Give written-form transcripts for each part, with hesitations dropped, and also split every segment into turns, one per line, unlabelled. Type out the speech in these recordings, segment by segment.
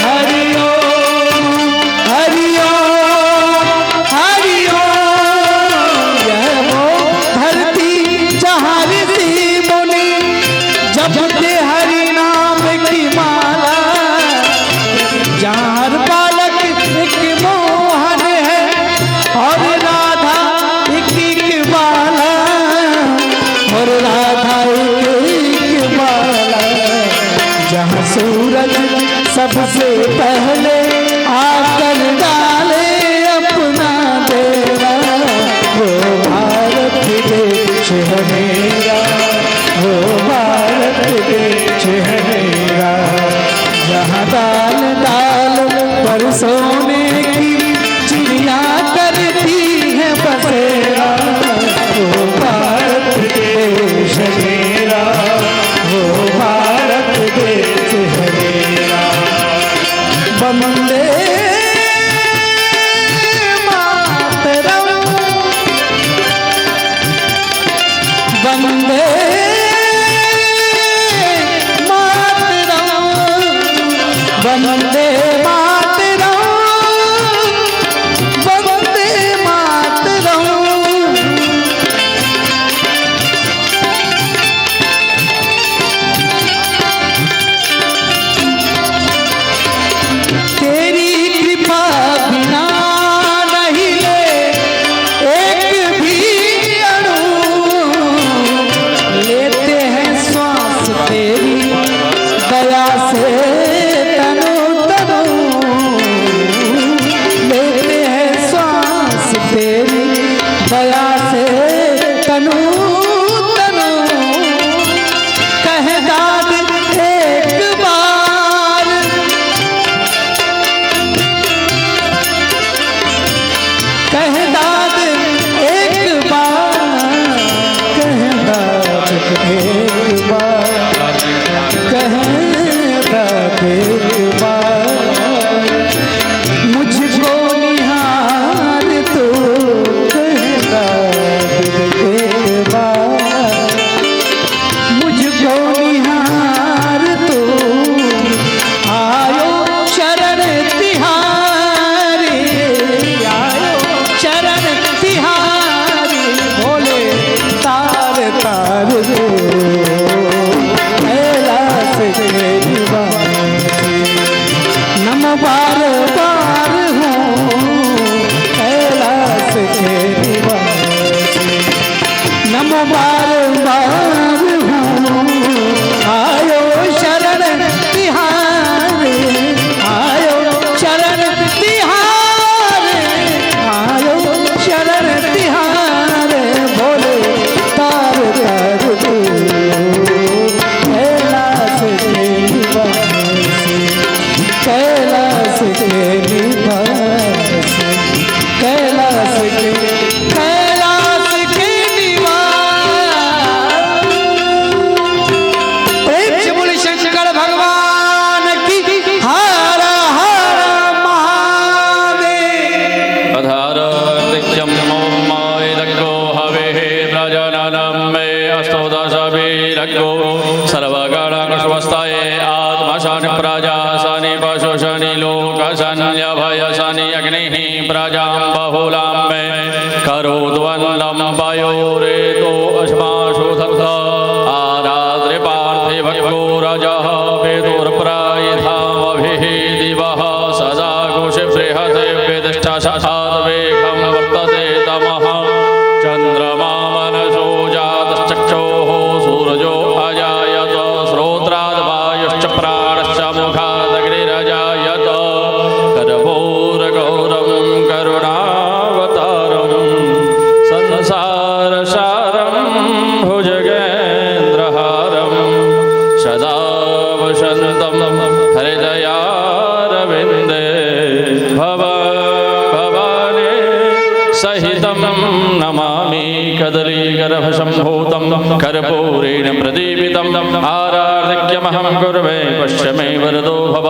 Hari Om, Hari Om. सबसे पहले आकर डाले अपना डेरा, वो भारत देश है मेरा, वो भारत देश है मेरा। जहाँ डाल डाल पर सोने की चिड़िया करती है बसेरा, वो भारत देश है मेरा, वो भारत देश है मेरा। वंदे मातरम, वंदे मातरम, वंदे मातरम, वंदे मातरम। तेरी कृपा बिना नहीं ले एक भी अणु, लेते हैं श्वास तेरी दया से तनु तनु, लेते हैं श्वास तेरी दया से तनु तनु। कह दाद एक बार, कह दाद एक बार, कह दाद एक बार, कह दाद एक बार, मुझको निहार तो, कह दाद एक बार, मुझको निहार तो। आयो शरण तिहारी, आयो शरण तिहारी, भोले तार तार दो कैलाश के निवासी। नम बार बार हूँ कैलाश के निवासी, नम बार बार हूँ। आयो शरण तिहारे, आयो शरण तिहारे, आयो शरण तिहारे, भोले तार तार दो कैलाश के निवासी, कैलाश के निवासी, कैलाश के, कैलाश के निवास। प्रेम से बोले शंकर भगवान की हर हर महादेव।
अधारादित्यं ओमायदग्गो हवेः प्रजननं मे अस्तु दशवीरग्गो सर्वगणस्वस्ताये आत्मशनि प्रजासनि पशुशनि लोकशन्यभयशनि अग्निः प्रजां बहुलां मे करोद्वन्दं पयोरेतो अस्मासु धत्त आराद्रिपार्थिवग्गो रजः पितुर्प्रायिधामभिः दिवः सदा कुशिबृहते विदिष्टशाद्वेगं वर्तते तमः चन्द्रमा मनसो जातश्चक्षोः सूरजो अजायत श्रोत्राद् वायुश्च प्राणश्च मुखादग्निरजायत कर्पूरगौरं करुणावतारं संसारसारं भुजगेन्द्रहारं सदा वसन्तं हृदयारविन्दे भव भवानी सहितं नमामि कदलीगर्भसम्भूतं कर्पूरेण प्रदीपितम् आरार्तिक्यमहं कुर्वे पश्य मे वरदो भव।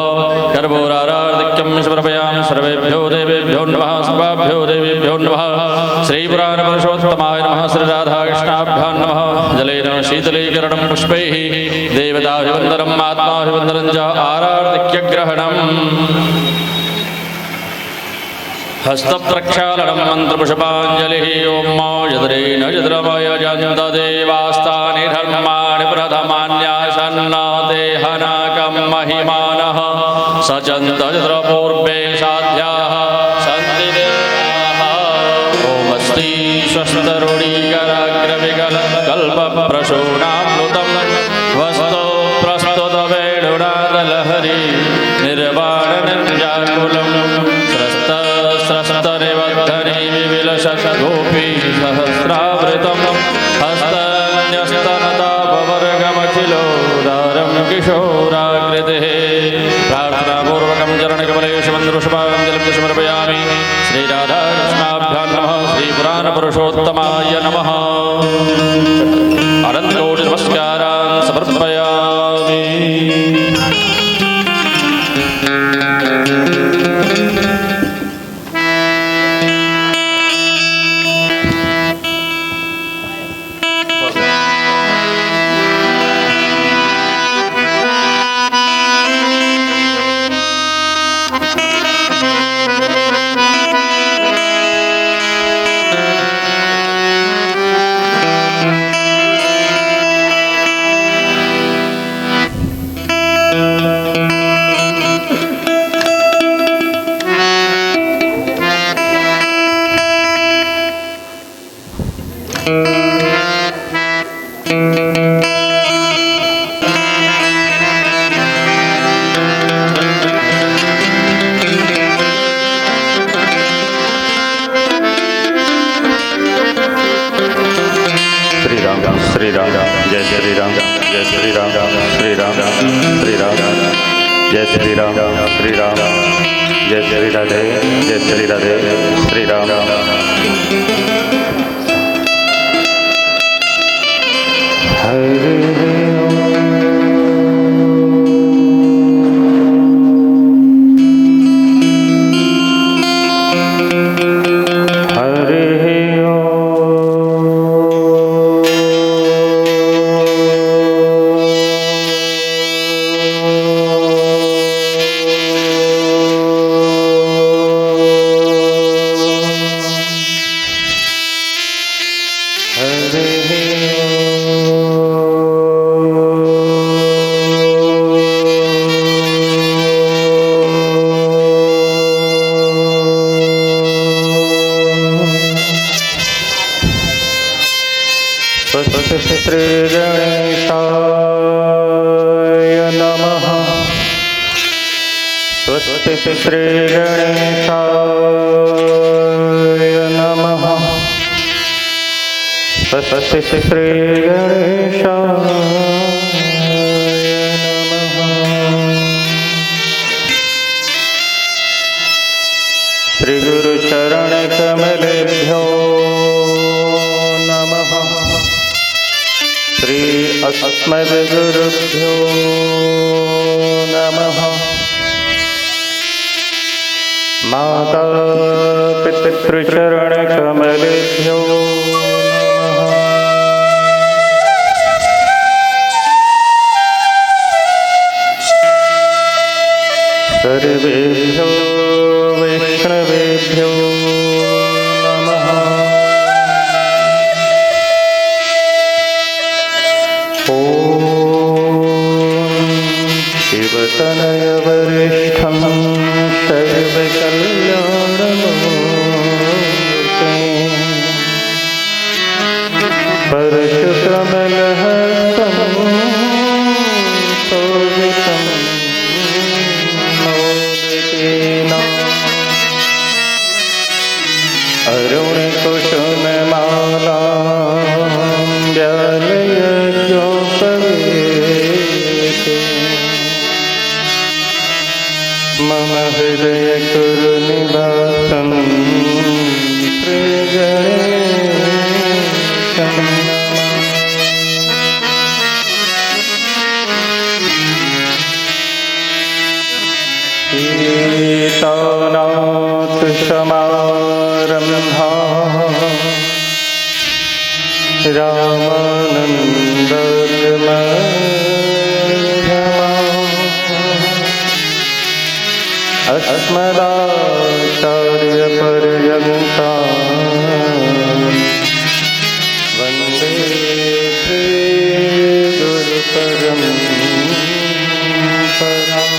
कर्पूरारार्तिक्यं समर्पयामि सर्वेभ्यो देवेभ्यो नमः, सर्वाभ्यो देवेभ्यो नमः। श्रीपुराणपुरुषोत्तमाय नमः, श्रीराधाकृष्णाभ्यां नमः। जलेन शीतलीकरणं पुष्पैः देवताभिवन्दनम् आत्माभिवन्दनं च आरार्तिक्यग्रहणम् हस्तप्रक्षालनं मन्त्रपुष्पाञ्जलिः। ॐ मा यद्रेण यद्रमय जन्तदेवास्तानि धर्माणि प्रथमान्यासन्न ते हनाकं महिमानः सचन्तद्रपूर्वे साध्याः सन्ति देवाः। ओमस्ति स्वस्तरुणीकराग्रविकलकल्पप्रसूनामृतं वस्तु प्रस्तुतवेणुना लहरी निर्वाण निर्जाकुलं स्रस्त स्रस्तनिबद्धनि विलसद्गोपी सहस्रावृतं हस्तन्यस्तनतापवर्गमखिलोदारं किशोराकृतिः। प्रार्थनापूर्वकं चरणकमलेषु मन्त्रपुष्पाञ्जलिं समर्पयामि। श्रीराधाकृष्णाभ्यां नमः। श्रीपुराणपुरुषोत्तमाय नमः। अनन्तकोटि नमस्कारान् समर्पयामि।
श्री राम जय श्री राम जय श्री राम श्री राम श्री राम जय श्री राम श्री राम जय श्री राधे जय श्री राधे श्री राम। हरे श्री गणेशाय नमः। स्वस्ति श्री गणेशाय नमः। स्वस्ति श्री गणेशाय नमः। श्री गुरु चरण कमलेभ्यो नमः। श्री अस्मद्गुरुभ्यो नमः। माता पितृचरण कमलेभ्यो नमः। सर्वेभ्यो वैष्णवेभ्यो नमः। ॐ शिवतनयवरिष्ठं सर्वकल्याणमूर्तिं परशुकमलहस्तं शोभितं मोदकेन अरुणकुसुममालां व्यालयज्ञोपवेते मम हृदय कुरु निवासं श्रीगणेशं नमामि। सीतानाथ समारम्भां रामानन्दमध्यमाम् अस्मदाचार्यपर्यन्तां वन्दे श्रीगुरुपरम्पराम्।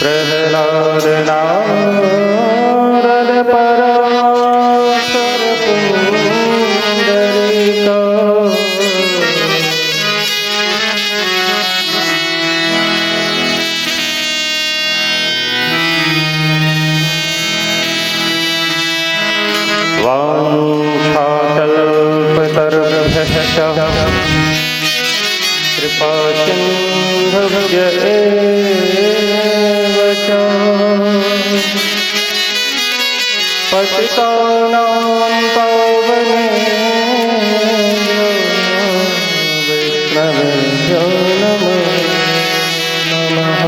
प्रहलाद नारद पराशर पुण्य कृपा सिन्धुभ्य एव च पतितानां पावनेभ्यो वैष्णवेभ्यो नमो नमः।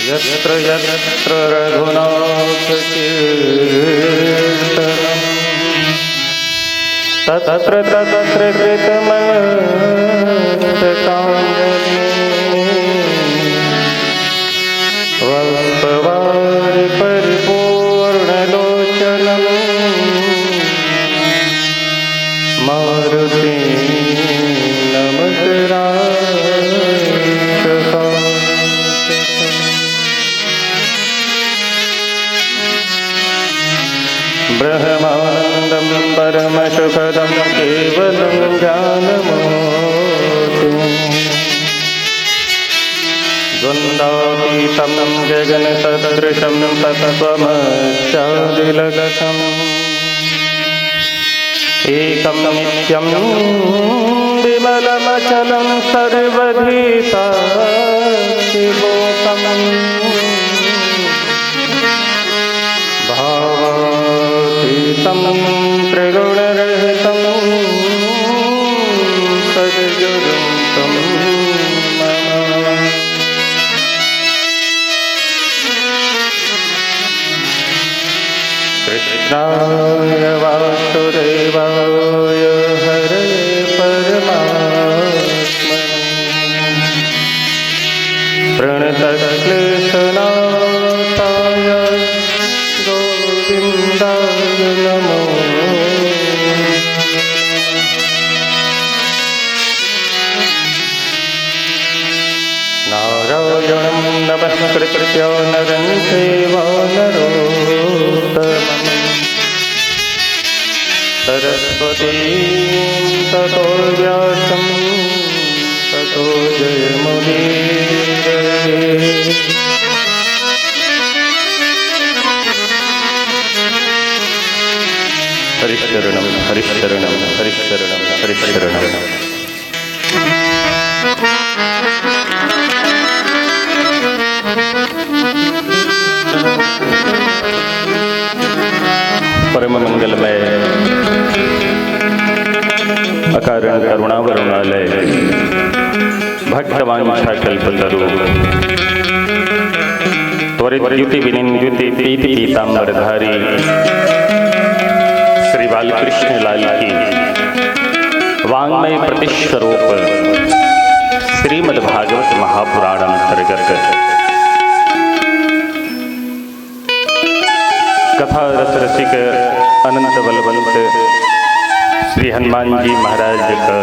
यत्र यत्र रघुनाथ कीर्तनम् तत्र तत्र कृतमस्तकाञ्जलिं बाष्पवारि परिपूर्णलोचनं मारुतिं नमत राक्षसान्तकम्। ब्रह्मानन्दं परमसुखदं केवलं ज्ञानमूर्तिं द्वन्द्वातीतं गगनसदृशं तत्त्वमस्यादिलक्षणम् एकं नित्यं विमलमचलं सर्वधीता शिवोतमम् भावातीतं त्रिगुणरहितं सद्गुरुं तं नमामि। कृष्णाय वासुदेवाय हरे परमात्मने प्रणतक्लेशनाशाय गोविन्दाय नमो। नारायणं नमस्कृत्य नरं चैव नरोत्तमं सरस्वतीं ततो व्यासं ततो जयमुदीरये। हरिशरणं हरिशरणं हरिशरणं हरिशरणं। परम मंगलमय अकारण करुणा वरुणालय भक्तवांछा कल्पतरु त्वरित द्युति विनिंद्युति पीति पीतांबरधारी श्री बालकृष्ण लाल की वांग्मय प्रतिस्वरूप श्रीमद् भागवत महापुराण अंतर्गत कथा रस रसिक अनंत बलवंत श्री हनुमान जी महाराज का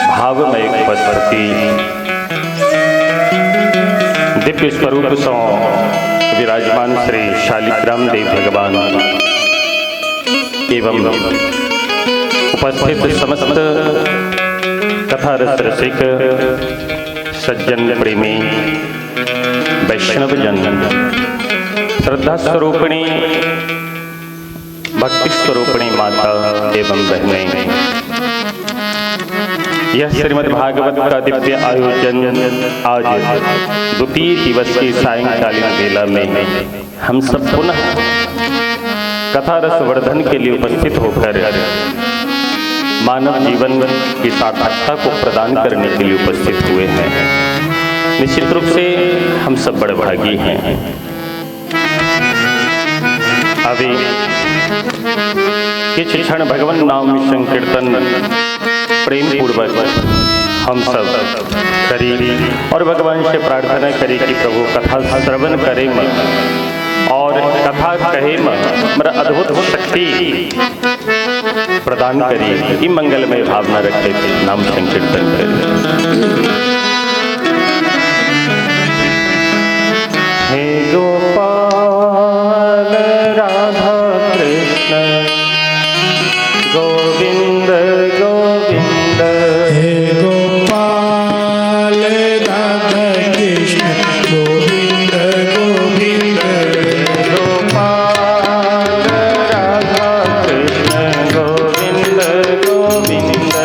भावमय उपस्थिति दिव्य स्वरूप सो विराजमान श्री शालिग्राम देव भगवान एवं उपस्थित समस्त कथा रस रसिक सज्जन प्रेमी वैष्णव जन श्रद्धा स्वरूपिणी भक्ति स्वरूपिणी माता एवं बहनें, यह श्रीमद् भागवत का दिव्य आयोजन आज द्वितीय दिवस की सायंकालीन वेला में हम सब पुनः कथा रस वर्धन के लिए उपस्थित होकर मानव जीवन की सार्थकता को प्रदान करने के लिए उपस्थित हुए हैं। निश्चित रूप से हम सब बड़भागी हैं। अभी किछ क्षण भगवान नाम संकीर्तन प्रेम पूर्वक हम सब करी और भगवान से प्रार्थना करी कि प्रभु कथा श्रवण करे और कथा कहे मेरा अद्भुत शक्ति प्रदान करी। ई मंगलमय भावना रखे नाम संकीर्तन करी। हे गोपाल राधा कृष्ण गोविंद गोविंद,
हे Gopal Radha Krishna Gobind Gobind,
Gopal Radha Krishna Gobind Gobind,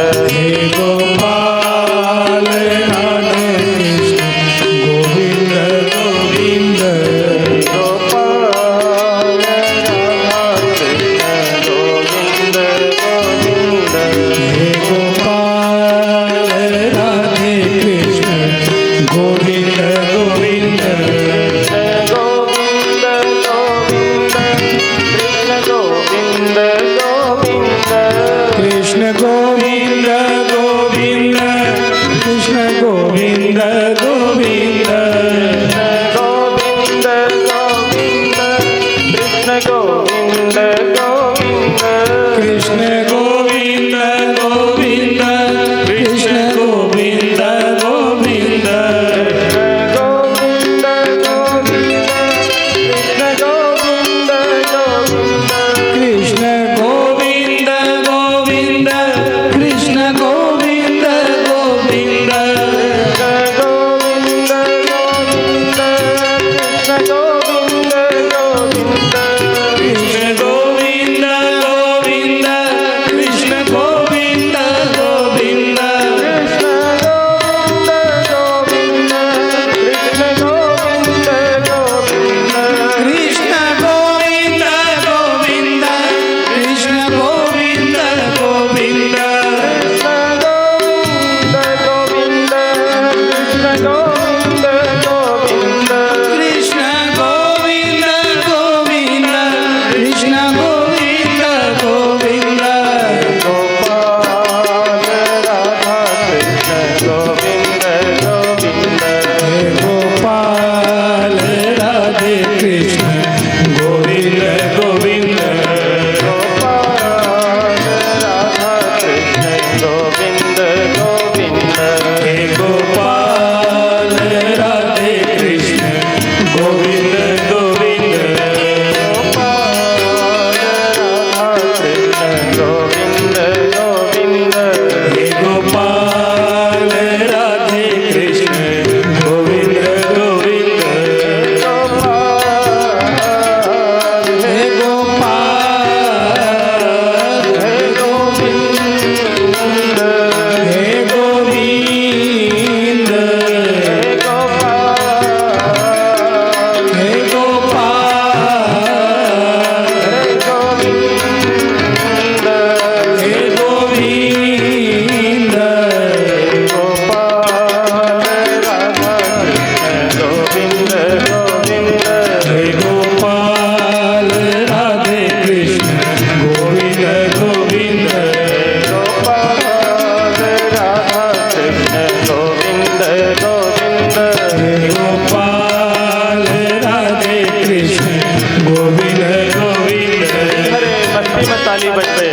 Govind Govind.
Govind Govind Krishna Govind Govind.
Krishna Govind Govind Krishna Govind Govind.
Govind Govind Krishna Govind Govind.
Krishna Govind Govind Krishna Govind Govind.
Govind Govind Krishna Govind Govind.
Krishna Govind Govind Krishna Govind Govind.
Krishna Govind Govind Krishna Govind Govind.
Krishna Govind Govind Krishna Govind Govind.
Govind Govind Krishna Govind Govind.
Krishna Govind Govind Krishna Govind Govind.
Gopal Radha Krishna Govind Govind.
हे गोपाल राधे कृष्ण गोविंद गोविंद।
गोपाल राधा कृष्ण गोविंद गोविंद।
हे गोपाल राधे कृष्ण गोविंद गोविंद।
गोपाल राधा कृष्ण गोविंद गोविंद।
हे गोपाल राधे कृष्ण गोविंद गोविंद।
गोपाल
हे गोपाल
हे गोविंद
हे गोविंद।
हे गोपाल
हे गोपाल
हे गोविंद
हे गोविंद।
गोपाल राधा कृष्ण गोविंद गोविंद।
हे गोपाल राधे कृष्ण गोविंद गोविंद।
गोपाल राधा कृष्ण गोविंद गोविंद।
हे गोपाल राधे कृष्ण गोविंद गोविंद।
अरे मस्ती में ताली बज गए।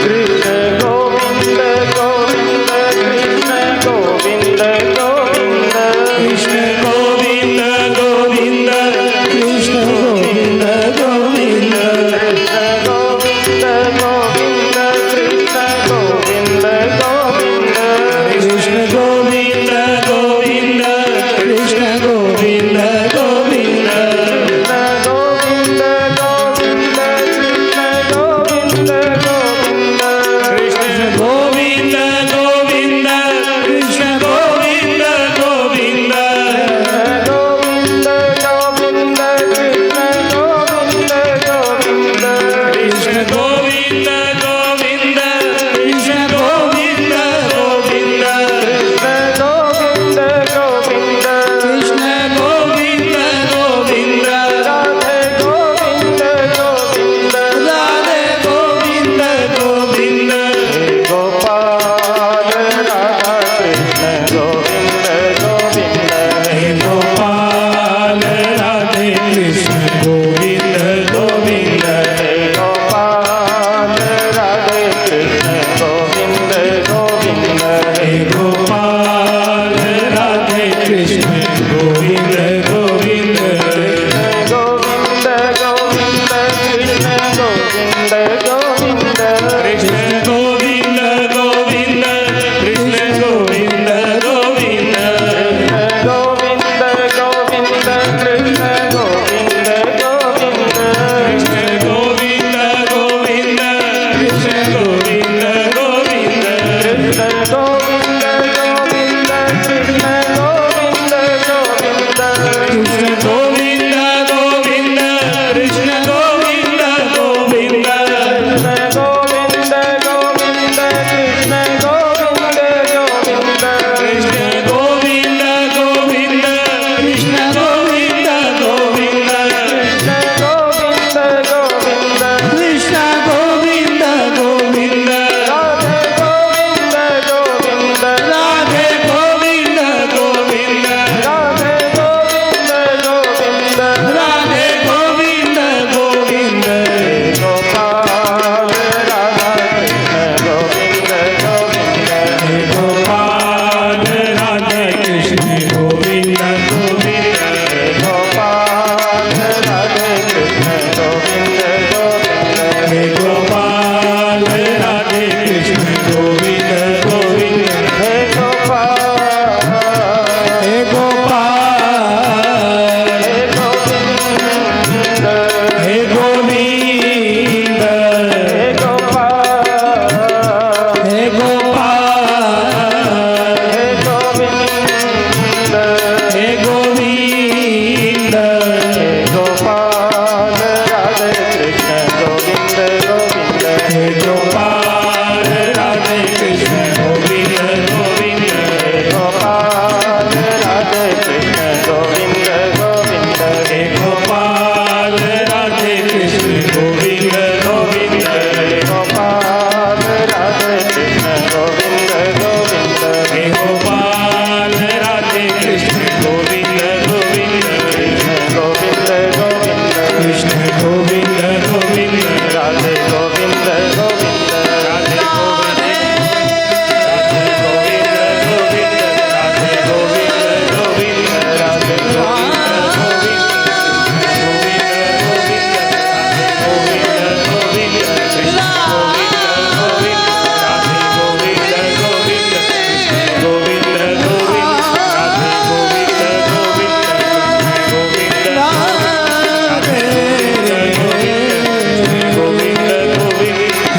कृष्ण गोविंद गोविंद कृष्ण गोविंद गोविंद।
कृष्ण गोविंद गोविंद कृष्ण गोविंद गोविंद।
कृष्ण गोविंद गोविंद कृष्ण गोविंद गोविंद।
कृष्ण गोविंद गोविंद कृष्ण गोविंद गोविंद।
गोविंद गोविंद कृष्ण गोविंद गोविंद।
कृष्ण गोविंद गोविंद कृष्ण गोविंद गोविंद।
गोविंद गोविंद कृष्ण गोविंद गोविंद।
कृष्ण गोविंद गोविंद कृष्ण गोविंद गोविंद।
कृष्ण गोविंद गोविंद
कृष्ण गोविंद गोविंद।
राधे गोविंद गोविंद।
राधे गोविंद गोविंद।
गोपाल राधा कृष्ण गोविंद गोविंद।
हे गोपाल राधे कृष्ण गोविंद गोविंद।
हे गोपाल राधे कृष्ण गोविंद गोविंद।
हे गोपाल राधे कृष्ण गोविंद गोविंद।
गोविंद गोविंद कृष्ण गोविंद गोविंद।
कृष्ण गोविंद गोविंद कृष्ण गोविंद गोविंद।
गोविंद गोविंद कृष्ण गोविंद गोविंद।
कृष्ण गोविंद गोविंद कृष्ण गोविंद गोविंद।
कृष्ण गोविंद गोविंद कृष्ण गोविंद
कृष्ण गोविंद गोविंद, कृष्ण गोविंद गोविंद, कृष्ण गोविंद गोविंद, राधे गोविंद गोविंद, राधे गोविंद गोविंद, हे गोपाल राधे कृष्ण गोविंद गोविंद, हे गोपाल राधे कृष्ण गोविंद गोविंद, हे गोपाल, हे गोविंद, हे गोपाल, हे गोविंद, हे गोपाल राधे कृष्ण गोविंद गोविंद, हे गोपाल राधे कृष्ण गोविंद गोविंद, हे गोपाल राधे कृष्ण गोविंद गोविंद, कृष्ण गोविंद गोविंद,
राधे गोविंद गोविंद,
राधे गोविंद, राधे गोविंद गोविंद, राधे गोविंद गोविंद, राधे गोविंद गोविंद, गोविंद गोविंद, गोविंद कृष्ण गोविंद गोविंद, राधे गोविंद गोविंद, कृष्ण गोविंद गोविंद, राधे गोविंद गोविंद, गोविंद राधे गोविंद गोविंद,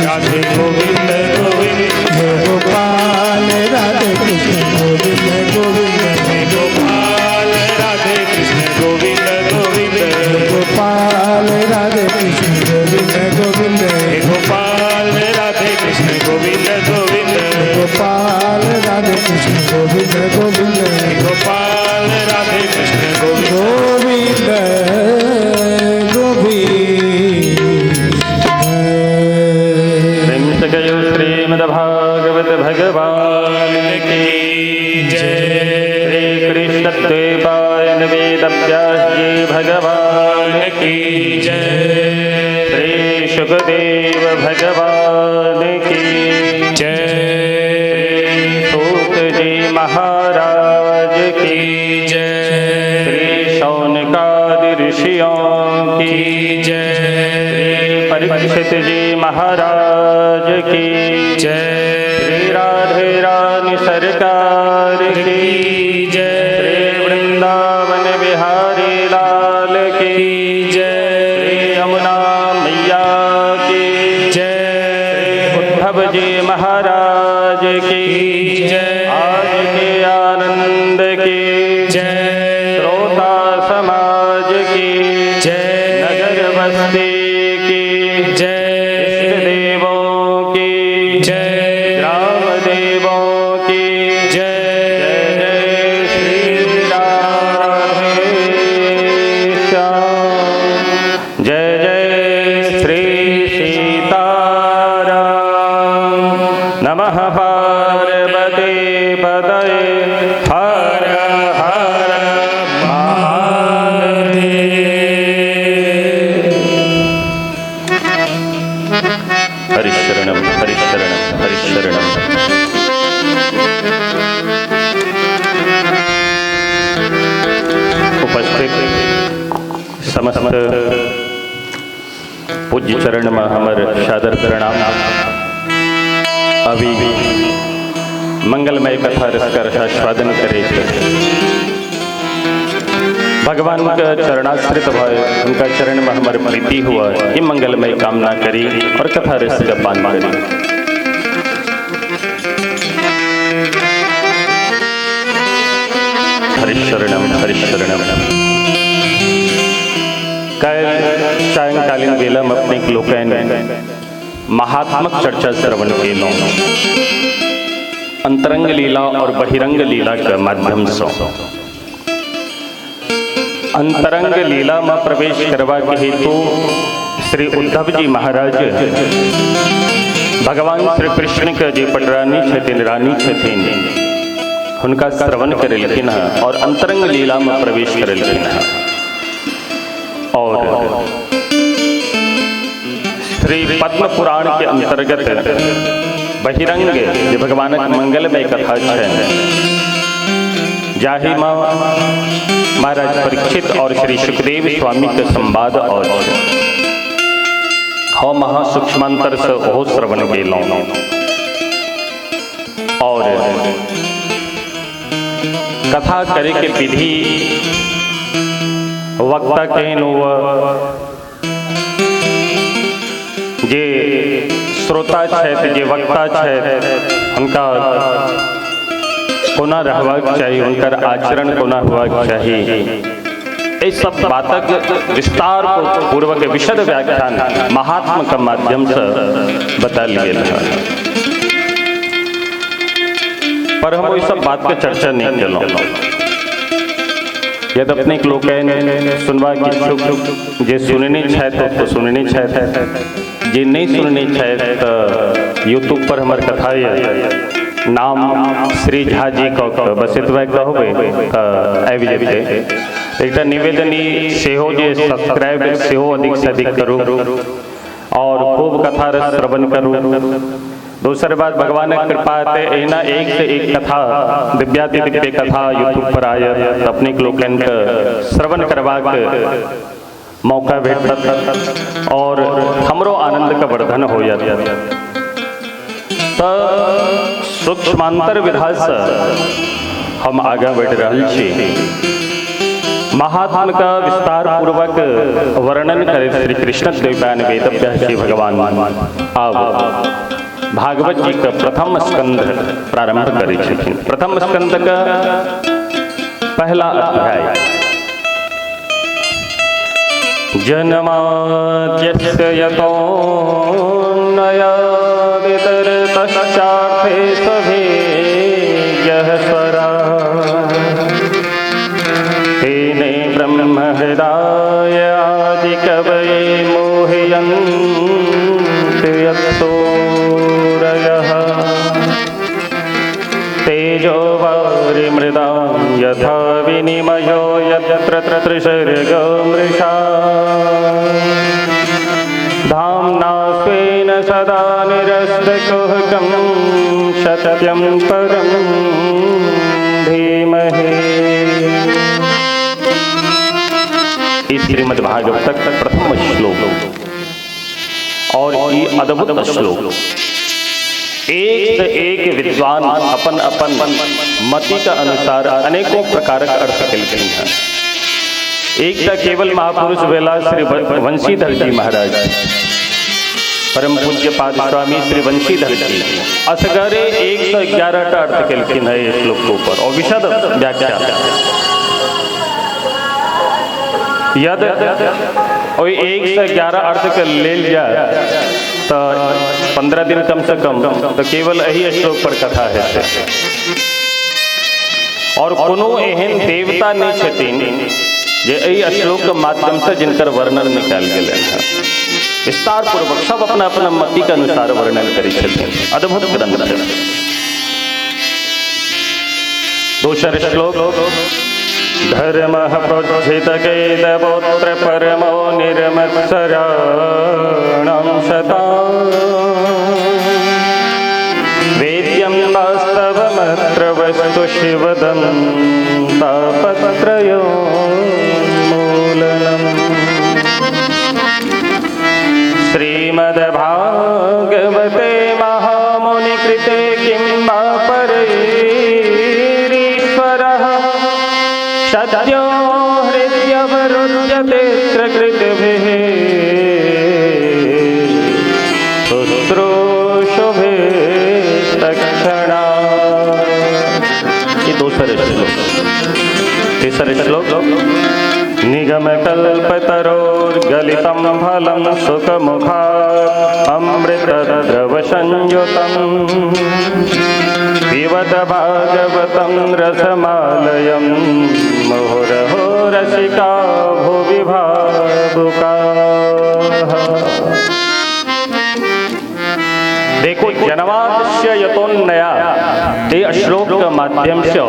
राधे गोविंद गोविंद,
हे गोपाल राधे कृष्ण गोविंद गोविंद,
हे गोपाल राधे कृष्ण गोविंद गोविंद,
हे गोपाल राधे कृष्ण गोविंद गोविंद,
हे गोपाल राधे कृष्ण गोविंद गोविंद,
हे गोपाल राधे कृष्ण गोविंद गोविंद,
हे गोपाल राधे कृष्ण गोविंद
गोविंद गोविंद।
प्रेम से कहो श्रीमद् भागवत भगवान की
जय।
श्री कृष्ण द्वैपायन वेद व्यास जी भगवान
की जय।
श्री सुखदेव भगवान की
जय।
सूत जी महाराज की
जय।
श्री शौनकादि ऋषियों की
जय।
श्री परीक्षित जी महाराज की
जय।
श्री राधे रानी सरकार की
जय।
श्री वृंदावन बिहारी लाल की
जय।
श्री यमुना मैया की
जय।
श्री उद्धव जी महाराज की
जय।
आज के आनंद की
जय।
श्रोता समाज की
जय।
नगर बस्ती की
जय।
इष्ट देवों की
जय।
ग्राम देवों की
जय।
जय जय श्री राधे श्याम, जय जय श्री सीताराम। नमः पार्वती पतये हर हर महादेव। हरिशरणम हरिशरणम हरिशरणम। उपस्थित समस्त पूज्य चरण में हमर सादर प्रणाम। अभी मंगलमय कथा रस कर आस्वादन करे भगवान का चरणाश्रित भय उनका चरण में हमारे प्रीति हुआ, ये मंगलमय कामना करी और कथा रस का पान करी। हरिशरणम हरिशरणम। कल सायंकालीन वेला में अपने लोकन महात्मक चर्चा श्रवण केलहुँ। अंतरंग लीला और बहिरंग लीला के माध्यम से। अंतरंग लीला में प्रवेश करवा के हेतु श्री उद्धव जी महाराज भगवान श्री कृष्ण के जे पटरानी छथिन, रानी छथिन, हुनका श्रवण करेलखिन हँ और अंतरंग लीला में प्रवेश करेलखिन हँ। और श्री पद्म पुराण के अंतर्गत बहिरंग जे भगवानक मंगलमय कथा छै, जाहि में महाराज परीक्षित और श्री सुखदेव स्वामी के संवाद अछि। हम महासूक्ष्मांतर से ओहो श्रवण केलहुँ और कथा करे के विधि वक्ता केहन हुआ, जे श्रोता छथि, जे वक्ता छथि, हुनका कोना रहबाक चाही, हुनकर आचरण कोना होबाक चाही, एहि सब बातक विस्तार पूर्वक विशद व्याख्यान महात्मा के माध्यम से बतायल गेल है। पर हम ओहि सब बात के चर्चा नहीं केलहुँ। यदि अपने लोकनि सुनबाक इच्छुक जे सुनने छथि तो सुनने छथि, जे नहीं सुनने छथि तऽ यूट्यूब पर हमर कथा यऽ, नाम श्री झा जी कऽ बस एतबे कहबै तऽ आबि जेतै। एकटा निवेदन ई सेहो जे सब्सक्राइब सेहो अधिक से अधिक करू और खूब कथा रस श्रवण करू। दोसर बात, भगवानक कृपा हेतै एहिना एक से एक कथा, दिव्याति दिव्य कथा यूट्यूब पर आयत, अपने लोकनिके श्रवण करबाक मौका भेटत और हमरो आनंद के वर्धन हो जात। तऽ सूक्ष्मांतर विधा से हम आगाँ बढ़ि रहल छी। महात्मा का विस्तार पूर्वक वर्णन करे श्री कृष्ण द्वैपायन वेदव्यास जी भगवान आब भागवत जी का प्रथम स्कंध प्रारंभ करै छथिन। प्रथम स्कंध का पहला अध्याय। जन्माद्यस्य यतोऽन्वयादितरतश्चार्थे सभेयः स्वराट् तेने ब्रह्महृदाय आदिकवये मोहयन्ति यत्सूरयः तेजो वारिमृदां यथा विनिमयो यत्र त्रिसर्गो मृषा धाम्ना स्वेन सदा निरस्तकुहकं सत्यं परं धीमहि। इस श्रीमद् भागवत का प्रथम श्लोक और ये अद्भुत श्लोक, एक से एक विद्वान अपन अपन मति के अनुसार अनेकों प्रकार के अर्थ केलखिन हैं। एक केवल महापुरुष भेला श्री वंशीधर जी महाराज, परम पूज्य पाद स्वामी श्री वंशीधर जी असगरे 111 टा अर्थ केलखिन है इस श्लोक के ऊपर और विशद व्याख्या। यदि 111 अर्थ के लेल जाए तो 15 दिन कम से कम तो केवल यही श्लोक पर कथा है। और कोनो एहन देवता नहीं छथिन जे एहि श्लोक के माध्यम से जिनकर वर्णन निकाल गेल है। विस्तार पूर्वक सब अपना अपना मति के अनुसार वर्णन करै छथिन। अद्भुत ग्रंथ है। दोसर श्लोक, धर्मः प्रोज्झितकेतवोऽत्र परमो निर्मत्सराणां सतां वेद्यं वास्तवमत्र वस्तु शिवदं तापत्रयोन्मूलनम्। श्रीमद्भागवते महामुनिकृते किं वा परैरीश्वरः सद्यो हृद्यवरुध्यते प्रकृतिभिः शुश्रूषुभिस्तक्षणात्। ये दूसरे श्लोक। तीसरे श्लोक, निगमकल्पतरोर्गलितं फलं सुखमुखात् अमृतद्रवसंयुतं पिबत भागवतं रसमालयं मुहुरहो रसिका भुवि भावुकाः। देखो जनवादस्य यतोन्नया ते श्लोक के माध्यम से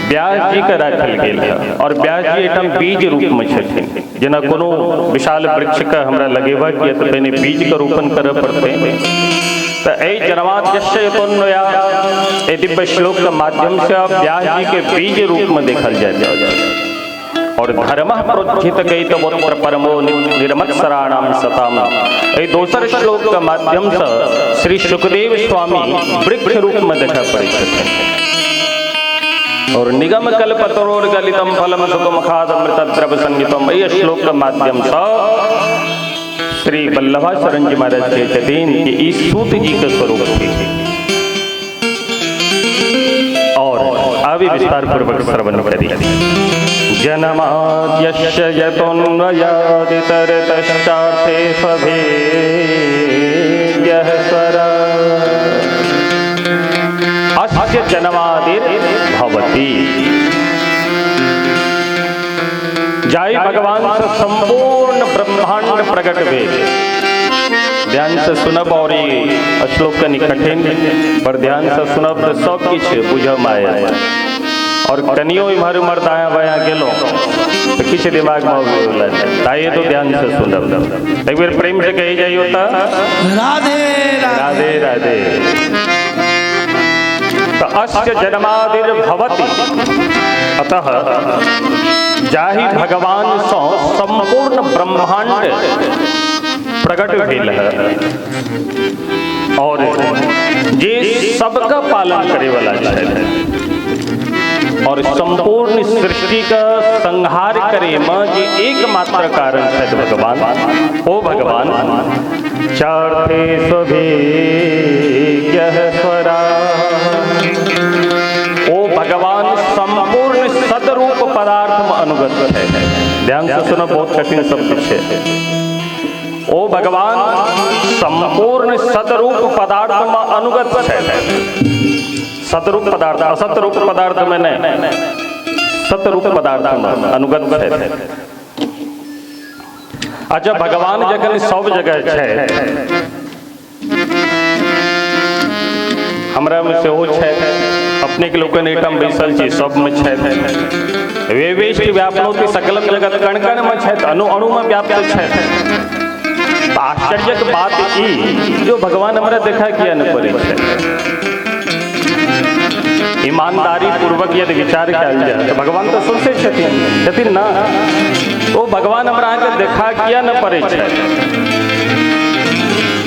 व्यास जी के राखल गेल है और व्यास जी एठम बीज रूप में छथिन। जेना कोनो विशाल वृक्ष के हमरा लगेबाक यऽ तऽ पहिने बीज के रोपण करऽ पड़तै, तऽ एहि जनवादस्य यतोन्नया एहि दिव्य श्लोक के माध्यम से व्यास जी के बीज रूप में देखल जाइत अछि। और धर्मः प्रोज्झित कैतवोत्र परमो निर्मत्सराणाम सताम एहि दोसर श्लोक के माध्यम से श्री सुखदेव स्वामी वृक्ष रूप में देखा पड़ै छथिन। और निगम कल्पतरोर गलितम फलम सुखम खादमृत द्रव संयुतम एहि श्लोक के माध्यम से श्री वल्लभाचरण जी महाराज कहै छथिन कि ई सूत जी के स्वरूप थिक। और आबि विस्तार पूर्वक श्रवण करी। जन्माद्यस्य यतोऽन्वयादितरतश्चार्थे स्वभेद्यः स्वराट् अस्य जन्मादिर्भवति। जाहि भगवान से संपूर्ण ब्रह्मांड प्रकट भेल। ध्यान से सुनब और ई श्लोक कनि कठिन पर ध्यान से सुनब तऽ सब किछु बुझऽ मे आयत। और कनियो इम्हर उम्हर दायाँ बायाँ गेलहुँ तऽ किछु दिमाग में अबै वला नहि, ताहि तो ध्यान से सुनब। एक बेर प्रेम से कही जाइयो तऽ
राधे
राधे राधे। तऽ अस्य जन्मादिर्भवति अतः जाहि भगवान सँ संपूर्ण ब्रह्मांड प्रकट भेल है और जे सबका पालन करे वाला छै और संपूर्ण सृष्टि का संहार करे में जे एकमात्र कारण छै भगवान, ओ भगवान चार्थे स्वभेद्यः स्वराट्। ओ भगवान संपूर्ण सदरूप पदार्थ में अनुगत है। ध्यान से सुनो, बहुत कठिन शब्द है। ओ भगवान संपूर्ण सदरूप पदार्थ में अनुगत है। सतरूप पदार्थ, असतरूप पदार्थ में नहीं, सतरूप पदार्थ में अनुगत है। अच्छा भगवान जखन सब जगह छै, हमरा में सेहो छै, अपने के लोकनि एहिठाम बैसल छी सब में छै। वेवेष्टि व्याप्नोति सकलम जगत, कण कण में छै, अणु अणु में व्याप्त छै। आश्चर्यक बात ई जो भगवान हमरा देखा किया नहि पड़ै छै। ईमानदारी पूर्वक यदि विचार कयल जाय तऽ भगवान तऽ सोचै छथिन छथिन ना, ओ भगवान हमरा अहाँके देखा किया नहि पड़ै छै।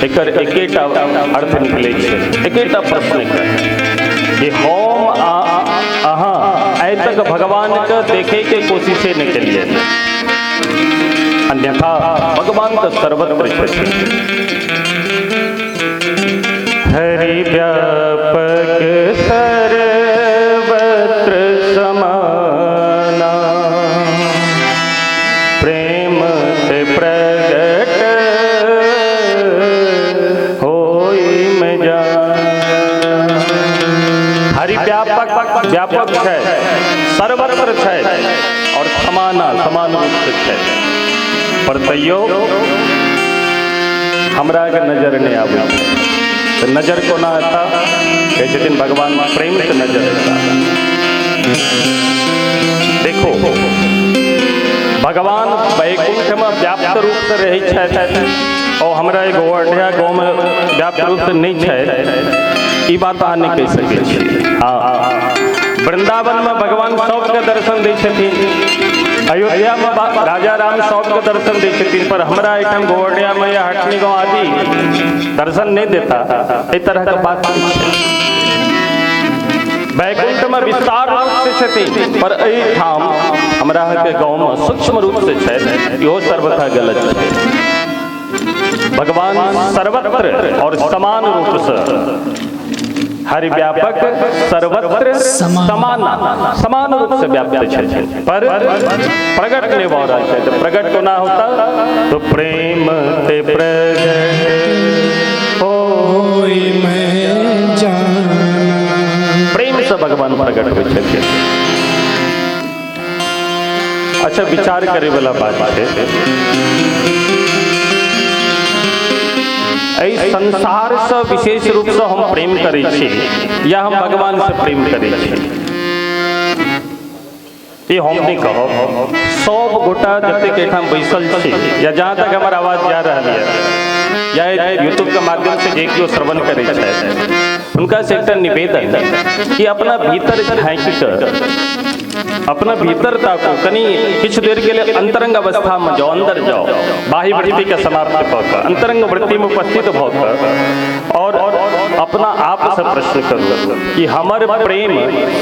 एकर एकेटा अर्थ निकलै छै, एकेटा प्रश्न के जे हम अहाँ आइ तक भगवानके देखैके कोशिशे नहि केलियै, अन्यथा भगवान तऽ सर्वत्र छथिन। हरि व्यापक सर्वत्र समाना, प्रेम से प्रगट होई में जान। हरि व्यापक व्यापक छै, सर्वत्र छै और समाना समान रूप से छै, पर तैयो हमरा के नजर नहि आबै छै। तऽ नजर कोना एता? कहै छथिन भगवान प्रेम से नजर एता। देखो भगवान वैकुंठ में व्याप्त रूप से रहै छथि और हमरा एगो गोवर्धिया गाँव में व्याप्त रूप से नहीं छै, ई बात अहाँ नहि कहि सकै छी। हाँ, वृंदावन में भगवान सबके दर्शन दै छथिन, अयोध्या में राजा राम सबके दर्शन दै छथिन, पर हमरा एहिठाम गोवर्धिया में या हटनी गाँव आदि दर्शन नहीं देता, एहि तरह के बात नहीं छै। वैकुंठ में विस्तार रूप से छथिन, पर एहिठाम हमरा के गाँव में सूक्ष्म रूप से छै, इहो सर्वथा गलत छै। भगवान सर्वत्र और समान रूप से, हरि व्यापक सर्वत्र समान समान रूप से व्याप्त छथिन, पर प्रकट नहीं भऽ रहल छै। तऽ प्रकट कोना होता? तो प्रेम ते प्रगट
होई मैं जाना।
भगवान प्रकट होइ छथिन। अच्छा, विचार करे वाला बात है, एहि संसार से विशेष रूप से हम प्रेम करै छी या हम भगवान से प्रेम करै छी, ये हम नहीं कहब। सब गोटा जतेक एहिठाम बैसल छी या जहाँ तक हमर आवाज जा रहल है या यूट्यूब के माध्यम से जे केओ श्रवण करै छथि, हुनका से एकटा निवेदन कि अपना भीतर झाँकि कऽ, अपना भीतर ताकू, कनी किछु देर के लिए अंतरंग अवस्था में जाओ, अंदर जाओ, बाह्य वृत्ति के समाप्त कऽ कऽ अंतरंग वृत्ति में उपस्थित भऽ कऽ और अपना आप से प्रश्न करू कि हमर प्रेम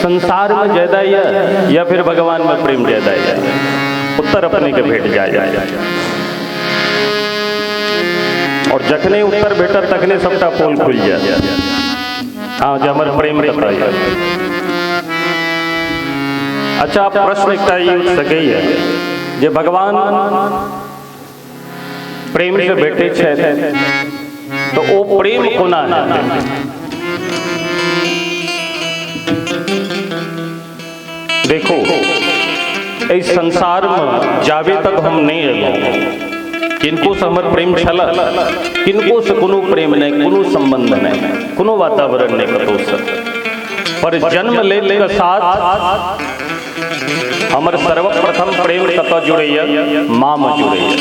संसार में ज्यादा यऽ या फिर भगवान में प्रेम ज्यादा यऽ। उत्तर अपने के भेट जाए, और जखने उत्तर भेटत तखने सबटा पोल खुलि जायत। हाँ, जे हमर प्रेम कतऽ यऽ। अच्छा, प्रश्न एकटा ई उठि सकैए जे भगवान प्रेम से भेटै छथि तऽ ओ प्रेम कोना हेतै? देखो, एहि संसार में जाबे तक हम नहीं एलहुँ किनको से हमर प्रेम छल, किनको से कोनो प्रेम नहीं, कोनो संबंध नहीं, कोनो वातावरण नहीं कतौ से। पर जन्म ले के साथ हमर सर्वप्रथम प्रेम कतऽ जुड़ैए? माँ में जुड़ैए।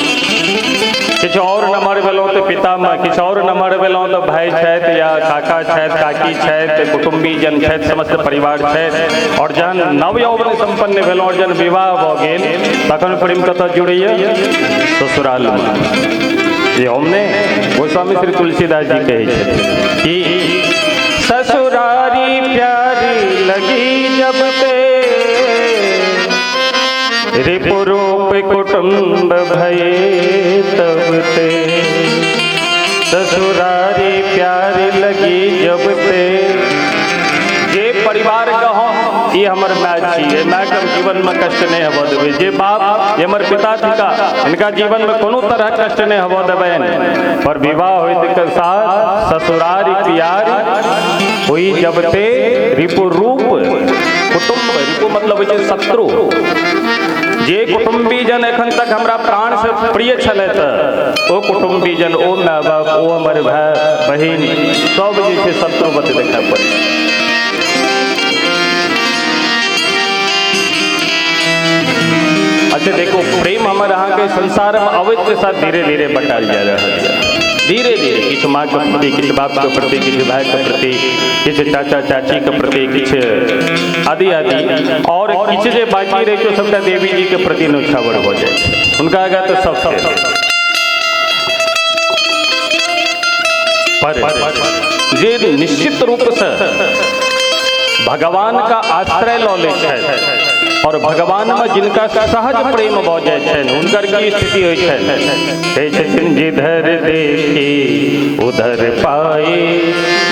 किछु और नमहर भेलहुँ तऽ पितामे, किछु और नमहर भेलहुँ तऽ भाय छथि या काका छथि, काकी छथि, कुटुम्बीजन छथि, समस्त परिवार छथि। और जहन नव यौवन सम्पन्न भेलहुँ और जहन विवाह भऽ गेल तखन प्रेम कतऽ जुड़ैए? ससुरालमे। ये हमने गोस्वामी श्री तुलसीदास जी कहै छथिन कि ससुरारी प्यारी लगी जब ते रिपुरूप कुटुंब भये तब ते। ससुरारी प्यारी लगी जब ते। जे परिवार कहो ये हमर my छी, my के जीवन में कष्ट नहीं हबऽ देबै। जे बाप, जे हमर पिता थिका, इनका जीवन में कोनो तरह कष्ट नहीं हबऽ देबनि। पर विवाह होइत के साथ ससुरारी प्यारी हुई जब ते रिपुरूप कुटुंब। रिपु मतलब होइ छै शत्रु। जे कुटुम्बीजन एखन तक हमरा प्राण से प्रिय छलै तऽ ओ कुटुम्बीजन, ओ my बाप, ओ हमर भाय बहिन सब जे छै शत्रुवत देखा पड़ै। अच्छा देखो, प्रेम हमर अहाँके संसार में अबैत के साथ धीरे धीरे बटाल जा रहल है। धीरे धीरे किछु माँ के प्रति, किछु बाप के प्रति, किछु भाई के प्रति, किछु चाचा चाची के प्रति, किछु आदि आदि, और किछु जे बाकी रहे तो सबटा देवी जी के प्रति न्योछावर हो जाए उनका आगा तो सब सब। पर जे निश्चित रूप से भगवान का आश्रय लऽ लै छथि और भगवान में जिनका सहज प्रेम भऽ जाइ छनि, हुनकर की स्थिति होइ छनि? कहै छथिन जिधर देखी उधर पाए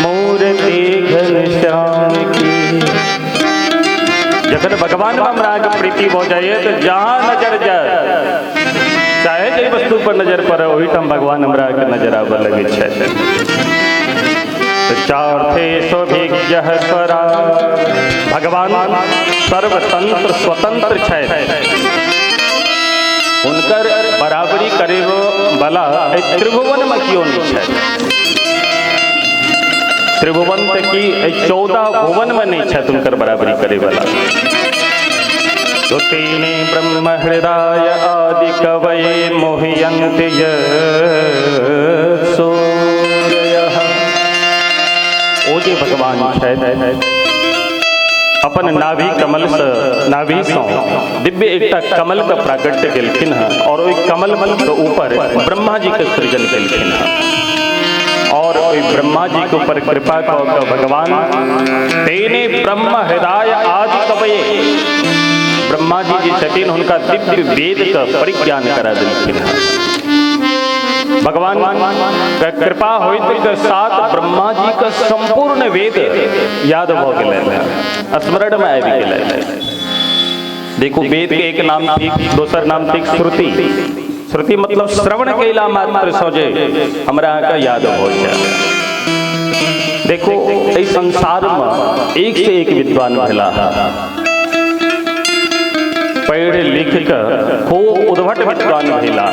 मूर्ति घनश्याम की। जखन भगवान में हमरा अहाँके प्रीति भऽ जाइए तऽ जहाँ नजर जाय, चाहे जे वस्तु पर नजर पड़े, ओहिठाम भगवान हमरा अहाँके नजर आबऽ लगै छथि। चार्थे सुभिज्ञ स्वरा। भगवान सर्वतंत्र स्वतंत्र छथि, हुनकर बराबरी करे वाला त्रिभुवन में केओ नहीं छथि। त्रिभुवन तऽ की 14 भुवन में नहीं छथि हुनकर बराबरी करे वाला। तो तेने ब्रह्म हृदय आदि कवये मोहयन्ति सूर्यः। ओ जे भगवान छथि अपन नाभि कमल से, नाभि सँ दिव्य एकटा कमल के प्राकट्य केलखिन हँ और ओहि कमल के ऊपर ब्रह्मा जी के सृजन केलखिन हँ। और ओहि ब्रह्मा जी के ऊपर कृपा कऽ के भगवान तेने ब्रह्म हृदय आदि कवये, ब्रह्मा जी जे छथिन हुनका दिव्य वेद के परिज्ञान करा देलखिन हँ। भगवान के कृपा होइत के साथ ब्रह्मा जी के संपूर्ण वेद याद भऽ गेलै, स्मरण में आबि गेलै। देखो, वेद के एक नाम थिक, दोसर नाम थिक श्रुति। श्रुति मतलब श्रवण कैला मात्र सँ जे हमरा अहाँके याद भऽ जाय। देखो, एहि संसार में एक से एक विद्वान भेला, पढ़ लिख के खूब उद्भट विद्वान भेला,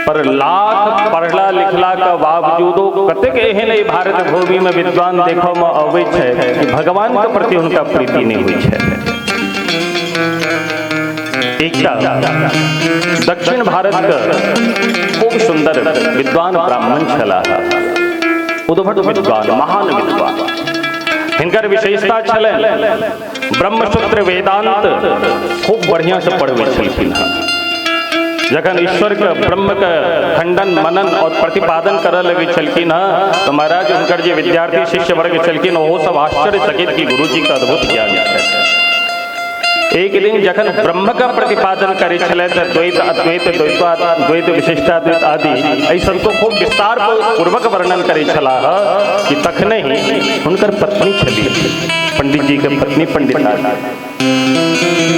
पर लाख पढ़ला लिखला के बावजूदो कतेक एहन एहि भारत भूमि में विद्वान देखऽ में अबै छै कि भगवान के प्रति हुनका प्रीति नहीं होइ छै। एकटा दक्षिण भारत के खूब सुंदर विद्वान ब्राह्मण छलाह, उद्भट विद्वान, महान विद्वान। हिनकर विशेषता छलनि ब्रह्मसूत्र वेदांत खूब बढ़िया से पढ़बै छलखिन हँ। जखन ईश्वर के ब्रह्म के खंडन मनन और प्रतिपादन करऽ लगै छलखिन हँ तो महाराज हुनकर जे विद्यार्थी शिष्य वर्ग छलखिन ओहो सब आश्चर्यचकित कि गुरुजी के अद्भुत ज्ञान छै। एक दिन जखन ब्रह्म का प्रतिपादन करै छलै तऽ द्वैत अद्वैत द्वैताद्वैत विशिष्टाद्वैत आदि एहि सबको खूब विस्तार पूर्वक वर्णन करै छलाह कि तखने ही हुनकर पत्नी छली, पंडित जी के पत्नी पंडिता,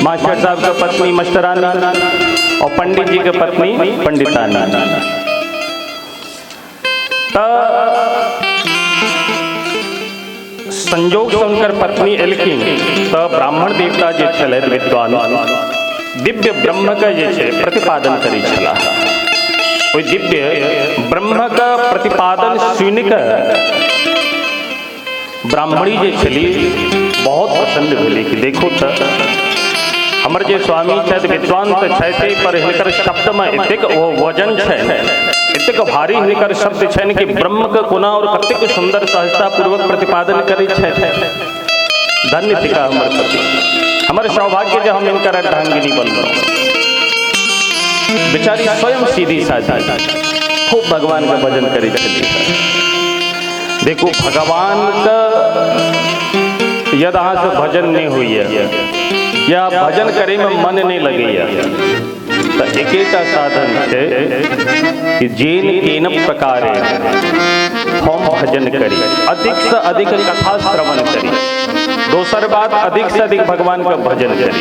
मास्टर साहब के पत्नी मास्टरानी और पंडित जी के पत्नी पंडितानी। त संजोग से हुनकर पत्नी एलखिन तो ब्राह्मण देवता जे छलै विद्वान दिव्य ब्रह्म के जे छै प्रतिपादन करै छलाह। ओहि दिव्य ब्रह्म के प्रतिपादन सुनि के ब्राह्मणी जे छली बहुत प्रसन्न भेली कि देखो तो हमर जे स्वामी छथि विद्वान तऽ छथि, पर हिनकर शब्दमे एतेक ओ वजन छै, एतेक भारी हिनकर शब्द छनि कि ब्रह्म के कोना और कतेक सुंदर सहजता पूर्वक प्रतिपादन करै छथि। धन्य थिका हमर पति, हमर सौभाग्य जे हम हिनकर अर्धांगिनी बनलहुँ। बेचारी स्वयं सीधी साधी खूब भगवान के भजन करै छली। देखू भगवान के यदि अहाँ से भजन नहीं होइए या भजन करे में मन नहीं लगैया तो एकेटा साधन छै कि जेन केन प्रकारे हम भजन करी, अधिक से अधिक कथा श्रवण करी, दोसर बात अधिक से अधिक भगवान का भजन करी,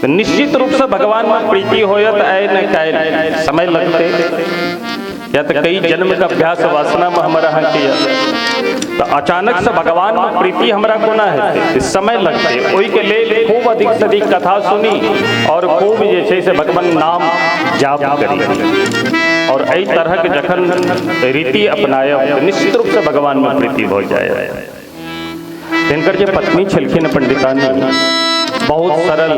तो निश्चित रूप से भगवान में प्रीति होयत आए न काल्हि समय लगते, या तो कई जन्म का अभ्यास वासना में हमारा अहाँ के तो अचानक से भगवान में प्रीति हमरा कोना हेतै, समय लगतै। ओहिके लेल खूब अधिक से अधिक कथा सुनी और खूब जे छै से भगवान नाम जाप करी और एहि तरहक जखन रीति अपनायब तऽ निश्चित रूप से भगवान में प्रीति भऽ जाय। हिनकर जे पत्नी छलखिन पंडितानी बहुत सरल,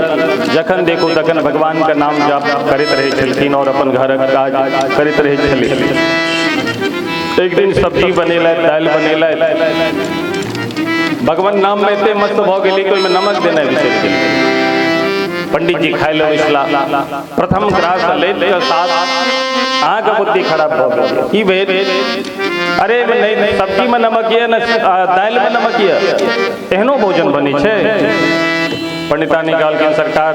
जखन देखू तखन भगवान के नाम जाप करैत रहै छलखिन और अपन घरक काज करैत रहै छलखिन। एक दिन सब्जी बनेलथि, दालि बनेलथि, भगवान नाम में एते मस्त भऽ गेली कि ओहिमे नमक देनाइ बिसरि गेलखिन। पंडित जी खाय लए बैसला, प्रथम ग्रास लैत के साथ अहाँके बुद्धि खराब भऽ गेल, की भेल? अरे नहीं सब्जी में नमक यऽ न दालि में नमक यऽ, एहनो भोजन बनै छै? पंडितानी कहलखिन सरकार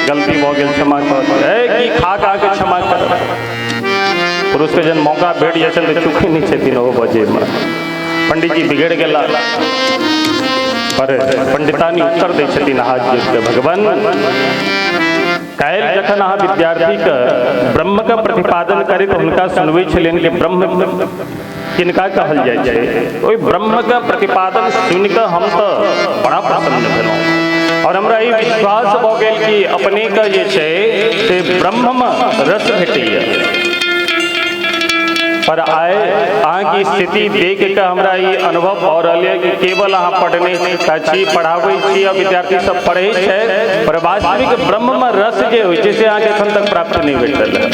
गलती भऽ गेल, क्षमा कर। ए की खा खा के क्षमा कर? पुरुष के जन मौका भेट जाइ छनि तऽ चूकै नहि छथिन ओ बजैमे। पंडित जी बिगड़ि गेला, पर पंडितानी उत्तर दै छथिन हाथ जोड़ि के, भगवान काल्हि जखन अहाँ विद्यार्थीके ब्रह्म के प्रतिपादन करैत हुनका सुनबै छलियनि कि ब्रह्म किनका कहल जाइ छै, ओहि ब्रह्म के प्रतिपादन सुनि कऽ हम तऽ बड़ा प्रसन्न भेलहुँ और हमरा ई विश्वास भऽ गेल कि अपनेके जे छै से ब्रह्ममे रस भेटैए। पर आइ अहाँके स्थिति देख के हमरा ई अनुभव भऽ रहल यऽ कि केवल अहाँ पढ़ने छी, पढ़ाबै छी आ विद्यार्थी सब पढ़ै छै, पर वास्तविक ब्रह्ममे रस जे होइ छै से अहाँके एखन तक प्राप्त नहि भेटल है।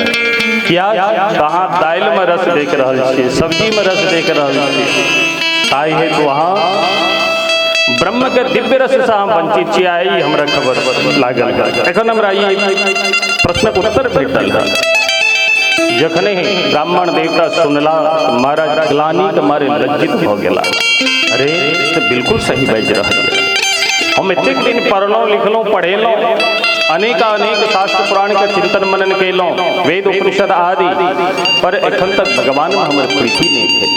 किया? तऽ अहाँ दालिमे रस देख रहल छियै, सब्जीमे रस देख रहल छियै, ताहि हेतु अहाँ ब्रह्म के दिव्य रस से अहाँ वंचित छियै। आइ हमरा खबर लागल, एखन हमरा ई प्रश्नक उत्तर भेटल है। जखने ही ब्राह्मण देवता सुनला महाराज ग्लानि के मारे लज्जित भऽ गेला, अरे तऽ बिल्कुल सही बाजि रहल यऽ, हम एतेक दिन पढ़लहुँ लिखलहुँ पढ़ेलहुँ, अनेकानेक शास्त्र पुराण के चिंतन मनन केलहुँ, वेद उपनिषद आदि, पर एखन तक भगवान में हमर प्रीति नहीं भेल।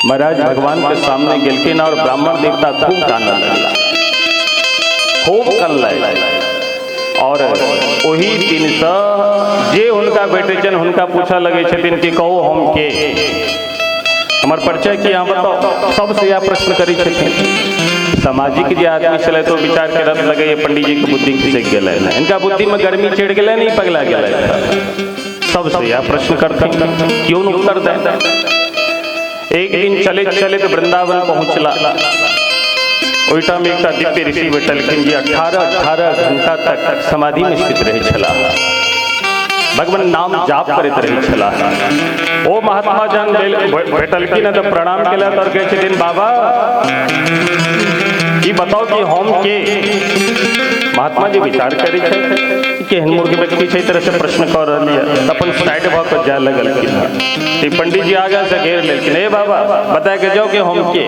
महाराज भगवान के सामने गेलखिन और ब्राह्मण देवता खूब कानऽ लगला, खूब कनलथि और ओही दिनसँ जे हुनका भेटै छनि हुनका पूछऽ लगै छथिन कि कहू हम के? हमर परिचय की अहाँ बताओ। सबसे यह प्रश्न करै छथिन। सामाजिक जे आदमी छलै तो विचार करत लगैए पंडित जी के बुद्धि खिसक गेलै, इनका बुद्धि में गर्मी चढ़ि गेलै, नहीं पगला गेलै। सबसे यह प्रश्न करथिन, क्यों न उत्तर दे। एक दिन चलैत चलैत वृंदावन पहुँचला। ओहिठाम एकटा दिव्य ऋषि भेटलखिन जे 18-18 घंटा तक समाधि में स्थित रहै छलाह, भगवान नाम जाप करैत रहै छलाह। ओ महात्मा जहन भेटलखिन तऽ प्रणाम केलक और कहै छथिन, बाबा ई बताओ कि हम के। महात्मा जी विचार करै छै केहन मूर्ख व्यक्ति छै, तरह से प्रश्न कऽ रहल यऽ, अपन साइड भऽ कऽ जाय लगलखिन। ई पंडित जी आगाँ से घेर लेलखिन, हे बाबा बता के जाओ कि हम के।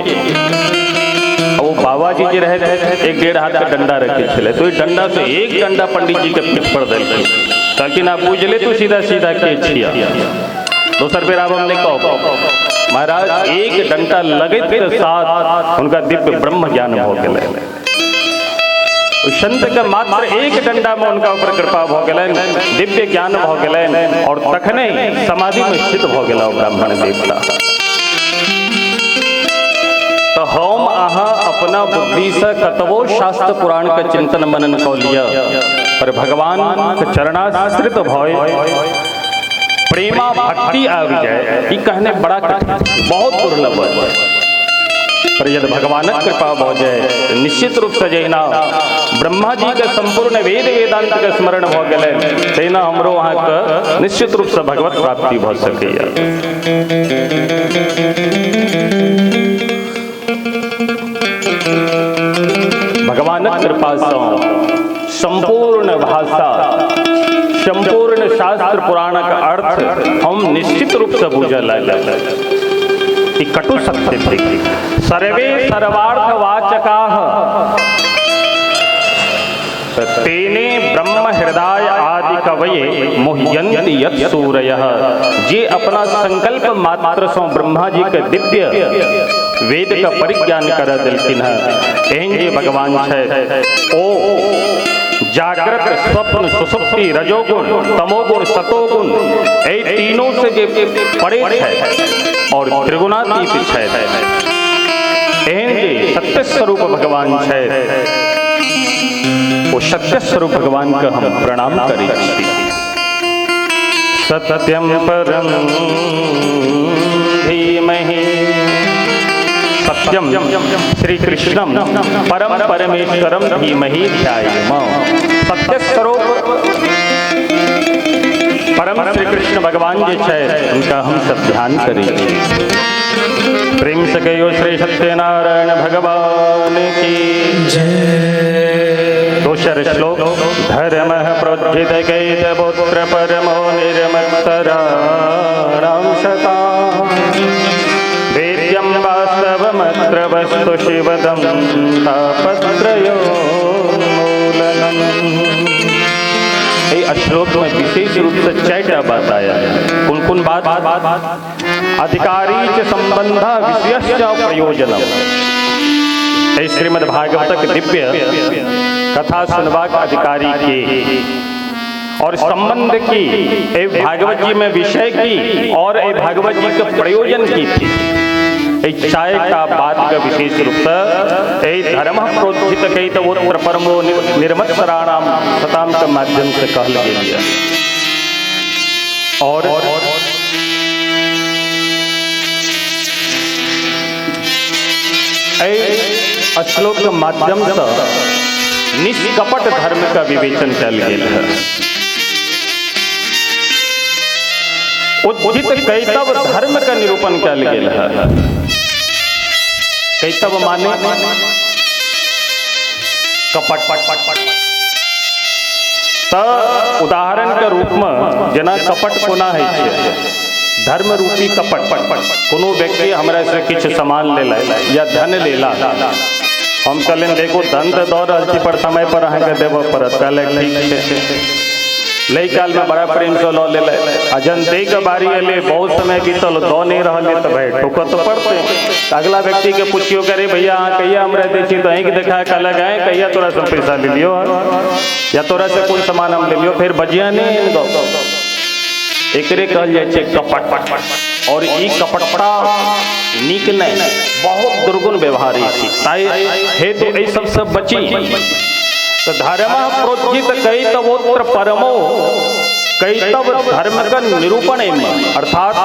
वो बाबा जी जे रहे 1-1.5 हाथ के डंडा रखे छलै, तो डंडा से एक डंडा पंडित जी के पीठ पर देलखिन। कहलखिन आप बुझ ले तू सीधा सीधा के छिया, दोसर बेर आब हम नहीं कहब। महाराज एक डंडा लगैत के साथ उनका दिव्य ब्रह्म ज्ञान भऽ गेलै। संत के मात्र एक डंडा में उनका ऊपर कृपा भऽ गेलनि, दिव्य ज्ञान भऽ गेलनि और तखने समाधि में स्थित भऽ गेला ब्राह्मण देवता। तो हम अहाँ अपना बुद्धि से कतबो शास्त्र पुराण के चिंतन मनन कऽ लिअ, पर भगवान के चरणाश्रित भय प्रेमा भक्ति आबि जाए, ई कहने बड़ा कठिन, बहुत दुर्लभ है। पर यदि भगवानक कृपा भऽ जाए तो निश्चित रूप से जहिना ब्रह्मा जी के संपूर्ण वेद वेदांत के स्मरण भऽ गेलै, तहिना हमरो अहाँके निश्चित रूप से भगवत प्राप्ति भऽ सकैए। भगवानक कृपा से संपूर्ण भाषा, संपूर्ण शास्त्र पुराणक अर्थ हम निश्चित रूप से बुझऽ लागल। ई कटु सत्य थिक। सर्वे सर्वार्थ वाचकाः तेने ब्रह्म हृदय आदि कवये मुह्यन्ति यत् सूरयः। जे अपना संकल्प मात्र से ब्रह्मा जी के दिव्य वेद का परिज्ञान कर देलखिन हँ, एहन जे भगवान छै ओ जागृत स्वप्न सुसुप्ति रजोगुण तमोगुण सतोगुण एहि तीनों से जे परे छै और त्रिगुणातीत छै, एहन जे सत्य स्वरूप भगवान छै ओ सत्य स्वरूप भगवान के हम प्रणाम करै छी। सत्यम परम धीमहि सत्यम श्री कृष्णम परम परमेश्वरम धीमहि ध्यायाम। सत्य स्वरूप परम श्री कृष्ण भगवान जे छै उनका हम सब ध्यान करै छी। प्रेम से कहियो श्री सत्यनारायण भगवान की जय। दोसर श्लोक, धर्म प्रोज्झित कैतपुत्र परमो निर्मत्सराणां सता वेद्यं वास्तवमत्र वस्तु शिवदं तापत्रयोन्मूलनम्। एहि श्लोक में विशेष रूप से चारिटा बात आया है। कौन कौन बात? अधिकारी च संबंध विषयश्च प्रयोजनम। एहि श्रीमद् भागवतक दिव्य कथा सुनबाक अधिकारी के और संबंध की, एहि भागवत जी में विषय की और एहि भागवत जी के प्रयोजन की थी। एहि चारिटा बात के विशेष रूप से एहि धर्म प्रोज्झित कैतवोत्र परमो निर्मत्सराणाम सताम के माध्यम से कहल गेल यऽ। और एहि श्लोक के माध्यम से निष्कपट धर्म का विवेचन कयल गेल है। उज्जित कैतव धर्म का निरूपण कयल गेल है। कैतव माने कपट। त उदाहरण के रूप में जेना कपट कोना होइ छै, धर्म रूपी कपट। कोनो व्यक्ति हमरा से किछु सामान लेला या धन लेला, हम कहलियनि देखो धन तऽ दऽ रहल छी पर समय पर अहाँके देबऽ पड़त, कहलक ठीक छै। लै काल में बड़ा प्रेम से लऽ लेलै आ जहन दै के बारी एलै बहुत समय बीतल दऽ नहीं रहल तऽ भाई ठोकऽ तऽ पड़तै। अगला व्यक्ति के पुछियो करे भैया अहाँ कहिया हमरा दै छी, तऽ आँखि देखा कहलक आँय कहिया तोरा से पैसा लेलियो या तोरा से कोन सामान हम लेलियो, फेर बजिया नहीं एहन गप। एकरे कहल जाइ छै कपट। और ई कपटता नीक नहि, बहुत दुर्गुण व्यवहार ई थिक। ताहि हेतु एहि सबसँ बची। तऽ धर्म प्रोज्झित कैतवोत्र परमो, कैतव धर्म के निरूपण एहिमे, अर्थात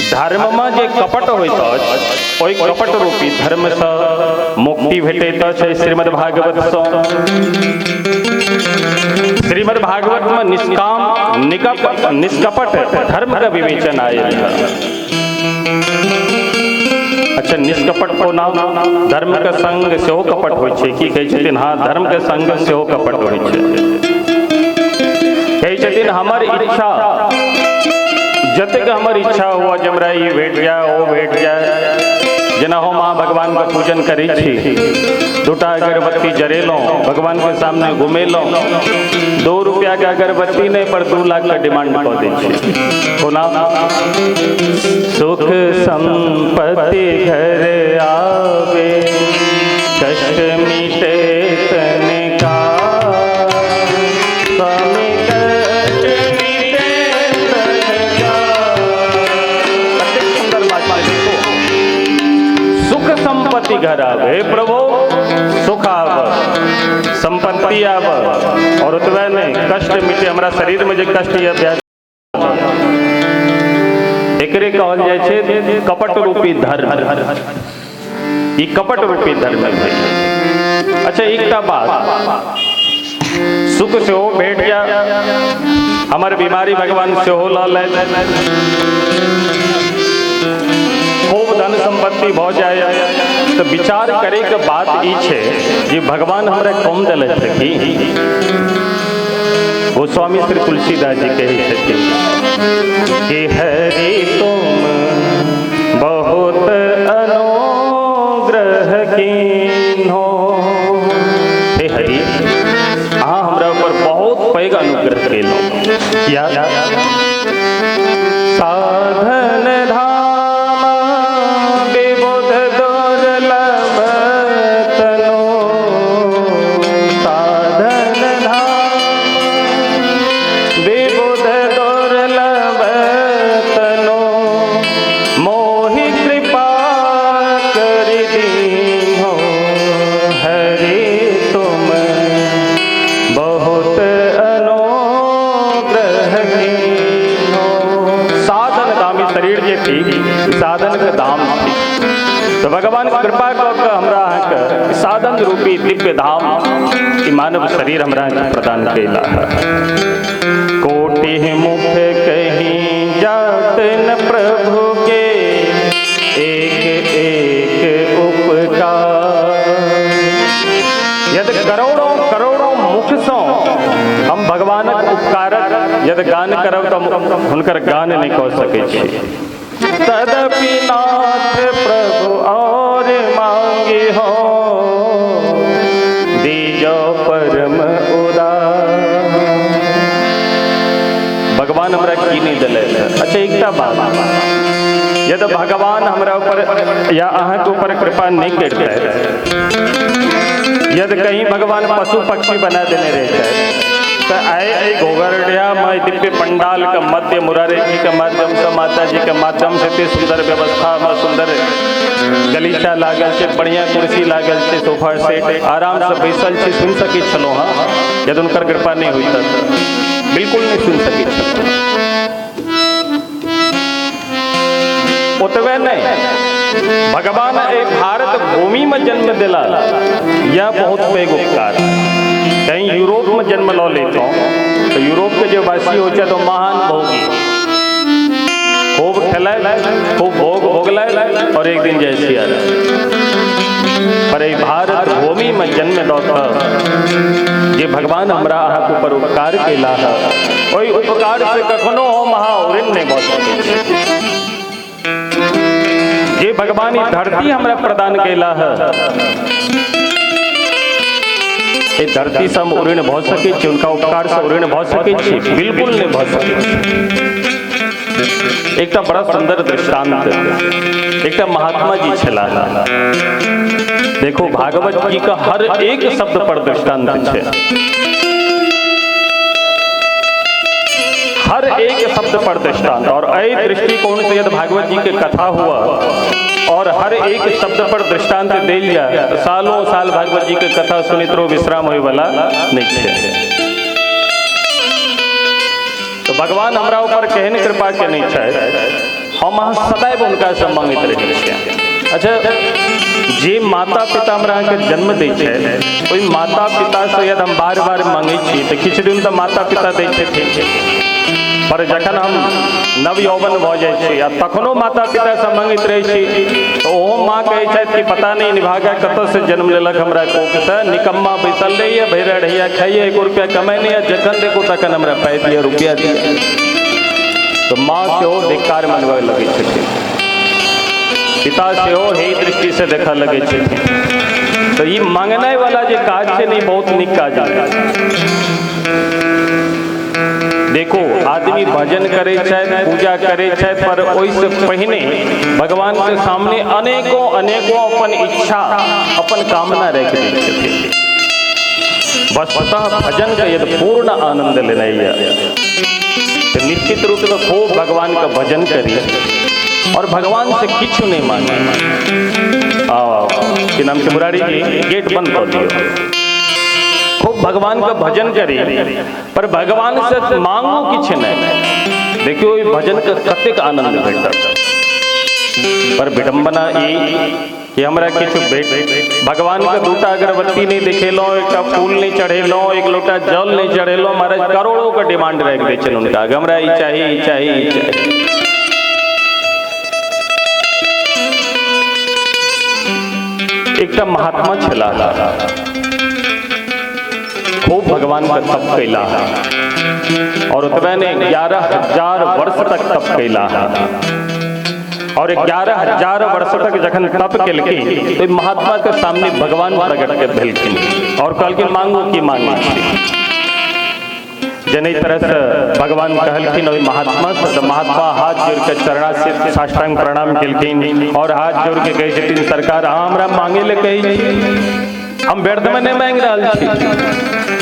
धर्ममे जे कपट होइत अछि ओहि कपट रूपी धर्मसँ मुक्ति भेटैत अछि श्रीमद् भागवतसँ। श्रीमद् भागवतमे निष्काम निष्कपट धर्म के विवेचन आयल है। अच्छा, निष्कपट कोना? धर्म के संग सेहो कपट होइ छै की? कहै छथिन हाँ, धर्म के संग सेहो कपट होइ छै। कहै छथिन हमर इच्छा, जतेक हमर इच्छा हुआ जे हमरा ई भेट जाय ओ भेट जाय, जेना हम अहाँ भगवान के पूजन करै छी, दूटा अगरबत्ती जरेलहुँ, भगवान के सामने घुमेलहुँ, 2 रुपया के अगरबत्ती नहीं पर 2 लाख के डिमांड कऽ दै छी। कोना? सुख संपत्ति घर आवे, कष्ट मिटे तन का, स्वामी कष्ट मिटे तन का। कतेक सुंदर बात छै, देखो, सुख संपत्ति घर आवे, प्रभु सुख आब, संपत्ति आब, और ओतबे नहीं कष्ट मिटे। हमरा शरीर में जे कष्ट यऽ व्याधि, एकरे कहल जाइ छै कपट रूपी धर्म। ई कपट रूपी धर्म है। अच्छा, एकटा बात, सुख सेहो भेट जाय, हमर बीमारी भगवान सेहो लऽ लेत, खूब धन संपत्ति भऽ जाय, तऽ विचार करे के बात ई छै जे भगवान हमरा कम देलथि की? गोस्वामी श्री तुलसीदास जी कहै छथिन कि हरि तुम बहुत अनुग्रह कीन्हो। हे हरि, अहाँ हमरा ऊपर बहुत पैघ अनुग्रह केलहुँ। किया? साधन धाम विबुध दुर्लभ तनु, साधन धाम विबुध दुर्लभ तनु, मोहि कृपा कर दीन्हो, हरि तुम बहुत अनुग्रह कीन्हो। साधन धाम, ई शरीर जे थी साधन के धाम थी, तो भगवान कृपा कऽ के हमरा अहाँके साधन रूपी दिव्य धाम ई मानव शरीर हमरा अहाँके प्रदान कयला है। कोटि मुख कहीं जात न प्रभु के, एक एक उपकार। यदि करोड़ों करोड़ों मुख सँ हम भगवानक उपकारक यदि गान करब तऽ हम हुनकर गान नहीं कऽ सकै छी। तदपि नाथ प्रभु और मांगे हो, दीजो परम उदार। भगवान हमरा की नहीं दिलथि। अच्छा, एकटा बात, यदि भगवान हमरा ऊपर या अहाँके ऊपर कृपा नहीं करतै, यदि कहीं भगवान पशु पक्षी बना देने रहते तो आए घोघरडिया में दिव्य पंडाल के मध्य मुरारी जी के माध्यम से, माता जी के माध्यम से एते सुंदर व्यवस्था में सुंदर गलीचा लागल छै, बढ़िया कुर्सी लागल छै, सोफा सेट, आराम से बैसल छी, सुनि सकै छलहुँ हँ। यदि हुनकर कृपा नहीं होइत तऽ बिल्कुल नहीं सुनि सकै छलहुँ। ओतबे नहीं, भगवान एक भारत भूमि में जन्म दिला, यह बहुत पैघ उपकार। कहीं यूरोप में जन्म लऽ लेतहुँ तो यूरोप के जे वासी होइ छै तो महान भोगी, खूब खेलै, खूब भोग भोगलै और एक दिन जय सिया। पर एहि भारत भूमि में जन्म दऽ कऽ जे भगवान हमरा अहाँके ऊपर उपकार केला है, ओहि उपकार से कखनो हम अहाँ ऋण नहीं भऽ सकै छी। जे भगवान ई धरती हमरा प्रदान केला है, एहि धरती से हम ऋण भऽ सकै छी, हुनका उपकार से ऋण भऽ सकै छी? बिल्कुल नहीं भऽ सकै छी। एकटा बड़ा सुंदर दृष्टांत, एकटा महात्मा जी छलाह। देखो, भागवत जी का हर एक शब्द पर दृष्टांत छै, हर एक शब्द पर दृष्टांत। और एहि दृष्टिकोण से यदि भागवत जी के कथा हुआ और हर एक शब्द पर दृष्टांत देल जाए तो सालों साल भागवत जी के कथा सुनित रहो, विश्राम होय वाला नहीं छै। तो भगवान हमरा ऊपर केहन कृपा के नहीं छै, हम अहाँ सदैव हुनका से मांगैत रहै छियै। अच्छा, जे माता पिता हमरा अहाँके जन्म दै छै, ओहि माता पिता से यदि हम बार बार मांगै छी तऽ किछु दिन तऽ माता पिता दै छथिन, पर जखन हम नव यौवन भऽ जाइ छी आ तखनो माता पिता से मांगैत रहै छी तऽ ओहो माँ कहै छथि कि पता नहि निभागा कतऽसँ जन्म लेलक हमरा कोखसँ, निकम्मा बैसल रहैए, भरि अढ़ैया खाइए, 1 रुपया कमाइ नहि, जखन देखू तखन हमरा पाइ दिअ, रुपया दिअ। तऽ माँ सेहो धिक्कार मनबय लगै छथिन, पिता सेहो हे दृष्टिसँ देखऽ लगै छथिन। तऽ ई मांगनाइ वाला जे काज छै ने, बहुत नीक काज है। देखो, आदमी भजन करे छथि, पूजा करे छथि, पर ओहिसँ पहिने भगवान के सामने अनेकों अनेकों अपन इच्छा, अपन कामना राखि दै छथिन। वस्तुतः भजन के यदि पूर्ण आनंद लेनाइ यऽ तो निश्चित रूप से खूब भगवान का भजन करी और भगवान से किछु नहीं मांगे। आओ कि नाम से मुरारी जी, गेट बंद कर दियो। खूब भगवान का भजन करी पर भगवान से मांगो किछु नहीं। देखियो, ई भजन के कतेक आनंद भेटत। पर विडंबना ई कि हमरा किछु भेट, भगवान के दूटा अगरबत्ती नहीं देखेलहुँ, एकटा फूल नहीं चढ़ेलहुँ, एक लोटा जल नहीं चढ़ेलहुँ, महाराज करोड़ों के डिमांड राखि दै छनि हुनका, हमरा ई चाही, ई चाही, ई चाही। एकटा महात्मा छलाह, खूब भगवान का तप कैला और ओतबे ने 11,000 वर्ष तक तप कैला और 11,000 वर्ष तक जखन तप केलखिन तो महात्मा के सामने भगवान प्रकट के भेलखिन और कहलखिन मांगू की मांगे छी। जने तरह से भगवान कहलखिन ओहि महात्मा से, तो महात्मा हाथ जोड़ के चरणा से साष्टांग प्रणाम केलखिन और हाथ जोड़ के कहै छथिन, सरकार अहाँ हमरा मांगे ले कहै छी, हम व्यर्थ में नहीं मांगि रहल छी।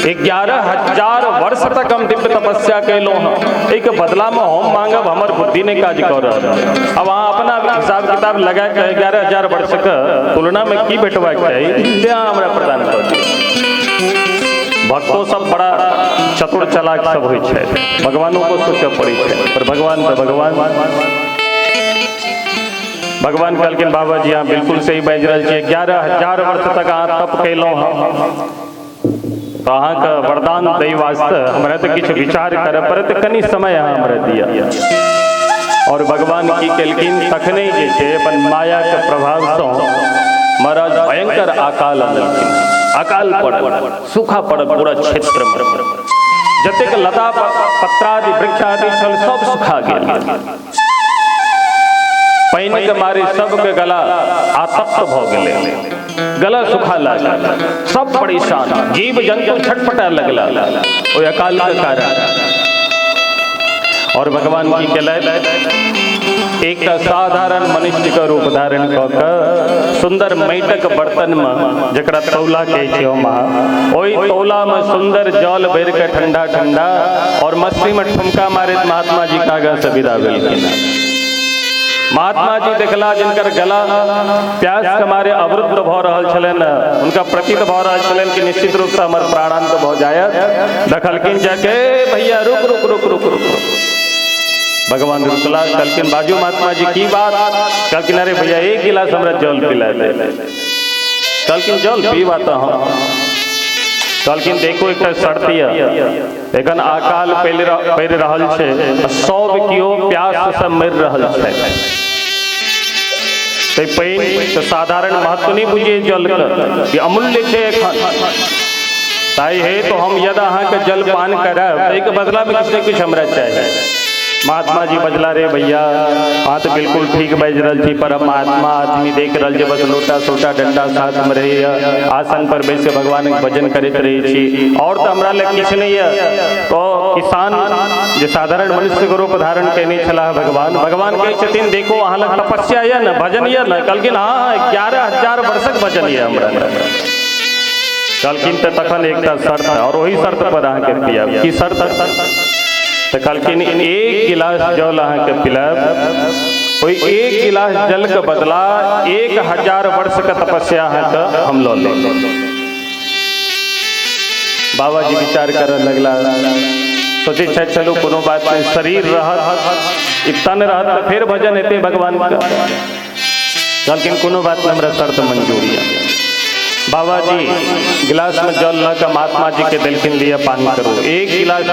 11,000 वर्ष तक हम दिव्य तपस्या कैलहुँ हँ, एहिके बदला में हम मांगब, हमर बुद्धि नहीं काज कऽ रहल। अब अहाँ अपना हिसाब किताब लगा के 11,000 वर्ष के तुलना में की भेटबाक चाही से अहाँ हमरा प्रदान कऽ दियौ। भक्तो सब बड़ा चतुर चालाक सब होइ छै, भगवानों को सोचऽ पड़ै छै, पर भगवान तऽ भगवान। भगवान कहलखिन बाबा जी अहाँ बिल्कुल सही बाजि रहल छियै, 11,000 वर्ष तक अहाँ तप कैलहुँ हँ, तऽ अहाँके वरदान दै वास्ते हमरा तऽ किछु विचार करऽ पड़त, कनि समय अहाँ हमरा दिअ। और भगवान की केलखिन, तखने जे छै अपन मायाके प्रभावसँ महाराज भयंकर अकाल अनलखिन। अकाल पड़ल, सूखा पड़ल पूरा क्षेत्रमे, जतेक लता पत्रादि वृक्ष आदि छल सब सुखा गेल। पानि के मारे सबके गला आतप्त भऽ गेलै, गला सुखा लागल, सब परेशान, जीव जंतु छटपटा लगला ओहि अकाल के कारण। और भगवान की केलथि, एकटा साधारण मनुष्य के रूप धारण कऽ के सुंदर माटिक बर्तन में, जकरा तौला कहै छियै हम अहाँ, ओहि तौला में सुंदर जल भरि के ठंडा ठंडा और मस्ती में ठुमका मारैत महात्मा जी के आगाँ से विदा भेलखिन। महात्मा जी देखला जिनकर गला प्यास के मारे अवरुद्ध भऽ रहल छलनि, हुनका प्रतीत भऽ रहल छलनि कि निश्चित रूप से हमर प्राणांत भऽ जायत। देखलखिन जाके, भैया रुक रुक रुक रुक रुक। भगवान रुकला, कहलखिन बाजू महात्मा जी की बात? कहलखिन अरे भैया एक गिलास हमरा जल पिला दे। कहलखिन जल पीबा तऽ हम। कहलखिन देखो एकटा शर्त यऽ, एखन अकाल पड़ि रहल छै, सब केओ प्यास से मरि रहल छै, ते पानि तऽ साधारण महत्व नहीं बुझिए जल के, अमूल्य छै एखन। ताहि हे तो हम यदि अहाँके जल पान करब ताहिके बदलामे किछु ने किछु हमरा चाही। महात्मा जी बजला, रे भैया अहाँ तऽ बिल्कुल ठीक बाजि रहल छी, पर हम महात्मा आदमी देख रहल छी, बस लोटा सोटा डंडा साथमे रहैए, आसन पर बैस के भगवानके भजन करैत रहै छी, और तऽ हमरा लग किछु नहीं यऽ। तो किसान जे साधारण मनुष्यके रूप धारण केने छलाह भगवान, भगवान कहै छथिन देखो अहाँ लग तपस्या यऽ ने, भजन यऽ ने? कहलखिन हाँ, 11,000 वर्षक भजन यऽ हमरा। कहलखिन तऽ तखन एकटा शर्त, और ओहि शर्त पर अहाँके पियाब। की शर्त? तऽ कहलखिन एक गिलास जल अहाँके पिलायब, ओहि एक गिलास जल के बदला 1000 वर्ष के तपस्या अहाँके हम लऽ लेब। बाबा जी विचार करऽ लगला, सोचै छथि चलू कोनो बात नहीं, शरीर रहत ई तन रहत तऽ फेर भजन हेतै भगवान के। कहलखिन कोनो बात नहीं, हमरा शर्त मंजूर यऽ। बाबा जी गिलास में जल लऽ कऽ महात्मा जी के देलखिन, लिअ पान करू। एक गिलास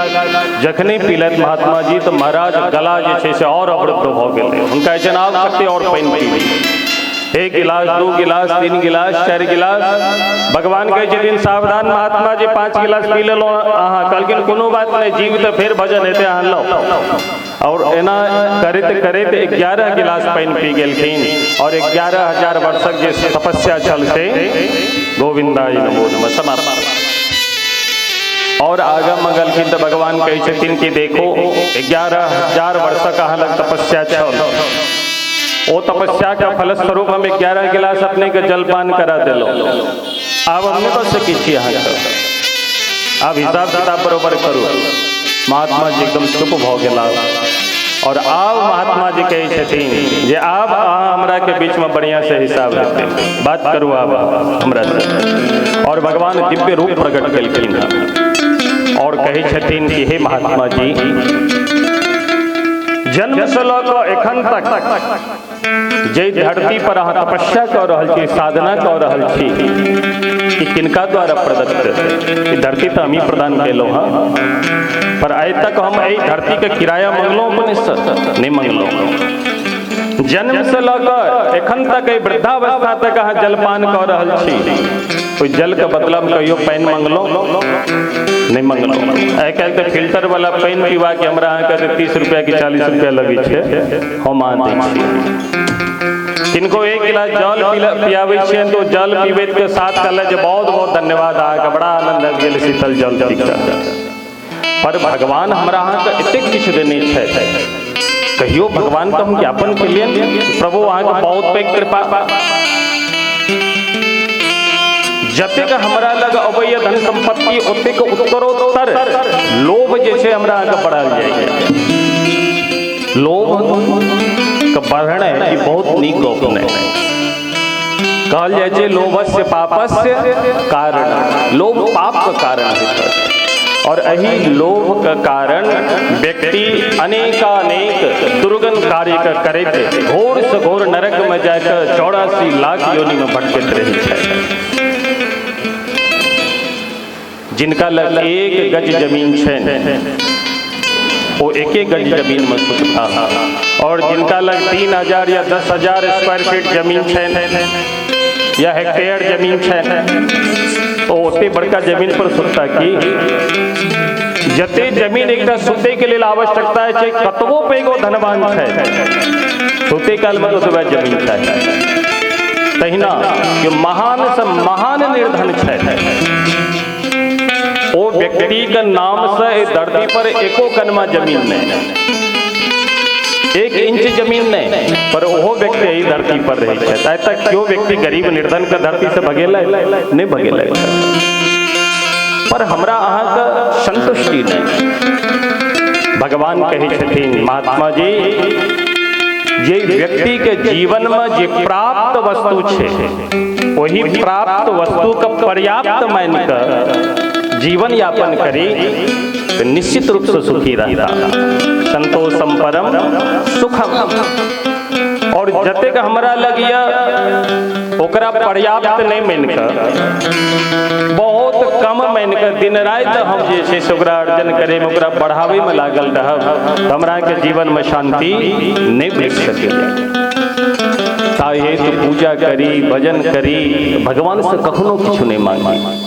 जखने पीलथि महात्मा जी तऽ महाराज गला जे छै से और अवरुद्ध भऽ गेलै। हुनका होइ छनि आब कते और पानि पीबी। एक गिलास, 2 गिलास, 3 गिलास, 4 गिलास। भगवान कहै छथिन सावधान महात्मा जी, 5 गिलास पी लेलहुँ अहाँ। कहलखिन कोनो बात नहीं, जीव तऽ फेर भजन हेतै, अहाँ लौ। और एना करैत करैत 11 गिलास पानि पी गेलखिन और 11,000 वर्षक जे तपस्या छल से गोविंदाय नमो नमः समाप्त। और आगा मंगलखिन तऽ भगवान कहै छथिन कि देखो 11,000 वर्षक अहाँ लग तपस्या छल, ओ तपस्या के फलस्वरूप हम 11 गिलास अपने के जलपान करा देलहुँ। आब हम नहि कऽ सकै छी अहाँके, आब हिसाब किताब बरोबर करू। महात्मा जी एकदम चुप भऽ गेला और आब महात्मा जी कहै छथिन जे आब अहाँ हमरा के बीच में बढ़िया से हिसाब हेतै, बात करू आब हमरा से। और भगवान दिव्य रूप प्रकट केलखिन और कहै छथिन कि हे महात्मा जी, जन्म से लऽ कऽ एखन तक जे धरती पर अहाँ तपस्या कऽ रहल छी, साधना कऽ रहल छी, ई किनका द्वारा प्रदत्त? ई धरती तऽ हमही प्रदान केलहुँ हँ, पर आइ तक हम एहि धरती के किराया मंगलहुँ अपने से? नहीं मंगलहुँ। जन्म से लऽ कऽ एखन तक एहि वृद्धावस्था तक अहाँ जलपान कऽ रहल छी, ओहि जल के बदला में कहियो पानि मंगलहुँ? नहीं मंगलहुँ। आइ काल्हि तऽ फिल्टर वाला पानि पीबाके हमरा अहाँके 30 रुपया कि 40 रुपया लगै छै, हम अहाँ दै छी। किनको एक गिलास जल पियाबै छियनि तऽ जल पीबैत के साथ कहलक जे बहुत बहुत धन्यवाद अहाँके, बड़ा आनंद आबि गेल शीतल जल पी कऽ। पर भगवान हमरा अहाँके एतेक किछु देने छथि, कहियो भगवान के हम ज्ञापन केलियनि प्रभु अहाँके बहुत पैघ कृपा। जतेक हमरा लग अबैया धन संपत्ति ओतेक उत्तरोत्तर लोभ जे छै हमरा अहाँके बढ़ल जाइए। लोभ के बढ़नाइ ई बहुत नीक गप नहि। कहल जाइ छै लोभस्य पापस्य कारण, लोभ पाप के कारण होइत अछि। और एहि लोभ के कारण व्यक्ति अनेकानेक दुर्गम कार्य के करैत घोर से घोर नरक में जाकर 84 लाख योनि में भटकैत रहै छै। जिनका लग 1 गज जमीन छनि ओ 1 गज जमीन में सुतता, और जिनका लग 3,000 या 10,000 स्क्वायर फीट जमीन छनि या हेक्टेयर जमीन छनि ओ ओते बड़का जमीन पर सुतता। की जते जमीन एकटा सुते के लेल आवश्यकता छै, कतबो पैघ ओ धनवान छै सुते काल में ओतबे जमीन चाही। तहिना कि महान से महान निर्धन छै ओ व्यक्ति के नाम से एहि धरती पर एको कनमा जमीन नहीं, 1 इंच जमीन नहीं, पर ओहो व्यक्ति एहि धरती पर रहै छै। आइ तक केओ व्यक्ति गरीब निर्धन के धरती से भगेलै नहीं भगेलै, पर हमरा अहाँके संतुष्टि नहीं। भगवान कहै छथिन महात्मा जी, जे व्यक्ति के जीवन में जे प्राप्त वस्तु छै वही प्राप्त वस्तु के पर्याप्त मान के जीवन यापन करी तो निश्चित रूप से सुखी रहता। संतोषम परम सुखम। और जतेक हमरा लग यऽ ओकरा पर्याप्त नहीं मान कऽ, बहुत कम मान कऽ दिन राति हम जे छै से ओकरा अर्जन करैमे ओकरा बढ़ाबैमे लागल रहब तऽ हमरा के जीवन में शांति नहीं भेट सकैए। ताहि हेतु पूजा करी, भजन करी, भगवान से कखनो किछु नहीं मांगी।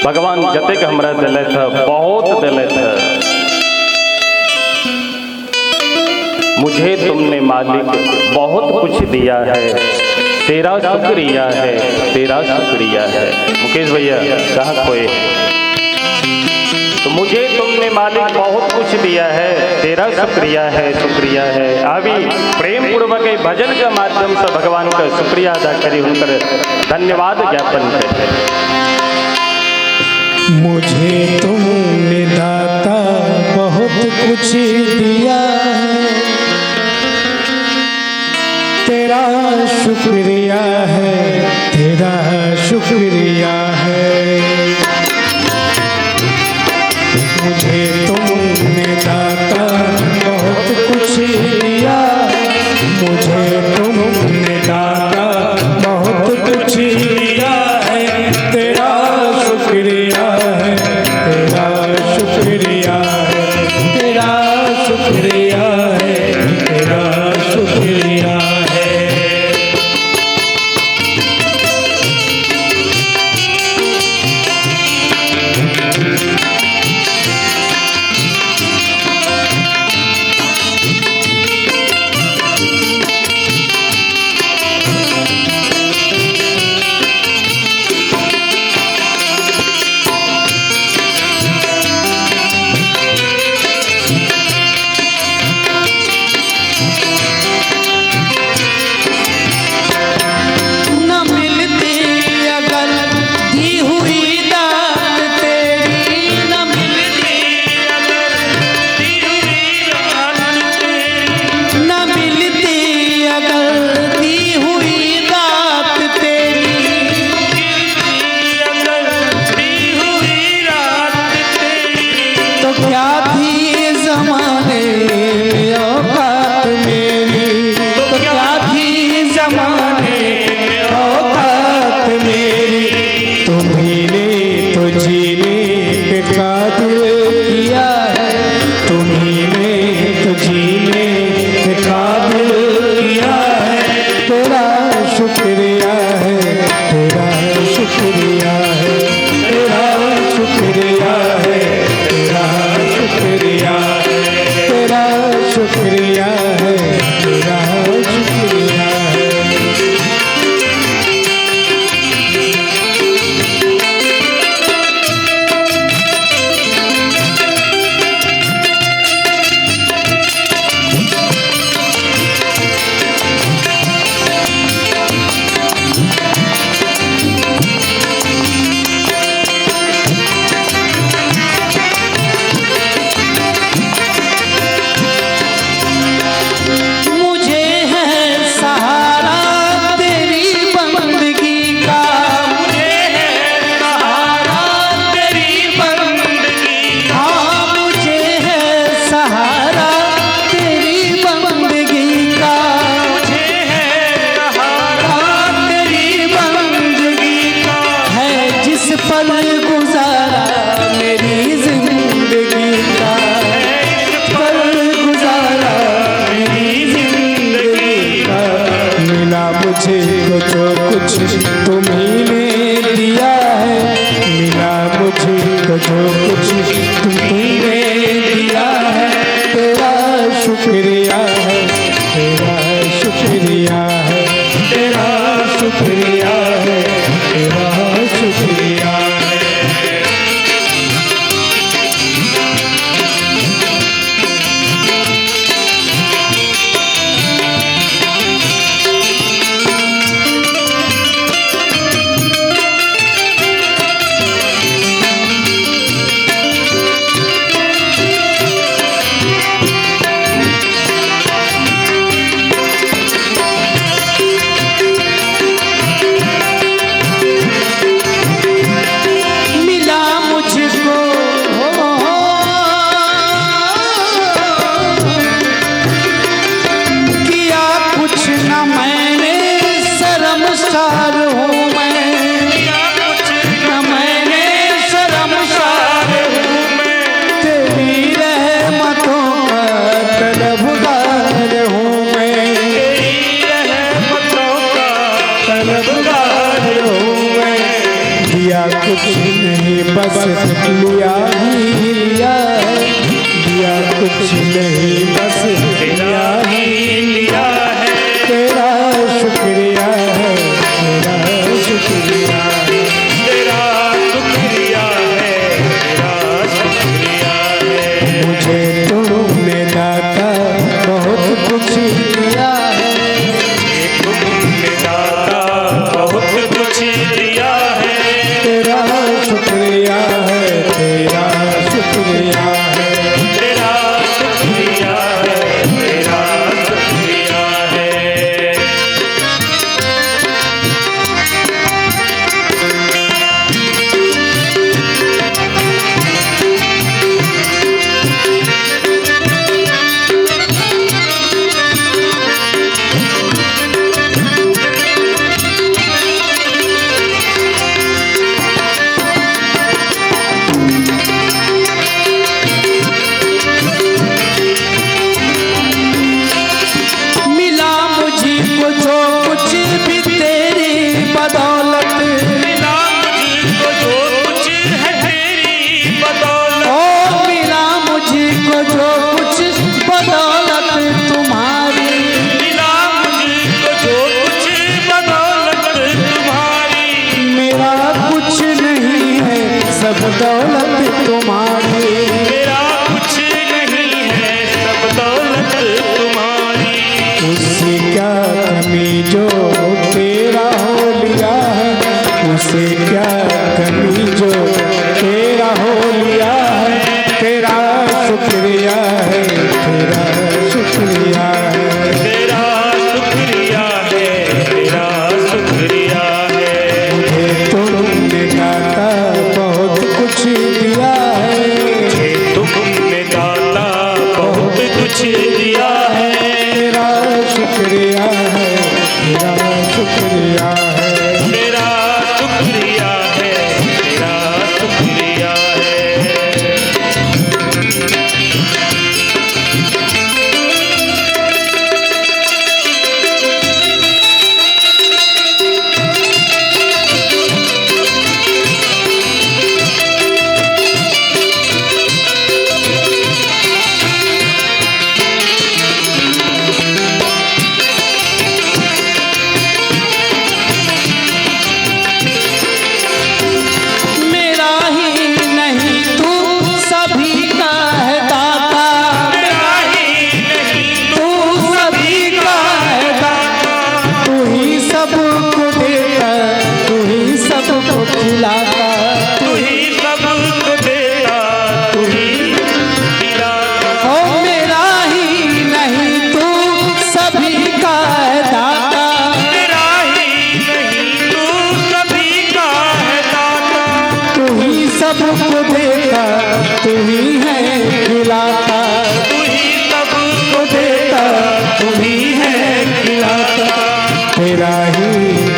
भगवान जतेक हमरा दिलथि है बहुत दिलथि है। मुझे तुमने मालिक बहुत कुछ दिया है, तेरा शुक्रिया है, तेरा शुक्रिया है। मुकेश भैया कहाँ खोए? तो मुझे तुमने मालिक बहुत कुछ दिया है, तेरा शुक्रिया है, शुक्रिया है। अभी प्रेम पूर्वक भजन के माध्यम से भगवान का शुक्रिया अदा करी, उनकर धन्यवाद ज्ञापन करी।
मुझे तुमने दाता कुछ दिया है, तेरा शुक्रिया है, तेरा शुक्रिया है। मुझे तुमने दाता बहुत कुछ दिया, मुझे तुमने दाता बहुत कुछ दिया है, तेरा शुक्रिया है, तेरा शुक्रिया है, तेरा शुक्रिया है, तेरा शुक्रिया है। शुक्रिया है, तेरा शुक्रिया है, तेरा सब दौलत तुम्हारी।
मेरा कुछ नहीं है सब दौलत तुम्हारी।
उसे क्या कमी जो तेरा हो लिया है, उसे क्या कमी जो तेरा हो लिया है। तेरा शुक्रिया है, तेरा शुक्रिया है,
तेरा शुक्रिया है, तेरा शुक्रिया है।
मुझे तुमने दाता बहुत कुछ दिया है,
मुझे तुमने दाता बहुत कुछ दिया है।
तेरा शुक्रिया है, तेरा शुक्रिया है,
तेरा शुक्रिया है, तेरा शुक्रिया है।
मेरा ही नहीं तू सभी का है दाता,
मेरा ही नहीं
तू सभी का है दाता।
तू ही सबको देता, तू ही सबको खिलाता,
तू ही सबको देता, तू ही खिलाता।
ओ मेरा ही नहीं तू सभी का है दाता,
मेरा ही नहीं तू सभी का है दाता,
तू ही सबको देता, तू ही है खिलाता,
तू ही सबको देता, तू ही है खिलाता।
तेरा ही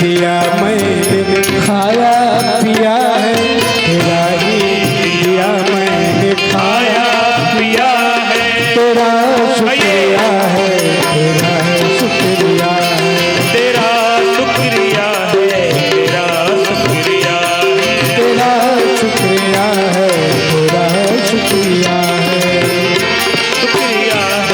दिया मैंने खाया पिया है, तेरा ही दिया मैंने खाया
खाया पिया है,
तेरा शुक्रिया है, तेरा शुक्रिया है,
तेरा शुक्रिया है, तेरा शुक्रिया है,
तेरा शुक्रिया है, तेरा शुक्रिया है,
शुक्रिया है,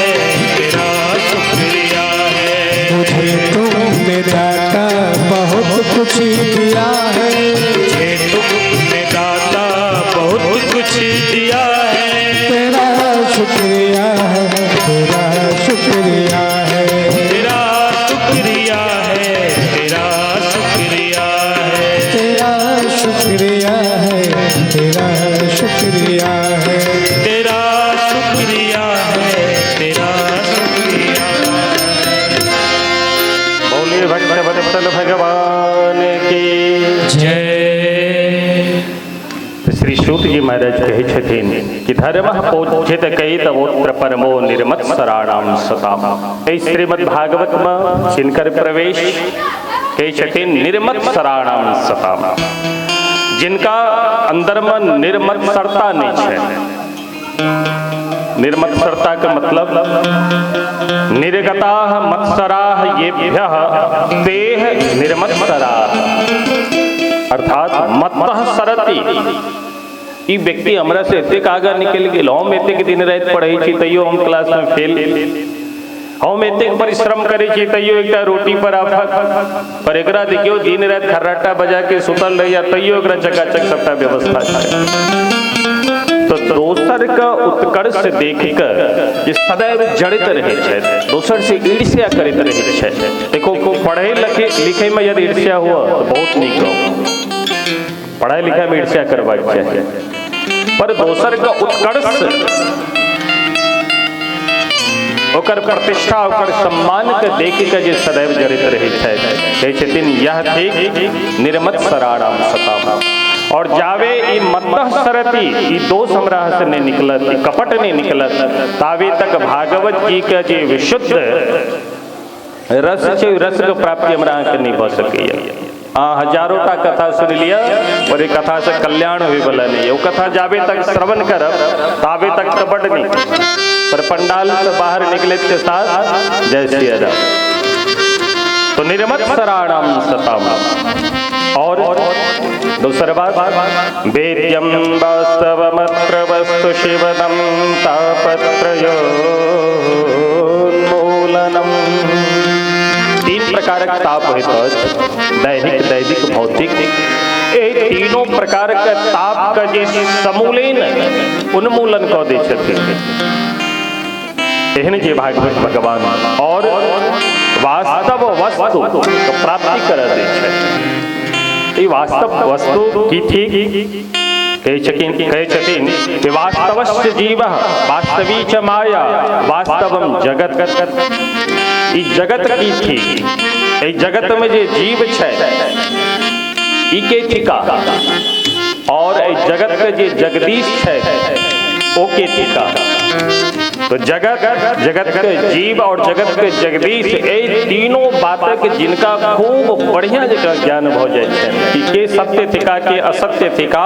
तेरा शुक्रिया है।
मुझे तुमने दाता बहुत कुछ दिया है,
मुझे तुमने दाता बहुत कुछ दिया है,
तेरा शुक्रिया है, तेरा शुक्रिया है,
तेरा शुक्रिया है, तेरा शुक्रिया है,
तेरा शुक्रिया है, तेरा शुक्रिया है,
तेरा शुक्रिया है, तेरा शुक्रिया है।
बोलिए भक्त वत्सल भगवान की
जय।
श्री सूत जी महाराज कहै छथिन कि धर्म पूज्यत कैतवोत्र परमो निर्मत्सराणाम सताम। एहि श्रीमद् भागवत में जिनकर प्रवेश कहै छथिन निर्मत्सराणाम सताम, जिनका अंदर में निर्मत्सरता नहीं छै। निर्मत्सरता का मतलब निर्गताः मत्सराः येभ्यः तेह निर्मत्सराः, अर्थात मत्तः सरति। ई व्यक्ति हमरा से एतेक आगाँ निकलि गेल, हम एतेक दिन राति पढ़ै छी तैयो हम क्लास में फेल, हम एतेक परिश्रम करै छी तैयो एकटा रोटी पर आफत, पर एकरा देखियो दिन राति खर्राटा बजा के सुतल रहैया तैयो एकरा चकाचक सबटा व्यवस्था छै। तो दोसर का उत्कर्ष देख कर जे सदैव जड़ित रहै छै, दोसर से ईर्ष्या करैत रहै छै। देखो पढ़ै लिखै में यदि ईर्ष्या हुआ तो बहुत नीक हो, पढ़ाई लिखाई में ईर्ष्या करबाक चाही, पर दोसर का उत्कर्ष, ओकर प्रतिष्ठा, ओकर सम्मान के देख के जे सदैव जड़ित रहै छै, कहै छथिन यह थिक निर्मत्सराणाम सताम। और जावे ई मत्तः सरति, ई दोष हमरा से नहीं निकलत, ई कपट नहीं निकलत, तावे तक भागवत जी के जे विशुद्ध रस छै, रस के प्राप्ति हमरा अहाँके नहीं भऽ सकैया। अहाँ हजारों टा कथा सुनि लिअ और ई कथा से कल्याण होय वाला नहीं। ओ कथा जाबे तक श्रवण करब ताबे तक तऽ बड नीक, पर पंडाल से बाहर निकले के साथ जय सिया राम। तो निर्मत्सराणाम सताम। और दूसरा बात, वेद्यं वास्तवमत्र वस्तु शिवदं तापत्रयोन्मूलनम। तीन प्रकारक ताप होइत अछि, दैहिक, दैविक, भौतिक। एहि तीनों प्रकार के ताप के जे समूलेन उन्मूलन कऽ दै छथिन, एहन जे भागवत भगवान और वास्तव वस्तु के प्राप्ति कर दै छै। ई वास्तव वस्तु की ठीक कहै छथिन कि वास्तवस्य जीवः वास्तवी च माया वास्तवम जगत। ई जगत की ठीक, एहि जगत में जे जीव छै ई के थिका, और एहि जगत के जे जगदीश छै ओ के थिका। तो जगत, जगत के जीव और जगत के जगदीश, एहि तीनों बातक जिनका खूब बढ़िया जकाँ ज्ञान भऽ जाइ छै कि के सत्य थिका के असत्य थिका,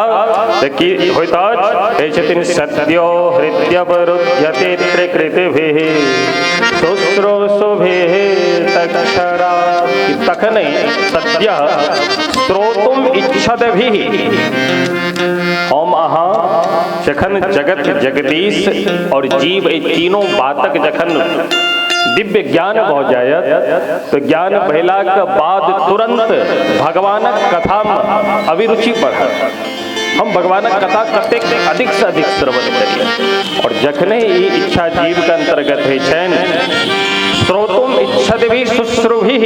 तऽ की होइत अछि? कहै छथिन सत्यो हृद्यवरुध्यते त्रिकृतिभिः शुश्रूषुभिः तक्षरा। तखने सत्यः श्रोतुम इच्छदभिः। हम अहाँ जखन जगत, जगदीश और जीव एहि तीनों बातक जखन दिव्य ज्ञान भऽ जायत, तो ज्ञान भेलाक बाद तुरंत भगवानक कथामे अभिरुचि बढ़त। हम भगवानक कथा कतेक अधिक से अधिक श्रवण करी। और जखने ई इच्छा जीव के अंतर्गत होइ छनि, श्रोतुम इच्छदभिः शुश्रूषुभिः,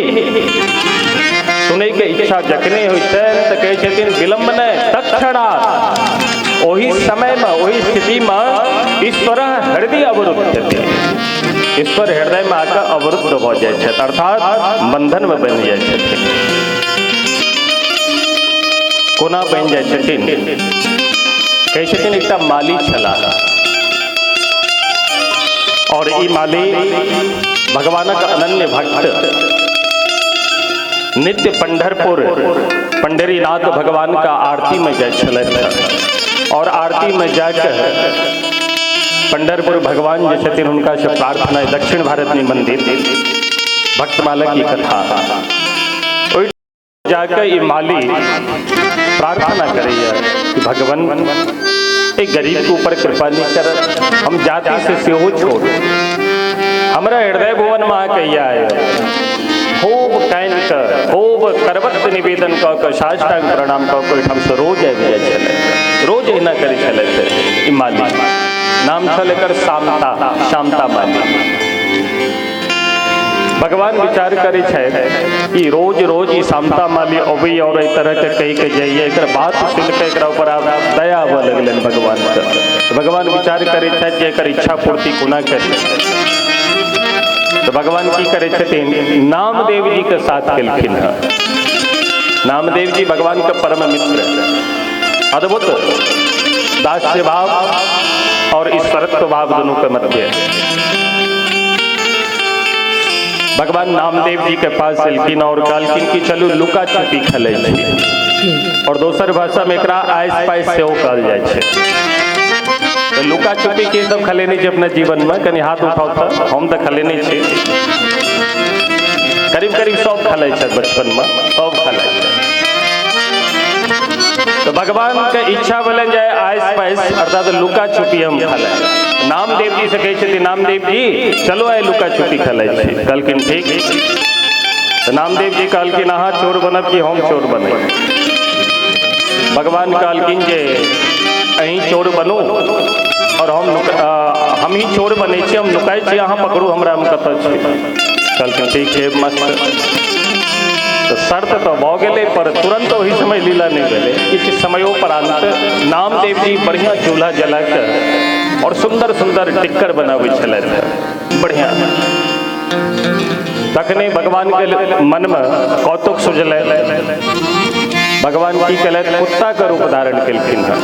सुनै के इच्छा जखने होइ छनि तऽ कहै छथिन विलम्ब नहि, तत्क्षणात् ओहि समय में ओहि स्थिति में ईश्वर हृदय अवरुद्ध छथिन। ईश्वर हृदय में आकर अवरुद्ध भऽ जाइ छथि, अर्थात बंधन में बनि जाइ छथिन। कोना बनि जाइ छथिन? कहै छथिन एकटा माली छलाह, और ई माली भगवानक अनन्य भक्त, नित्य पंढरपुर पंढरीनाथ भगवान का आरती में जाइ छलथि। और आरती में जाकर पंढरपुर भगवान जे छथिन हुनका से प्रार्थना, दक्षिण भारत में मंदिर भक्तमाला की कथा, ओहि जाकर ई माली प्रार्थना करैया कि भगवान एक गरीब के ऊपर कृपा नहीं कर, हम जाति से सेहो छोड़, हमरा हृदय भुवन में कहिया आए। खूब कानि कऽ खूब करवत निवेदन कऽ कऽ साष्टांग प्रणाम कऽ कऽ ओहिठाम से रोज आबि जाइ छलै, रोज एहिना करै छलथि ई माली। नाम छल एकर शामता, शामता माली। भगवान विचार करै छथि कि रोज रोज ई शामता माली अबै और एहि तरह के कहि के जाइए, एकर बात सुनि कऽ एकरा ऊपर आब दया आबऽ लगलनि भगवानके। भगवान विचार करै छथि जे एकर इच्छा पूर्ति कोना करी। तो भगवान की करै छथिन, नामदेव जी के साथ केलखिन हँ। नामदेव जी भगवान के परम मित्र, अद्भुत दास्य भाव और ईश्वरत्व भाव दोनों के मध्य। भगवान नामदेव जी के पास एलखिन और कहलखिन कि चलू लुका छुपी खेलै छी, और दोसर भाषा में एकरा आइस पाइस सेहो कहल जाइ छै। तो लुका छुपी के सब खेलेने छै अपना जीवन में? कनि हाथ उठाउ। तऽ हम तऽ खेलेने छी, करीब करीब सब खेलै छै बचपन में, सब खेलै छै। तो भगवान के इच्छा भेलनि जे आइस पाइस अर्थात लुका छुपी हम खेलै। नामदेव जी से कहै छथिन, नामदेव जी चलो आइ लुका छुपी खेलै छी। कहलखिन ठीक। तऽ नामदेव जी कहलखिन अहाँ चोर बनब कि हम चोर बनै? भगवान कहलखिन जे अहीं चोर बनू और हम ही चोर बनै छी, हम नुकाइ छी, अहाँ पकड़ू हमरा, हम कतऽ छी। कहलखिन ठीक छै, मस्त। तऽ शर्त तऽ भऽ गेलै, पर तुरंत ओहि समय लीला नहि भेलै। किछु समयोपरांत नामदेव जी बढ़िआँ चूल्हा जला कऽ और सुन्दर सुन्दर टिक्कर बनाबै छलथि बढ़िआँ। तखने भगवानके मनमे कौतुक सुझलै। भगवान की केलथि, कुत्ताके रूप धारण केलखिन हँ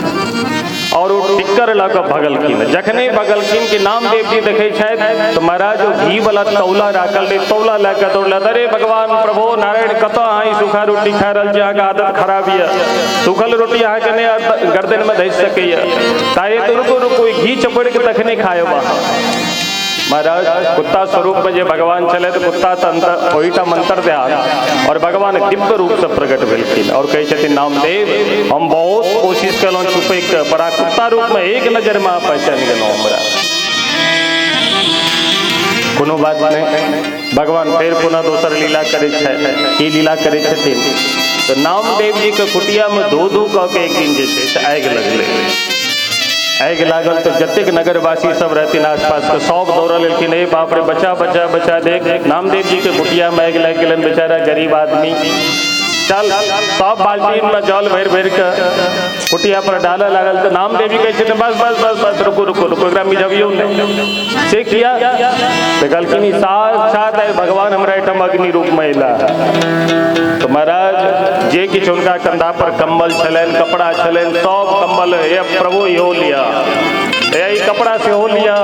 और ओ टिक्कर लऽ कऽ भगलखिन। जखने भगलखिन कि नामदेव जी देखै छथि तऽ महाराज ओ घी वाला तौला राखल रहै, तौला लए कऽ दौड़लथि। अरे भगवान प्रभु नारायण, कतऽ अहाँ ई सूखा रोटी खा रहल छी? अहाँके आदत खराब यऽ, सूखल रोटी अहाँके नहि गर्दनमे धसि सकैए, ताहि तऽ रुकू रुकू, ई घी चपड़ि कऽ तखने खायब अहाँ। महाराज कुत्ता स्वरूप में जे भगवान छलै तऽ कुत्ता तऽ ओहिठाम अंतर ध्यान और भगवान दिव्य रूप से प्रकट भेलखिन और कहै छथिन नामदेव हम बहुत कोशिश केलहुँ छुपैके, पर अहाँ कुत्ता रूप में एक नजर में अहाँ पहचान गेलहुँ हमरा। कोनो बात नहि, भगवान फेर पुनः दोसर लीला करै छथि। की लीला करै छथिन? तऽ नामदेव जी के कुटिया में धो धो कऽ के एक दिन जे छै से आगि लगलै। आगि लागल तऽ जतेक नगरवासी सब रहथिन आसपास के सब दौड़ल एलखिन, हे बाप रे बचा बचा बचा, देख नामदेव जी के कुटिया में आगि लागि गेलनि, बेचारा गरीब आदमी। चल सब बाल्टीन में जल भरि भरि के कुटिया पर डालऽ लागल। तऽ नामदेव जी कहै छथिन बस बस बस बस रुकू रुकू रुकू, एकरा मिझबियौ नहि। से किया? तऽ कहलखिन ई साक्षात भगवान हमरा एहिठाम अग्नि रूप में अयला। तो महाराज जे किछु हुनका कंधा पर कंबल छलनि, कपड़ा छलनि, सब कंबल हे प्रभु इहो लिअ, हे ई कपड़ा सेहो लिअ,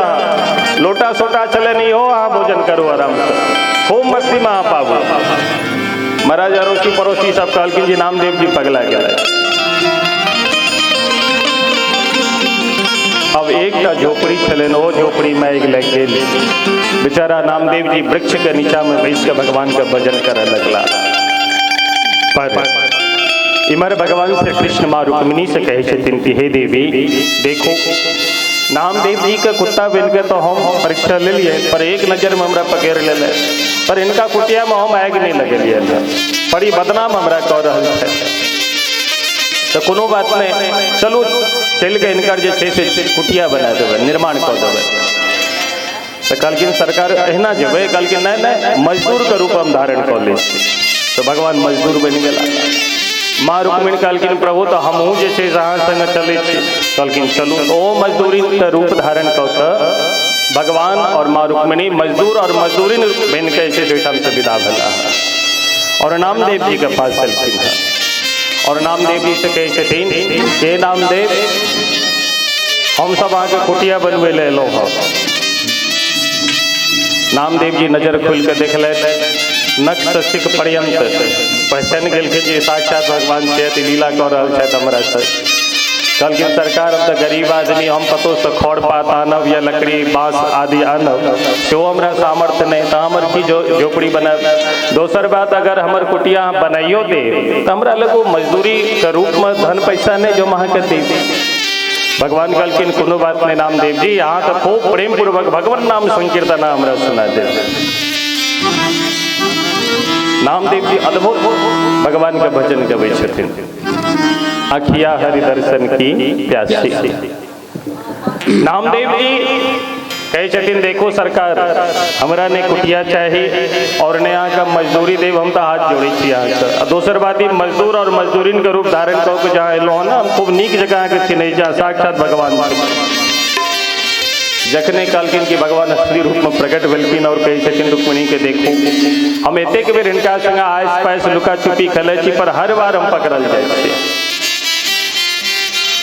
लोटा सोटा छलनि इहो अहाँ भोजन करू आरामसँ, खूब मस्तीमे अहाँ पाबू। महाराज अड़ोसी पड़ोसी सब कहलखिन जे नामदेव जी पगला गेलै। अब एकटा झोपड़ी छलनि, ओ झोपड़ी में आगि लागि गेल। बेचारा नामदेव जी वृक्ष के नीचा में बैस के भगवान के भजन करऽ लगला। पर इमर भगवान श्री कृष्ण माँ रुक्मिणी से कहै छथिन कि हे देवी देखो, नामदेव जी के कुत्ता बन के तो हम परीक्षा लेलियै, पर एक नजर में हमरा पकड़ लेले, पर इनका कुटिया में हम आगि नहीं लगेलियै, बड़ी बदनाम हमरा कऽ रहल छै। तो कोनो बात नहीं, चलू चलि के इनकर जे छै से कुटिया बना देबै, निर्माण कऽ देबै। तऽ कहलखिन सरकार एहिना जेबै? कहलखिन नहि नहि, मजदूरके रूप हम धारण कऽ लै छी। तऽ भगवान मजदूर बनि गेला। माँ रुक्मिणी कहलखिन प्रभु तऽ हमहूँ जे छै से अहाँ संगे चलै छी। कहलखिन चलू। तऽ ओ मजदूरीके रूप धारण कऽ कऽ भगवान और माँ रुक्मिणी मजदूर और मजदूरी बनि कऽ जे छै से ओहिठामसँ विदा भेला और नामदेव जी के पास चलखिन हँ। और नामदेव जी से कहै छथिन हे नामदेव, हमसब अहाँके कुटिया बनबै लए एलहुँ हँ। नामदेव जी नजर खोलि कऽ देखलथि, नख से सिख पर्यंत पहचान गेलखिन जे साक्षात भगवान छथि, लीला कऽ रहल छथि हमरा से। कहलखिन सरकार हम तऽ गरीब आदमी, हम कतहुसँ खड़ पात आनब या लकड़ी बाँस आदि आनब सेहो हमरा सामर्थ्य नहि, तऽ हमर की झोपड़ी बनायब। दोसर बात, अगर हमर कुटिया अहाँ बनाइयो देब तऽ हमरा लग ओ मजदूरीके रूपमे धन पैसा नहि जो हम अहाँके देब। भगवान कहलखिन कोनो बात नहि नामदेव जी, अहाँ तऽ खूब प्रेम पूर्वक भगवान नाम संकीर्तन हमरा सुना देब। नामदेव जी अद्भुत भगवान के भजन गबै छथिन, अखिया हरि दर्शन की प्यासी। नामदेव जी कहै छथिन देखो सरकार, हमरा ने कुटिया चाही और ने अहाँके मजदूरी देब, हम तऽ हाथ जोड़ै छी अहाँके। आ दोसर बात, ई मजदूर और मजदूरीन के रूप धारण कऽ के जहाँ एलहुँ हँ ने, हम खूब नीक जकाँ अहाँके चिन्है छी, अहाँ साक्षात भगवान छी। जखने कहलखिन कि भगवान असली रूप में प्रकट भेलखिन और कहै छथिन रुक्मिणी के देखू, हम एतेक बेर हिनका संगे आस पास लुका छुपी खेलै छी, पर हर बार हम पकड़ल जाइ छी।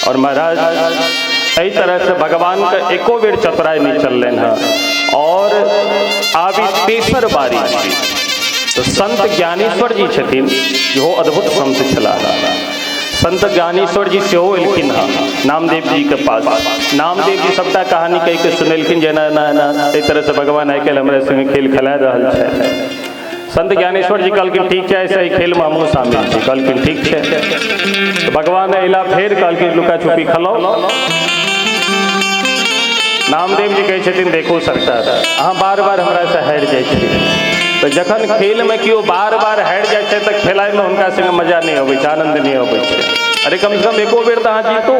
और महाराज एहि तरह से भगवान के एको बेर चतुराई नहीं चललनि हँ। और आब ई तेसर बारी छी। तो संत ज्ञानेश्वर जी छथिन, इहो अद्भुत संत छलाह। संत ज्ञानेश्वर जी सेहो एलखिन हँ नामदेव जी के पास। नामदेव जी सबटा कहानी कहि के सुनेलखिन जे एना एना एना एहि तरह से भगवान आइ काल्हि हमरा संगे खेल खेला रहल छै। संत ज्ञानेश्वर जी कहलखिन ठीक छै, ऐसे एहि खेलमे हमहूँ शामिल छी। कहलखिन ठीक छै। तऽ भगवान अयला, फेर कहलखिन लुका छुपी खेलौ। नामदेव जी कहै छथिन देखू सरकार, अहाँ बार बार हमरासँ हारि जाइ छी। तऽ जखन खेलमे केओ बार बार हारि जाइ छै तऽ खेलाइमे हुनका संगे मजा नहि अबै छै, आनंद नहि अबै छै। अरे कम से कम एको बेर तऽ अहाँ जीतू।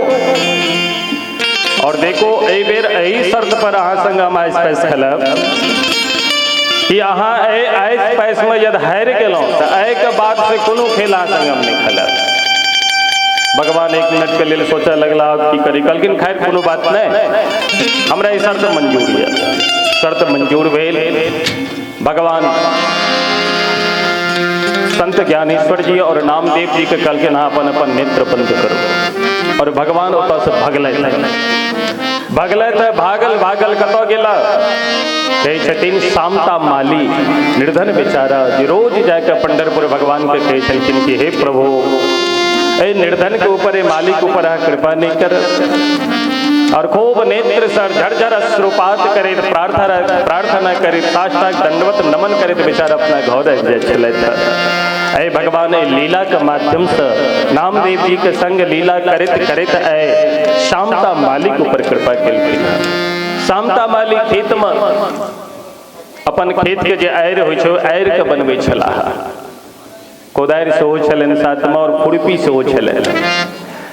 और देखो एहि बेर एहि शर्त पर अहाँ संगे हम आइस पाइस खेलब कि अहाँ एहि आइस पाइसमे यदि हारि गेलहुँ तऽ एहिके बाद से कोनो खेल अहाँ संगे हम नहि खेलब। भगवान एक मिनट के लेल सोचऽ लगला की करी। कहलखिन खैर कोनो बात नहि, हमरा ई शर्त मंजूर यऽ। शर्त मंजूर भेल। भगवान संत ज्ञानेश्वर जी और नामदेव जी के कहलखिन अहाँ अपन अपन नेत्र बंद करू। और भगवान ओतऽ से भगलथि। भगलथि, भागल भागल कतऽ गेला? कहै छथिन सामता माली निर्धन बेचारा जे रोज जाके पंढरपुर भगवान के कहै छलखिन कि हे प्रभु, एहि निर्धन के ऊपर, एहि मालिक के ऊपर अहाँ कृपा नहीं कर। और खूब नेत्र सर झरझर अश्रुपात करैत प्रार्थना करैत साष्टांग दंडवत नमन करैत बेचारा अपना घर आबि जाइ छलथि। अय भगवान एहि लीला के माध्यम से नामदेव जी के संग लीला करैत करैत अय शामता मालिक ऊपर कृपा केलखिन। शामता मालिक खेत में अपन खेत के जे आरि होइ छै, आरि के बनबै छलाह। कोदारि सेहो छलनि साथमे और खुरपी सेहो छलनि।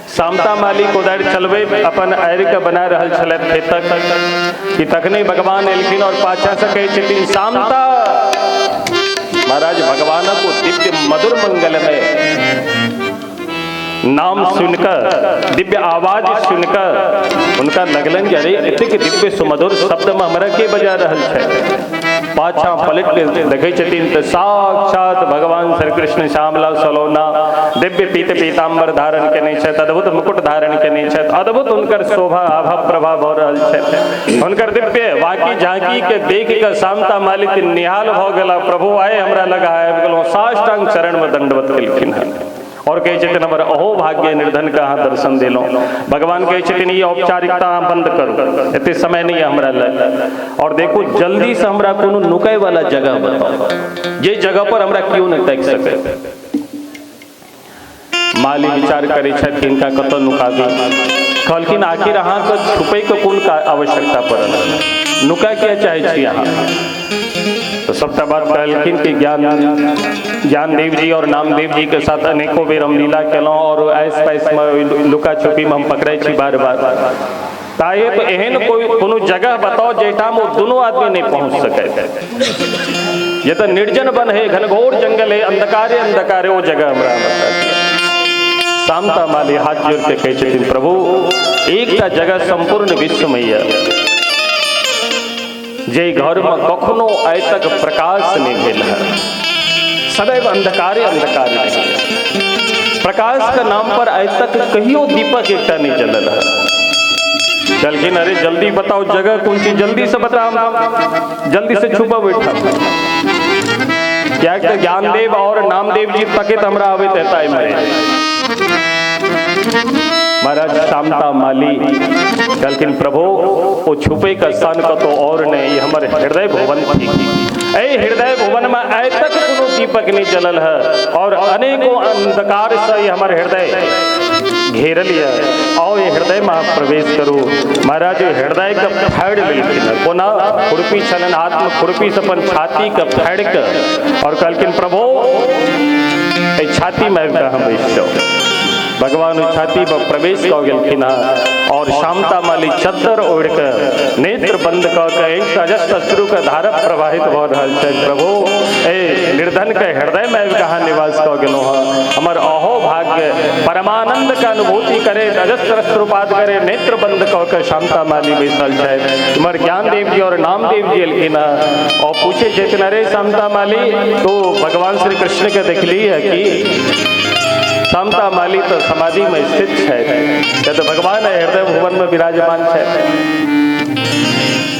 सामता माली कोदारि चलबैत अपन आड़िके बना रहल छलथि खेतक कि तखने भगवान एलखिन और पाछा से कहै छथिन सामता। महाराज भगवानक ओ दिव्य मधुर मंगलमय नाम सुनकर, दिव्य आवाज सुनकर हुनका लगलनि जे अरे एतेक दिव्य सुमधुर शब्द में हमरा के बजा रहल छै। पाछा पलट के देखै छथिन तऽ साक्षात भगवान श्री कृष्ण श्यामला सलोना दिव्य पीत पीताम्बर धारण केने छथि, अद्भुत मुकुट धारण केने छथि, अद्भुत हुनकर शोभा आभा प्रभा भऽ रहल छै। हुनकर दिव्य वाकी झांकी के देख के शामता मालिक निहाल भऽ गेला। प्रभु आए हमरा लग आबि गेलहुँ, साष्टांग चरण में दंडवत केलखिन हन और कहै छथिन हमर अहो भाग्य निर्धन के अहाँ दर्शन देलहुँ। भगवान कहै छथिन ई औपचारिकता अहाँ बंद करू, एते समय नहीं है हमरा लग। और देखू जल्दी से हमरा कोनो नुकै वाला जगह बताओ, जे जगह पर हमरा केओ नहि ताकि सकै। माली विचार करै छथि हिनका कतऽ नुकाबी। कहलखिन आखिर अहाँके छुपैके कोन आवश्यकता पड़ल, नुका किया चाहै छी अहाँ? तो सबटा बात कहलखिन कि ज्ञानदेव जी और नामदेव जी के साथ अनेकों बेर हम लीला केलहुँ और आस पास में लुका छुपी में हम पकड़ै छी बार बार। ताहे तो एहन कोई कोनो जगह बताओ जाहिठाम ओ दुनू आदमी नहीं पहुंच सके। ये तो निर्जन वन है, घनघोर जंगल है, अंधकारे अंधकारे वो जगह हमरा बता दिया। सामता माली हाथ जोड़ के कहै छथिन प्रभु एकटा जगह संपूर्ण विश्व में यऽ जे घर में कखनो आइ तक प्रकाश नहीं भेल है, सदैव अंधकारे अंधकार रहे। प्रकाश के नाम पर आइ तक कहियो दीपक एकटा नहीं जलल है। कहलखिन अरे जल्दी बताओ जगह कौन सी, जल्दी से बताओ, जल्दी से छुपा बैठा। क्या ज्ञानदेव और नामदेव जी तकित हमरा आबैत हेता इम्हरे। महाराज शामता माली कहलखिन प्रभु ओ छुपे का स्थान कतौ और नहीं, हमर हृदय भुवन थी। एहि हृदय भुवन में आइ तक कोनो दीपक नहीं जलल है और अनेकों अंधकार से ई हमर हृदय घेरल यऽ। आओ ये हृदय में अहाँ प्रवेश करू। महाराज हृदय के फाड़ि लेलखिन, कोना खुरपी छलनि हाथ में, खुरपी से अपन छाती के फाड़ि के और कहलखिन प्रभु एहि छाती में आबि कऽ अहाँ बैसि जाउ। भगवान छाती पर प्रवेश कऽ गेलखिन हँ और शामता माली चद्दर ओढ़ि कऽ नेत्र बंद कऽ के एक अजस्र अश्रु के धारा प्रवाहित भऽ रहल छै। प्रभु ए निर्धन के हृदय में आबि कऽ अहाँ निवास कऽ गेलहुँ हँ, हमर अहो भाग्य परमानंद के अनुभूति करे अजस्र अश्रुपात करे नेत्र बंद कऽ के शामता माली बैसल छथि। इम्हर ज्ञानदेव जी और नामदेव जी एलखिन हँ और पूछे छथिन अरे शामता माली तो भगवान श्री कृष्ण के देखली है कि? शामता माली तो समाधि में स्थित है, तो भगवान हृदय भुवन में विराजमान है।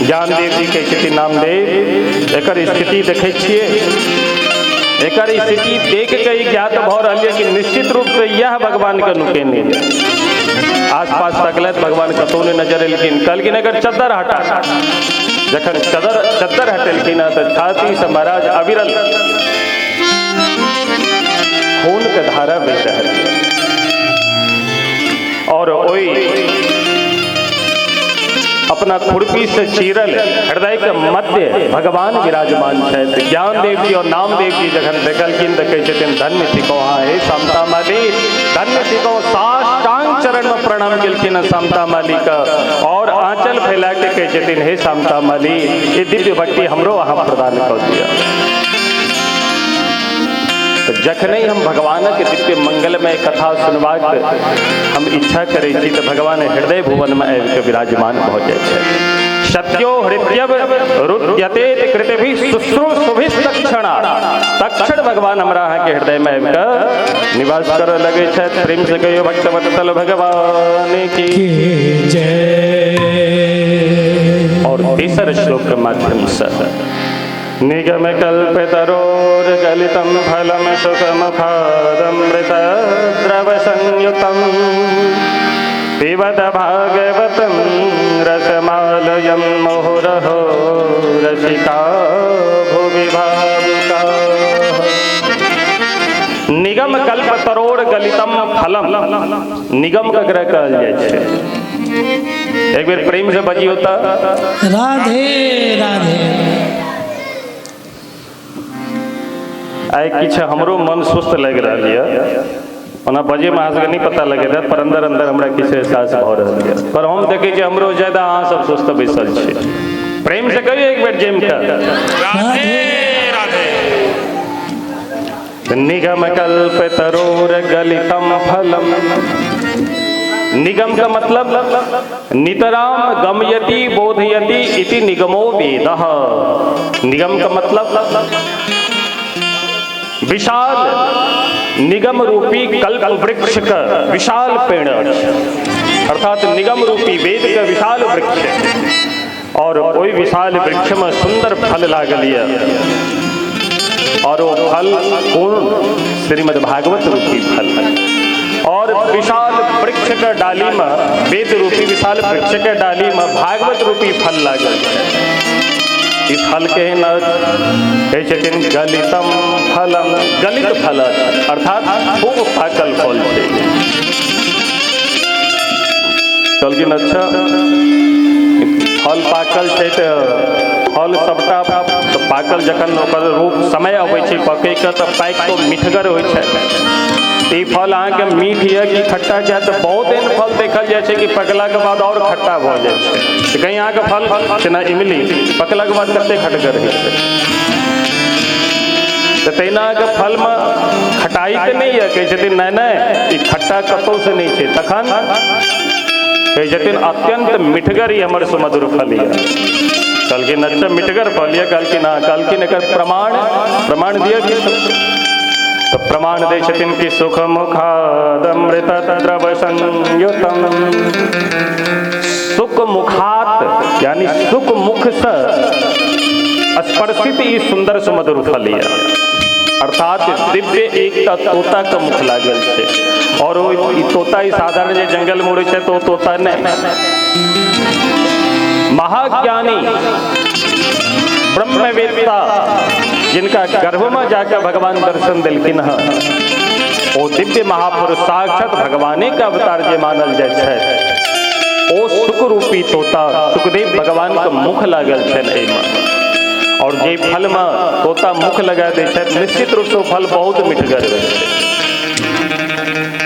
ज्ञानदेव जी कहै छथिन नामदेव एकर स्थिति देखै छियै, एकर स्थिति देख के ई ज्ञात भऽ रहल यऽ कि निश्चित रूप से यह भगवान के नुकेने यऽ। आसपास तकलथि भगवान कतौ नहि नजर एलखिन। कहलखिन एकर चद्दर हटा। जखन चद्दर हटेलखिन तऽ छाती से महाराज अविरल खून के धारा बहि रहल और ओहि अपना खुरपी से चीरल हृदय के मध्य भगवान विराजमान छथि। ज्ञानदेव जी और नामदेव जी जखन देखलखिन तऽ कहै छथिन धन्य थिकौ अहाँ हे समता माली, धन्य थिकौ। साष्टांग चरण में प्रणाम केलखिन समता माली के और आंचल फैला के कहै छथिन हे समता माली ये दिव्य भक्ति हमरो अहाँ प्रदान कऽ दिअ। जखने हम भगवानक दिव्य मंगलमय कथा सुनबाक हम इच्छा करै छी तऽ भगवान हृदय भुवन में आबि के विराजमान भऽ जाइ छै। सत्यो हृदयव रुद्यते कृतिभिः शुश्रूषुभिस्तक्षणा, तक्षण भगवान हमरा अहाँके हृदय में आबि कऽ निवास करऽ लगै छथि। प्रेम से कहियो भक्तवत्सल भगवान की
जय।
और तेसर श्लोक के माध्यम से निगम कल्पतरोर गलितं फलं सुखमुखादमृत द्रव संयुतं पिबत भागवतं रसमालयं मुहुरहो रसिका भुवि भावुका। निगम कल्पतरोर गलितं फलम, निगम ककरा कहल जाइ छै? एक बेर प्रेम से बजियौ तऽ
राधे राधे।
आइ किछु हमरो मन सुस्त लागि रहल यऽ। ओना बजैमे अहाँ सबके नहि पता लगैत हैत, पर अंदर अंदर हमरा किछु एहसास भऽ रहल यऽ। पर हम देखै छी हमरो ज्यादा अहाँ सब सुस्त बैसल छी। प्रेम से कहियौ एक बेर जमि कऽ
राधे राधे।
निगम कल्प तरोर गलितम फलम। निगम का मतलब नितराम गमयति बोधयति इति निगमो वेदः। निगम का मतलब विशाल निगम रूपी कल्प वृक्ष का विशाल पेड़, अर्थात निगम रूपी वेद का विशाल वृक्ष, और ओहि विशाल वृक्ष में सुंदर फल लागल यऽ, और वो फल कोन? श्रीमद् भागवत रूपी फल। और विशाल वृक्ष के डाली में, वेद रूपी विशाल वृक्ष के डाली में भागवत रूपी फल लागल। ई फल केहन अछि? कहै छथिन गलितम फलम, गलित फल अछि, अर्थात खूब पाकल फल छै। कहलखिन अच्छा फल पाकल छै तऽ फल सबटा तऽ पाकल, जखन ओकर रूप समय अबै छै पकैके तऽ पाकि कऽ मिठगर होइ छै। ई फल अहाँके मीठ यऽ कि खट्टा? किया तऽ बहुत एहन फल देखल जाइ छै कि पकलाके बाद आओर खट्टा भऽ जाइ छै। तऽ कहीं अहाँके फल जेना इमली पकलाके बाद कते खटगर होइ छै, तऽ तहिना अहाँके फलमे खटाइ तऽ नहि यऽ? कहै छथिन नहि नहि, ई खट्टा कतहुसँ नहि छै। तखन कहै छथिन अत्यंत मिठगर ई हमर सुमधुर फल यऽ। कहलखिन अच्छा मिठगर फल यऽ? कहलखिन हाँ। कहलखिन एकर प्रमाण, प्रमाण दिअ किछु। तऽ प्रमाण दै छथिन कि सुख मुखादमृत द्रव संयुतम। सुख मुखात यानी सुख मुख से स्पर्शित ई सुंदर सुमधुर फल यऽ, अर्थात दिव्य एकटा तोता के मुख लागल छै। और ओ ई तोता ई साधारण जे जंगल में उड़ै छै तऽ ओ तोता नहि, महाज्ञानी ब्रह्मवेत्ता जिनका गर्भ में जाकर भगवान दर्शन देलखिन हँ, ओ दिव्य महापुरुष साक्षात भगवाने के अवतार जे मानल जाइ छै, ओ सुख रूपी तोता सुखदेव भगवान के मुख लागल छनि एहिमे। और जे फल में तोता मुख लगा दै छथि, निश्चित रूप से ओ फल बहुत मिठगर होइ छै।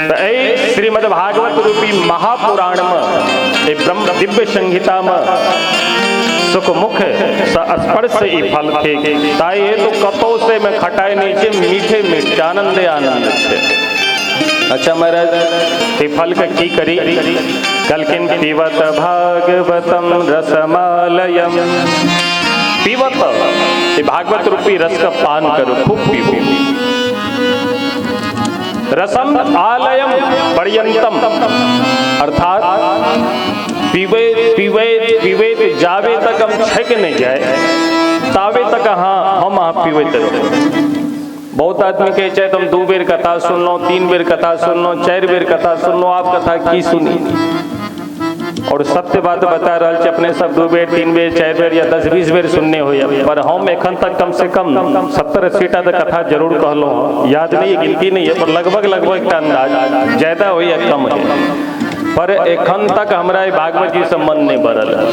तऽ एहि श्रीमद् भागवत रूपी महापुराण में, एहि ब्रह्म दिव्य संहिता में सुख मुख सँ स्पर्श ई फल थिक, ताहि हेतु कतौ से मे खटाइ नहि छै, मीठे मीठ छै, आनंदे आनंद छै। अच्छा महाराज ई फल के की करी? कहलखिन पिबत भागवतम रसमालयम। पीबत ई भागवत रूपी रस का पान करो, खूब पीबू। रसम आलयम पर्यंतम, अर्थात पीबैत पीबैत पीबैत जाबे तक हम छकि नहीं जाए ताबे तक अहाँ हम अहाँ पीबैत रहू। बहुत आदमी कहै छै हम 2 बेर कथा सुनलहुँ, 3 बेर कथा सुनलहुँ, 4 बेर कथा सुनलहुँ, आब कथा की सुनी? और सत्य बात बता रहल छी, अपने सब 2 बेर 3 बेर 4 बेर या 10-20 बेर सुनने होइए, पर हम एखन तक कम से कम 70-80 टा तऽ कथा जरूर कहलहुँ हँ। याद नहीं है, गिनती नहीं है, पर लगभग लगभग एकटा अंदाज, ज्यादा होइए या कम है, पर एखन तक हमरा ई भागवत जी से मन नहीं भरल है।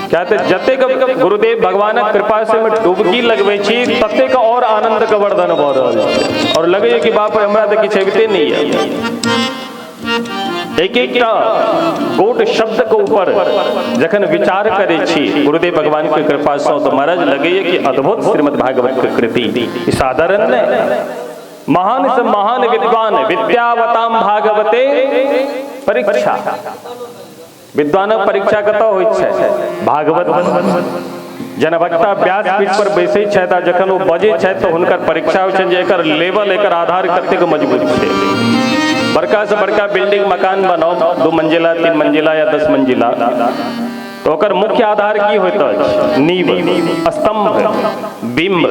क्या तऽ जतेक गुरुदेव भगवानक कृपा से हम डुबकी लगबै छी ततेक और आनंद के वर्धन भऽ रहल छै, और लगैए कि बाप रे हमरा तऽ किछु अबिते नहीं है। एक एकटा गोट शब्द के ऊपर जखन विचार करै छी गुरुदेव भगवान के कृपा से, तो महाराज लगैए कि अद्भुत श्रीमद् भागवत के कृति साधारण नहीं, महान से महान विद्वान विद्यावताम भागवते परीक्षा। विद्वानक परीक्षा कतऽ होइ छै? भागवत। जनभक्ता व्यासपीठ पर बैसै छथि आ जखन ओ बजै छथि तऽ हुनकर परीक्षा होइ छनि जे एकर लेवल, एकर आधार कतेक मजबूत छै। बड़का से बड़का बिल्डिंग मकान बनाउ, 2 मंजिला 3 मंजिला या 10 मंजिला, तो ओकर मुख्य आधार की होइत अछि? नींव, स्तंभ, बिंब।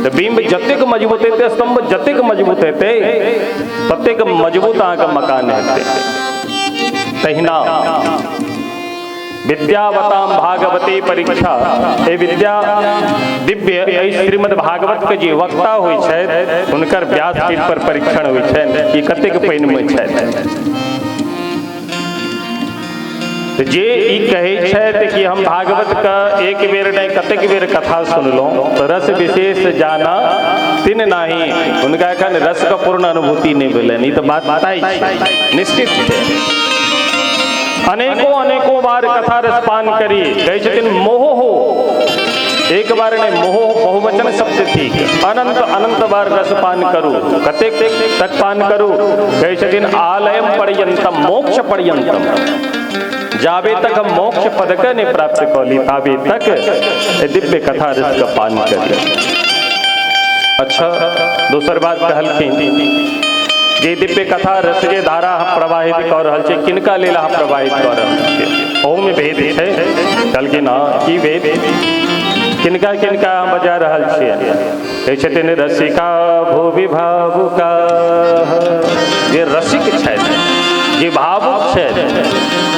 तऽ बिंब जतेक मजबूत हेतै, स्तंभ जतेक मजबूत हेतै, ततेक मजबूत अहाँके मकान हेतै। तहिना विद्यावताम भागवती परीक्षा, ए विद्या दिव्य एहि श्रीमद् भागवत के जे वक्ता होइ छथि हुनकर व्यासपीठ पर परीक्षण होइ छनि कि कतेक पानिमे छथि। जे ई कहै छथि कि हम भागवत के एक बेर नहि कतेक बेर कथा सुनलहुँ, तऽ रस विशेष जाना तिन नाही, हुनका एखन रस के पूर्ण अनुभूति नहि भेलनि। ई तऽ बात तय छै, निश्चित छै। अनेकों अनेकों बार कथा रसपान करी, कहै छथिन मोह हो, एक बार नहीं, मोह बहुवचन शब्द थिक, अनंत अनंत बार रसपान करू। कतेक तक पान करू? कहै छथिन आलयम पर्यंतम, मोक्ष पर्यंतम, जाबे तक हम मोक्ष पद के नहीं प्राप्त कऽ ली ताबे तक दिव्य कथा रस के पान करी। अच्छा, दोसर बात कहलखिन जे दिव्य कथा रस जे धारा हम प्रवाहित कऽ रहल छी, किनका लेल अहाँ प्रवाहित कऽ रहल छियै? ओहूमे भेद छै। कहलखिन हँ, की भेद? किनका किनका हम बजा रहल छियै? कहै छथिन रसिका भुवि भावुका, जे रसिक छथि, जे भावुक छथि,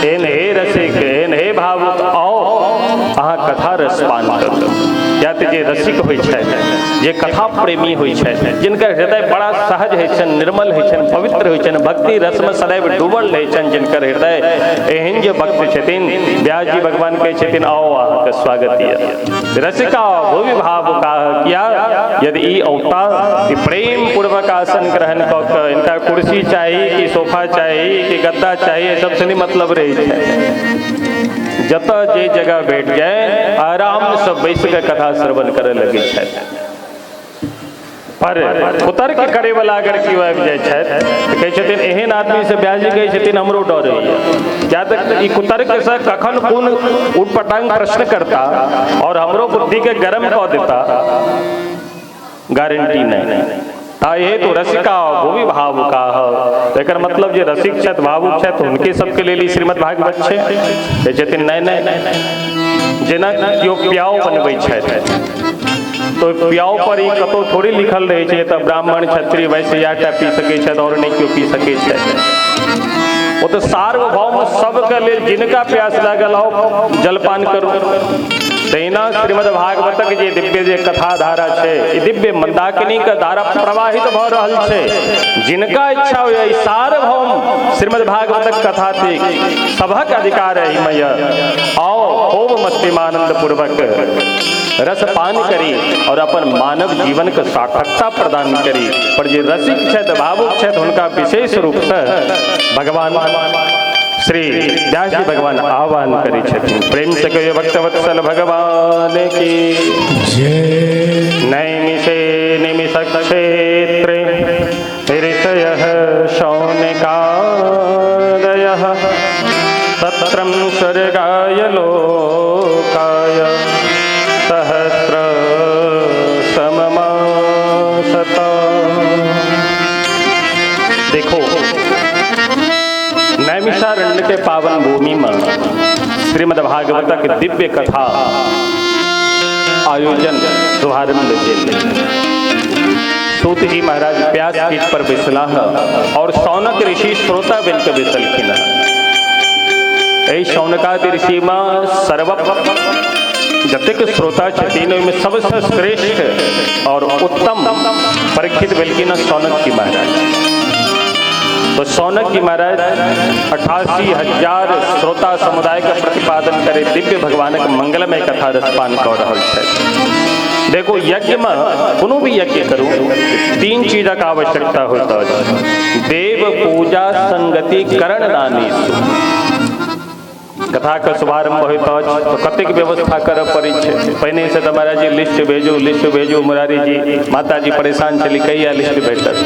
एहन हे रसिक, एहन हे भावुक, आओ अहाँ कथा रस पान करू। या तऽ जे रसिक होइ छथि, जे कथा प्रेमी होइ छथि, जिनकर हृदय बड़ा सहज होइ छनि, निर्मल होइ छनि, पवित्र होइ छनि, भक्ति रसमे सदैव डूबल रहै छनि जिनकर हृदय, एहन जे भक्त छथिन, व्यास जी भगवान कहै छथिन आओ अहाँके स्वागत यऽ। रसिका भुवि भावुका, किया यदि ई औता कि प्रेम पूर्वक आसन ग्रहण कऽ कऽ, इनका कुर्सी चाही कि सोफा चाही कि गद्दा चाही, सबसँ नहि मतलब रहै छै, जतऽ जे जगह भेट जाय आरामसँ बैस कऽ कथा श्रवण करऽ लगै छथि। पर कुतर्क करे वाला अगर केओ आबि जाइ छथि तऽ कहै छथिन एहन आदमीसँ व्यास जी कहै छथिन हमरो डर होइए, जा तक ई कुतर्कसँ कखन कोन उटपटांग प्रश्न करता और हमरो बुद्धिके गरम कऽ देता, गारंटी नहीं। ताहि हेतु रसिका भुवि भावुका, एकर मतलब जे रसिक छथि, भावुक छथि, हुनके सबके लेल ई श्रीमद् भागवत छै। कहै छथिन नहि नहि, जेना केओ प्याव बनबै छथि तो प्याव पर ई कतौ थोड़े लिखल रहै छै तऽ ब्राह्मण क्षत्रिय वैश्य इएह टा पी सकै छथि और नहि केओ पी सकै छथि। ओ तऽ सार्वभौम सबके लेल, जिनका प्यास लागल आओ जलपान करू। तहिना श्रीमद् भागवतक जे दिव्य जे कथा धारा छै, ई दिव्य मंदाकिनी के धारा प्रवाहित भऽ रहल छै, जिनका इच्छा होइए ई सार्वभौम श्रीमद् भागवतक कथा थिक, सभक अधिकार एहिमे यऽ, आओ खूब मस्तीमानंद पूर्वक रसपान करी और अपन मानव जीवन के सार्थकता प्रदान करी। पर जे रसिक छथि, भावुक छथि, हुनका विशेष रूपसँ भगवान श्री व्यास जी भगवान आह्वान करै छथिन। प्रेम से कहियो भक्तवत्सल भगवान की
जय।
नैमिषे निमिष क्षेत्रे ऋषयः शौनकादयः सत्रं स्वर्गाय लोकाय सहस्र सममासत। देखो, नैमिषारण्य के पावन भूमि में श्रीमद् भागवतक दिव्य कथा आयोजन शुभारंभ भेल। सूत जी महाराज व्यास पीठ पर बैसलाह और शौनक ऋषि श्रोता बन के बैसलखिन। एहि शौनकादि ऋषि में सर्व जतेक श्रोता छथिन ओहिमे सबसँ श्रेष्ठ और उत्तम परीक्षित भेलखिन शौनक जी महाराज। तो शौनक जी महाराज 88,000 श्रोता समुदाय के प्रतिपादन करे दिव्य भगवानक मंगलमय कथा रसपान कऽ रहल छथि। देखो, यज्ञ में कोनो भी यज्ञ करू तीन चीजक आवश्यकता होइत अछि, देव पूजा संगति करण दानेषु। कथा के शुभारंभ होइत अछि तो कतेक व्यवस्था करऽ पड़ै छै। पहिने से तऽ महाराज जी लिस्ट भेजू, लिस्ट भेजू, मुरारी जी माता जी परेशान छली कहिया लिस्ट भेटत।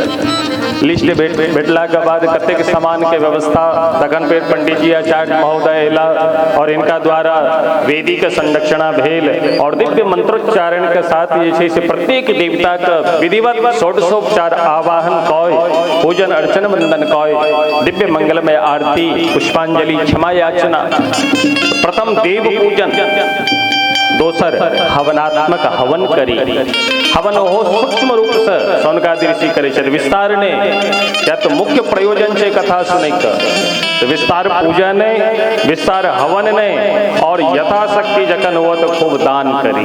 लिस्ट भेटलाके बाद कतेक सामान के व्यवस्था, तखन फेर पंडित जी आचार्य महोदय अयला और इनका द्वारा वेदी के संरक्षणा भेल और दिव्य मंत्रोच्चारण के साथ जे छै से प्रत्येक देवता के विधिवत षोडशोपचार आवाहन कय पूजन अर्चन वंदन कय दिव्य मंगलमय आरती पुष्पांजलि क्षमा याचना। प्रथम देव पूजन, दोसर हवनात्मक हवन करी। हवन ओहो सूक्ष्म रूप से शौनकादि ऋषि करै छथि, विस्तार नहि, किया तऽ मुख्य प्रयोजन छै कथा सुनैके, तऽ विस्तार पूजा नहि, विस्तार हवन नहि, और यथाशक्ति जखन हुए तऽ खूब दान करी,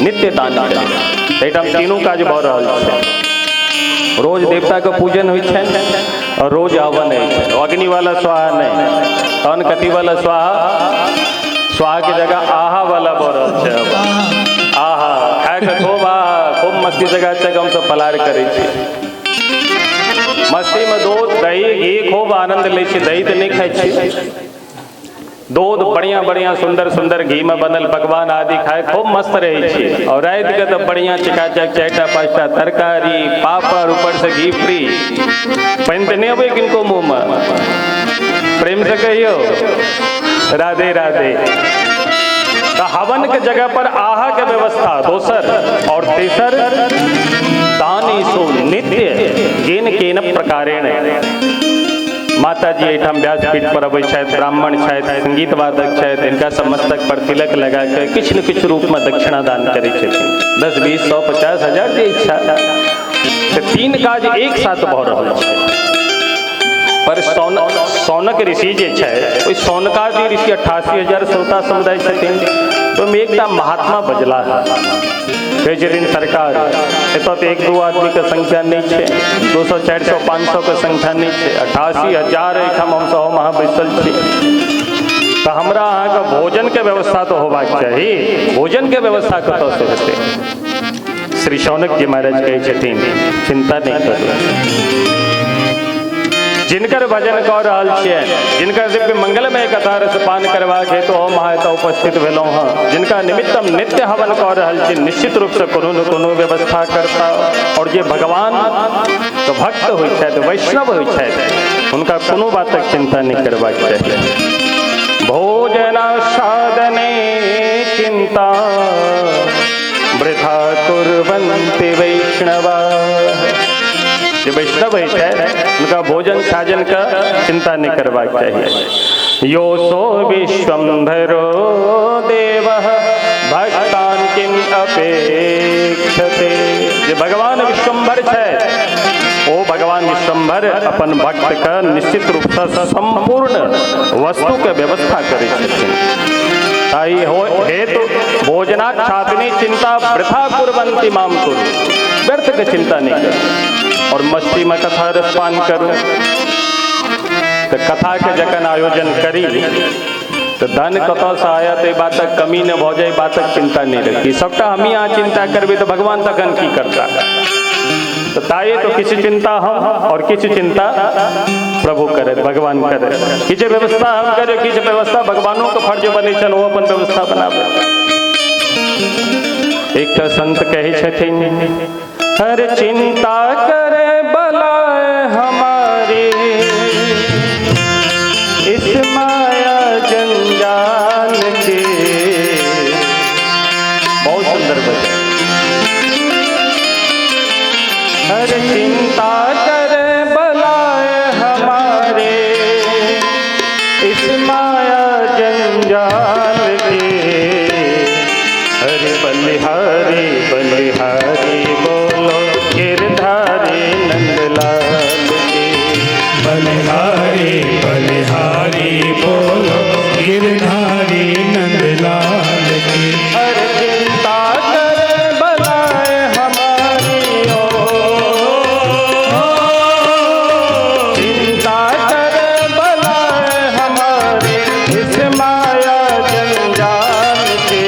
नित्य दान करी। एहिठाम तीनू काज भऽ रहल छै। रोज देवता के पूजन होइ छनि, और रोज हवन होइ छै। अग्नि वाला स्वाहा नहि, तहन कथी वाला स्वाहा? स्वाहा के जगह आहा वाला भऽ रहल छै। आहा खाय के खूब आहा, खूब मस्ती जगह छै। हमसब फलाहार करै छी, मस्ती में दूध दही घी खूब आनंद लै छी। दही तऽ नहि खाइ छी, दूध बढ़िया बढ़िया सुंदर सुंदर घी में बनल पकवान आदि खाए खूब मस्त रहै छी। और राति के तऽ बढ़िया चकाचक 4टा 5टा तरकारी, पापड़, ऊपर से घी फ्री। पानि तऽ नहि अबै किनको मुँह में? प्रेम से कहियो राधे राधे। तो हवन के जगह पर आहा के व्यवस्था दोसर, और तेसर दान नित्य येन केन प्रकारेण। माता जी एहिठाम व्यासपीठ पर अबै छथि, ब्राह्मण छथि, संगीत वादक छथि, हिनका सब मस्तक पर तिलक लगा के किछु ने किछु रूप में दक्षिणा दान करै छथिन। 10 20 100 50 हजार जे इच्छा। तऽ 3 काज एक साथ भऽ रहल छै। पर सौनक ऋषि जे छै, ओहि सौनकादि ऋषि 88,000 श्रोता समुदाय छथिन। ओहिमे एकटा महात्मा बजला, कहै छथिन सरकार एतऽ तऽ 1-2 आदमीके संख्या नहि छै, 200 400 500 के संख्या नहि छै, 88,000 एहिठाम हमसब हम अहाँ बैसल छी। तऽ हमरा अहाँके भोजनके व्यवस्था तऽ होबाक चाही, भोजनके व्यवस्था कतऽसँ हेतै? श्री शौनक जी महाराज कहै छथिन चिंता नहि करू, जिनकर भजन कऽ रहल छियै, जिनकर दिव्य मंगलमय कथा रसपान करबाक हेतु हम अहाँ एतऽ उपस्थित भेलहुँ हँ, जिनका निमित्त हम नित्य हवन कऽ रहल छी, निश्चित रूपसँ कोनो ने कोनो व्यवस्था करता। और जे भगवान के भक्त होइ छथि, वैष्णव होइ छथि, हुनका कोनो बातक चिंता नहि करबाक चाही। भोजना साधने चिंता वृथा कुर्वन्ति वैष्णवा। जे वैष्णव होइ छै उनका भोजन साजन का चिंता नहीं करबाक चाहिए। यो सो विश्वंभरो देवः भक्तान किम अपेक्षते। जे भगवान विश्वंभर छै, ओ भगवान विश्वंभर अपन भक्त के निश्चित रूप से संपूर्ण वस्तु के व्यवस्था करै छथिन। ताहि हेतु भोजनाच्छादने चिंता वृथा कुर्वन्ति माम कुरु, व्यर्थ के चिंता नहीं करू और मस्ती में कथा रसपान करू। तो कथा के जखन आयोजन करी तो धन कतऽसँ आयत एहि बातक कमी नहि भऽ जाय, बातक चिंता नहीं रखी। सबटा हमही अहाँ चिंता करबै तऽ भगवान तखन की करता? तो ताहि तो किछु चिंता हम और किछु चिंता प्रभु करे, भगवान करे। किछु व्यवस्था हम करे, किछु व्यवस्था भगवानों के फर्ज बनै छनि, ओ अपन व्यवस्था बनाबै। एकटा संत कहै छथिन, हर चिंता करे बलाय हमारी, इस माया जंजाल के। बहुत सुंदर भजन। हर चिंता करे बलाय हमारे, इस माया जंजाल के। हरि बलिहारी बलिहारी बोलो गिरधारी नंदलाल के।
बलिहारी बलिहारी बोलो गिरधारी नंदलाल के।
हर चिंता करे बलाय हमारी, ओ चिंता करे बलाय हमारी, इस माया जंजाल के।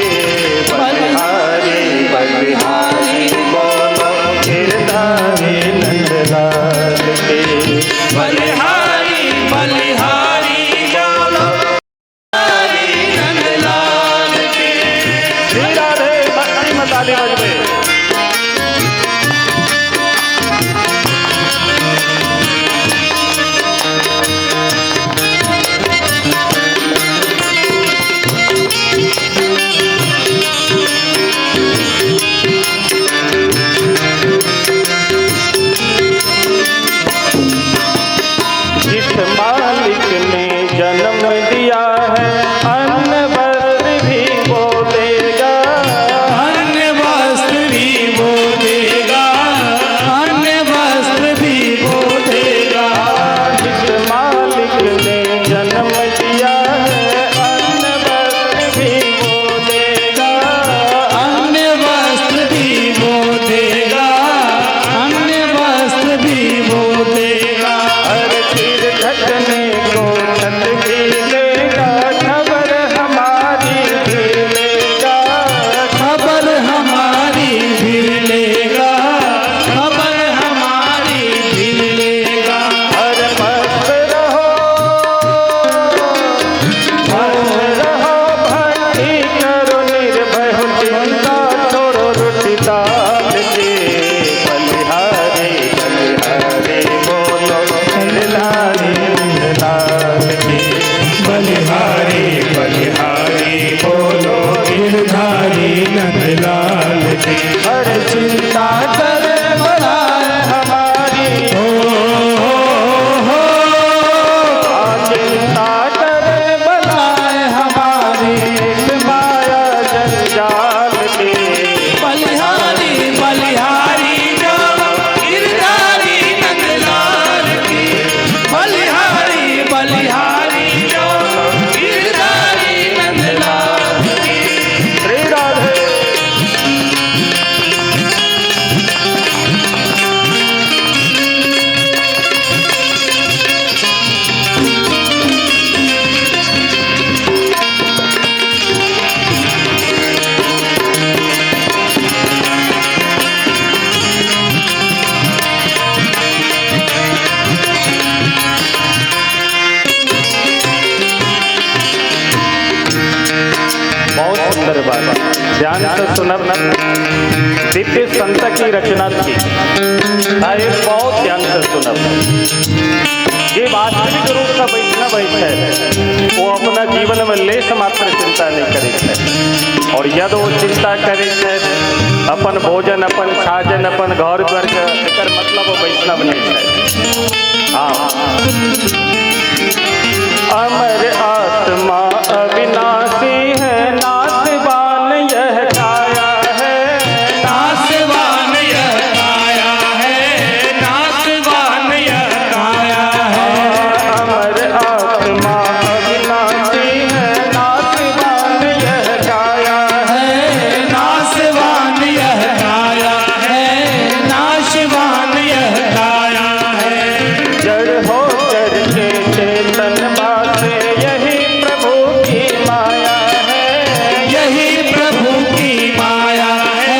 बलिहारी बलिहारी बोलो गिरधारी नंदलाल के।
बलिहारी बलिहारी बोलो नंदलाल के।
श्री राधे भक्ति में ताली बजबे। जिस मालिक ने जन्म दिया है, अन्न वस्त्र भी वो देगा।
अन्न वस्त्र भी वो देगा, अन्न वस्त्र भी वो देगा।
जिस मालिक ने जन्म दिया है, अन्न वस्त्र भी वो देगा।
अन्न वस्त्र भी वो देगा, अन्न वस्त्र भी वो देगा।
हर बात ध्यान से सुनब। दिव्य संत की रचना थी, साहेब बहुत ध्यान से सुनब। जे वास्तविक रूप से वैष्णव है वो अपना जीवन में लेश मात्र चिंता नहीं करे है, और यदि वो चिंता करे है अपन भोजन अपन साजन अपन घर द्वार के, एकर मतलब वो वैष्णव नहीं है। हाँ, अमर आत्मा अविनाशी है, नाशवान यह काया है,
नाशवान यह काया है, नाशवान यह काया है।
अमर आत्मा अविनाशी है, नाशवान यह काया है,
नाशवान यह काया है, नाशवान यह काया है।
जड़ हो करके चेतन भासे, यही प्रभु की माया है,
यही प्रभु की माया है,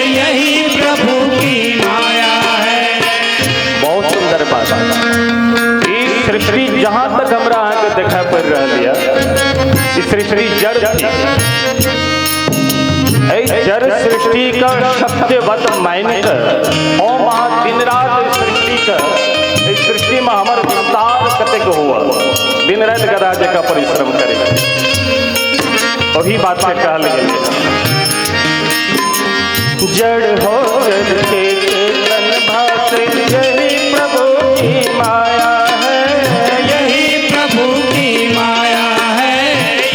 यही प्रभु की माया है।
बहुत सुंदर बात। ई सृष्टि जहां तक हमरा अहाँके देखा पड़ रहा है, ई सृष्टि जड़ थी। एहि जड़ सृष्टि का सत्यवत मान कर हम अहाँ दिन रात सृष्टि का, एहि सृष्टि में हमर विस्तार कतेक हुआ, दिन रात गदा जकाँ परिश्रम करे, वही बात के कहल गेल। जड़ हो करके चेतन भासे, यही प्रभु की माया है,
यही प्रभु की माया है,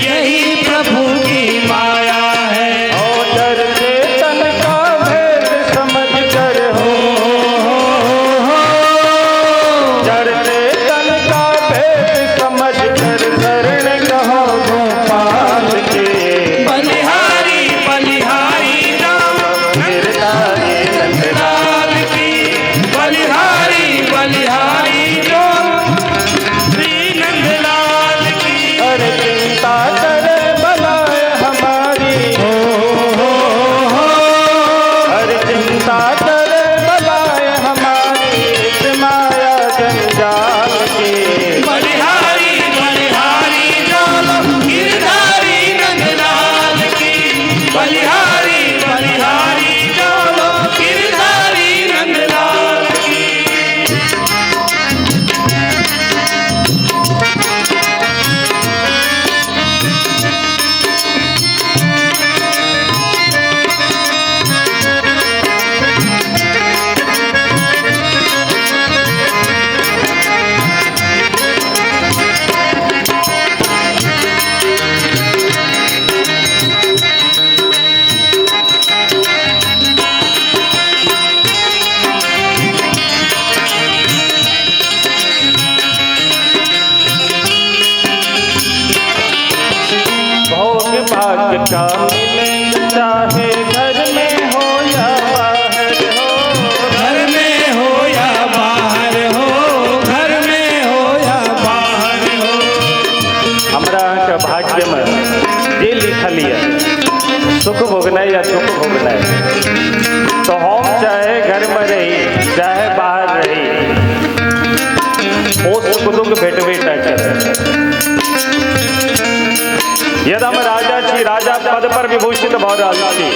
यही प्रभु की माया है।
और जड़ चेतन का भेद समझ कर हो, जड़ चेतन का भेद समझ कर शरण कहो गोपाल के।
बलिहारी बलिहारी राम
गिरधारी
नंदलाल की, बलिहारी बलिहारी राम श्री नंदलाल की।
अरे चिंता करे बलाय हमारी, अरे चिंता करे बलाय हमारी, इस माया जंजाल की।
बलिहारी बलिहारी राम गिरधारी नंदलाल की, बलिहारी बलिहारी राम गिरधारी नंदलाल की।
भोग भाग्य का मिले चाहे घर में हो या बाहर हो,
घर में हो या बाहर हो, घर में हो या बाहर हो।
हमरा अहाँके भाग्य में जे लिखल यऽ सुख भोगनाइ या दुख भोगनाइ, तो हम चाहे घर में रही चाहे बाहर रही, ओ सुख दुख भेटबे टा करत। यदि हम राजा छी, राजा पद पर विभूषित भऽ रहल छी,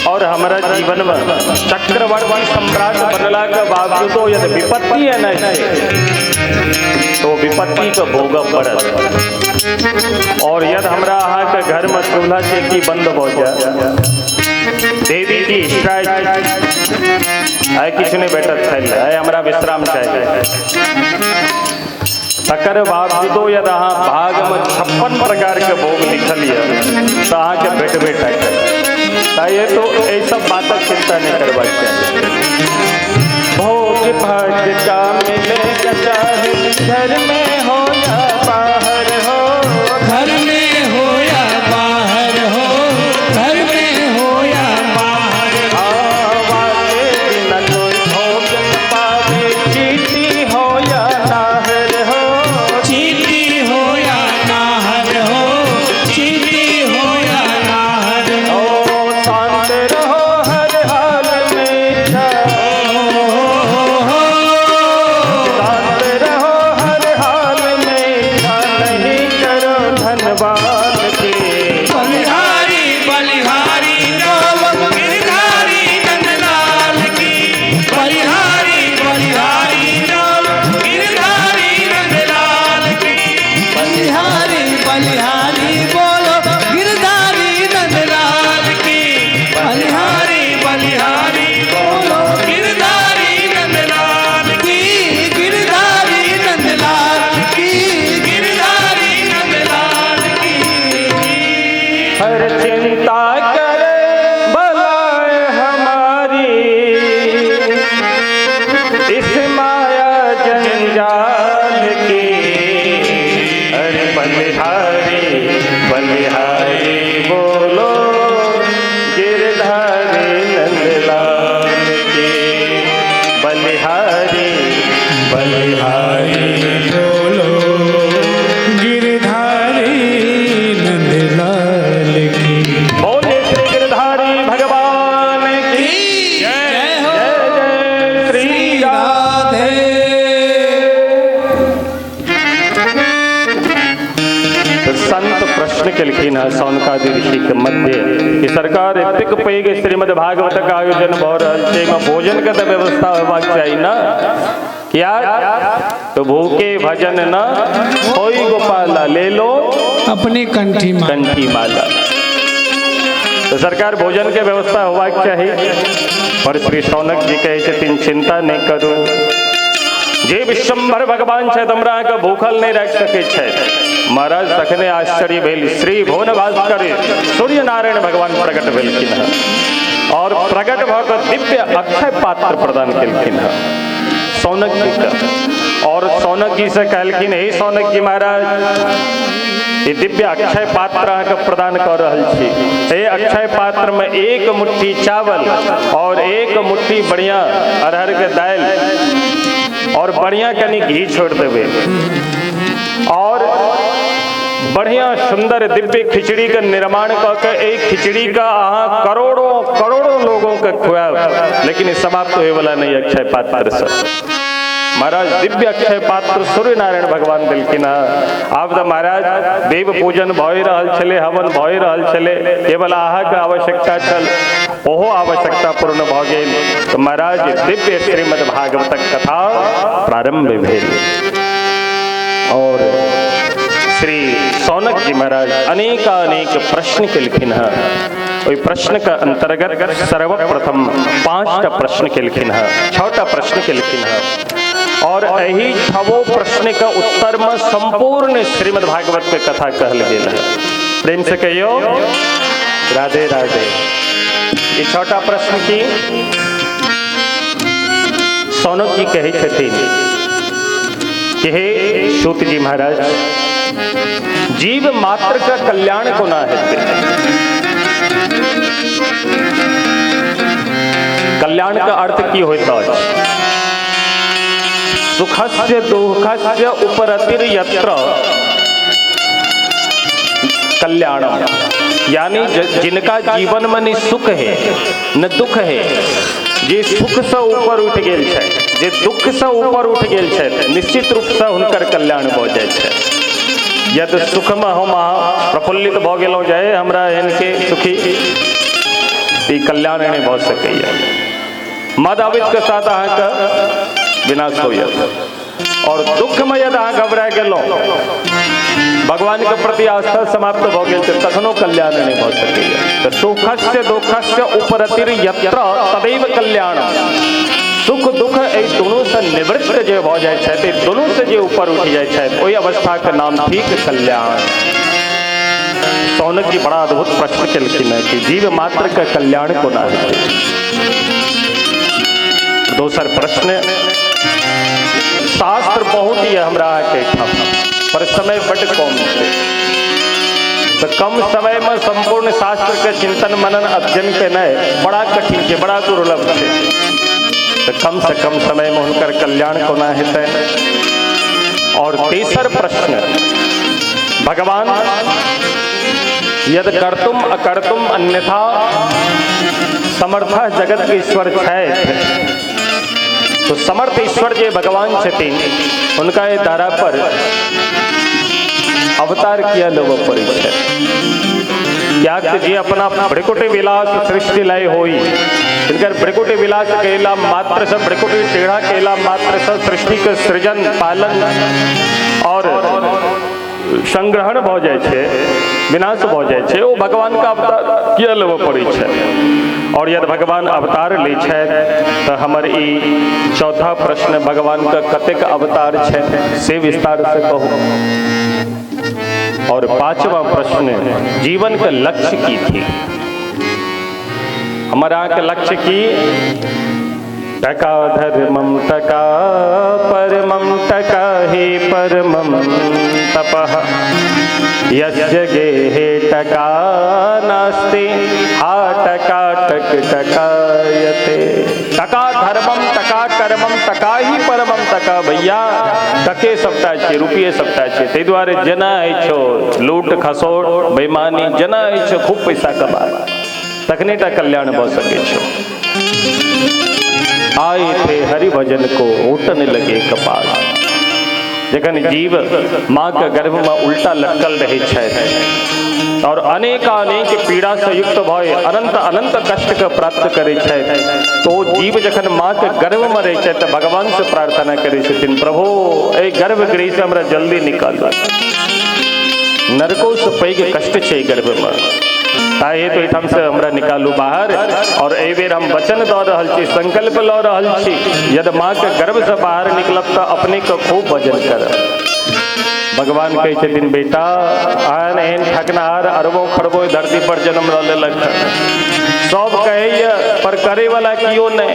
और हमरा जीवन में चक्रवर्ती सम्राट बनला के बावजूदो यदि विपत्ति एनाइ छै तो विपत्ति के भोगऽ पड़त। और यदि हमरा अहाँके घर में चूल्हा चेकी बंद भऽ जाए, देवी जी स्ट्राइक, आइ किछु नहि भेटत खाइ लए, आइ हमरा विश्राम चाही, तकर बावजूदो यदि अहाँ भागमे 56 प्रकार के भोग लिखल यऽ तऽ अहाँके भेटबे टा करत। ताहि तो एहि सब बातक चिंता नहि करबाक चाही। भोग भाग्य का मिले चाहे घर में हो या बाहर हो,
घर में हो या बाहर हो, घर में हो या बाहर हो।
आवाज़े बिना कोई भोग न पावे, चीटी हो या नाहर हो,
चीटी हो या नाहर हो, चीटी हो या नाहर हो।
ओ शांत रहो हर हाल में, शांत रहो हर हाल में, बलिहारी बलिहारी बोलो गिरधारी नंदलाल की। बलिहारी बलिहारी
बोलो गिरधारी नंदलाल की।
बोले श्री गिरधारी भगवान की
जय हो।
जय जय श्री
राधे।
तो संत प्रश्न केलखिन हँ सौनकादि ऋषि के मध्य कि सरकार एतेक पैघ श्रीमद् भागवत के आयोजन भऽ रहल छै, एहिमे भोजन के तऽ व्यवस्था होबाक चाही न। किया तो भूखे भजन न होई गोपाला, ले लो
अपने कंठी माला।
कंठी माला। तो सरकार भोजन के व्यवस्था होबाक चाही। पर श्री सौनक जी कहै छथिन चिंता नहि करू, जे विश्वम्भर भगवान छथि हमरा अहाँके भूखल नहि राखि सकै छथि। महाराज तखने आश्चर्य भेल, श्री भुवन भास्कर सूर्य नारायण भगवान प्रकट भेलखिन हँ और प्रकट भऽ कऽ दिव्य अक्षय पात्र प्रदान केलखिन हँ सौनक जी के। और सौनक जी से कहलखिन हे सौनक जी महाराज, ई दिव्य अक्षय पात्र अहाँके प्रदान कऽ रहल छी। एहि अक्षय पात्र में एक मुट्ठी चावल और एक मुट्ठी बढ़िया अरहर के दालि और बढ़िया कनि घी छोड़ देबै और बढ़िया सुंदर दिव्य खिचड़ी के निर्माण कऽ के एहि खिचड़ी का अहाँ करोड़ों करोड़ों लोगों के खुआब, लेकिन ई समाप्त होय वाला नहीं अक्षय पात्र से। महाराज दिव्य अक्षय पात्र सूर्य नारायण भगवान देलखिन हँ। आब तऽ महाराज देव पूजन भए रहल छलै, हवन भए रहल छलै, केवल अहाँके आवश्यकता छल, ओहो आवश्यकता पूर्ण भऽ गेल। तऽ महाराज दिव्य श्रीमद् भागवतक कथा प्रारंभ भेल और श्री सौनक जी महाराज अनेकानेक प्रश्न केलखिन हँ। ओहि प्रश्न के अंतर्गत सर्वप्रथम 5टा प्रश्न केलखिन हँ, 6टा प्रश्न केलखिन हँ और एहि 6 प्रश्न के उत्तर में संपूर्ण श्रीमद् भागवत के कथा कहल गेल है। प्रेम से कहियो राधे राधे। ये 6टा प्रश्न की सौनक जी कहै छथिन कि हे सूत जी महाराज, जीव मात्र का कल्याण कोना हेतै? कल्याण का अर्थ की होइत अछि? सुखस्य दुःखस्य उपरतिर्यत्र कल्याणम, यानी जिनका जीवन में न सुख है न दुख है, जे सुख से ऊपर उठ गेल छै, जे दुख से ऊपर उठ गेल छै, निश्चित रूप से हुनकर कल्याण भऽ जाइ छै। यदि सुख में हम अहाँ प्रफुल्लित भऽ गेलहुँ जे हमरा एहन के सुखी, ई कल्याण नहि भऽ सकैए। मद अवित के साथ अहाँके विनाश होइए। और दुख में यदि अहाँ घबरा गेलहुँ, भगवान के प्रति आस्था समाप्त भऽ गेल छै, तखनो कल्याण नहि भऽ सकैए। तऽ सुखस्य दुःखस्य उपरतिर्यत्र तदैव कल्याण। सुख दुख एहि दुनू से निवृत्त जे भऽ जाइ छथि, एहि दुनू से जे ऊपर उठि जाइ छथि, ओहि अवस्था के नाम थिक कल्याण। सौनक जी बड़ा अद्भुत प्रश्न केलखिन हँ कि जीव मात्र के कल्याण कोना हेतै? दोसर प्रश्न, शास्त्र बहुत ही हमरा अहाँके एहिठाम, पर समय बड्ड कम छै, तऽ कम समय में संपूर्ण शास्त्र के चिंतन मनन अध्ययन केनाइ बड़ा कठिन छै, बड़ा दुर्लभ छै। तऽ कम से कम समय में हुनकर कल्याण कोना हेतै? और तेसर प्रश्न, भगवान यद कर्तुम अकर्तुम अन्यथा समर्थ जगत के ईश्वर छथि, तो समर्थ ईश्वर जे भगवान छथिन हुनका एहि धारा पर अवतार किया लेबऽ पड़ै छै? कियाक जे अपना भ्रिकुटी विलास सृष्टि लय होई, जिनकर भ्रिकुटी विलास केला मात्र से, भ्रिकुटी टेढ़ा केला मात्र से सृष्टि के सृजन पालन और संग्रहण भऽ जाइ छै, विनाश भऽ जाइ छै, ओ भगवान का अवतार किया लेबऽ पड़ै छै? और यदि भगवान अवतार लै छथि तऽ हमर ई चौथा प्रश्न, भगवान के कतेक अवतार छथि से विस्तार से कहू। और 5वां प्रश्न, जीवन के लक्ष्य की थी? हमारा के लक्ष्य की? टका धर्मम टका परमम टका ही परमम तपः। यस्य गेहे टका नास्ति हाटका टक टकायते। टका धर्मम टका कर्मम टका ही परमम टका। भैया टके सबटा छै, रुपये सबटा छै। ताहि दुआरे जेना होइ छौ लूट खसोट बेईमानी जेना होइ छौ खूब पैसा कमा, तखने टा कल्याण भऽ सकै छौ। आए थे हरि भजन को उठन लगे कपाल। जखन जीव माँ के गर्भ में उल्टा लटकल रहे छथि और अनेकानेक पीड़ा से युक्त भय अनंत अनंत कष्ट के प्राप्त करे छथि, तो जीव जखन माँ के गर्भ में रहे छथि तो भगवान से प्रार्थना करे छथिन, प्रभु एहि गर्भगृह से हमरा जल्दी निकालू। नरको से पैघ कष्ट छै गर्भ में, ताहि हेतु एहिठाम से हमरा निकालू बाहर। और एहि बेर हम वचन दऽ रहल छी, संकल्प लऽ रहल छी, यदि माँ के गर्भ से बाहर निकलब तऽ अपने के खूब भजन करब। भगवान कहै छथिन, बेटा एहन एहन ठकनहार अरबों खरबों धरती पर जन्म लऽ लेलक, सब कहैया पर करे वाला कियो नहि।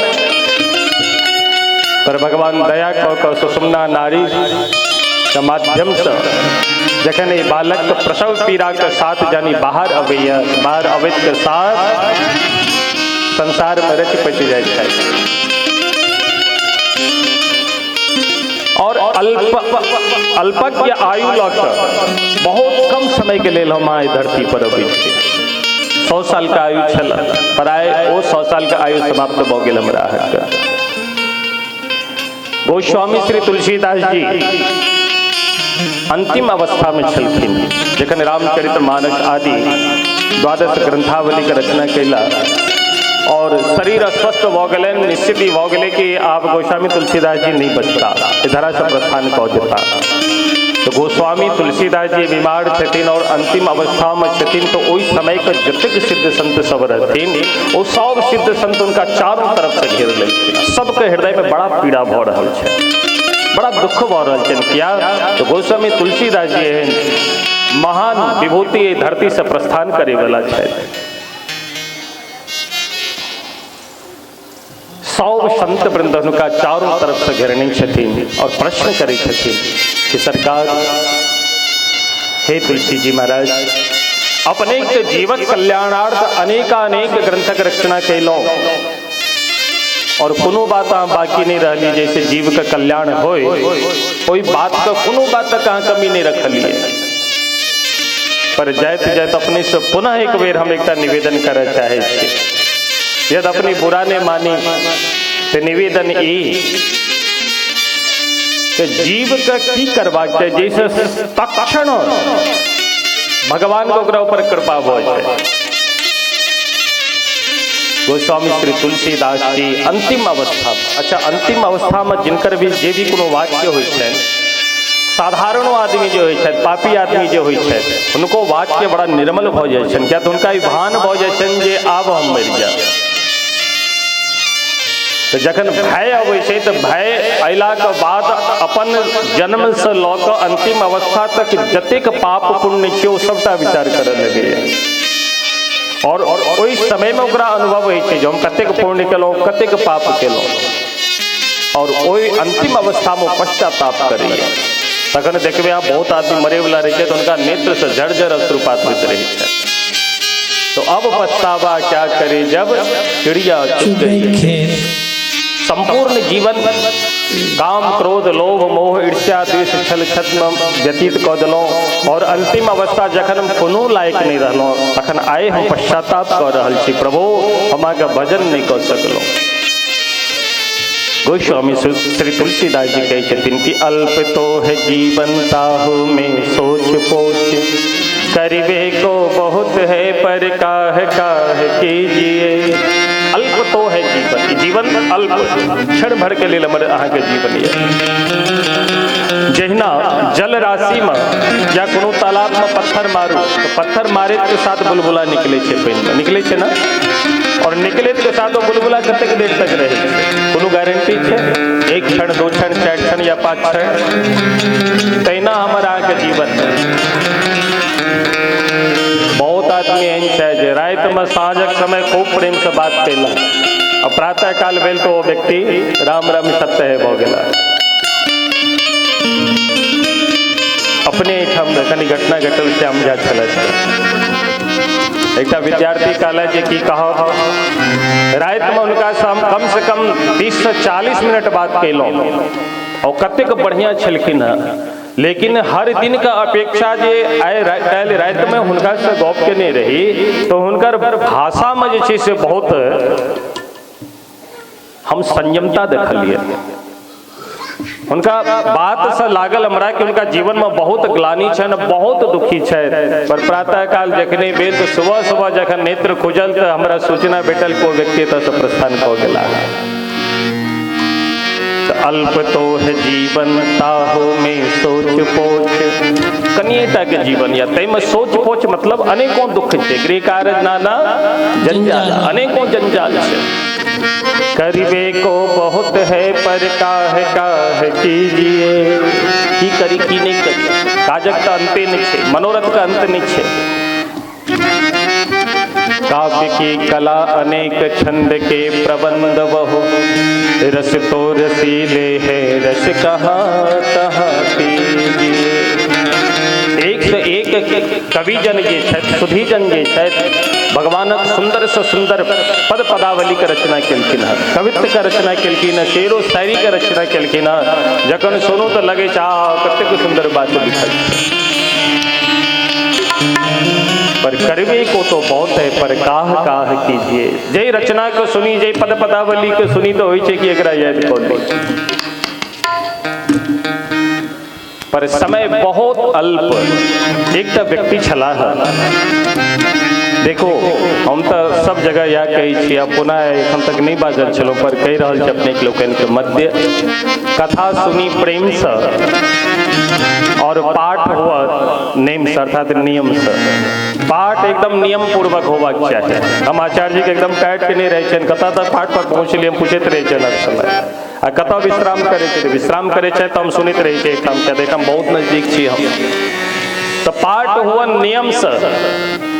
पर भगवान दया कऽ कऽ सुषुम्ना नारी के माध्यम से जखन ई बालक के प्रसव पीड़ा के साथ जानी बाहर अबैया, बाहर अबैत के साथ संसार में रचि पचि जाइ छै और अल्पज्ञ आयु लऽ कऽ बहुत कम समय के लेल हम आइ धरती पर अबै छी। 100 साल के आयु छल, पर आइ ओ 100 साल के आयु समाप्त भऽ गेल हमरा अहाँके। गोस्वामी श्री तुलसीदास जी अंतिम अवस्था में छलखिन जखन रामचरित मानस आदि द्वादश ग्रंथावली के रचना कैला और शरीर अस्वस्थ भऽ गेलनि। निश्चित ही भऽ गेलै कि आब गोस्वामी तुलसीदास जी नहीं बचता, धरा से प्रस्थान कऽ देता। तो गोस्वामी तुलसीदास जी बीमार छथिन और अंतिम अवस्था में छथिन, तो ओहि समय के जतेक सिद्ध संत सब रहथिन ओ सब सिद्ध संत उनका चारों तरफ से घेर लेलखिन। सबके हृदय में बड़ा पीड़ा भऽ रहल छै, बड़ा दुख भऽ रहल छै। किया तो गोस्वामी तुलसीदास जी एहन महान विभूति एहि धरती से प्रस्थान करे वाला छथि। सब संत वृंद हुनका चारों तरफ से घेरने छथिन और प्रश्न करै छथिन कि सरकार, हे तुलसी जी महाराज, अपने के जीवन कल्याणार्थ अनेकानेक ग्रंथक रचना कैलहुँ और कोनो बात अहाँ बाकी नहीं रहली जैसे जीव के कल्याण होय, ओहि बात के कोनो बात तक अहाँ कमी नहीं रखलिए। पर जाइत जाइत अपने से पुनः एक बेर हम एकटा निवेदन करय चाहै छी, यदि अपने बुरा नहीं मानी तो निवेदन ई कि जीव के की करबाक चाही जैसे तत्क्षण भगवान के ओकरा ऊपर कृपा भऽ जाय। गोस्वामी श्री तुलसीदास जी अंतिम अवस्था, अच्छा अंतिम अवस्था में जिनकर भी जे भी कोनो वाक्य होइ छनि, साधारणो आदमी जे होइ छथि, पापी आदमी जे होइ छथि, हुनको वाक्य बड़ा निर्मल भऽ जाइ छनि। किया तऽ हुनका ई भान भऽ जाइ छनि जे आब हम मरि जायब। तऽ जखन भय अबै छै तऽ भय अयलाके बाद अपन जन्मसँ लऽ कऽ अंतिम अवस्था तक जतेक पाप पुण्य छै ओ सबटा विचार करऽ लगैया और ओहि समय में ओकरा अनुभव होइ छै जे हम कतेक पुण्य केलहुँ, कतेक पाप केलहुँ, और ओहि अंतिम अवस्था में पश्चाताप करैया। तखन देखबै आप बहुत आदमी मरैवला रहै छै तऽ हुनका नेत्रसँ झरझर अश्रुपात होइत रहै छै। तो अब पछतावा क्या करे जब चिड़िया चुग गई। संपूर्ण जीवन काम क्रोध लोभ मोह ईर्ष्या द्वेष छल छद्म व्यतीत कऽ देलहुँ और अंतिम अवस्था जखन हम कोनो लायक नहीं रहलहुँ तखन आइ हम पश्चाताप कऽ रहल छी, प्रभु हम अहाँके भजन नहीं कऽ सकलहुँ। गोस्वामी श्री तुलसीदास जी कहै छथिन कि अल्प तो है जीवन ताहु में सोच पोच, करिबे को बहुत है पर काह काह कीजिए। अल्प तो है जीवन, जीवन अल्प, क्षण भर के लेल हमर अहाँके जीवन यऽ। जहिना जल राशि में या कोनो तालाब में पत्थर मारू तो पत्थर मारे के साथ बुलबुला निकले छै, पानि में निकले छै ना, और निकले के साथ वो बुलबुला कतेक देर तक रहै छै, कोनो गारंटी छै? एक क्षण, दो क्षण, चारि क्षण या पाँच क्षण। तहिना हमर अहाँके जीवन। बहुत आदमी एहन छै जे रातिमे साँझक समय खूब प्रेमसँ बात कयलक आ प्रातः काल भेल तऽ ओ व्यक्ति राम राम सत्य है भऽ गेला। अपने एहिठाम कनि घटना घटल श्याम झा छलथि। एकटा विद्यार्थी कहलथि जे की कहब, रातिमे हुनकासँ हम कमसँ कम 30 से 40 मिनट बात केलहुँ और कतेक बढ़िआँ छलखिन हँ, लेकिन हर दिन के अपेक्षा जे आइ काल्हि रातिमे हुनकासँ गप केने रही तो हुनकर भाषामे जे छै से बहुत हम संयमता देखलियै। हुनका बात से लागल हमरा कि हुनका जीवन में बहुत ग्लानि छनि, बहुत दुखी छथि। पर प्रातःकाल जखने भेल तो सुबह सुबह जखन नेत्र खुजल तो हमरा सूचना भेटल कि ओ व्यक्ति एतऽसँ प्रस्थान कऽ गेला। अल्प तो है जीवन ताहो में सोच पोछ, कनिएटा के जीवन या ताहिमे सोच पोछ मतलब अनेकों दुख छै, गृह कार्य नाना जंजाल, अनेकों जंजाल छै। करिबे को बहुत है पर काह काह कीजिए, की करी की नहीं करी, काजक का अंत नहीं छै, मनोरथ का अंत नहीं छै। काव्य की कला अनेक छंद के प्रबंध बहु, रस तो रसीले है रस कहाँ कहाँ पीजिए। एक से एक कविजन जे छथि, सुधीजन जे छथि, भगवानक सुंदर से सुंदर पद पदावली के रचना केलखिन हँ, कवित्व के रचना केलखिन हँ, शेरो शायरी के रचना केलखिन हँ। जखन सुनू तो लगे छै आ कतेक सुंदर बात लिखल छै। पर करवे को तो बहुत है पर काह काह कीजिए। जय रचना को सुनी, जय पद पदावली के सुनी तो होइ छै कि एकरा याद कऽ ली। पर समय बहुत अल्प। एकटा व्यक्ति छलाह, देखो हम तो सब जगह यह कहै छी, आ पुनः एखन तक नहीं बाजल छलहुँ, पर कहि रहल छी अपने लोकनिके मध्य, कथा सुनी प्रेम से और पाठ हुआ नेम से, अर्थात नियम से। पाठ एकदम नियम पूर्वक होबाक चाही। हम आचार्य जी के एकदम टाइट के नहीं रहै छनि, कतऽ तक पाठ पर पहुँचलियै हम पूछैत रहै छनि हर समय, आ कतऽ विश्राम करै छै, विश्राम करै छै तऽ हम सुनैत रहै छियै एकठाम, किया तऽ एहिठाम बहुत नजदीक छी हम। तऽ पाठ हुआ नियम से,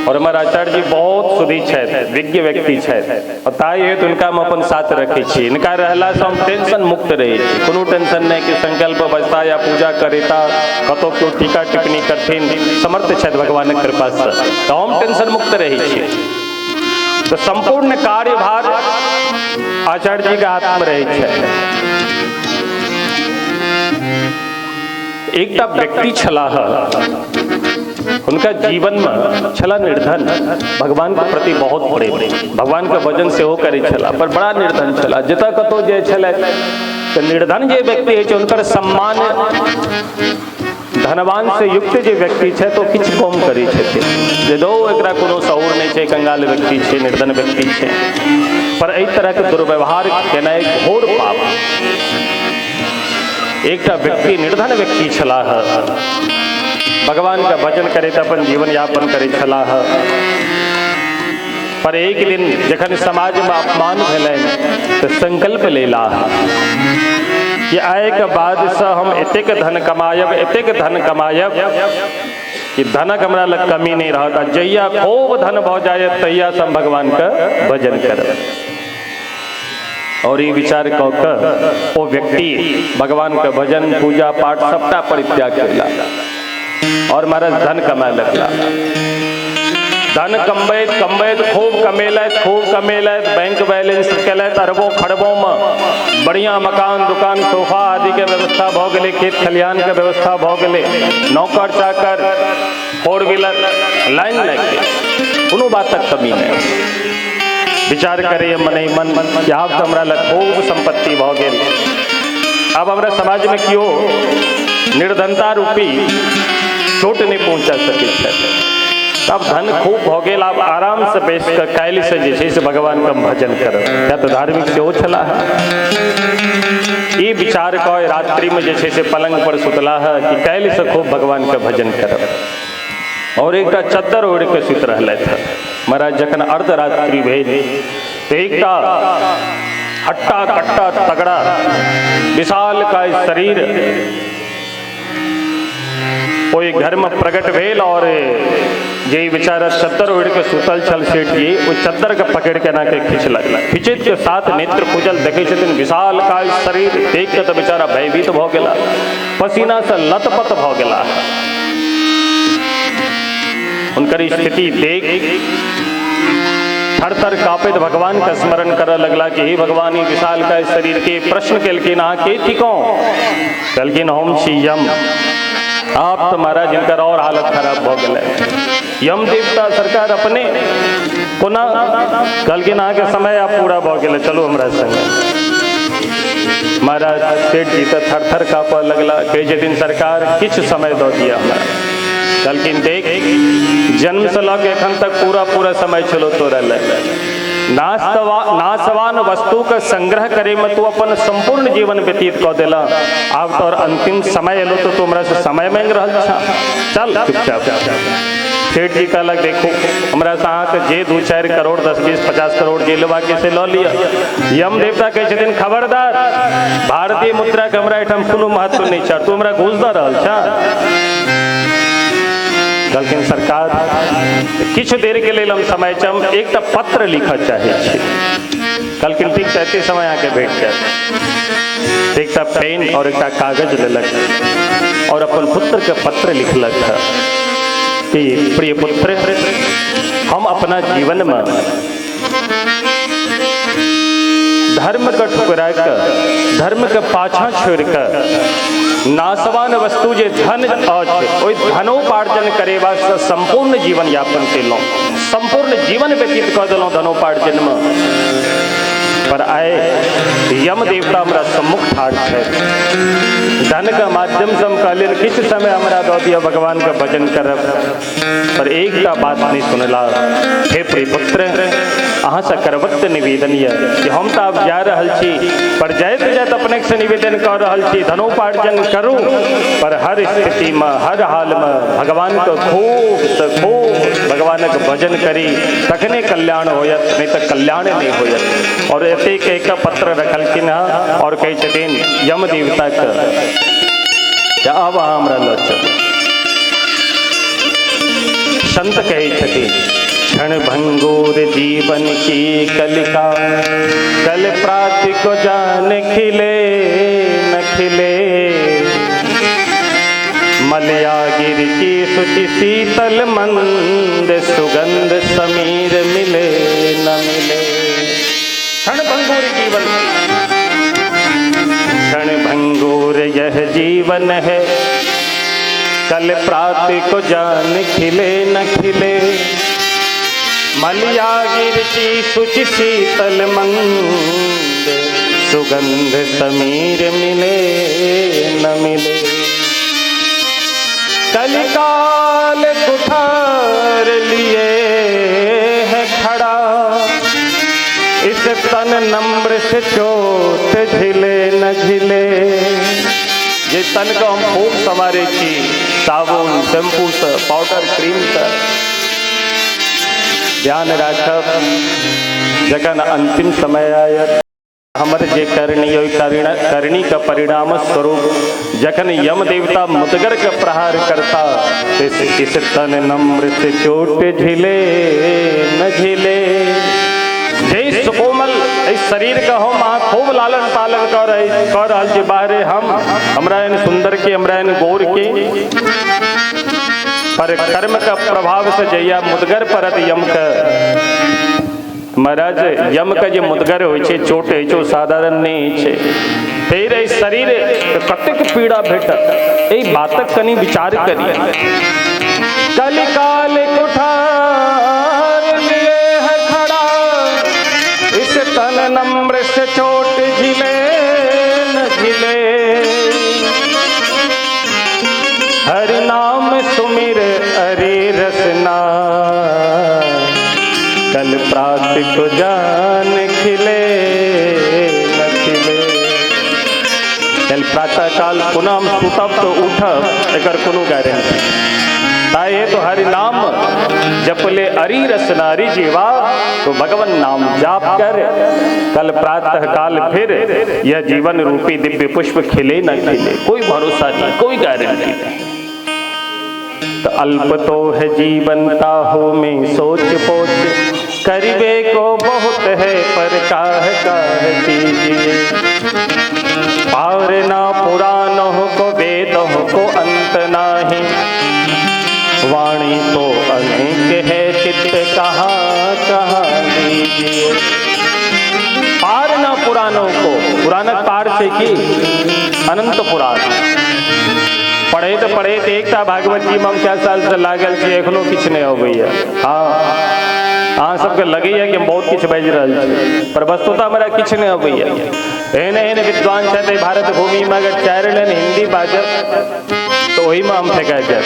और हमर आचार्य जी बहुत सुधी छथि, विज्ञ व्यक्ति छथि, और ताहि हेतु हुनका हम अपन साथ रखै छी। हिनका रहलासँ हम टेंशन मुक्त रहै छी, कोनो टेंशन नहि कि संकल्प बजता या पूजा करेता, कतहु केओ टीका टिप्पणी करथिन, समर्थ छथि भगवानक कृपासँ, तऽ हम टेंशन मुक्त रहै छी। तऽ सम्पूर्ण कार्यभार आचार्य जी के हाथमे रहै छै। एकटा व्यक्ति छलाह, हुनका जीवन में छला निर्धन, भगवान के प्रति बहुत प्रेम, भगवान के भजन सेहो करै छला, पर बड़ा निर्धन छला। जतऽ कतहु जाइ छलथि तऽ निर्धन जे व्यक्ति होइ छै हुनकर सम्मान धनवान से युक्त जे व्यक्ति छै तो किछु कम करै छथिन, जे दो एकरा कोनो शऊर नहि छै, कंगाल व्यक्ति छै, निर्धन व्यक्ति छै। पर एहि तरहके दुर्व्यवहार केनाइ घोर पाप। एकटा व्यक्ति निर्धन व्यक्ति छलाह, भगवान का भजन करैत अपन जीवन यापन करै छलाह। पर एक दिन जखन समाज में अपमान भेलनि तऽ संकल्प लेलाह कि आइ के बाद से हम एतेक धन कमायब, एतेक धन कमायब कि धनक हमरा लग कमी नहीं रहत, आ जहिया खूब धन भऽ जायत तहिया से हम भगवान के भजन करब। और ये विचार कऽ के ओ व्यक्ति भगवान के भजन पूजा पाठ सबटा परित्याग केला और महाराज धन कमाए लगला। धन कमबैत कमबैत खूब कमेलथि, खूब कमेलथि, बैंक बैलेंस केलथि, अरबों खरबों में बढ़िया मकान दुकान सोफा आदि के व्यवस्था भऽ गेलै, खेत खलिहान के व्यवस्था भऽ गेलै, नौकर चाकर फोर व्हीलर लाइन लागि गेल, कोनो बातक कमी नहि। विचार करे मने मन कि आब तऽ हमरा लग खूब संपत्ति भऽ गेल, आब हमरा समाज में केओ निर्धनता रूपी चोट नहीं पहुँचा सकै छथि। आब धन खूब भऽ गेल, आब आराम से बैस कऽ काल्हि से जे छै से भगवान के भजन करब, किया तऽ धार्मिक सेहो छलाह। ई विचार कऽ रात्रि में जे छै से पलंग पर सुतलाह कि काल्हि से खूब भगवान के भजन करब, और एकटा चद्दर ओढ़ि के सुति रहलथि। महाराज जखन अर्धरात्रि भेल तऽ एकटा हट्टा कट्टा तगड़ा विशाल काय शरीर ओहि घर में प्रकट भेल, और जे बेचारा चद्दर ओढ़ि के सुतल छल सेठ जी, ओहि चद्दर के पकड़ि के एना के खींचलक। खींचैत के साथ नेत्र खुजल, देखै छथिन विशाल काय शरीर, देख के तऽ बेचारा भयभीत भऽ गेला, पसीना से लतपत भऽ गेला। हुनकर स्थिति देख थर थर काँपैत भगवान के स्मरण करऽ लगला कि हे भगवान, ई विशाल का शरीर के प्रश्न केलखिन, अहाँ के थिकहुँ? कहलखिन हम छी यम। आप तो महाराज जिनकर और हालत खराब भऽ गेलै। यम देवता सरकार अपने कोना? कहलखिन अहाँके समय आब पूरा भऽ गेलै, चलू हमरा संगे। महाराज सेठ जी तऽ थर थर काँपऽ लगला, कहै छथिन सरकार किछु समय दऽ दिअ हमरा। कहलखिन देख, जन्मसँ लऽ के एखन तक पूरा पूरा समय छलो तोरा लए। नाशवान वस्तु के संग्रह करे में तू अपन संपूर्ण जीवन व्यतीत कऽ देला। आब तोहर अंतिम समय एलो तो तू हमरा से समय मांगि रहल छा, चल चुपचाप। सेठ जी कहलक देखू, हमरा से अहाँके जे 2-4 करोड़ 10 20 50 करोड़ जे लेबाक से लऽ लिअ। यम देवता कहै छथिन खबरदार, भारतीय मुद्रा के हमरा एहिठाम कोनो महत्व नहि छै, तू हमरा घूस दऽ रहल छा। कहलखिन सरकार किछु देर के लेल हम समय चाहब, एकटा पत्र लिखऽ चाहै छी। कहलखिन ठीक छै, एते समय अहाँके भेट जायत। एकटा पेन और एकटा कागज लेलक और अपन पुत्र के पत्र लिखलक कि प्रिय पुत्र, हम अपना जीवन में धर्म के ठुकरा के, धर्म के पाछा छोड़ के नाशवान वस्तु जे धन अछि ओहि धनोपार्जन करे वास्ते संपूर्ण जीवन यापन केलहुँ, संपूर्ण जीवन व्यतीत कऽ देलहुँ धनोपार्जन में। पर आए यम देवता हमरा सम्मुख ठाढ़ छथि, धन के माध्यम से हम कहलियनि किछु समय हमरा दऽ दिअ भगवान के भजन करब, पर एकटा बात नहीं सुनला। हे प्रिय पुत्र, अहाँ से करबद्ध निवेदन यऽ कि हम तऽ आब जा रहल छी, पर जाइत जाइत अपने से निवेदन कऽ रहल छी धनोपार्जन करू, पर हर स्थिति में हर हाल में भगवान के खूब से खूब भगवानक भजन करी, तखने कल्याण होयत, नहीं तऽ कल्याण नहीं होयत। और एतेक एक पत्र रखलखिन हँ और कहै छथिन यम देवता के आब अहाँ हमरा लऽ चलू। संत कहै छथिन क्षण भंगुर जीवन की कलिका, कल प्रात को जान खिले न खिले, मलयागिर की शुचि शीतल मंद सुगंध समीर मिले न मिले। क्षण भंगुर जीवन, क्षण भंगुर यह जीवन है, कल प्रात को जान खिले न खिले, मलयागिर की शुचि शीतल मंद सुगंध समीर मिले न मिले। कलिकाल कुठार लिए है खड़ा, इस तन नम्र से चोट झिले न झिले। जे तन को हम खूब संवारे छी साबुन शैम्पू से पाउडर क्रीम से, ध्यान राखब जखन अंतिम समय आयत हमर जे करनी ओहि करनी के परिणाम स्वरूप जखन यम देवता मुदगर के प्रहार करता, इस तन नम्र से चोट झिले न झिले। जे सुकोमल इस शरीर के हम अहाँ खूब लालन पालन कर रहल छी, बाहरे हम हमरा एहन सुंदर के हमरा एहन गोर के, पर कर्म के प्रभाव से जहिया मुदगर परत यम के, महाराज यम के जे मुदगर होइ छै चोट होइ छै ओ साधारण नहीं होइ छै। फेर एहि शरीर कतेक पीड़ा भेटत, एहि बातक कनि विचार करी। कलिकाल कुठार लिए है खड़ा, इस तन नम्र से चोट झिले न झिले, हरि नाम सुमिर हरि रसना, कल प्रात को जान खिले न खिले। कल प्रातः काल पुनः हम सुतब तो उठब एकर कोनो गारंटी ताए तो हरि नाम जपले अरि रसना हरि जीवा, तो भगवान नाम जाप कर कल प्रातः काल फिर यह जीवन रूपी दिव्य पुष्प खिले न खिले, कोई भरोसा नहीं, कोई गारंटी नहीं। तो अल्प तो है जीवन ताहो में सोच पोच, करिबे को बहुत है पर काह काह कीजिए, पार ना पुराणों को वेदों को अंत नाही, वाणी तो अनेक है चित्त कहाँ कहाँ लीजिए। पार न पुराणों को, पुराणक पार से की अनंत पुराण। पढ़ैत पढ़ैत एकटा भागवत जी में हम 4 साल से लागल छी, एखनो किछु नहीं अबैया। हाँ, अहाँ सबके लगैया कि हम बहुत किछु बाजि रहल छी, पर वस्तुतः हमरा किछु नहीं अबैया। एहन एहन विद्वान छथि भारत भूमि में, अगर 4 लाइन हिंदी बाजब तो ओहिमे हम फेका जायब।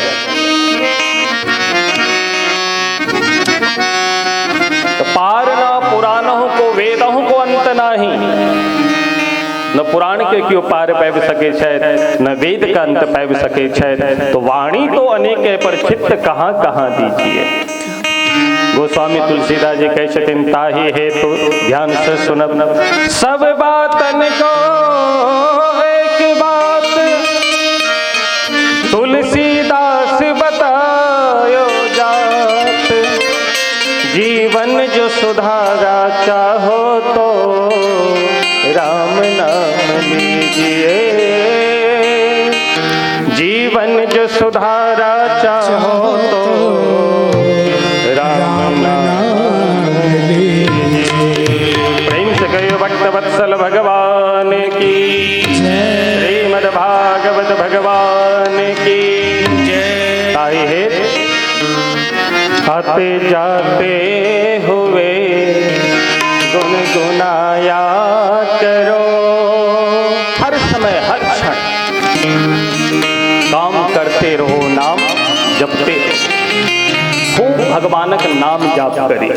तो पार न पुराणों को वेदों को अंत नाही, न पुराण के क्यों पार पाबि सकै छथि, न वेद का अंत पाबि सकै छथि। तो वाणी तो अनेक है पर चित्त कहाँ कहाँ दीजिए। गोस्वामी तुलसीदास जी कहै छथिन ताहि हेतु ध्यान से सुनब सब बातन को एक बात, तुलसीदास बतायो जात। जीवन जो सुधारा चाहो तो राम नाम लीजिए, जीवन जो सुधारा चाहो तो राम नाम लीजिए। प्रेम से कहो भक्त वत्सल भगवान की जय, श्रीमद् भागवत भगवान की जय। ताहि हेतु आते जाते हुए गुनगुनाया करो, हर समय हर क्षण काम करते रहो, नाम जपते खूब भगवानक नाम जाप करी।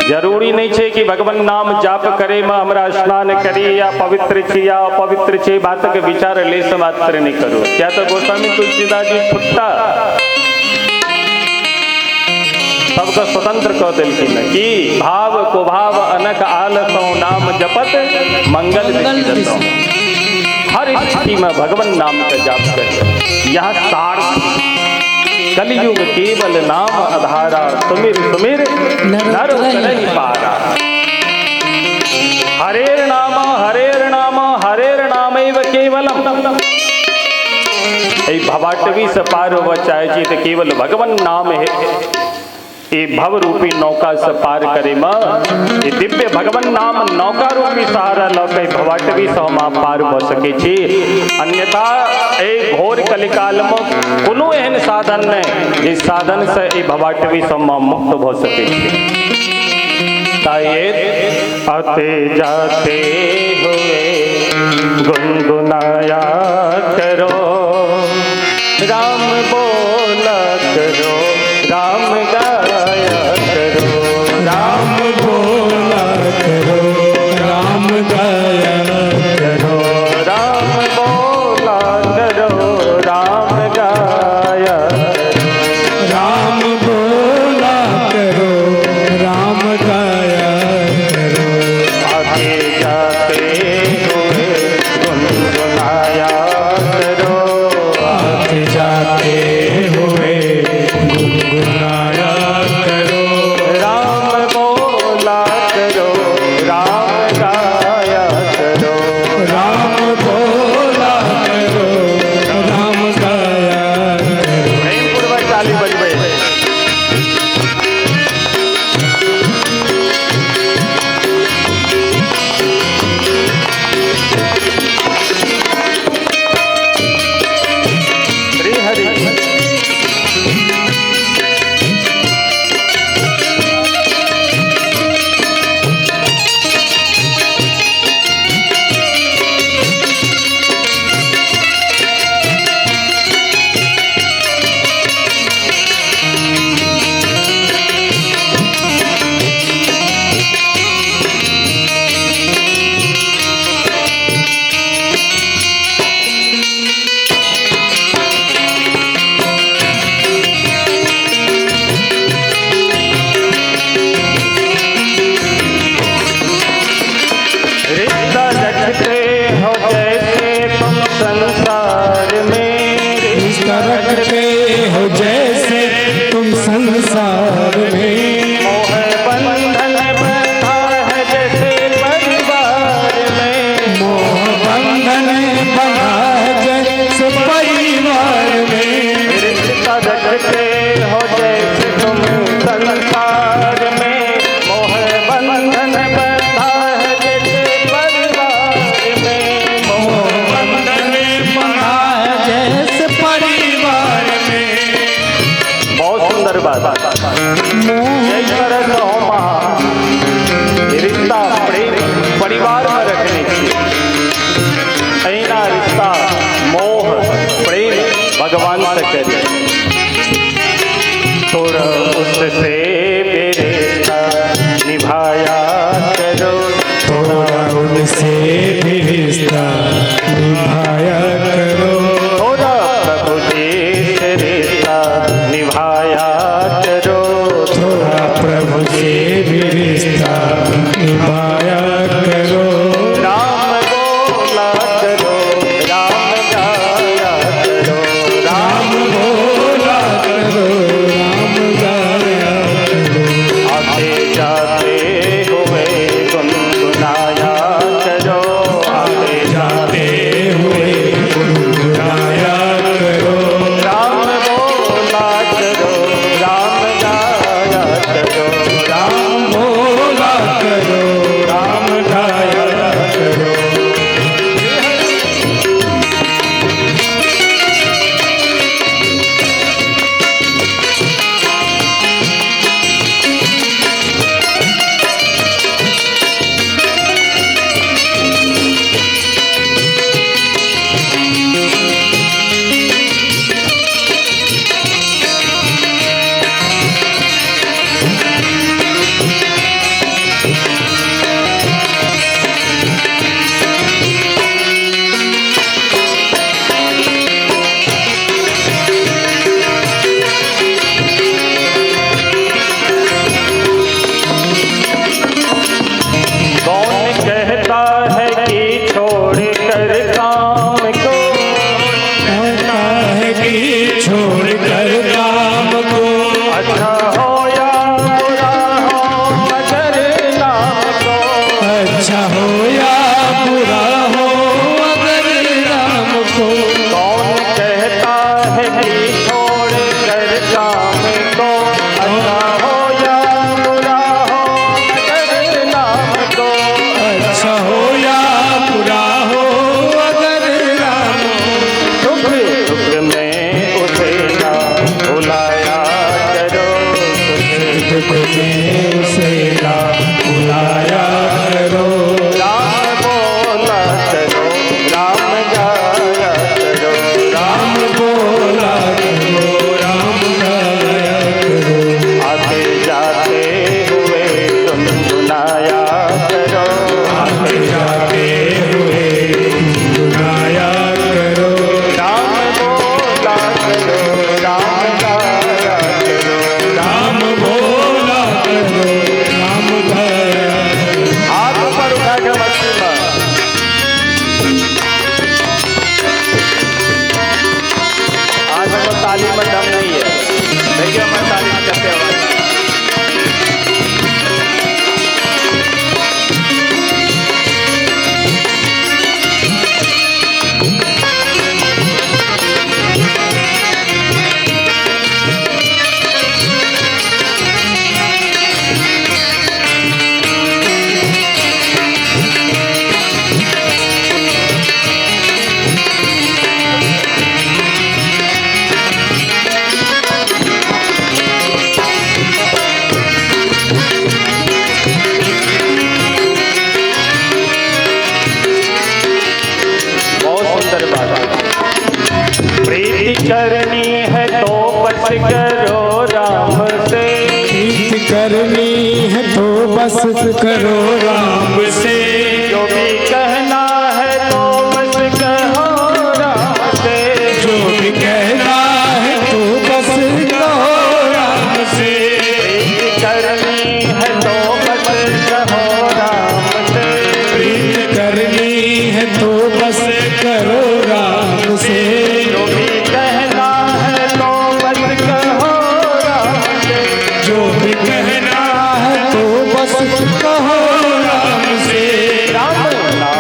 जरूरी नहीं छे कि भगवान नाम जाप करे में हमरा स्नान करी या पवित्र छी या अपवित्र छी, बात के विचार लेस मात्र नहीं करो। क्या तो गोस्वामी तुलसीदास जी छुट्टा सबके स्वतंत्र कह दिलखिन कि भाव को भाव अनक आलसो नाम जपत मंगल दिशो। हर स्थिति में भगवान नाम का जाप करे, यह सार्थ। कलयुग केवल नाम आधारा, सुमिर सुमिर नर नहीं पारा। हरेर नाम हरेर नाम हरेर नामैव केवलम। भवाटवी से पार होवा चाहे छी तो केवल भगवान नाम है। ये भव रूपी नौका से पार करे मां, ये दिव्य भगवान नाम नौका रूपी सहारा ल के भवाटवी से हम पार भ सके छी। अन्यथा ए घोर कलिकाल में कोनो एहन साधन नहीं जिस साधन से ए भवाटवी से हम मुक्त भ सके छी। ताए आते जाते हुए गुनगुनाया करो, राम बोला करो, राम गाया करो,
राम बोला करो, राम गाया करो,
राम बोला करो, राम गाया,
राम बोला करो, राम गाया करो।
आते जाते हुए गुनगुनाया करो,
आते जाते हुए गुनगुनाया करो,
राम बोला करो, राम गाया करो,
राम बोला करो, राम गाया करो।
प्रेम पूर्वक ताली बजबे। श्री हरि रिश्ता रखते हो जैसे तुम संसार में,
रिश्ता रखते हो जैसे तुम संसार में,
मोह बंधन बंधा है जैसे परिवार में,
मोह बंधन बंधा है जैसे परिवार में।
रिश्ता रखते बात। जय तरह हम रिश्ता प्रेम परिवार में रखने छी, अहिना रिश्ता मोह प्रेम भगवान से करी। थोड़ा उससे भी रिश्ता निभाया करो,
थोड़ा उनसे भी रिश्ता निभाया करो,
थोड़ा प्रभु जी से रिश्ता निभाया करो,
थोड़ा प्रभु से भी रिश्ता निभाया करो।
राम बोला करो, राम गाया करो,
राम बोला करो, राम गाया करो।
आते जाते हुए गुनगुनाया करो, आते
जाते हुए गुनगुनाया करो।
राम बोला करो, राम गाया करो,
राम बोला करो, राम गाया करो।
कौन कहता है कि छोड़ कर काम को,
कहता है कि छोड़ कर काम को,
अच्छा हो या बुरा हो मगर नाम को,
अच्छा हो या बुरा हो अगर राम को।
कौन कहता है कि छोड़ कर काम को, अच्छा हो या बुरा हो मगर नाम को,
अच्छा हो या बुरा हो अगर राम को।
सुख दुख में उसे ना भुलाया करो,
दुख में उसे ना भुलाया करो।
राम बोला करो, राम गाया करो,
राम बोला करो, राम गाया करो।
आते जाते हुए गुनगुनाया करो,
आते जाते हुए गुनगुनाया करो।
राम बोला करो, राम गाया करो,
राम बोला करो, राम गाया करो।
हाथ ऊपर उठा के मस्ती में। आज हमको ताली में दम नहीं है, देखिए हमारे ताली में करते हैं। बहुत सुंदर बात। प्रीति करनी है तो बस करो राम से,
प्रीति करनी है तो बस करो राम से,
जो भी कहना है तो बस कहो राम से,
जो भी कहना है तो बस कहो राम से।
प्रीति करनी है तो बस कहो राम से,
प्रीति करनी है तो बस करो राम से,
जो भी कहना है तो बस कहो राम से,
जो भी कहना है तो बस कहो राम से।
राम नाम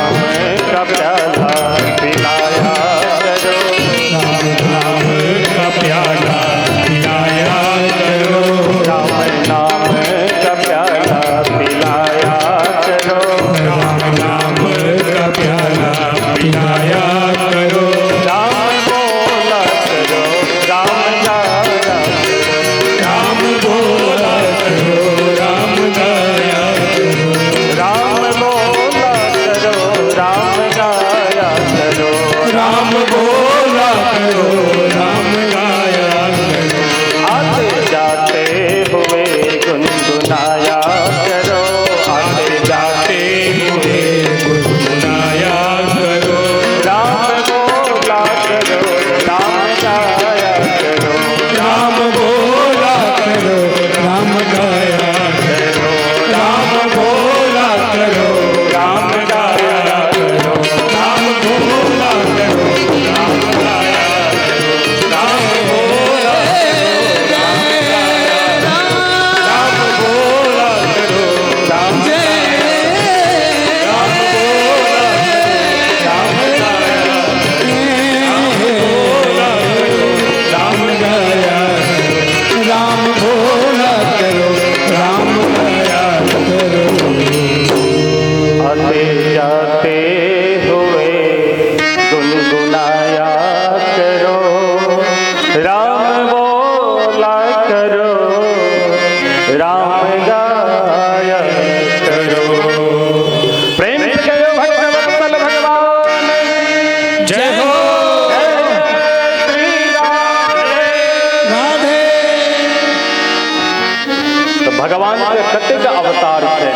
भगवान के कतेक अवतार छै,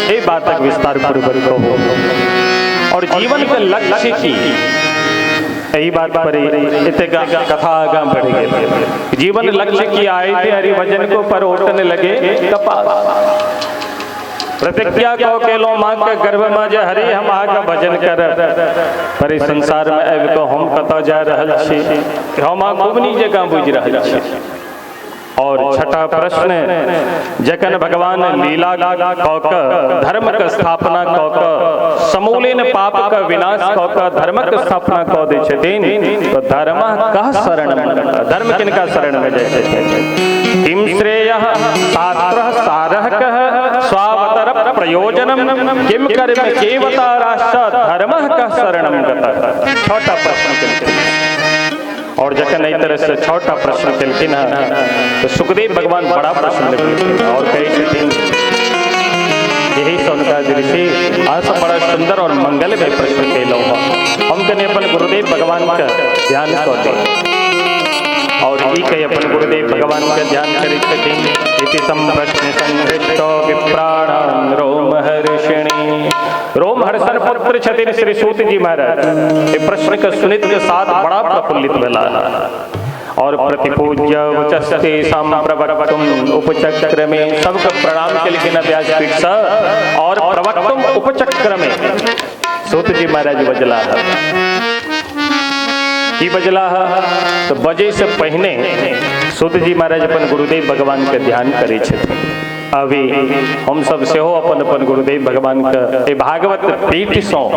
एहि बातक विस्तार पूर्वक कहू। और जीवन के लक्ष्य की, यही बात पर एतेक कथा आगाँ बढ़ गेल। जीवन लक्ष्य की आए थे हरि भजन को पर ओटने लगे कपास। प्रतिज्ञा को केलो माँ के गर्भ में जे हरि हम अहाँके भजन करब, पर इस संसार में आबि कऽ हम कतऽ जा रहल छी, हम अहाँ खूब नीक जकाँ बुझि रहल छी। और छठा प्रश्न, जखन भगवान लीला कऽ कऽ धर्म के स्थापना कऽ कऽ समूलेन पाप के विनाश कऽ कऽ धर्म के स्थापना कऽ दै छथिन, तो धर्म कह शरण, धर्म किनका शरण में जाइ छथिन? किम श्रेयः शास्त्रः सारः कः स्वावतर प्रयोजनम किम कर्म केवताराश्च धर्मः कः शरणं गतः। छठा प्रश्न केलखिन। और जखन एहि तरह से छठा प्रश्न केलखिन हँ तो सुखदेव भगवान बड़ा प्रश्न लिखलखिन और कहै छथिन, यही सौनकादि ऋषि आज बड़ा सुंदर और मंगलमय प्रश्न केलहुँ हँ। हम कनि अपन गुरुदेव भगवान के ध्यान कऽ दी। और ई कहि अपन गुरुदेव भगवान के ध्यान करै छथिन। इति संप्रश्न संहृष्टो विप्राणां रोमहर्षिणी। रोमहर्षण पुत्र छथिन श्री सूत जी महाराज। ये प्रश्न के सुनित के साथ बड़ा प्रफुल्लित भेला और प्रतिपूज्य वचस्तेषां प्रवक्तुम उपचक्रमे, सबके प्रणाम केलखिन व्यासपीठ से और प्रवक्तुम उपचक्रमे सूत जी महाराज बजला। की बजला? तो बजे से पहिने सूत जी महाराज अपन गुरुदेव भगवान के ध्यान करै छथिन। अभी हम सब सेहो अपन अपन गुरुदेव भगवान के भागवत पीठ सौ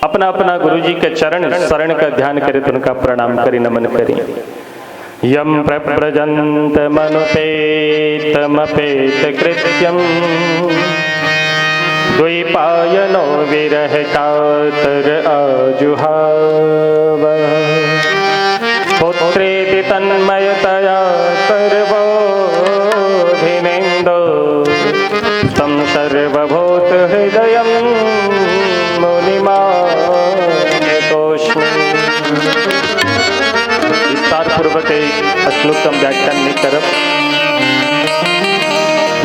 अपना अपना गुरुजी के चरण शरण का ध्यान करे, उनका प्रणाम करी, नमन करी। यम प्रव्रजंत मनुपेतमपेत कृत्यम द्वैपायनो विरह कातर आजुहाव पुत्रेति तन्मयतया सर्वोऽभिनेन्दो तं सर्वभूत हृदयं मुनिमानतोऽस्मि। विस्तार पूर्वक श्लोक हम व्याख्यान नहीं करब।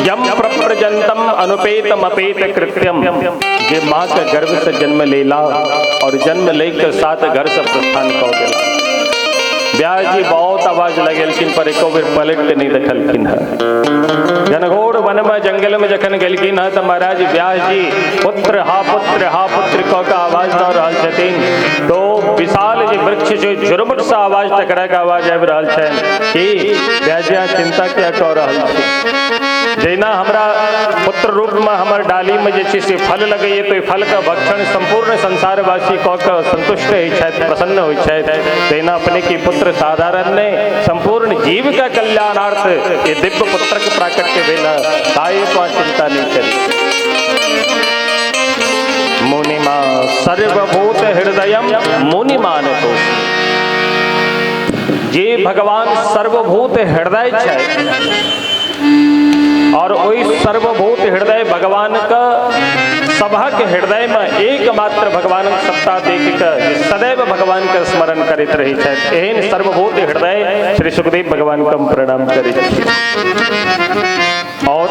यम प्रव्रजंतम अनुपेतम अपेत कृत्यम, जे माँ के गर्भ से जन्म लेला और जन्म ले के साथ घर से प्रस्थान कऽ गेला। व्यास जी बहुत आवाज लगेलखिन पर एको बेर पलट के नहीं देखलखिन है। घनघोर वन में जंगल में जखन गेलखिन है तो महाराज व्यास जी पुत्र हा पुत्र कऽ के आवाज दऽ रहल छथिन, तो विशाल जे वृक्ष छै झुरमुट से आवाज टकरा के आवाज आबि रहल छनि कि व्यास जी अहाँ चिंता किया कऽ रहल छी, जहिना हमरा पुत्र रूप में हमर डाली में जे छै से फल लगैए तो फल के भक्षण संपूर्ण संसारवासी कऽ के संतुष्ट होइ छथि, प्रसन्न होइ छथि, तहिना अपने के पुत्र साधारण ने संपूर्ण जीव का कल्याणार्थ ये दिव्य पुत्र के प्राकट्य भेल, ताहि पर चिंता नहीं करी। मुनिमा सर्वभूत हृदयम मुनिमानतो, जे भगवान सर्वभूत हृदय छै और ओहि सर्वभूत हृदय भगवान का सबहक हृदय में एकमात्र भगवान सत्ता देख के सदैव भगवान के स्मरण करैत रहै छथि, एहन सर्वभूत हृदय श्री सुखदेव भगवान के हम प्रणाम करै छी। और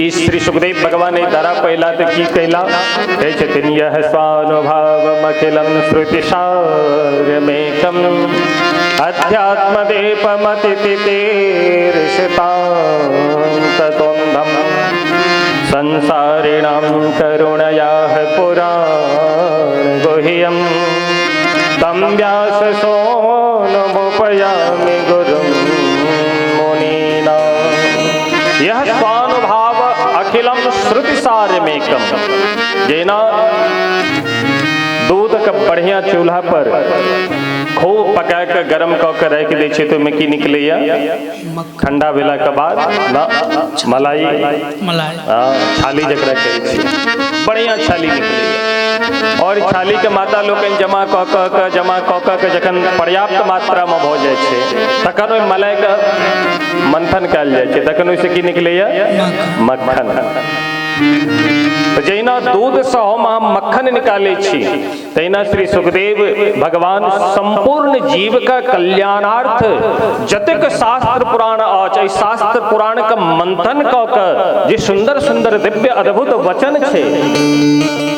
ई श्री सुखदेव भगवान एहि धरा पहिला तऽ की कैला, कहै छथिन यह स्वानुभावमखिलं श्रुतिसारमेकम् अध्यात्मदीपमतिथितीर्षितान्ततोऽन्धं संसारिणां करुणयाः पुराणगुह्यं तं व्याससोऽनुमुपयामि गुरुं मुनीनां। यह स्वानुभाव अखिलं श्रुतिसारमेकम्, जेना दूध के बढ़िया चूल्हा पर खूब पका के गरम कऽ के राखि दै छै तऽ ओहिमे की निकलैया ठंडा भेला के बाद ना मलाई,
मलाई
छाली जकरा कहै छै, बढ़िया छाली निकलैया। और छाली के माता लोकनि जमा कऽ कऽ के जमा कऽ कऽ के जखन पर्याप्त मात्रा में भऽ जाइ छै तखन ओहि मलाई के मंथन कयल जाइ छै, तखन ओहिसँ की निकलैया मक्खन।
तऽ जहिना दूधसँ हम अहाँ मक्खन निकालै छी, तहिना श्री सुखदेव भगवान संपूर्ण जीव का कल्याणार्थ जतेक शास्त्र पुराण अछि, एहि शास्त्र पुराण के मंथन कऽ के जे सुंदर सुंदर दिव्य अद्भुत वचन छै,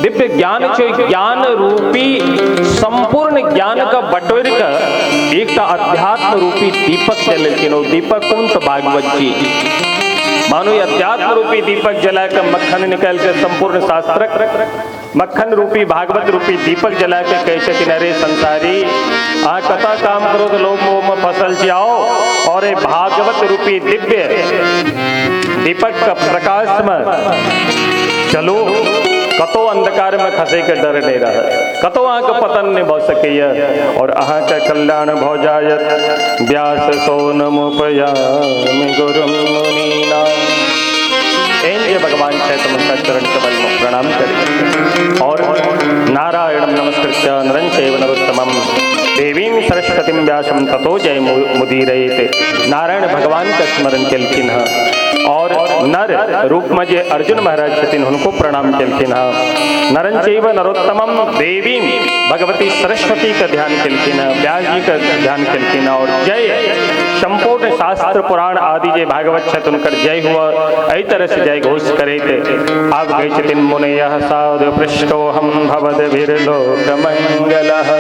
दिव्य ज्ञान छै, ज्ञान रूपी संपूर्ण ज्ञान के बटोरि के एकटा अध्यात्म रूपी दीपक जलेलखिन। ओ दीपक कोन? तऽ भागवत जी। मानो अध्यात्म रूपी दीपक जला के मक्खन निकाल के संपूर्ण शास्त्रक मक्खन रूपी भागवत रूपी दीपक जला के कहै छथिन, अरे संसारी, अहाँ कतऽ काम क्रोध लोभ मोह में फसल छी, आओ और ए भागवत रूपी दिव्य दीपक के प्रकाश में चलू, कतौ अंधकार में खसे के डर नहीं रह, कतौ अहाँके पतन नहीं भऽ सकैया और अहाँके कल्याण भऽ जायत। व्यास सोनमुपयामि गुरुं मुनीना। एहन जे भगवान छथि हुनका चरण कमल में प्रणाम करी और नारायण नमस्कृत्य नरं चैव नरोत्तमं देवीं सरस्वतीं व्यासं ततो जय मुदीरयेत। नारायण भगवान के स्मरण केलखिन हँ और नर रूप में जे अर्जुन महाराज छथिन हुनको प्रणाम केलखिन हँ। नरं चैव नरोत्तमं देवीं भगवती सरस्वती के ध्यान केलखिन हँ, व्यास जी के ध्यान केलखिन हँ और जय संपूर्ण शास्त्र पुराण आदि जे भागवत छथि हुनकर जय हुआ। एहि तरह से जय घोष करैत आब कहै छथिन, मुनयः साधु पृष्टोऽहं भवद्भिर्लोक मंगलः।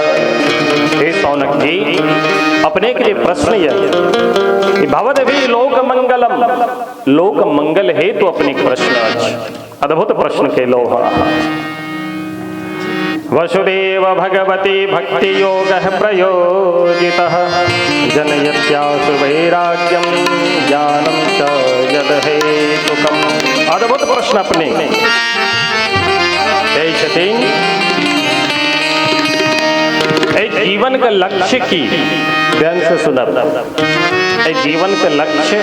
हे सौनक जी, अपने के लिए प्रश्न यह कि भवद्भिः लोक मंगलम, लोक मंगल हेतु अपने के प्रश्न अछि। अद्भुत प्रश्न केलहुँ हँ। वसुदेव भगवती भक्ति योगः प्रयोजितः जनयत्यासु वैराग्यं ज्ञानं च यदहेतुकम्। अद्भुत प्रश्न अपने कहै छथिन, एहि जीवन के लक्ष्य की? ध्यान से सुनब, एहि जीवन के लक्ष्य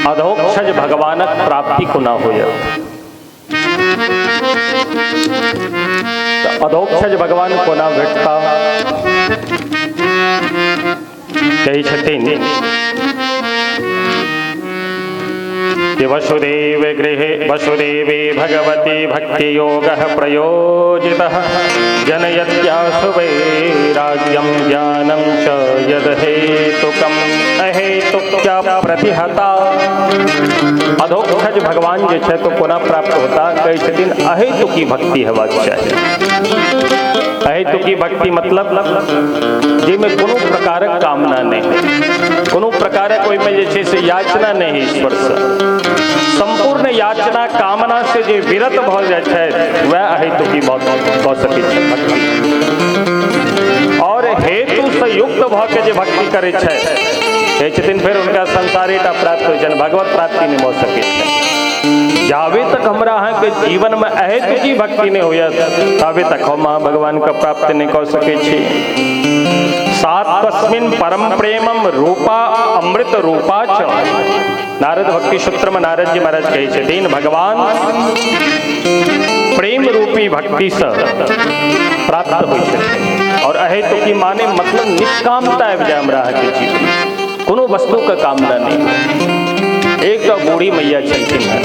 अधोक्षज भगवानक प्राप्ति कोना होयत? अधोक्षज भगवान कोना भेटता? कहै छथिन कि वसुदेव गृहे वसुदेवे भगवती भक्ति योगः प्रयोजितः जनयत्यासु वैराग्यं ज्ञानं च यदहेतुकम् अहेतुक्या प्रतिहता। अधोक्षज भगवान जे छै तो कोना प्राप्त होता? कहै छथिन अहेतुकी भक्ति हेबाक चाही। अहेतुकी भक्ति मतलब जाहिमे कोनो प्रकारक कामना नहि, कोनो प्रकारक ओहिमे जे छै से याचना नहि ईश्वरसँ, संपूर्ण याचना कामना से जे विरत भऽ जाइ छथि वएह अहेतुकी भऽ सकै छै भक्ति। और हेतु से युक्त भऽ के जे भक्ति करै छथि, कहै छथिन फेर हुनका संसारेटा प्राप्त होइ छनि, भगवत प्राप्ति नहि भऽ सकै छै। जाबे तक हमरा अहाँके जीवन में अहेतुकी भक्ति नहि होयत ताबे तक हम अहाँ भगवान के प्राप्ति नहि कऽ सकै छी। सात तस्मिन परम प्रेमम रूपा अमृत रूपा च। नारद भक्ति सूत्र में नारद जी महाराज कहै छथिन, भगवान प्रेम रूपी भक्ति से प्राप्त होइ छथिन और अहेतुकी माने मतलब निष्कामता आबि जाय हमरा अहाँके जीवन, कोनो वस्तु के कामना नहीं। एक बूढ़ी मैया छलखिन हँ,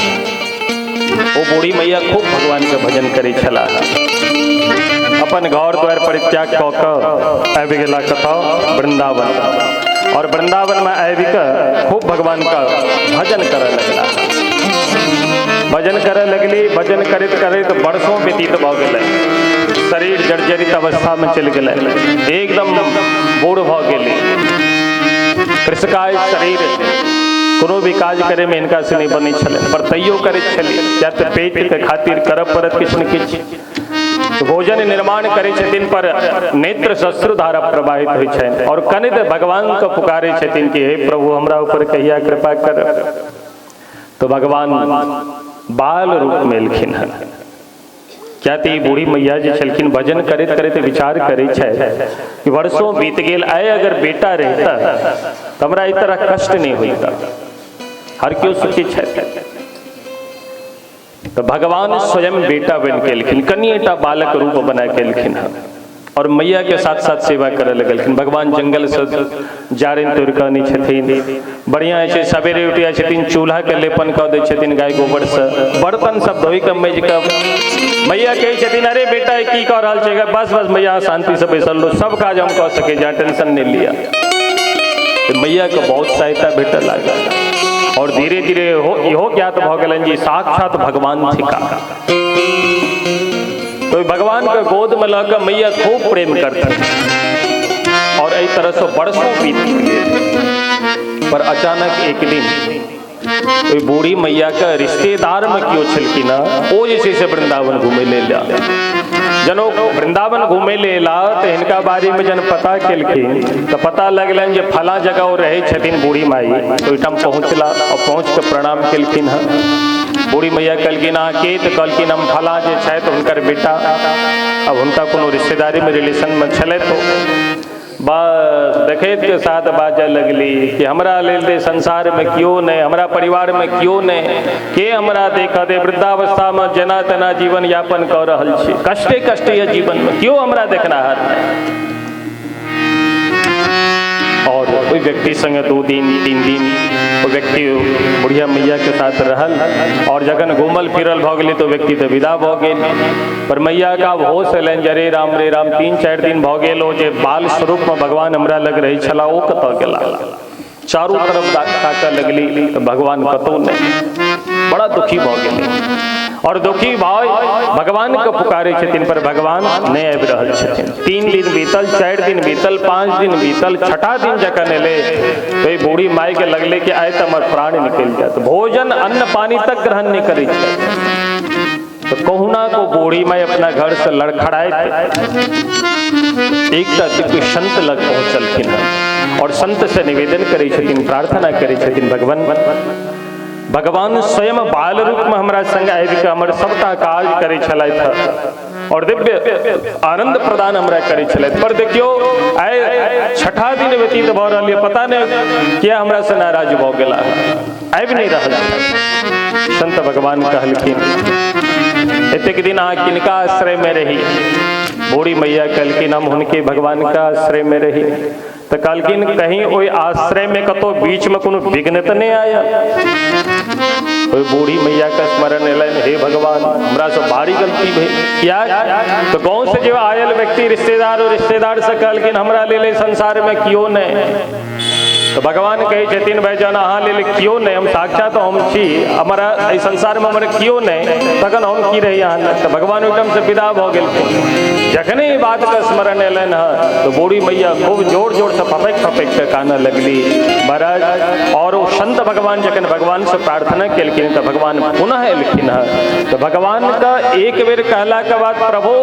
ओ बूढ़ी मैया खूब भगवान के भजन करै छलाह। अपन घर द्वार परित्याग कऽ कऽ आबि गेला कतऽ? वृंदावन। और वृंदावन में आबि कऽ खूब भगवान का भजन करऽ लगला। भजन करऽ लगली, भजन करैत करैत वर्षों व्यतीत भऽ गेलै, शरीर जर्जरित अवस्था में चलि गेलै, एकदम बूढ़ भऽ गेलै, कृषकाय शरीर, कोनो भी काज करे में हिनका से नहीं बनै छलै, पर तैयो करैत छली, किया तऽ पेट के खातिर करऽ पड़त किछु ने किछु। भोजन निर्माण करै छथिन पर नेत्र सश्रुधारा प्रवाहित होइ छनि और कनित भगवान के पुकारै छथिन कि हे प्रभु हमरा ऊपर कहिया कृपा कर। तो भगवान बाल रूप में एलखिन हन। क्या तऽ ई बूढ़ी मैया जे छलखिन भजन करैत करैत विचार करै छथि कि वर्षों बीत गेल, आइ अगर बेटा रहिता तऽ हमरा एहि तरह कष्ट नहि होइता। हर केओ सोचै छथि। तऽ भगवान स्वयं बेटा बनि के एलखिन, कनिएटा बालक रूप बना के एलखिन हन। और मैया के साथ साथ सेवा करे लगलखिन। भगवान जंगल से जारनि तोड़ि कऽ अनै छथिन, बढ़िया छै, सवेरे उठि जाइ छथिन, चूल्हा के लेपन कऽ दै छथिन गाय गोबर से, बर्तन सब धोइ कऽ माजि कऽ। मैया कहै छथिन अरे बेटा की कऽ रहल छै? बस बस मैया शांति से बैसल रहो, सब काज हम कऽ सकै छी, टेंशन नहीं लिया। तो मैया के बहुत सहायता भेटऽ लागल और धीरे धीरे इहो ज्ञात भऽ गेलनि जे साक्षात भगवान थिका। तो भगवान के गोद में लऽ कऽ मैया खूब प्रेम करतन और एहि तरह से वर्षों बीत गेल। पर अचानक एक दिन ओहि बूढ़ी मैया के रिश्तेदार में केओ छलखिन हँ, ओ जे छै से वृंदावन घूमै लेल जनो वृंदावन घूमै ले एला तऽ हिनका बारे में जन पता केलखिन तऽ पता लगलनि जे फला जगह ओ रहै छथिन बूढ़ी माई। तो ओहिठाम पहुँचला और पहुँच के प्रणाम केलखिन हँ। बूढ़ी मैया कहलखिन अहाँ के? तऽ कहलखिन हम फला जे छथि हुनकर बेटा। अब हुनका कोनो रिश्तेदारी में रिलेशन में छलै तो बस देखैत के साथ बाजऽ लगली कि हमरा लेल संसार में केओ नहीं, हमरा परिवार में केओ नहीं, के हमरा देखत? वृद्धावस्था में जेना तेना जीवन यापन कऽ रहल छी, कष्टे कष्ट यऽ जीवन में, केओ हमरा देखनाहार नहीं। और ओहि व्यक्ति संगे 2 दिन 3 दिन ओ व्यक्ति बुढ़िया मैया के साथ रहल और जखन घूमल फिरल भऽ गेलै तो व्यक्ति तऽ विदा भऽ गेल। पर मैया का आब होश एलनि जे अरे राम रे राम, 3-4 दिन भऽ गेल, ओ जे बाल स्वरूप में भगवान हमरा लग रहै छला ओ कतऽ गेला? चारू तरफ ताकऽ लगली तऽ भगवान कतौ नहीं। बड़ा दुखी भऽ गेलै और दुखी भाई भगवान के पुकारे छथिन पर भगवान नहीं आबि रहल छथिन। 3 दिन बीतल, 4 दिन बीतल, 5 दिन बीतल, छठा दिन जखन एलै तो ई बूढ़ी माई के लगले कि आइ तऽ हमर प्राण निकलि जायत, भोजन अन्न पानी तक ग्रहण नहीं करै छै। तो कहुना को बूढ़ी माई अपना घर से लड़खड़ाइत एकटा दिव्य संत लग पहुँचलखिन हँ और संत से निवेदन करै छथिन, प्रार्थना करै छथिन, भगवान भगवान स्वयं बाल रूप में हमरा संग आबि कऽ हमर सबटा काज करै छलथि और दिव्य आनंद प्रदान हमरा करै छलथि। पर देखियौ आइ छठा दिन व्यतीत भऽ रहल यऽ, पता नहि किया हमरा से नाराज भऽ गेला, आबि नहि रहल। संत भगवान कहलखिन एतेक दिन अहाँ किनका आश्रय में रही? बूढ़ी मैया कहलखिन हम हुनके भगवान का आश्रय में रही। तऽ कहलखिन कहीं ओहि आश्रय में कतौ बीच में कोनो विघ्न तऽ नहीं आया? ओहि बूढ़ी मैया का स्मरण एलनि, हे भगवान हमरा से भारी गलती भेल। किया? तो गाँव से जो आयल व्यक्ति रिश्तेदार और रिश्तेदार से कहलखिन हमरा लेल संसार में केओ नहीं। तो भगवान कहै छथिन भाई जहन अहाँ लेल केओ नहीं, हम साक्षात हम छी, हमारा एहि संसार में हमर केओ नहीं, तखन हम की रही अहाँ लग? तऽ भगवान ओहिठाम से विदा भऽ गेलखिन। जखने ई बात के स्मरण एलनि हँ तो बूढ़ी मैया खूब जोर जोर से फपकि फपकि के कानऽ लगली महाराज। और ओ संत भगवान जखन भगवान से प्रार्थना केलखिन तऽ भगवान पुनः एलखिन हँ। तऽ भगवान का एक बेर कहला के बाद प्रभु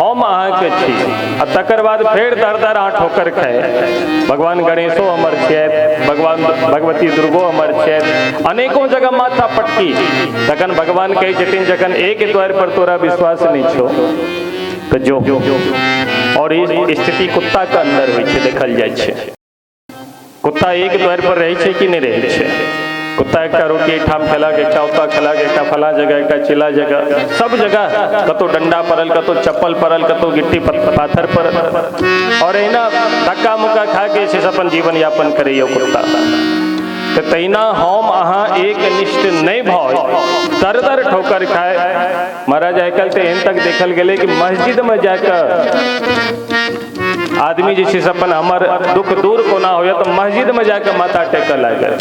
हम अहाँके छी, आ तकर बाद फेर दर दर अहाँ ठोकर खाए। भगवान गणेशो हमर छियथि, भगवान भगवती दुर्गो हमर छियथि, अनेकों जगह माथा पटकी। तखन भगवान कहै छथिन जखन एक द्वार पर तोरा विश्वास नहीं छौ तऽ जो। और ई स्थिति कुत्ता के अंदर होइ छै, देखल जाइ छै। कुत्ता एक द्वार पर रहै छै कि नहि रहै छै? कुत्ता एकटा रोटी एहिठाम खेलक, एकटा ओतऽ खेलक, एकटा फला जगह, एकटा चिला जगह, सब जगह कतौ डंडा पड़ल, कतौ चप्पल पड़ल, कतौ गिट्टी पाथर पड़ल, और एहिना धक्का मुक्का खा के जे छै से अपन जीवन यापन करैया कुत्ता। तऽ तहिना हम अहाँ एक निष्ठ नहि भऽ दर दर ठोकर खाए। महाराज आइ काल्हि तऽ एहन तक देखल गेलै कि मस्जिद में जाकऽ आदमी जे छै से अपन हमर दुख दूर कोना होइए तऽ मस्जिद में जाकऽ माथा टेकऽ लागल।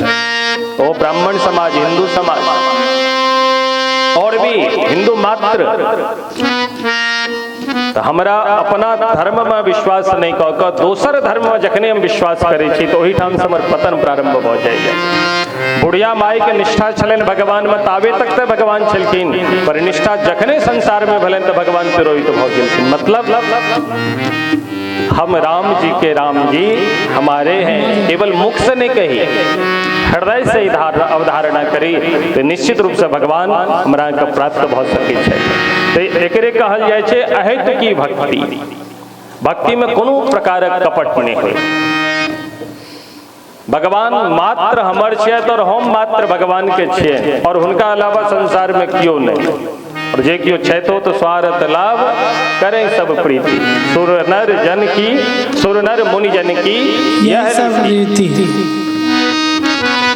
ओ ब्राह्मण समाज, हिंदू समाज और भी हिंदू मात्र, तऽ हमरा अपना धर्म में विश्वास नहीं कऽ कऽ दोसर धर्म में जखने हम विश्वास करै छी तऽ ओहिठाम से हमर पतन प्रारंभ भऽ जाइए। बुढ़िया माई के निष्ठा छलनि भगवान में ताबे तक तऽ भगवान छलखिन, पर निष्ठा जखने संसार में भेलनि तऽ भगवान तिरोहित भऽ गेलखिन। मतलब हम राम जी के राम जी हमारे हैं, केवल मुख से नहीं कही, हृदय से अवधारणा करी तो निश्चित रूप से भगवान हमरा के प्राप्त भऽ सकै छै। तऽ एकरे कहल जाइ छै अहेतु की भक्ति। भक्ति में कोनो प्रकारक कपट नहीं होय। भगवान मात्र हमर छियथि और हम मात्र भगवान के छियै और हुनका अलावा संसार में केओ नहीं। और जे केओ छथि तो स्वार्थ लाभ करें सब प्रीति। सुर नर जन की, सुर नर मुनि जन की
यह सब रीति।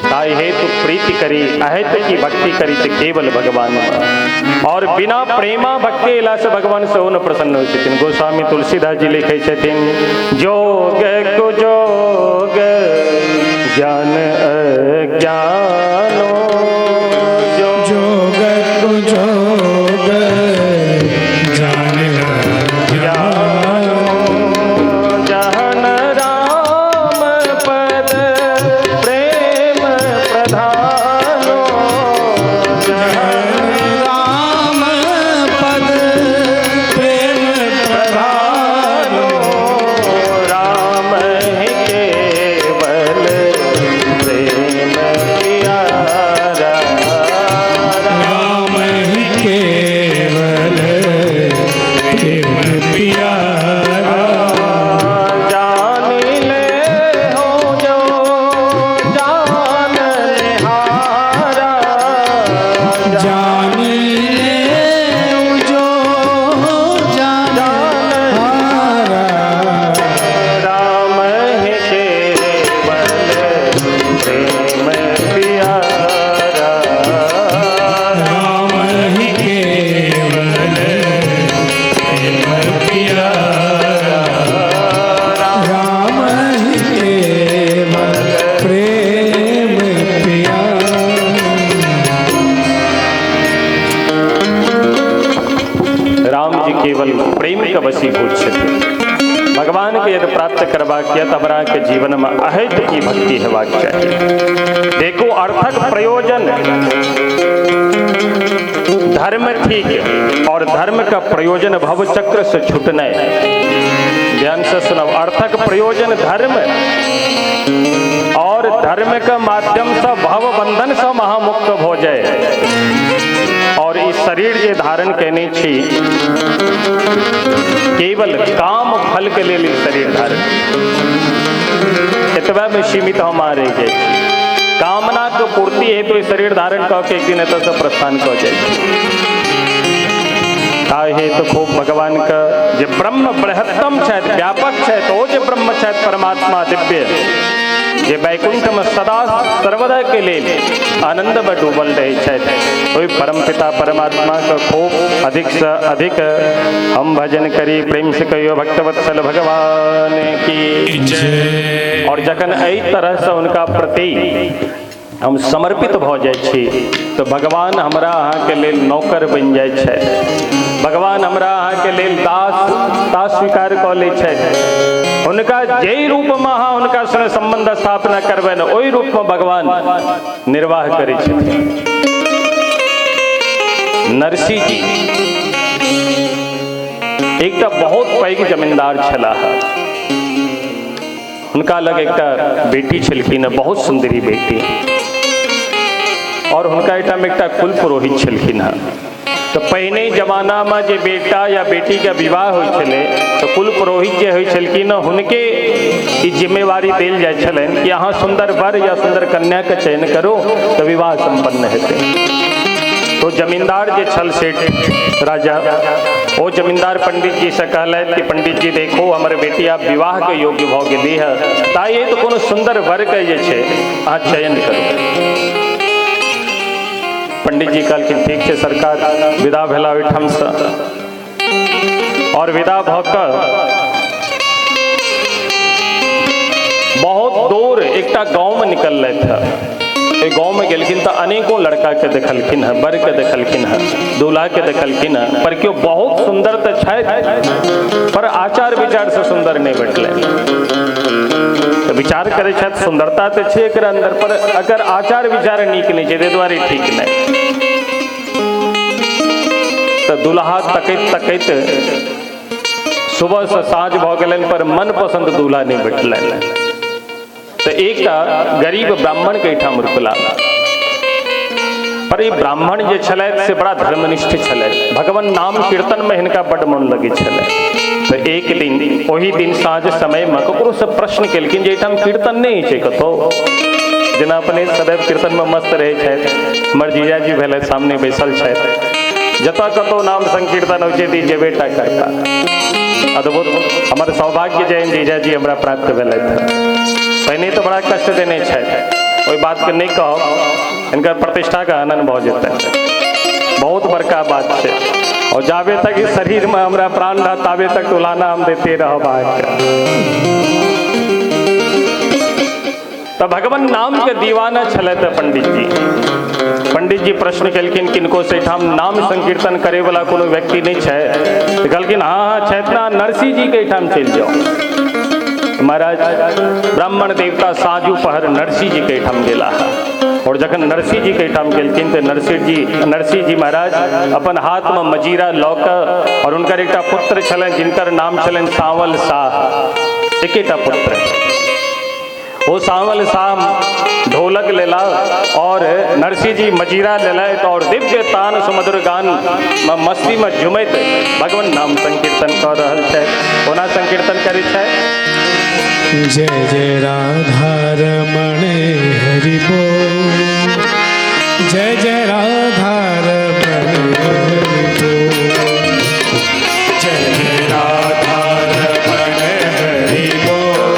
ताहि हेतु प्रीति करी, अहेतु की भक्ति करी तो केवल भगवान। और बिना प्रेमा भक्ति एला से भगवान सेहो न प्रसन्न होइ छथिन। गोस्वामी तुलसीदास जी लिखै छथिन, जोग कुजोग ज्ञान अज्ञानो,
जोग कुजोग ज्ञान अज्ञानो,
जहन राम पद प्रेम प्रधानो,
जहन राम पद प्रेम प्रधानो,
राम ही केवल प्रेम प्यारा,
राम ही केवल प्रेम प्यारा,
जान ले हो जो जान निहारा,
जान ले जो जान हारा,
राम ही केवल प्रेम प्यारा,
राम ही केवल प्रेम प्यारा, राम ही केवल प्रेम प्यारा।
राम जी केवल प्रेम के वशीभूत छथिन। भगवान के यदि प्राप्त करबाक यऽ तऽ हमरा के जीवन में अहेतु की भक्ति हेबाक चाही। देखो अर्थक प्रयोजन धर्म ठीक, और धर्म का प्रयोजन भव चक्र से छूटनाइ। ध्यान से सुनब, अर्थक प्रयोजन धर्म और धर्म के माध्यम से भव बंधन से महामुक्त हो जाए। और इस शरीर जे धारण केने छी केवल काम फल के लेल ई शरीर धारण, एतबा में सीमित हम रहि जाइ छी। कामना के पूर्ति हेतु ई शरीर धारण कऽ के एक दिन एतऽ से प्रस्थान कऽ जाइ छी। ताहि हेतु खूब भगवान के जे ब्रह्म बृहत्तम छथि, व्यापक छथि, ओ जे ब्रह्म छथि परमात्मा दिव्य, जे वैकुंठ में सदा सर्वदा के लेल आनंद में डूबल रहै छथि, ओहि परम पिता परमात्मा के खूब अधिक से अधिक हम भजन करी। प्रेम से कहियो भक्तवत्सल भगवान की
जय।
और जखन एहि तरह से उनका प्रति हम समर्पित भऽ जाइ छी तऽ भगवान हमरा अहाँके लेल नौकर बनि जाइ छथि। भगवान हमरा अहाँके लेल दास दास स्वीकार कऽ लै छथि। हुनका जाहि रूपमे अहाँ हुनका संगे सम्बन्ध स्थापना करबै ने, ओहि रूपमे भगवान निर्वाह करै छथिन। नरसिंह जी एकटा बहुत पैघ जमींदार छलाह। हुनका लग एकटा बेटी छलखिन, बहुत सुंदरी बेटी, और हुनका एहिठाम एकटा कुल पुरोहित छलखिन हँ। तऽ पहिने जमानामे जे बेटा या बेटीके विवाह होइ छलै तऽ कुल पुरोहित जे होइ छलखिन हँ, हुनके ई जिम्मेवारी देल जाइ छलनि कि अहाँ सुन्दर वर या सुन्दर कन्याके चयन करू तऽ विवाह सम्पन्न हेतै। तो जमींदार जे छल सेठ राजा, ओ जमींदार पंडित जी से कहलथि कि पंडित जी देखो हमर बेटी आब विवाह के योग्य भऽ गेली है, ताहि हेतु कोनो सुन्दर वर के जे छै अहाँ चयन करू। पंडित जी कहलखिन ठीक छै सरकार। विदा भेला ओहिठामसँ और विदा भऽ कऽ बहुत दूर एकटा गाँवमे निकललथि हँ। ओहि गाँवमे गेलखिन तऽ अनेको लड़काके देखलखिन हँ, वर के देखलखिन हँ, दूल्हाके देखलखिन हँ, पर केओ बहुत सुन्दर तऽ छथि पर आचार विचारसँ सुन्दर नहि भेटलनि। तऽ विचार करै छथि सुन्दरता तऽ छै एकरा अन्दर, पर अगर आचार विचार नीक नहि छै ताहि दुआरे ठीक नहि। तऽ दूल्हा तकैत तकैत सुबह से साँझ भऽ गेलनि पर मनपसंद दूल्हा नहि भेटलनि। तऽ एकटा गरीब ब्राह्मण के एहिठाम रुकला। पर ई ब्राह्मण जे छलथि से बड़ा धर्मनिष्ठ छलथि, भगवान नाम कीर्तन में हिनका बड्ड मन लगै छलै। तऽ एक दिन ओहि दिन साँझ समय में ककरो से प्रश्न केलखिन जे एहिठाम कीर्तन नहि होइ छै कतहु, जेना अपने सदैव कीर्तन में मस्त रहै छथि, हमर जीजाजी भेलथि सामने बैसल छथि। जतऽ कतौ नाम संकीर्तन होइ छै तऽ ई जेबे टा करता। अद्भुत, हमर सौभाग्य जैन जीजाजी हमरा प्राप्त भेलथि। पहिने तऽ बड़ा कष्ट देने छथि, ओहि बातके नहि कहब, हिनकर प्रतिष्ठाके हनन भऽ जेतै, बहुत बड़का बात छै। और जाबे तक इस शरीर में हमरा प्राण रहत ताबे तक तुलाना हम देते रहब अहाँके। तऽ भगवान नाम के दीवाना छलथि पंडित जी। पंडित जी प्रश्न केलखिन किनको से एहिठाम नाम संकीर्तन करे वाला कोनो व्यक्ति नहीं छै? तऽ कहलखिन हाँ हाँ छथि ना, नरसिंह जी के एहिठाम चलि जाओ। महाराज ब्राह्मण देवता साँझू पहर नरसिंह जी के एहिठाम गेला। और जखन नरसिंह जी के एहिठाम गेलखिन तऽ नरसिंह जी महाराज अपन हाथ में मजीरा लऽ कऽ, और हुनकर एकटा पुत्र छलनि जिनकर नाम छलनि सांवल शाह, एकेटा पुत्र। ओ सांवल शाह ढोलक लेला और नरसिंह जी मजीरा लेलथि और दिव्य तान सुमधुर गान में मस्ती में झुमैत भगवान नाम संकीर्तन कऽ रहल छथि। कोना संकीर्तन करै छथि?
जय जय राधा रमण हरि बोल, जय जय राधा रमण हरि बोल,
जय जय राधा रमण हरि बोल,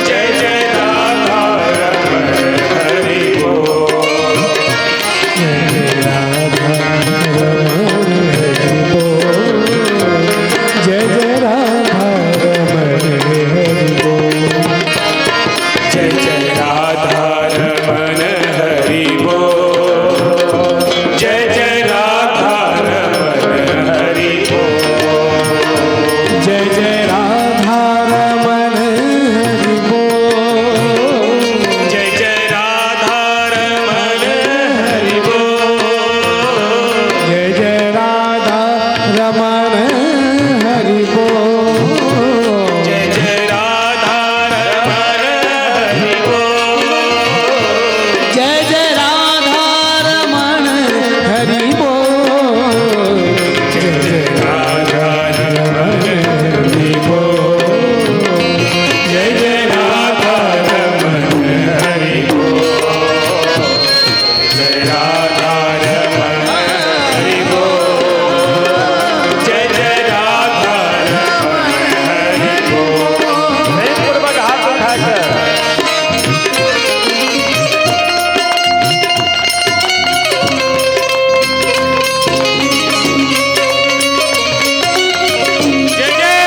जय जय राधा रमण हरि बोल,
जय राधा रमण हरि बोल, जय जय राधा रमण हरि बोल,
जय जय राधा रमण हरि बोल, जय जय राधा रमण हरि बोल,
जय जय राधा रमण हरि बोल,
जय जय राधा रमण हरि बोल,
जय जय राधा रमण हरि बोल,
जय जय राधा रमण हरि बोल,
जय जय राधा रमण हरि बोल,
जय जय
राधा रमण हरि बोल, जय जय राधा रमण हरि बोल, जय राधा रमण हरि बोल, जय जय राधा रमण हरि बोल।
प्रेमपूर्वक हाथ उठा कऽ
जय जय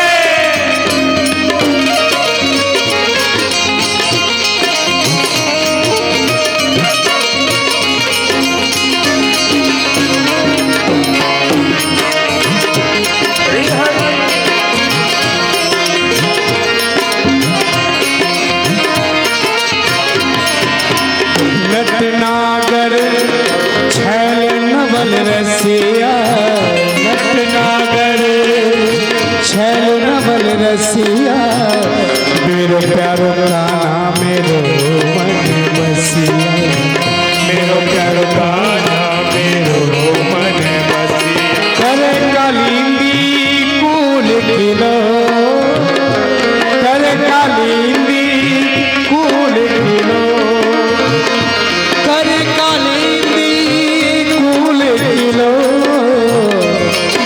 नटनागर छैल नवल रसिया, नटनागर छैल नवल रसिया, मेरो प्यारो कान्हा मेरो मन बसिया,
मेरो प्यारो कान्हा मेरो मन बसिया,
कर कालिंदी कूल खिलो, कर कालिंदी कूल खिलो,
कर कालिंदी
कूल खिलो,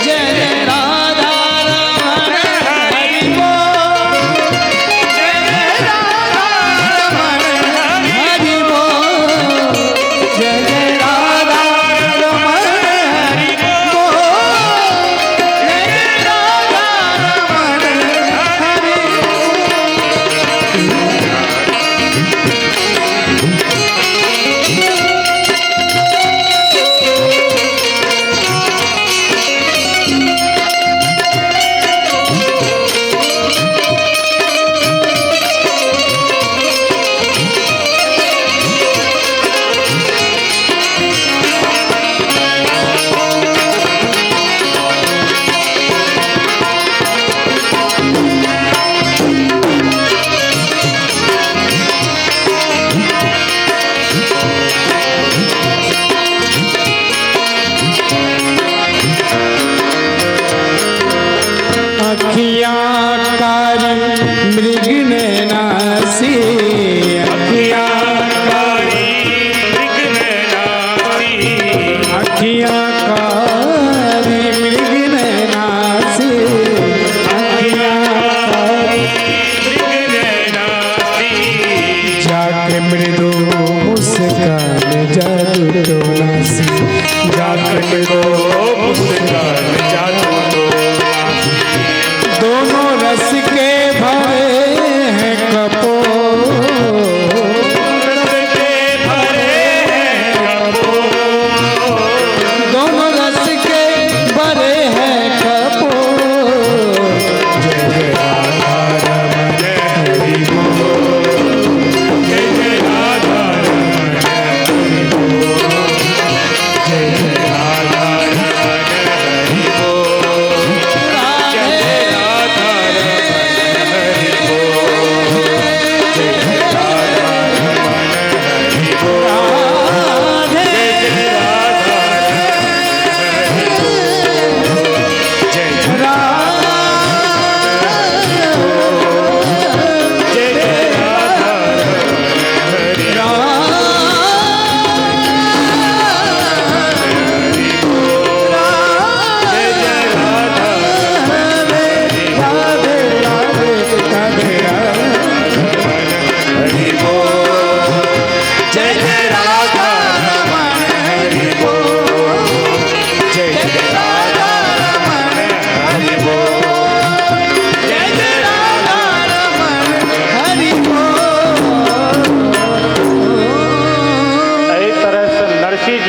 जय जय राधा रमण हरि बोल, जय जय राधा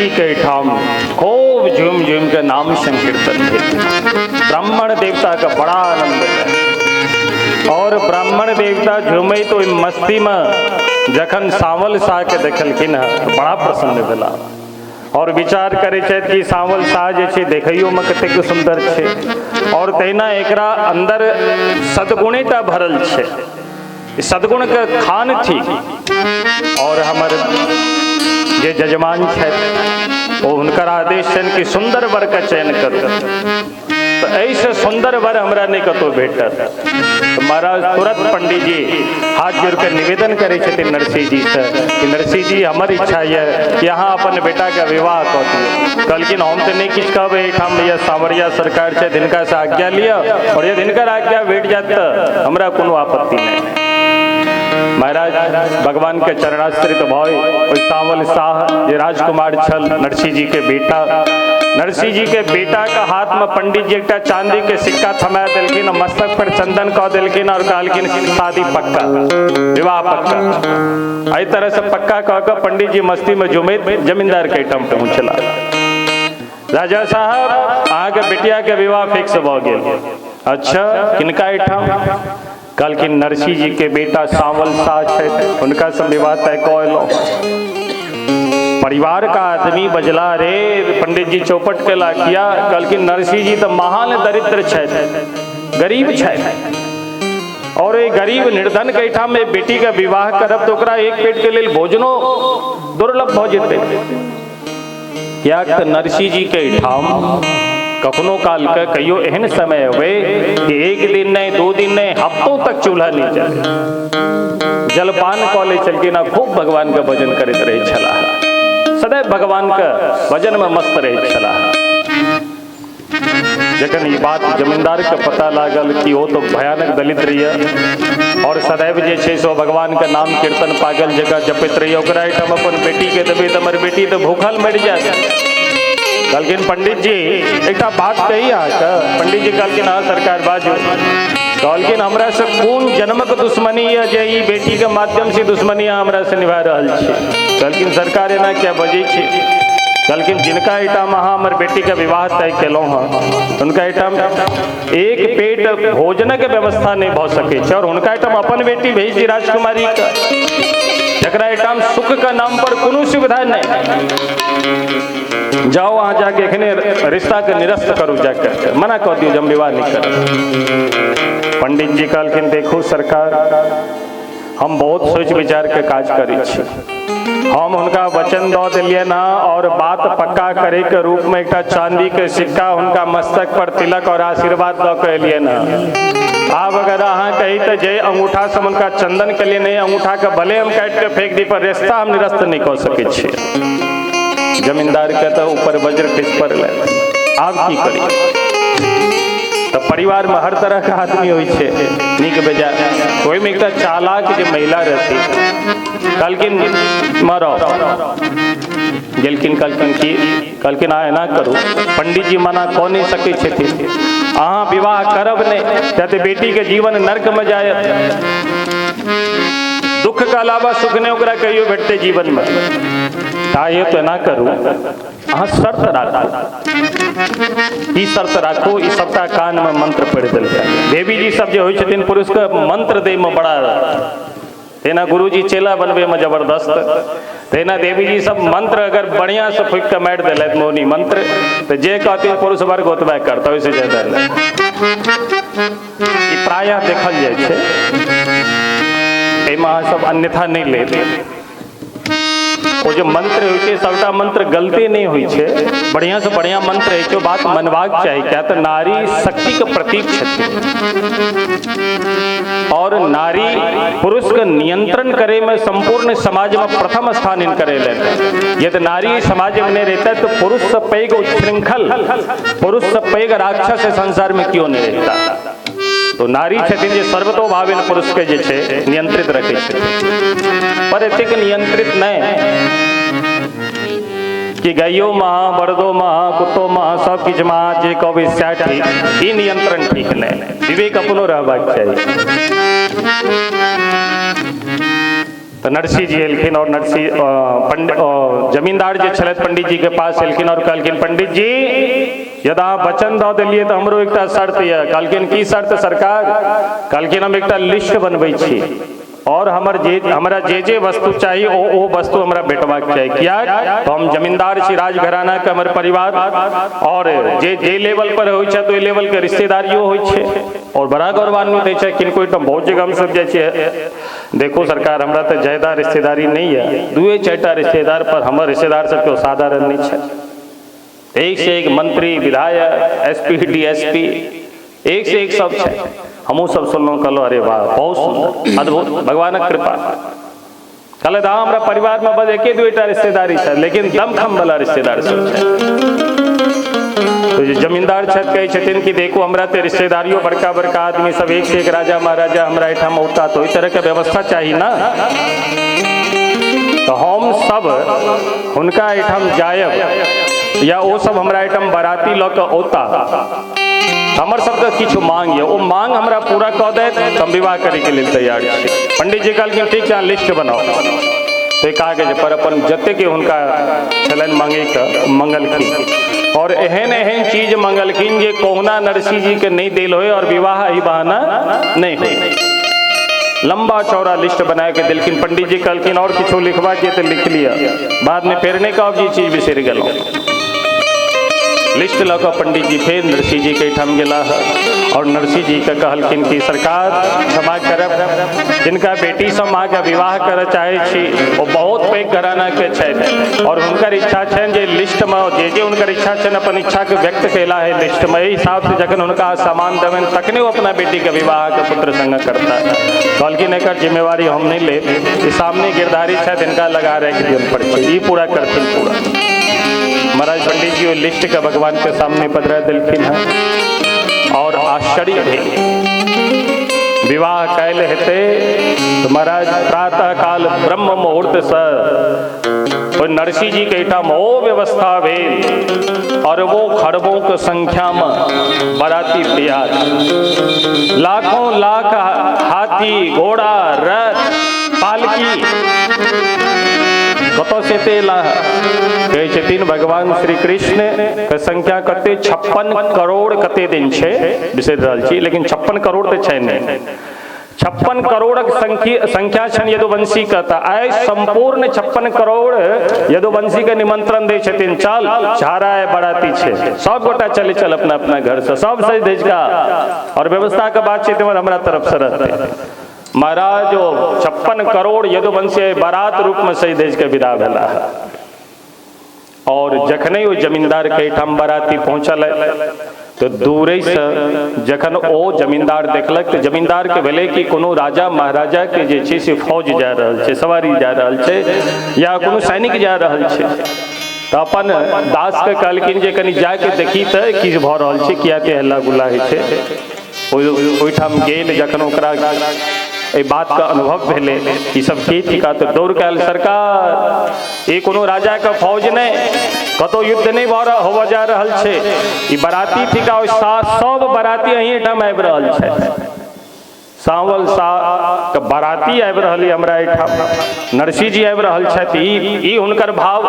जी के ठाम खूब झूम झूम के नाम संकीर्तन भेल। ब्राह्मण देवता का बड़ा आनंद भेल और ब्राह्मण देवता झूमे तो मस्ती में जखन सांवल शाह के देखलखिन हँ बड़ा प्रसन्न भेला और विचार करे छथि कि सांवल शाह जे छै देखैयो में कतेक सुंदर छै और तहिना एकरा अंदर सद्गुणेटा भरल छै, सद्गुण के खान थी। और हमर जे जजमान छथि ओ हुनकर आदेश छनि कि सुंदर वर के चयन करू, तो एहिसँ सुंदर वर हमरा नहि कतहु भेटत। तो महाराज तुरंत पंडित जी हाथ जोड़ के निवेदन करै छथिन नरसिंह जी से कि नरसिंह जी हमर इच्छा यऽ कि अहाँ अपन बेटा के विवाह कऽ दियौ। कहलखिन हम तऽ नहि किछु कहबै, एहिठाम भैया सांवरिया सरकार छथि, हिनकासँ आज्ञा लिअ और यदि हिनकर आज्ञा भेट जायत तऽ हमरा कोनो आपत्ति नहि। महाराज भगवान के चरणाश्रित भय ओहि सांवल शाह जे राजकुमार छल नरसिंह जी के बेटा, नरसिंह जी के बेटा के हाथ में पंडित जी एकटा चांदी के सिक्का थमा देलखिन, मस्तक पर चंदन कऽ देलखिन और कहलखिन शादी पक्का, विवाह पक्का। एहि तरह से पक्का कह के पंडित जी मस्ती में झुमैत जमींदार के एहिठाम पहुँचला। राजा साहब अहाँके बेटिया के विवाह फिक्स भऽ गेल। अच्छा किनका एहिठाम? कहलखिन नरसिंह जी के बेटा सांवल शाह छथि, हुनका से विवाह तय कऽ एलहुँ। परिवार का आदमी बजला, रे पंडित जी चौपट केला किया? कहलखिन नरसिंह जी तऽ महान दरिद्र छथि, गरीब छथि और एक गरीब निर्धन के एहिठाम बेटी के विवाह करब तऽ ओकरा एक पेट के लेल भोजनो दुर्लभ भऽ जेतै। कियाक तऽ नरसिंह जी के एहिठाम कखनो काल के कहियो एहन समय अबै कि एक दिन नहीं, दो दिन नहीं, हफ्तों तक चूल्हा नहीं जले। जलपान कऽ लै छलखिन आ खूब भगवान के भजन करैत रहै छलाह, सदैव भगवान के भजन में मस्त रहै छलाह। जखन ई बात जमींदार के पता लागल कि ओ तो भयानक दलित रहिए और सदैव जे छै से भगवान के नाम कीर्तन पागल जगह जपैत रहिए, ओकरा एहिठाम अपन बेटी के देबै तऽ हमर बेटी तऽ भूखल मरि जायत। कहलखिन पंडित जी एकटा बात कही अहाँके? पंडित जी कहलखिन हाँ सरकार बाजू। कहलखिन हमरा से कोन जन्मक दुश्मनी यऽ जे ई बेटी के माध्यम से दुश्मनी अहाँ हमरा से निभा रहल छी? कहलखिन सरकार एना किया बजै छी? कहलखिन जिनका एहिठाम अहाँ हमर बेटी के विवाह तय केलहुँ हँ हुनका एहिठाम एक पेट भोजनक व्यवस्था नहि भऽ सकै छै और हुनका एहिठाम अपन बेटी भेज दी राजकुमारी के, जकरा एहिठाम सुख के नाम पर कोनो सुविधा नहि। जाओ अहाँ जाके एखने रिश्ता के निरस्त करू, जाकर मना कऽ दियौ जे हम विवाह नहि करब। पंडित जी कहलखिन देखू सरकार, हम बहुत सोच विचार के काज करै छी, हम हुनका वचन दऽ देलियनि हँ और बात पक्का करे के रूप में एकटा चांदी के सिक्का हुनका मस्तक पर तिलक और आशीर्वाद दऽ के एलियनि हँ। आब अगर अहाँ कही तऽ जे अंगूठा से हुनका चंदन के लिए नहीं, अंगूठा के भले हम काटि के फेंक दी पर रिश्ता हम निरस्त नहीं कऽ सकै छी। जमींदार के तऽ ऊपर वज्र खसि पड़लै, आब की करी? तऽ परिवार में हर तरह के आदमी होइ छै, नीक बेजाय। ओहिमे एकटा चालाक जे महिला रहती, कहलखिन मरो गेलखिन, कहलखिन कि कहलखिन अहाँ एना करू, पंडित जी मना कऽ नहि सकै छथिन, अहाँ विवाह करब नहि तऽ बेटी के जीवन नर्क में जायत, दुख के अलावा सुख नहि ओकरा कहियो भेटतै जीवन में। ताहि तो एना करू, अहाँ शर्त राखू। ई शर्त राखू? ई सबटा कान में मंत्र पढ़ि देलकै। देवी जी सब जे होइ छथिन पुरुष के मंत्र दै में बड़ा, तेना गुरुजी चेला बनबै में जबरदस्त, तहिना देवी जी सब मंत्र अगर बढ़िया से फूकि के मारि देलथि मौनी मंत्र तऽ जे कहथिन पुरुष वर्ग ओतबे करतै, ओहिसँ ज्यादा नहि। ई प्रायः देखल जाइ छै, एहिमे अहाँ सब अन्यथा नहि लेब। ओ जे मंत्र होइ छै सबटा मंत्र गलती नहि होइ छै, बढ़िया से बढ़िया मंत्र होइ छै, बात मनबाक चाही। किया तऽ नारी शक्ति के प्रतीक छथिन और नारी पुरुष के नियंत्रण करे में संपूर्ण समाज में प्रथम स्थान हिनकर एलनि। यदि नारी समाज में नहीं रहता तो पुरुष से पैघ उच्छृंखल, पुरुष से पैघ राक्षस संसार में क्यों नहीं रहता। तो नारी छथिन जे सर्वतोभावेन पुरुष के जे छै नियंत्रित रखै छथिन, पर एतेक नियंत्रित नहि कि गाइयो महा, बड़दो महा, कुत्तो महा, सब किछु महा, जे कहबै सएह ठीक, ई नियंत्रण ठीक नहि। विवेक अपनो रहबाक चाही। तऽ नरसिंह जी एलखिन और नरसिंह जमींदार जे छलथि पंडित जी के पास एलखिन और कहलखिन पंडित जी यदि अहाँ वचन दऽ देलियै तऽ हमरो एकटा शर्त यऽ। कहलखिन की शर्त सरकार? कहलखिन हम एकटा लिस्ट बनबै छी और हमर जे हमरा जे जे वस्तु चाही ओ ओ वस्तु हमरा भेटबाक चाही। किया तऽ हम जमींदार छी, राजघराना के हमर परिवार, और जे जे लेवल पर होइ छै तऽ ओहि लेवल के रिश्तेदारियो होइ छै और बड़ा गौरवान्वित होइ छै। किनको एहिठाम बहुत जगह हम सब जाइ छियै, देखो सरकार हमरा तऽ ज्यादा रिश्तेदारी नहीं है, दुए चारिटा रिश्तेदार पर हमर रिश्तेदार सब केओ साधारण नहीं छै। एक से एक मंत्री, विधायक, एसपी, डीएसपी, एक से एक सब छै। हमहूँ सब सुनलहुँ, कहलहुँ अरे वाह बहुत सुंदर, अद्भुत, भगवानक कृपा। कहले हाँ हमरा परिवार में बस एके दुईटा रिश्तेदारी छै, लेकिन दमखम वाला रिश्तेदार सब छै। तो जे जमींदार छथि कहै छथिन कि देखू हमरा तऽ रिश्तेदारियो बड़का बड़का आदमी सब, एक से एक राजा महाराजा हमरा एहिठाम औता, तऽ ओहि तरहके व्यवस्था चाही ना। तऽ हम सब हुनका एहिठाम जायब या ओ सब हमरा एहिठाम बाराती लऽ कऽ औता, हमर सबके किछु मांग यऽ, ओ मांग हमरा पूरा कऽ देत तऽ हम विवाह करैके लेल तैयार छी। पंडित जी कहलखिन ठीक छै, अहाँ लिस्ट बनाउ। तऽ कागज पर अपन जतेक हुनका छलनि मांगैके मंगलखिन और एहन एहन चीज मंगलखिन जे कहुना नरसिंह जी के नहीं देल होय और विवाह एहि बहाना नहीं होय। लंबा चौड़ा लिस्ट बना के देलखिन। पंडित जी कहलखिन और किछु लिखबाक यऽ तऽ लिख लिअ, बाद में फेर नहीं कहब जे ई चीज बिसरि गेलहुँ। लिस्ट लऽ कऽ पंडित जी फेर नरसिंह जी के एहिठाम गेलाह और नरसिंह जी के कहलखिन कि सरकार क्षमा करब, जिनका बेटीसँ हम अहाँके विवाह करऽ चाहै छी ओ बहुत पैघ घरानाके छथि और हुनकर इच्छा छनि जे लिस्टमे जे जे हुनकर इच्छा छनि अपन इच्छाके व्यक्त कयला है लिस्टमे, एहि हिसाबसँ जखन हुनका सामान देबनि तखने ओ अपना बेटीके विवाहके पुत्र संग करता। कहलखिन एकर जिम्मेवारी हम नहि लेब, ई सामने गिरधारी छथि, हिनका लगा राखि दियौन पर्ची, ई पूरा करथिन पूरा। महाराज पंडित जी लिस्ट के भगवान के सामने पधरा दिलखिन हैं और आश्चर्य भेल। विवाह कैल हेतै तो महाराज प्रातः काल ब्रह्म मुहूर्त से नरसिंह जी के एहिठाम ओ व्यवस्था भेल और वो खरबों के संख्या में बाराती तैयार, लाखों लाख हाथी, घोड़ा, रथ, पालकी, कतऽ से एते एला? कहै छथिन भगवान श्री कृष्ण के संख्या कते 56 करोड़ कते दिन छै बिसरि रहल छी, लेकिन 56 करोड़ तऽ छै नहि, 56 करोड़क संख्या छनि यदुवंशी के। तऽ आइ संपूर्ण 56 करोड़ यदुवंशी के निमंत्रण दै छथिन, चल झाड़ा बराती छै, सब गोटा चले चल अपना अपना घर से, सब सज धज का और व्यवस्था के बात छै हमरा तरफ से रहतै। महाराज ओ 56 करोड़ यदुवंशी बारात रूप में सज धज के विदा भेला और जखने ओ जमींदार के एहिठाम बाराती पहुँचल तो दूरे से जखन ओ जमींदार देखलक तो जमींदार के भेलै कि कोनो राजा महाराजा के जे छै से फौज जा रहल छै, सवारी जा रहल छै या कोनो सैनिक जा रहल छै, तऽ अपन दास के कहलखिन जे कनि जाके देखी तऽ की भऽ रहल छै, किया एते हल्ला गुल्ला होइ छै। ओहिठाम गेल, जखन ओकरा एहि बातके अनुभव भेलै ई सब की थिका तऽ दौड़ के आयल, सरकार ई कोनो राजा के फौज नहि, कतौ युद्ध नहि भऽ होबऽ जा रहल छै, ई बराती थिका, सब बराती अहींठाम आबि रहल छै, सावल शाह के बाराती आबि रहल यऽ हमरा एहिठाम, नरसिंह जी आबि रहल छथि, ई हुनकर भाव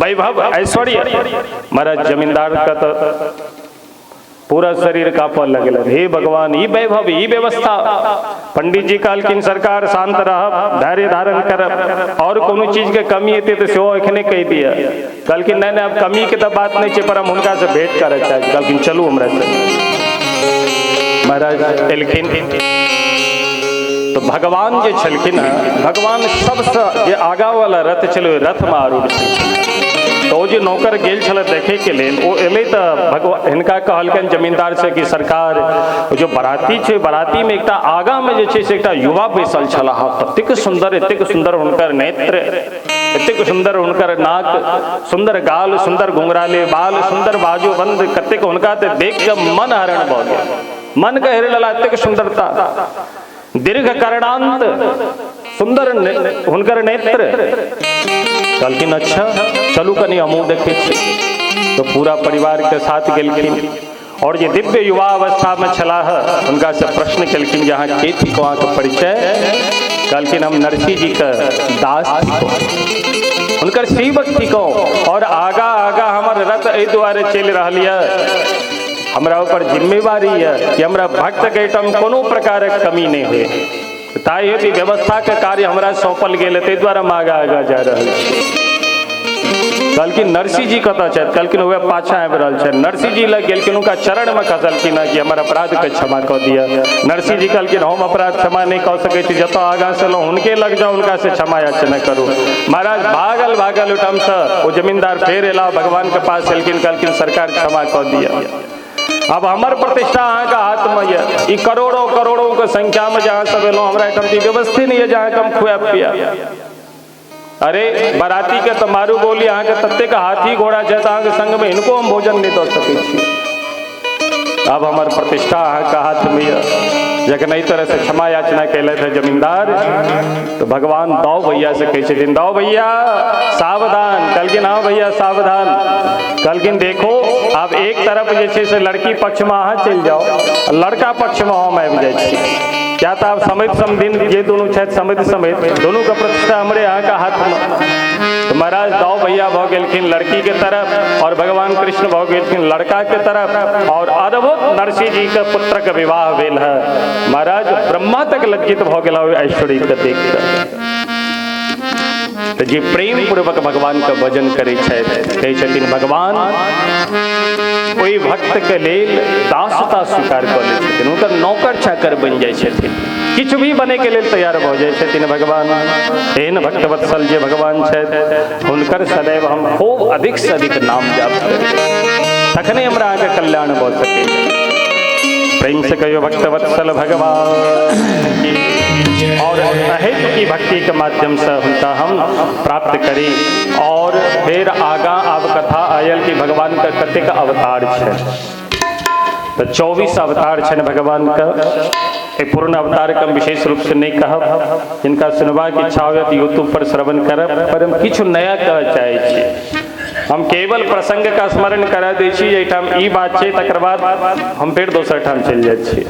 वैभव ऐश्वर्य। महाराज जमींदार के तऽ पूरा शरीर कांपऽ लगल, हे भगवान ई वैभव ई व्यवस्था। पंडित जी कहलखिन सरकार शांत रहब, धैर्य धारण करब, और कोनो चीज के कमी हेतै तऽ सेहो एखने कहि दिअ। कहलखिन नहि नहि आब कमी के तऽ बात नहि छै, पर हम हुनका से भेंट करऽ चाहै छी। कहलखिन चलू हमरा से। महाराज एलखिन तो भगवान जे छलखिन हँ, भगवान सबसँ जे आगा वाला रथ छलै ओहि रथ में आरूढ़ छलखिन। तो ओ जे नौकर गेल छलै देखे के लेल ओ एलै तऽ भगवान हिनका कहलकनि जमींदार से कि सरकार जो बाराती छै, बाराती में एकटा आगा में जे छै से एकटा युवा बैसल छलाह, ततेक सुंदर, एतेक सुंदर हुनकर नेत्र, एतेक सुंदर हुनकर नाक, सुंदर गाल, सुंदर घुंघराले बाल, सुंदर बाजूबंद, कतेक हुनका तऽ देख के मन हरण भऽ गेल, मन के हेरे लला एतेक सुंदरता, दीर्घ कर्णांत सुंदर हुनकर नेत्र। कहलखिन अच्छा चलू कनि हमहूँ देखै छी। तो पूरा परिवार के साथ गेलखिन और जे दिव्य युवा अवस्था में छलाह हुनका से प्रश्न केलखिन जे अहाँ के थिक, अहाँके परिचय। कहलखिन हम नरसिंह जी के दास थिको, हुनकर सेवक थिको, और आगा आगा हमर रथ एहि दुआरे चलि रहल यऽ, हमरा ऊपर जिम्मेवारी यऽ कि हमरा भक्त के एहिठाम कोनो प्रकारक कमी नहि होय, ताहि हेतु व्यवस्था के कार्य हमरा सौंपल गेल, ताहि दुआरे हम आगा आगा जा रहल छी। कहलखिन नरसिंह जी कतऽ छथि? कहलखिन वएह पाछाँ आबि रहल छथि। नरसिंह जी लग गेलखिन, हुनका चरण में खसलखिन कि हमर अपराध के क्षमा कऽ दिअ। नरसिंह जी कहलखिन हम अपराध क्षमा नहीं कऽ सकै छी, जतऽ आगाँ से एलहुँ हुनके लग जाउ, हुनका से क्षमा याचना करू। महाराज भागल भागल ओहिठामसँ ओ जमींदार फेर एला, भगवान के पास एलखिन, कहलखिन सरकार क्षमा कऽ दिअ, अब हमर प्रतिष्ठा अहाँके हाथमे यऽ, ई करोड़ों करोड़ों के संख्या में जहाँ सब एलहुँ हमरा एहिठाम तऽ व्यवस्थे नहीं यऽ जहाँ हम खुआब पियाब। अरे बराती के तो मारू गोली, अहाँके ततेक हाथी घोड़ा छै तऽ अहाँके संग में हिनको हम भोजन नहीं दऽ सकै छी, अब हमर प्रतिष्ठा अहाँके हाथमे यऽ। जखन एहि तरह से क्षमा याचना केलथि है जमींदार, तो भगवान दाऊ भैया से कहै छथिन, दाऊ भैया सावधान। कहलखिन हाँ भैया सावधान। कहलखिन देखो आब एक तरफ जे छै से लड़की पक्षमे अहाँ चलि जाउ, लड़का पक्षमे हम आबि जाइ छी, क्या तऽ आब समेत समधिन जे दुनू छथि समेत समेत दुनू के प्रतिष्ठा हमरे अहाँके हाथमे। तो महाराज दाऊ भैया भऽ गेलखिन लड़की के तरफ और भगवान कृष्ण भऽ गेलखिन लड़का के तरफ, और अद्भुत नरसिंह जी के पुत्र के विवाह भेल है। महाराज ब्रह्मा तक लज्जित भऽ गेला ओहि ऐश्वर्य के देख कऽ। तऽ जे प्रेम पूर्वक भगवान के भजन करै छथि, कहै छथिन भगवान ओहि भक्त के लेल दासता स्वीकार कऽ लै छथिन, हुनकर नौकर चाकर बनि जाइ छथिन, किछु भी बने के लेल तैयार भऽ जाइ छथिन भगवान। एहन भक्त वत्सल जे भगवान छथि हुनकर सदैव हम खूब अधिक से अधिक नाम जाप करी, तखने हमरा अहाँके कल्याण भऽ सकैए। प्रेम से कहियो भक्त वत्सल भगवान की। और अहेतु की भक्ति के माध्यम से हुनका हम प्राप्त करी। और फिर आगा आब कथा आयल कि भगवान का कतेक अवतार छै, तो 24 अवतार छनि भगवान का। एक पूर्ण अवतार के हम विशेष रूप से नहीं कहब, जिनका सुनबाक इच्छा हो तो यूट्यूब पर श्रवण करब, पर हम किछु नया कह चाहै छी। हम केवल प्रसंग का स्मरण करा दै छी, एहिठाम ई बात छै, तकर बाद हम फेर दोसर ठाम चलि जाइ छी।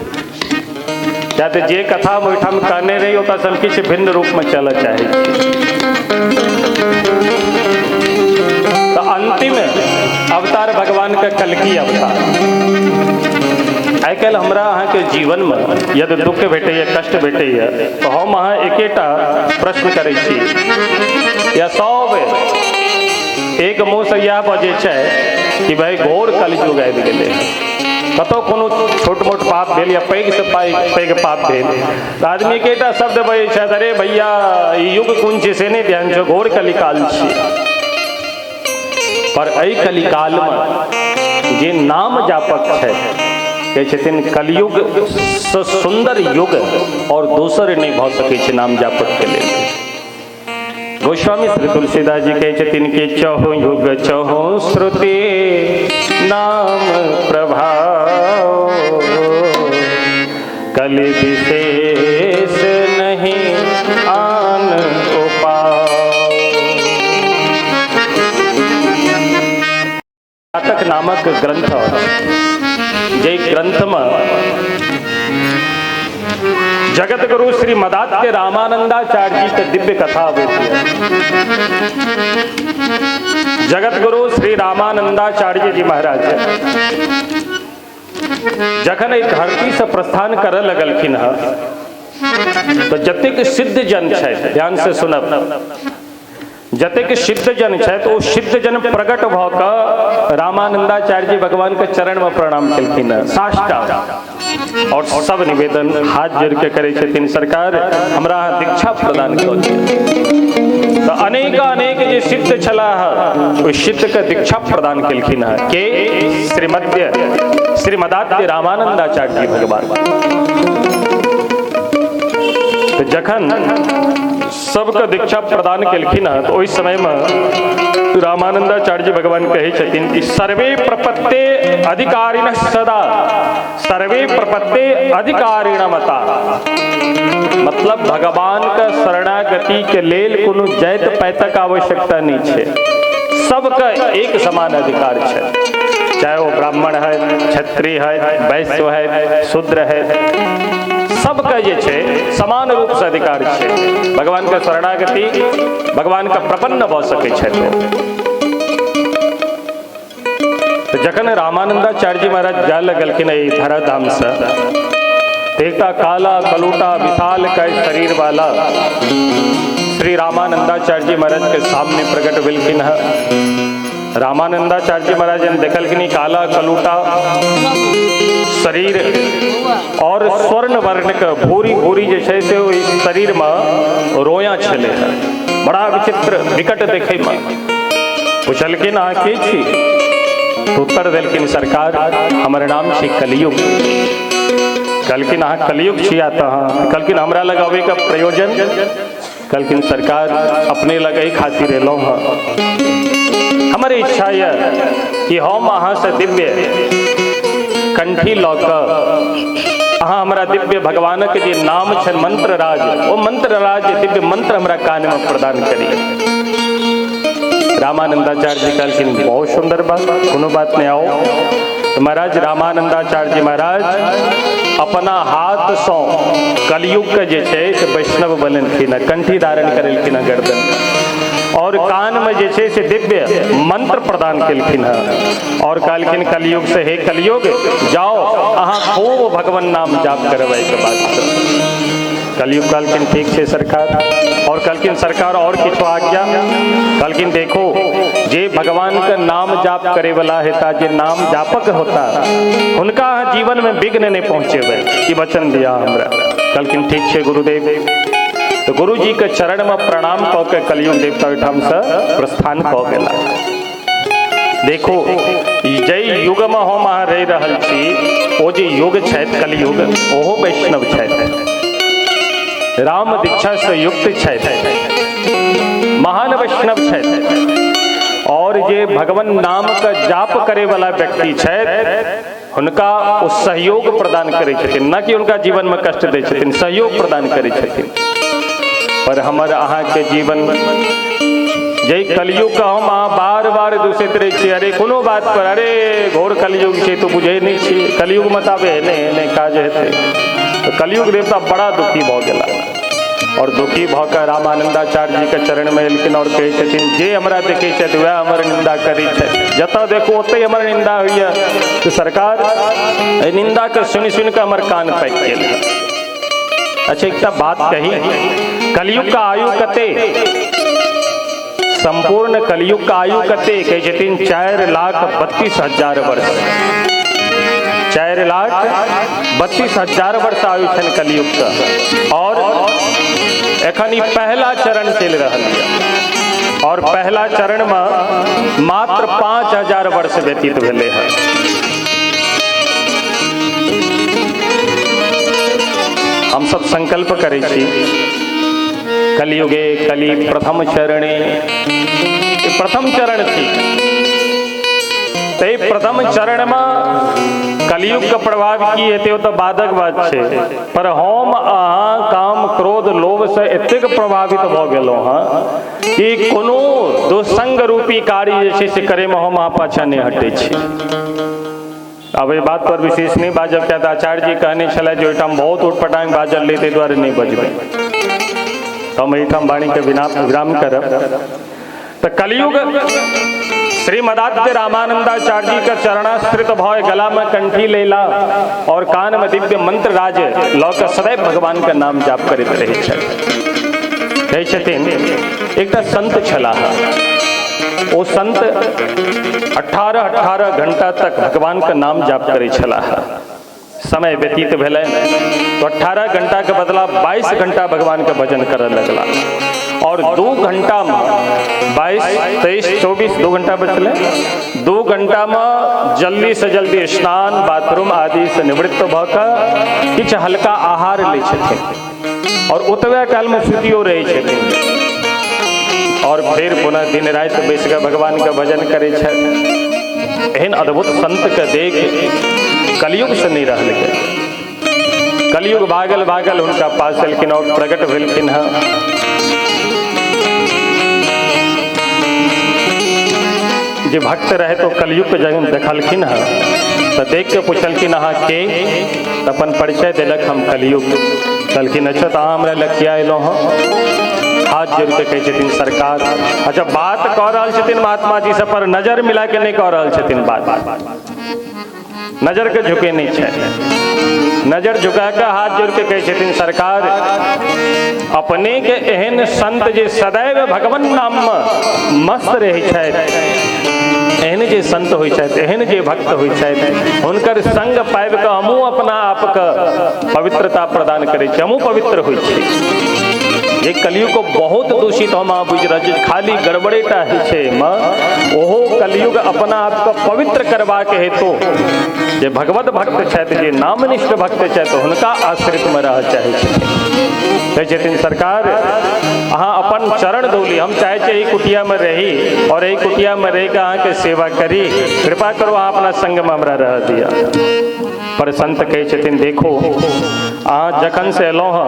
या तऽ जे कथा हम ओहिठाम कहने रही ओतऽसँ हम किछु भिन्न रूपमे चलऽ चाहै छी। तऽ अंतिम अवतार भगवान के कल्कि अवतार। आइ काल्हि हमरा अहाँके जीवनमे यदि दुख भेटैए, कष्ट भेटैए, तऽ हम अहाँ एकेटा प्रश्न करै छी, या सब एक मुँहसँ इएह बजै छै कि भाई घोर कलयुग आबि गेलै। कतौ कोनो छोट मोट पाप भेल या पैघ से पैघ पाप भेल तऽ आदमी एकेटा शब्द बजै छथि, अरे भैया ई युग कोन छै से नहि ध्यान छौ, घोर कलिकाल छी। पर एहि कलिकालमे जे नाम जापक छै, कहै छथिन कलयुग से सुन्दर युग और दोसर नहि भऽ सकै छै नाम जापक के लेल। गोस्वामी श्री तुलसीदास जी कहै छथिन कि चहु युग चहु श्रुति नाम प्रभाव, कलि विशेष नहीं आन उपाय। नाटक नामक ग्रंथ, जे ग्रंथ में जगत गुरु श्री मदात्य रामानंदाचार्य जी के दिव्य कथा अबैत है। जगत गुरु श्री रामानंदाचार्य जी महाराज जखन एहि धरती से प्रस्थान करऽ लगलखिन हँ, तो जतेक सिद्ध जन छथि, ध्यान से सुनब, जतेक सिद्ध जन छथि ओ सिद्ध जन प्रकट भऽ कऽ रामानंदाचार्य जी भगवान के चरण में प्रणाम केलखिन हँ, साष्टांग, और सब निवेदन हाथ जोड़ के करै छथिन, सरकार हमरा अहाँ दीक्षा प्रदान कऽ दिअ। तऽ अनेक अनेक जे सिद्ध छलाह ओहि सिद्ध के दीक्षा प्रदान केलखिन हँ के श्रीमदात्य रामानंदाचार्य जी भगवान। तऽ जखन सबके दीक्षा प्रदान केलखिन हँ तऽ ओहि समयमे रामानंदाचार्य भगवान कहै छथिन कि सर्वे प्रपत्ते अधिकारिणः सदा सर्वे प्रपत्ते अधिकारिणमता। मतलब भगवान के शरणागति के लेल कोनो जाति पातक आवश्यकता नहीं छै, सबके एक समान अधिकार छै, चाहे वो ब्राह्मण है, क्षत्रिय है, वैश्य है, शूद्र है, सबके जे छै समान रूप से अधिकार छै। भगवान के शरणागति, भगवान के प्रपन्न भऽ सकै छथि। तो जखन रामानंदाचार्य जी महाराज जाय लगलखिन एहि धराधाम से, एकटा काला कलूटा विशाल काय शरीर वाला श्री रामानंदाचार्य जी महाराज के सामने प्रकट भेलखिन है। रामानंदाचार्य जी महाराज ने देखलखिन काला कलूटा शरीर और स्वर्ण वर्ण के भूरी भूरी जे छै से ओहि शरीर में रोया छलै, बड़ा विचित्र विकट देखे में। पुछलखिन अहाँ के छी? तो उत्तर देलखिन सरकार हमर नाम छी कलयुग। कहलखिन अहाँ कलयुग छी? तऽ हाँ। कहलखिन हमरा लग अबै के प्रयोजन? कहलखिन सरकार अपने लग एहि खातिर एलहुँ हँ, हमर इच्छा यऽ कि हम अहाँ से दिव्य कंठी लऽ कऽ अहाँ हमरा दिव्य भगवानक जे नाम छनि मंत्रराज, ओ मंत्रराज दिव्य मंत्र हमरा कानमे प्रदान करी। रामानंदाचार्य जी कहलखिन बहुत सुंदर बात, कोनो बात नहीं, आओ। तो महाराज रामानंदाचार्य जी महाराज अपना हाथ सँ कलयुग के जे छै से वैष्णव बनेलखिन, कंठी धारण करेलखिन गर्दन, और कान में जे छै से दिव्य मंत्र प्रदान केलखिन हँ, और कहलखिन कलयुग से हे कलयुग जाओ अहाँ खूब भगवान नाम जाप करबै के बाद। कलयुग कहलखिन ठीक छै सरकार। और कहलखिन सरकार और किछु आज्ञा? कहलखिन देखो जे भगवान के नाम जाप करे वाला हेता, जे नाम जापक होता, हुनका अहाँ जीवन में विघ्न नहीं पहुँचेबै, ई वचन दिया हमरा। कहलखिन ठीक छै गुरुदेव। तो गुरुजी के चरण में प्रणाम कऽ के कलयुग देवता ओहिठाम से प्रस्थान कऽ गेला। देखो जै युग में हम अहाँ रहि रहल छी ओ जे युग छथि कलयुग, ओहो वैष्णव छथि, राम दीक्षा से युक्त छथि, महान वैष्णव छथि, और जे भगवान नाम का जाप करे वाला व्यक्ति छथि हुनका ओ सहयोग प्रदान करै छथिन, न कि हुनका जीवन में कष्ट दै छथिन, सहयोग प्रदान करै छथिन। पर हमर अहाँ के जीवन जै कलयुग का हम अहाँ बार बार दूषित रहै छी, अरे कोनो बात पर अरे घोर कलयुग छै तो बुझै नहीं छी, कलयुग मत आबे एने एने काज हेतै। तो कलयुग देवता बड़ा दुखी भऽ गेला और दुखी भऽ कऽ रामानंदाचार्य जी के चरण में एलखिन और कहै छथिन जे हमरा देखै छथि वएह हमर निंदा करै छथि, जतऽ देखू ओतहि हमर निंदा होइए, तो सरकार एहि निंदा के सुनि सुनि कऽ हमर कान पाकि गेल। अच्छा एकटा बात कही, कलयुग का आयु कते? संपूर्ण कलयुग का आयु कते? कहै छथिन 4,32,000 वर्ष, 4,32,000 वर्ष आयु छनि कलयुग का, और एखन ई पहला चरण चलि रहल यऽ, और पहला चरण में मात्र 5,000 वर्ष व्यतीत भेलै हँ। हम सब संकल्प करै छी कलयुगे कलि प्रथम चरणे, प्रथम चरण थी ते प्रथम चरण में कलयुग के प्रभाव की हेतै ओ तऽ बादक बात छै, पर हम अहाँ काम क्रोध लोभ से एतेक प्रभावित भऽ गेलहुँ हँ कि कोनो दुस्संग रूपी कार्य जे छै से करैमे हम अहाँ पाछाँ नहि हटै छी। अब एहि बात पर विशेष नहि बाजब, किया तऽ आचार्य जी कहने छलथि जे ओहिठाम बहुत उटपटांग बाजल रहै, ताहि दुआरे नहि बजबै, तऽ हम एहिठाम वाणीके विराम करब। तऽ कलयुग श्रीमदाद्य रामानंदाचार्य जी के चरणाश्रित भय गला में कंठी लेला और कान में दिव्य मंत्र राज लऽ कऽ सदैव भगवान के नाम जाप करैत रहै छथि। कहै छथिन एकटा संत छलाह, ओ संत 18-18 घंटा तक भगवान के नाम जाप करै छलाह। समय व्यतीत भेलनि तो 18 घंटा के बदला 22 घंटा भगवान के भजन करऽ लगला, और 2 घंटा में 22, 23, 24, 2 घंटा बचले, 2 घंटा में जल्दी से जल्दी स्नान बाथरूम आदि से निवृत्त भऽ कऽ किछु हल्का आहार लै छथिन, और ओतबे काल में सुतियो रहै छथिन, और फिर पुनः दिन राति बैस कऽ भगवान के भजन करै छथि। एहन अद्भुत संत के देख कलयुग से नहीं रहल गेल। कलयुग भागल भागल हुनका पास एलखिन और प्रकट भेलखिन हँ। जे भक्त रहे तो कलयुग के जगह देखलखिन हँ तो देख के पुछलखिन अहाँ के, तो अपन परिचय दिलक हम कलयुग। कहलखिन अच्छा तो अहाँ हमरा लग किया अयलहुँ हँ? हाथ जोड़ के कहै छथिन सरकार। अच्छा बात कऽ रहल छथिन महात्मा जी से, पर नजर मिला के नहीं कऽ रहल छथिन बात, नजर के झुके नहीं छै, नजर झुका के हाथ जोड़ के कहै छथिन सरकार अपने के एहन संत जे सदैव भगवान नाम में मस्त रहै छथि, एहन जे संत होइ छथि, एहन जे भक्त होइ छथि, हुनकर संग पाबि कऽ हमहूँ अपना आपके पवित्रता प्रदान करै छी, हमहूँ पवित्र होइ छी। ये कलयुग को बहुत दूषित हम अहाँ बुझि रहल छी, खाली गड़बड़ेटा होइ छै एहिमे, ओहो कलयुग अपना आपके पवित्र करबाक हेतु जे भगवत भक्त छथि, जे नामनिष्ठ भक्त छथि, हुनका आश्रितमे रहऽ चाहै छथिन। कहै छथिन सरकार अहाँ अपन चरण धोली, हम चाहै छी एहि कुटियामे रही और एहि कुटियामे रहि कऽ अहाँके सेवा करी, कृपा करू अहाँ अपना संगमे हमरा रहऽ दिअ। पर संत कहै छथिन देखो अहाँ जखन से एलहुँ हँ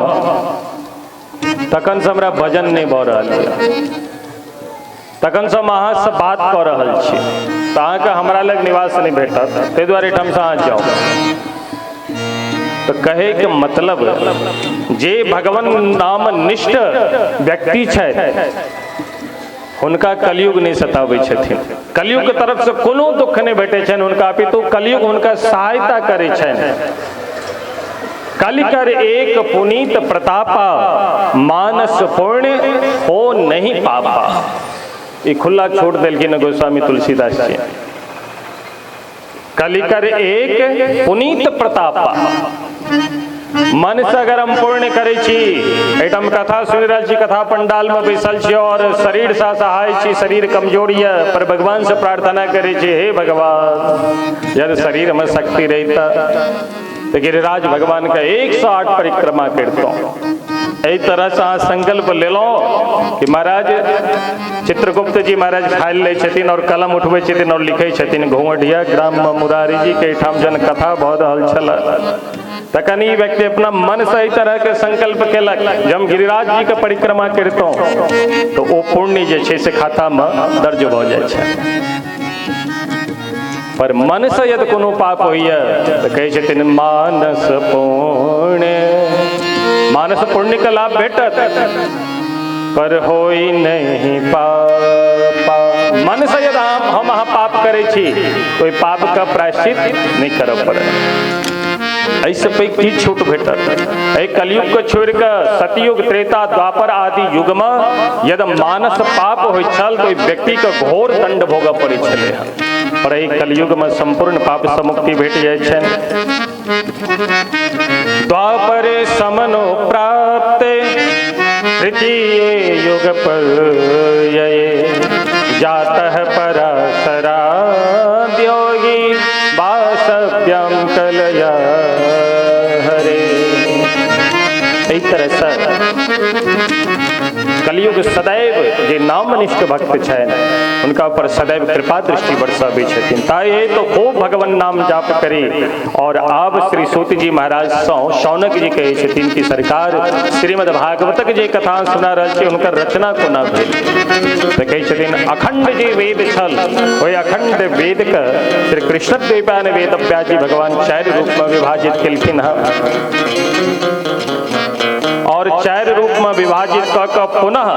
तखन से हमरा भजन नहीं भऽ रहल यऽ, तखन से हम अहाँसँ बात कऽ रहल छी, तऽ अहाँके हमरा लग निवास नहि भेटत, ताहि दुआरे एहिठामसँ अहाँ जाउ। तऽ कहैके मतलब जे भगवान नाम निष्ठ व्यक्ति छथि हुनका कलयुग नहीं सताबै छथिन, कलयुग के तरफ से कोनो दुख नहीं भेटै छनि हुनका, अपितु कलयुग हुनका सहायता करै छनि। कलिकर एक पुनीत प्रतापा, मानस पुण्य हो नहीं पापा। ई खुला छोड़ देलखिन गोस्वामी तुलसीदास जी। कलिकर एक पुनीत प्रतापा, मन से अगर हम पुण्य करै छी, एहिठाम कथा सुनि रहल छी, कथा पंडाल में बैसल छी और शरीर से असहाय छी, शरीर कमजोर यऽ, पर भगवान से प्रार्थना करै छी हे भगवान यदि शरीर में शक्ति रहिता तो गिरिराज भगवान का 108 परिक्रमा करता। एहि तरह से अहाँ संकल्प लेलहुँ कि महाराज चित्रगुप्त जी महाराज फाइल लै छथिन और कलम उठबै छथिन और लिखै छथिन, घोंघटिया ग्राम में मुरारी जी के एहिठाम जन कथा भऽ रहल छल, तखन ई व्यक्ति अपना मन से एहि तरह के संकल्प केलक जे हम गिरिराज जी के परिक्रमा करितहुँ, तो ओ पुण्य जे छै से खाता में दर्ज भऽ जाइ छै। पर मन से यदि कोनो पाप होइए तो कहै छथिन मानस पुण्य, मानस पुण्य के लाभ भेटत पर होई नहीं पापा। मन से यदि हम अहाँ पाप करै छी तो ओहि पाप के प्रायश्चित नहीं करऽ पड़त, एहिसँ पैघ की छूट भेटत? एहि कलयुग के छोड़ि कऽ सतयुग त्रेता द्वापर आदि युगमे यदि मानस पाप होइ छल तो ओहि व्यक्ति के घोर दंड भोगऽ पड़ै छलै हँ, पर एहि कलयुग में संपूर्ण पाप से मुक्ति भेट जाइ छनि। द्वापरे समनो प्राप्ते तृतीय युग पर जातः पराशराद्योगी वासव्यम कलया हरे। एहि तरह से कलयुग सदैव जे नामनिष्ठ भक्त छनि हुनका पर सदैव कृपा दृष्टि बरसाबै छथिन। ताहि तो खूब भगवान नाम जाप करी। और आब श्री सूत जी महाराज सँ शौनक जी कहै छथिन कि सरकार श्रीमद् भागवतक जे कथा सुना रहल छी हुनकर रचना कोना भेल? तऽ कहै छथिन अखंड जे वेद छल ओहि अखंड वेद के श्री कृष्ण द्वैपायन वेद व्यास जी भगवान चारि रूप में विभाजित केलखिन हँ और चारि रूप में विभाजित कऽ कऽ पुनः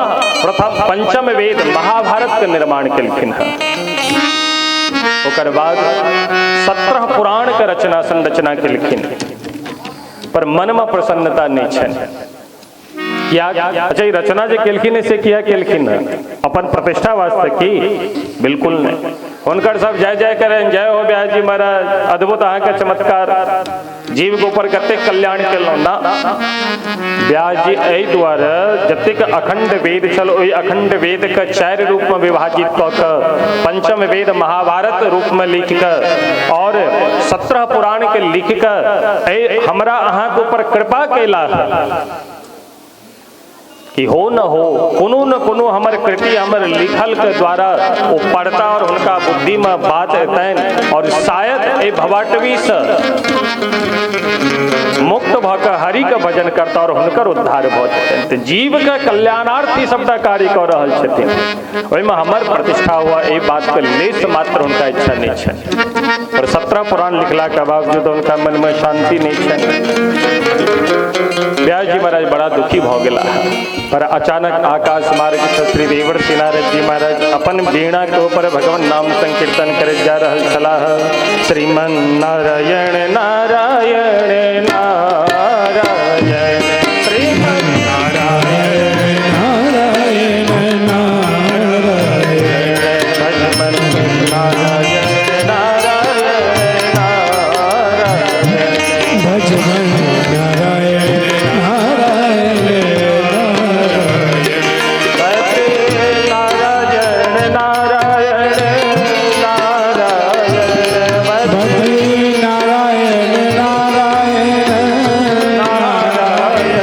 प्रथम पंचम वेद महाभारत के निर्माण केलखिन हँ। ओकर बाद 17 पुराण के रचना संरचना केलखिन, पर मन में प्रसन्नता नहीं छनि। किया? अच्छा ई रचना जे केलखिन से किया केलखिन? अपन प्रतिष्ठा वास्ते की? बिल्कुल नहीं। हुनकर सब जय जय करें, जय हो व्यास जी महाराज, अद्भुत अहाँके चमत्कार, जीव के ऊपर कतेक कल्याण केलहुँ ना। व्यास जी एहि दुआरे जतेक अखंड वेद छल ओहि अखंड वेद के चारि रूप में विभाजित कऽ कऽ पंचम वेद महाभारत रूप में लिख कऽ और 17 पुराण के लिख कऽ एहि हमरा अहाँके ऊपर कृपा केला। कि हो न हो कोनो न कोनो हमर कृति हमर लिखल के द्वारा ओ पढ़ता और हुनका बुद्धि में बात एतनि और शायद एहि भवाटवी से मुक्त भऽ कऽ हरि के भजन करता और हुनकर उद्धार भऽ जेतनि। तऽ जीव के कल्याणार्थ ई सबटा कार्य कऽ रहल छथिन, ओहिमे हमर प्रतिष्ठा हुआ एहि बात के लेश मात्र हुनका इच्छा नहीं छनि। पर 17 पुराण लिखला के बावजूद हुनका मन में शांति नहीं छनि। व्यास जी महाराज बड़ा दुखी भऽ गेला। पर अचानक आकाश मार्ग से श्री देवर्षि नारद जी महाराज अपन वीणा के ऊपर भगवान नाम संकीर्तन करैत जा रहल छलाह। श्रीमन नारायण नारायण नारायण श्रीमन
नारायण नारायण नारायण
भगवान नारायण नारायण नारायण
भजन नारायण नारायण
नारायण नारायण नारायण
नारायण नारायण
नारायण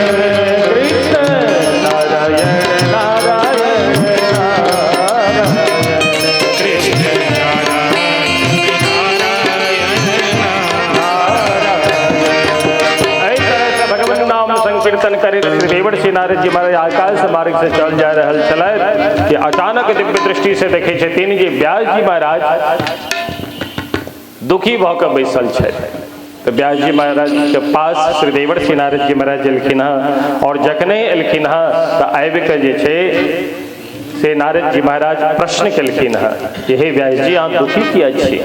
कृष्ण नारायण नारायण नारायण
कृष्ण
एहि तरह से भगवान नाम संकीर्तन करैत श्री देवर्षि नारद जी महाराज आकाश मार्ग से चल जा रहल छलथि कि अचानक दिव्य दृष्टि से देखै छथिन जे व्यास जी महाराज दुखी भऽ कऽ बैसल छथि। तऽ व्यास जी महाराज के पास श्री देवर्षि नारद जी महाराज एलखिन हँ और जखने एलखिन हँ तऽ आबि कऽ जे छै से नारद जी महाराज प्रश्न केलखिन हँ कि हे व्यास जी, अहाँ दुखी किया छी?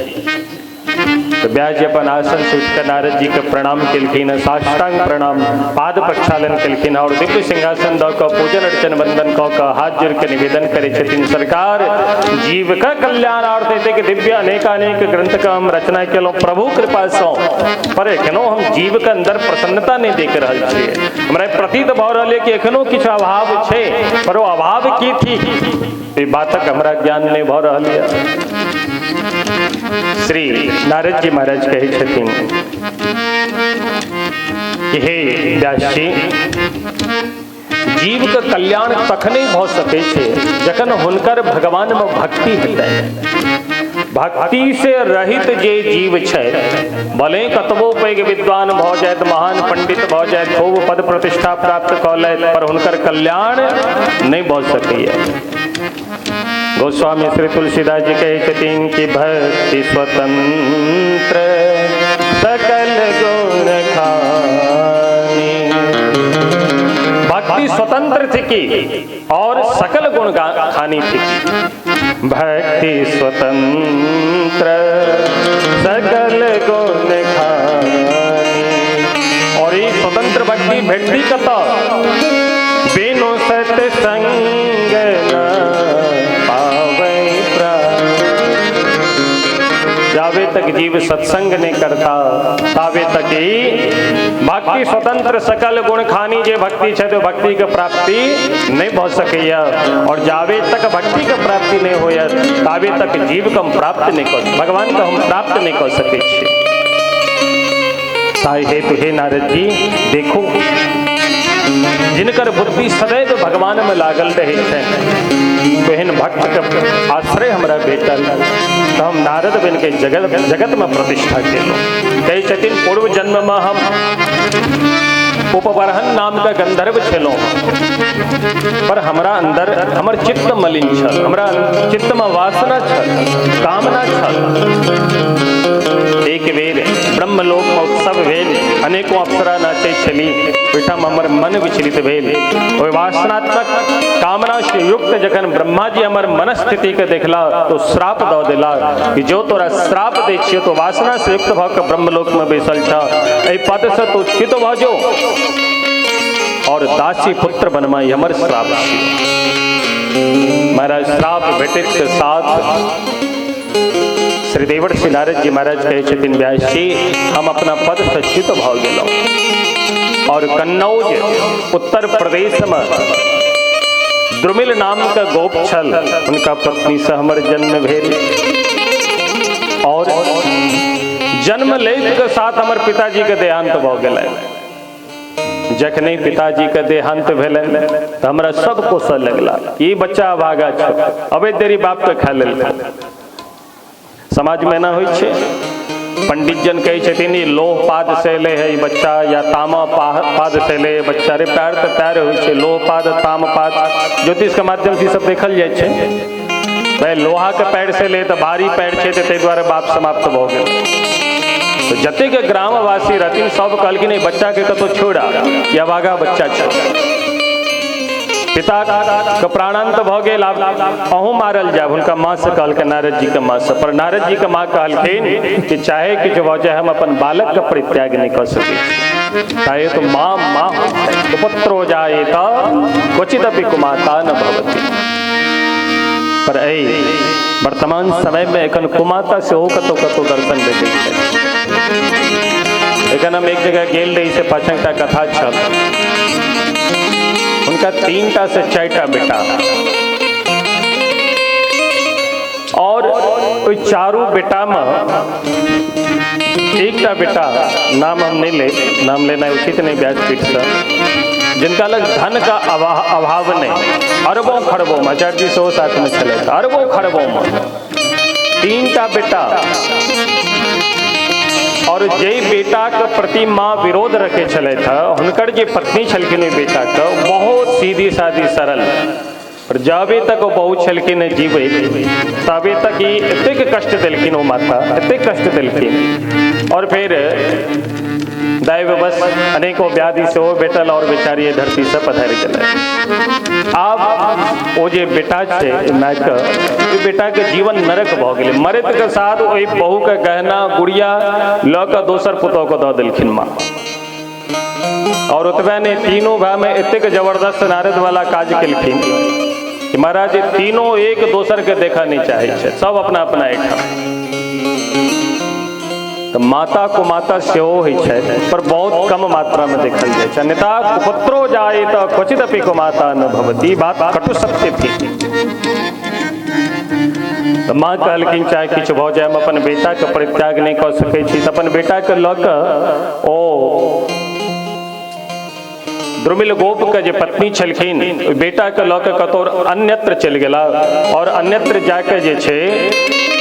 तो व्यास जी अपन आसन से उठि कऽ नारद जी के प्रणाम केलखिन हँ, साष्टांग प्रणाम, पाद प्रक्षालन केलखिन हँ और दिव्य सिंहासन दऽ कऽ पूजन अर्चन वंदन कऽ कऽ हाथ जोड़ि कऽ निवेदन करै छथिन, सरकार जीव के कल्याणार्थ एतेक दिव्य अनेकानेक ग्रंथ के हम रचना केलहुँ प्रभु कृपा सँ, पर एखनो हम जीव के अंदर प्रसन्नता नहि देख रहल छियै। हमरा प्रतीत भऽ रहल यऽ कि एखनो किछु अभाव छै, पर ओ अभाव की थी ई बातक हमरा ज्ञान नहि भऽ रहल यऽ। श्री नारद जी महाराज कहै छथिन कि हे व्यास जी, जीव के कल्याण तखने भऽ सकै छै जखन हुनकर भगवान में भक्ति हेतै। भक्ति से रहित जे जीव छै, भले कतबो पैघ विद्वान भऽ जायत, महान पंडित भऽ जायत, खूब पद प्रतिष्ठा प्राप्त कऽ लेत, पर हुनकर कल्याण नहि भऽ सकैए। गोस्वामी श्री तुलसीदास जी कहै छथिन कि भक्ति स्वतंत्र सकल गुण खानी। भक्ति स्वतंत्र थी और सकल गुण खानी थी। भक्ति स्वतंत्र सकल गुण खानी। और ये स्वतंत्र भक्ति भेटती कतऽ? बिनु सत्संग न पावै प्राण। जावे तक जीव सत्संग नहीं करता तावे तक ही भक्ति स्वतंत्र सकल गुण खानी जे भक्ति छै तो भक्ति के प्राप्ति नहीं भऽ सकैया। और जावे तक भक्ति के प्राप्ति नहीं होयत तावे तक जीव के हम प्राप्त नहीं कर, भगवान के हम प्राप्त नहीं कर सकै छियै। ताहि हेतु हे नारद जी, देखो जिनकर बुद्धि सदैव भगवान में लागल रहै छनि तेहन भक्त के आश्रय हमरा भेटल तऽ हम नारद बनि के जगत में प्रतिष्ठा केलहुँ। कहै छथिन पूर्व जन्म में हम उपबरहन नाम के गंधर्व छलहुँ, पर हमरा अंदर हमर चित्त मलिन छल, हमरा चित्त में वासना छल, कामना छल। एक बेर ब्रह्मलोक में उत्सव भेल, अनेकों अप्सरा नाचै छली, ओहिठाम हमर मन विचलित भेल। ओहि वासनात्मक कामना से युक्त जखन ब्रह्मा जी हमर मनस्थिति के देखला तो श्राप दऽ देला कि जो तोरा श्राप दै छियौ तो वासना से युक्त भऽ कऽ ब्रह्मलोक में बैसल छह, एहि पद से तू च्युत भऽ जो और दासी पुत्र बनमा, ई हमर श्राप छियौ। महाराज श्राप भेटैत के साथ श्री देवर्षि नारद जी महाराज कहै छथिन, व्यास जी हम अपना पद से च्युत भऽ गेलहुँ और कन्नौज उत्तर प्रदेश में द्रुमिल नाम का गोप छल, उनका पत्नी से हमर जन्म भेल और जन्म लैत के साथ हमर पिताजी के देहांत भऽ गेलै। जखने पिताजी के देहांत भेलनि तऽ हमरा सब कोसऽ लगला, ई बच्चा अभागा छै, अबैत देरी बाप के खा लेलकै। समाज में एना होइ छै, पंडित जन कहै छथिन ई लोह पाद से एलै है ई बच्चा, या तामा पाद से एलै है बच्चा। रे पैर तऽ पैर होइ छै, लोह पाद ताम पाद ज्योतिष के माध्यम से ई सब देखल जाइ छै। भाई लोहा के पैर से ले तऽ भारी पैर छै, तऽ ताहि दुआरे बाप समाप्त भऽ गेल। तो जतेक ग्रामवासी रहथिन सब कहलखिन ई बच्चा के कतौ छोड़ा, ई अभागा बच्चा छै। पिता के प्राणांत भऽ गेल, आब अहूँ मारल जायब। हुनका माँ से कहलकै, नारद जी के माँ से। पर नारद जी के माँ कहलखिन कि चाहे किछु भऽ जाए हम अपन बालक के परित्याग नहि कऽ सकै छी। चाहे तो माँ माँ कुपुत्रो जायेत क्वचिदपि कुमाता न भवति। पर एहि वर्तमान समय में एखन कुमाता सेहो कतौ कतौ दर्शन भेटै छै। एखन हम एक जगह गेल रही से पाछाँ एकटा कथा छल, उनका 3 से 4 टा बेटा, और ओहि चारू बेटा में एकटा बेटा, नाम हम नहीं ले, नाम लेना उचित नहीं व्यासपीठ से, जिनका लग धन का अभाव नहीं, अरबों खरबों में, आचार्य जी सेहो साथ में छलथि, अरबों खरबों में 3 टा बेटा, और जे बेटा के प्रति माँ विरोध रखे छलथि, हुनकर जे पत्नी छलखिन ओहि बेटा के बहुत सीधी सादी सरल, पर जाबे तक ओ बहु छलखिन जीवैत ताबे तक ई एतेक कष्ट देलखिन ओ माता, एतेक कष्ट देलखिन। और फिर दैववश अनेकों व्याधि सेहो भेटल और बेचारी धरती से पधारि गेलै। आब ओ जे बेटा छै मायके, ओहि बेटाके जीवन नरक भऽ गेलै। मरैत के साथ ओहि बहुके गहना गुड़िया लऽ कऽ दोसर पुतोहके दऽ देलखिन माँ। और ओतबे नहि, तीनों भाई में एतेक जबरदस्त नारद वाला काज केलखिन कि महाराज तीनों एक दोसर के देखऽ नहि चाहै छै, सब अपना अपना एहिठाम। तऽ माता कुमाता सेहो होइ छै, पर बहुत कम मात्रा में देखल जाइ छै। अन्यथा कुपुत्रो जायेत क्वचिदपि कुमाता न भवति, बात कटु सत्य थी। तऽ माँ कहलखिन चाहे किछु भऽ जाय हम अपन बेटाके परित्याग नहि कऽ सकै छी। तऽ अपन बेटाके लऽ कऽ ओ द्रुमिल गोप के जे पत्नी छलखिन ओहि बेटाके लऽ कऽ कतौ अन्यत्र चलि गेला, और अन्यत्र जाके जे छै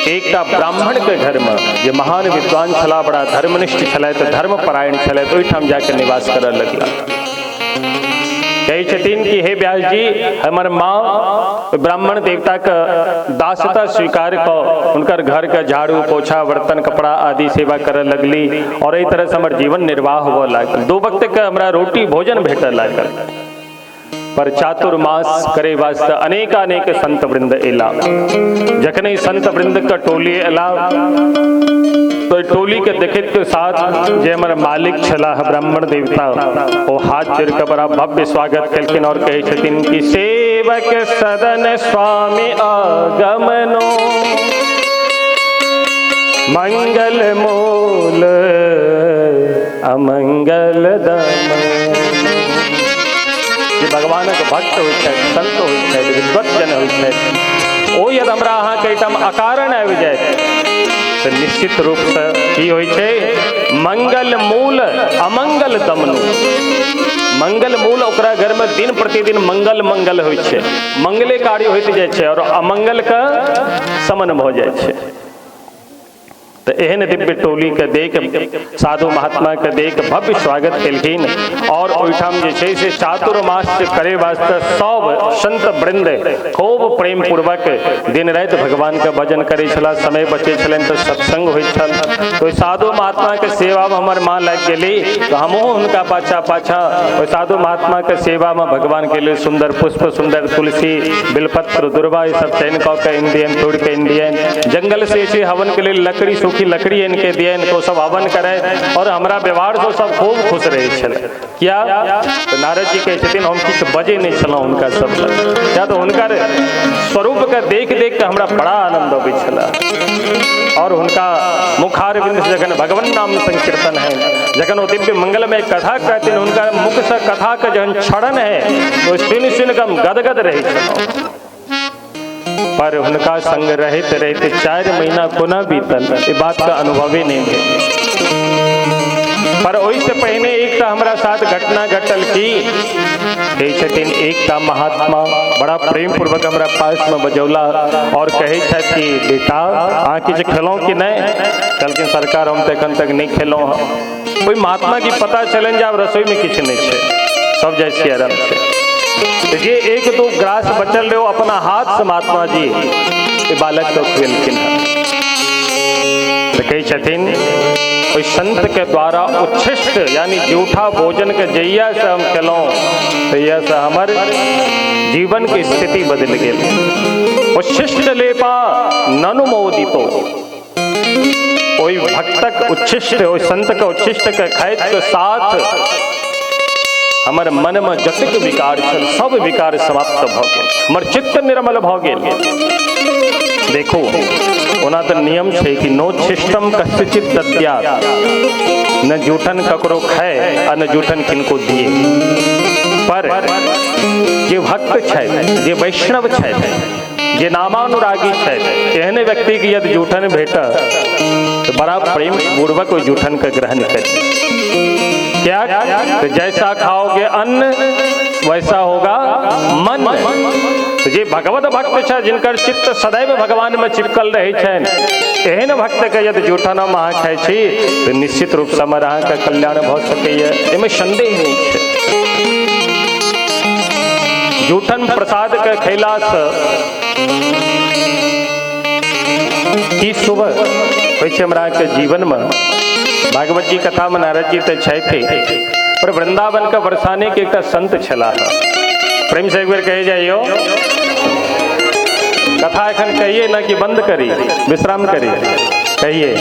एकटा ब्राह्मण के घर में जे महान विद्वान छला, बड़ा धर्मनिष्ठ छलथि, धर्मपरायण छलथि, ओहिठाम जाके निवास करऽ लगला। कहै छथिन कि हे व्यास जी, हमर माँ ब्राह्मण देवता के दासता स्वीकार कऽ हुनकर घर के झाड़ू पोछा बर्तन कपड़ा आदि सेवा करऽ लगली, और एहि तरह से हमर जीवन निर्वाह होबऽ लागल। 2 वक्त के हमरा रोटी भोजन भेटऽ लागल। पर चातुर्मास करे वास्ते अनेकानेक संत वृंद एला। जखने संत वृंद के टोली एला तो टोली के देखैत के साथ जे हमर मालिक छलाह ब्राह्मण देवता, ओ हाथ जोड़ के बड़ा भव्य स्वागत केलखिन और कहै छथिन कि सेवक सदन स्वामी आगमनो मंगल मूल अमंगल दमन। जे भगवानक भक्त होइ छथि, संत होइ छथि, विद्वत जन होइ छथि, ओ यदि हमरा अहाँके एहिठाम अकारण आबि जायत तऽ निश्चित रूपसँ की होइ छै, मंगल मूल अमंगल दमनो। मंगल मूल ओकरा घरमे दिन प्रतिदिन मंगल मंगल होइ छै, मंगले कार्य होइत जाइ छै और अमंगलके समन भऽ जाइ छै। तऽ एहन दिव्य टोली के देख, साधु महात्मा के देख भव्य स्वागत केलखिन। और ओहिठाम जे छै से चातुर्मास करे वास्ते सब संत वृंद खूब प्रेम पूर्वक दिन राति भगवान के भजन करै छलाह। समय बचै छलनि तऽ सत्संग होइत छल। तो साधु महात्मा के सेवा में हमर माँ लागि गेली, तऽ हमहूँ हुनका पाछा पाछा ओहि साधु महात्मा के सेवा में भगवान के लेल सुंदर पुष्प, सुंदर तुलसी, बिलपत्र, दुर्वा ई सब चयन कऽ के इंडियन तोड़ि के इंडियन जंगल से जे हवन के लेल लकड़ी, सूखी लकड़ी आनि के दियनि, तो सब हवन करे और हमरा व्यवहार से सब खूब खुश रहै छलै। किया तऽ नारद जी कहै छथिन हम किछु बजै नहि छलहुँ हुनका सब लग, किया तऽ हुनकर स्वरूपके देख देख के हमरा बड़ा आनंद अबै छलै। और हुनका मुखारविंद से जखन भगवान नाम संकीर्तन है, जखन ओ दिव्य मंगलमय कथा कहथिन, हुनका मुख से कथा के जहन क्षरण है तो सुनि सुनि के हम गदगद रहै छलहुँ। पर हुनका संग रहते रहते 4 महीना कोना बीतल, ई बात का अनुभवे नहीं भेल। पर ओहिसँ पहिने एकटा हमरा साथ घटना घटल की कहै छथिन एकटा महात्मा बड़ा प्रेम पूर्वक हमरा पासमे बजौला और कहै छथि कि बेटा अहाँ किछु खेलहुँ कि नहि? कहलखिन सरकार हम तऽ एखन तक नहि खेलहुँ हँ। ओहि महात्मा की पता चलनि जे आब रसोईमे किछु नहि छै, सब जाइ छियै आराम से। जे एक दो ग्रास बचल रहे अपना हाथ से महात्मा जी बालक के खुएलखिन हँ। तऽ कहै छथिन ओहि संत के द्वारा उच्छिष्ट यानी जूठा भोजन के जहिया से हम खेलहुँ तहिया से हमर जीवन के स्थिति बदलि गेल। उच्छिष्ट लेपा ननुमोदितो, ओहि भक्तक उच्छिष्ट ओहि संत के उच्छिष्ट के खाइत के साथ हमर मन में जतेक विकार छल सब विकार समाप्त भऽ गेल, हमर चित्त निर्मल भऽ गेल। देखो ओना तऽ नियम छै कि नोच्छिष्टम कस्यचित दद्यात्, न जूठन ककरो खाए आ न जूठन किनको दिए। पर जे भक्त छथि, जे वैष्णव छथि, जे नामानुरागी छथि, एहन व्यक्ति के यदि जूठन भेट तो बड़ा प्रेम पूर्वक ओहि जूठन के ग्रहण करी। क्या? तो जैसा खाओगे अन्न वैसा होगा मन। तो जे भगवत भक्त छै जिनकर चित्त सदैव भगवान में चिपकल रहे छनि, एहन भक्त के यदि जूठन हम अहाँ खाइ छी तो निश्चित रूप से हमर अहाँके कल्याण भऽ सकैए, एहिमे संदेह नहीं छै। जूठन प्रसाद के खैलासँ की शुभ होइ छै हमरा के जीवन में? भागवत जी कथा में नारद जी तो छथि, पर वृंदावन के बरसाने के एकटा संत छलाह। प्रेम से एक बेर कहे जाइयो, कथा एखन कहिए ना कि बंद करी, विश्राम करी, कहिए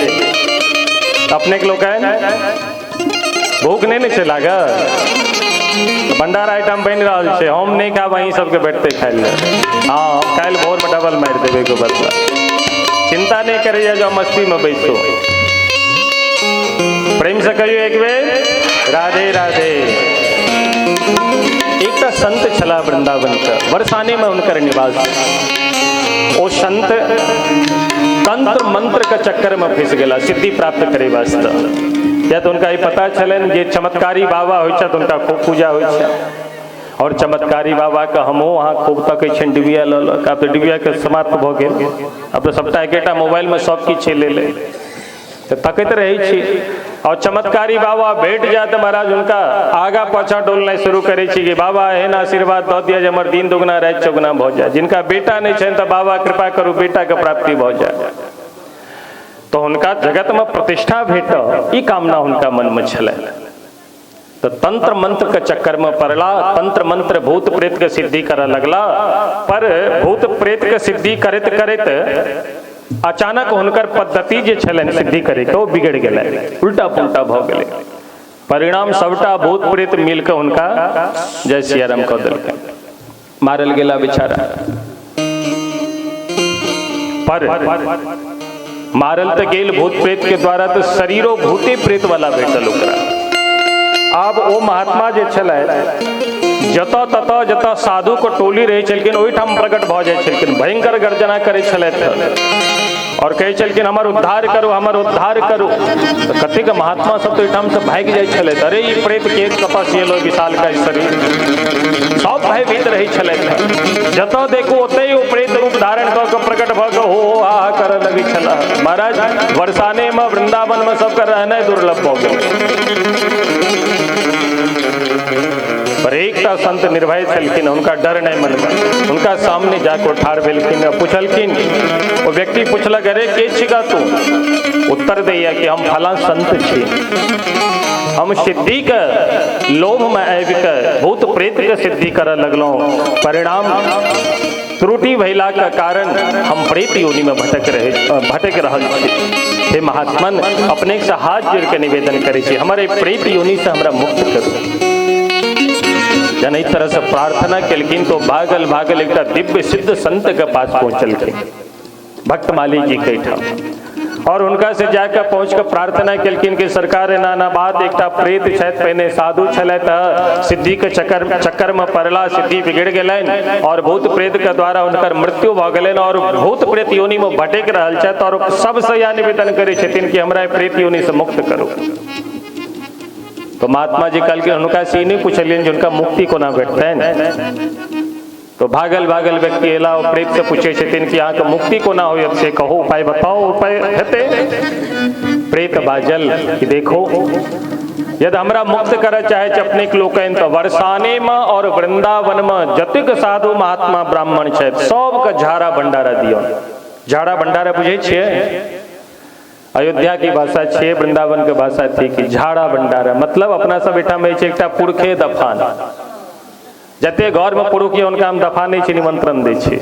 अपने के लोग भूख नहीं ने लागल, भंडारा आइटम बनि रहल छै, हम नहीं खाब अहीं सबके बैठते खाइ ले। हाँ काल्हि भोर में डबल मारि देबै को बदला, चिंता नहीं करैया जो मस्ती में बैसो। प्रेम से कहियो एक बेर राधे राधे। एकटा संत छला वृंदावन के, बरसाने में उनकर निवास। ओ संत तंत्र मंत्र के चक्कर में फंस गेला सिद्धि प्राप्त करे वास्ते। या तो उनका ई पता छलनि जे चमत्कारी बाबा होइ छथि उनका खूब पूजा होइ छै, और चमत्कारी बाबा के हमहूँ अहाँ खूब तकै छियनि डिबिया लऽ लऽ कऽ। आब तऽ डिबिया के समाप्त भऽ गेल, आब तऽ सबटा एकेटा मोबाइल में सब किछु ले ले तऽ तकैत रहै छी। और चमत्कारी बाबा भेट जाए तऽ महाराज हुनका आगा पाछा डोलनाइ शुरू करै छी कि बाबा एहन आशीर्वाद दऽ दिअ जे हमर दिन दुगना राति चौगुना भऽ जाए। जिनका बेटा नहि छनि तऽ बाबा कृपा करू बेटा के प्राप्ति भऽ जाए। तो हुनका जगत में प्रतिष्ठा भेट, ई कामना हुनका मन में छलनि। तो तंत्र मंत्र के चक्कर में पड़ला, तंत्र मंत्र भूत प्रेत के सिद्धि करऽ लगला। पर भूत प्रेत के सिद्धि करैत करैत अचानक हुनकर पद्धति जे छलनि सिद्धि करे के ओ बिगड़ गेलै, उल्टा पुल्टा भऽ गेलै। परिणाम सबटा भूत प्रेत मिलके हुनका जय सियाराम कऽ देलकनि, मारल गेला बेचारा। पर मारल तऽ गेल भूत प्रेत के द्वारा, तो शरीरो भूते प्रेत वाला भेटल ओकरा। आब ओ महात्मा जे छलथि जतऽ ततऽ जतऽ साधु के टोली रहै छलखिन ओहिठाम प्रकट भऽ जाइ छलखिन, भयंकर गर्जना करै छलथि और कहै छलखिन हमर उद्धार करू, हमर उद्धार करू। तऽ कतेक महात्मा सब तऽ ओहिठाम से भागि जाइ छलथि, अरे ई प्रेत के कतऽ से एलो विशाल का शरीर, सब भयभीत रहै छलथि। जतऽ देखू ओतहि ओ प्रेत रूप धारण कऽ के प्रकट भऽ कऽ हो हो हा हा करऽ लगै छलाह। महाराज बरसाने में वृंदावन में सबके रहनाइ दुर्लभ भऽ गेल। पर एकटा संत निर्भय छलखिन, हुनका डर नहीं मन में, हुनका सामने जाकर ठाढ़ भेलखिन, पुछलखिन, ओ व्यक्ति पुछलक अरे के छिका तू? उत्तर दैया कि हम फलां संत छी, हम सिद्धि के लोभ में आबि के भूत प्रेत के सिद्धि करऽ लगलहुँ, परिणाम त्रुटि भैला के कारण हम प्रेत योनि में भटक रहल छी। हे महात्मन अपने से हाथ जोड़ के निवेदन करै छी, हमर प्रेत योनि से हमरा मुक्त करू। जन एहि तरह से प्रार्थना केलखिन तो भागल भागल एकटा दिव्य सिद्ध संत के पास पहुँचलखिन, भक्तमाली जी के ठाम, और उनका से जाकर पहुँच के प्रार्थना केलखिन कि सरकार एना एना बात, एकटा प्रेत छथि, पहिने साधु छलथि, सिद्धि के चक्कर में पड़ला, सिद्धि बिगड़ गेलनि और भूत प्रेत के द्वारा हुनकर मृत्यु भऽ गेलनि और भूत प्रेत योनि में भटकि रहल छथि और सबसे यह निवेदन करै छथिन कि हमरा प्रेत योनि से मुक्त करू। तो महात्मा जी कहलखिन हुनका से ई नहि पुछलियनि जे हुनका मुक्ति कोना भेटतनि। तो भागल भागल व्यक्ति एला, ओ प्रेत से पूछे छथिन कि अहाँके मुक्ति कोना होयत से कहू, उपाय बताओ, उपाय हेतै। प्रेत बाजल कि देखो, यदि हमरा मुक्त करय चाहे छै अपने लोकनि तो बरसाने में और वृंदावन में जतेक साधु महात्मा ब्राह्मण छथि सबके झाड़ा भंडारा दियौ। झाड़ा भंडारा बुझै छियै? अयोध्या की भाषा छियै, वृंदावन के भाषा थी कि झाड़ा भंडारा मतलब अपना सब एहिठाम होइ छै एकटा पुरखे दफान। जते घर में पुरुख ये उनका हम दफा नहीं छी, निमंत्रण दै छी,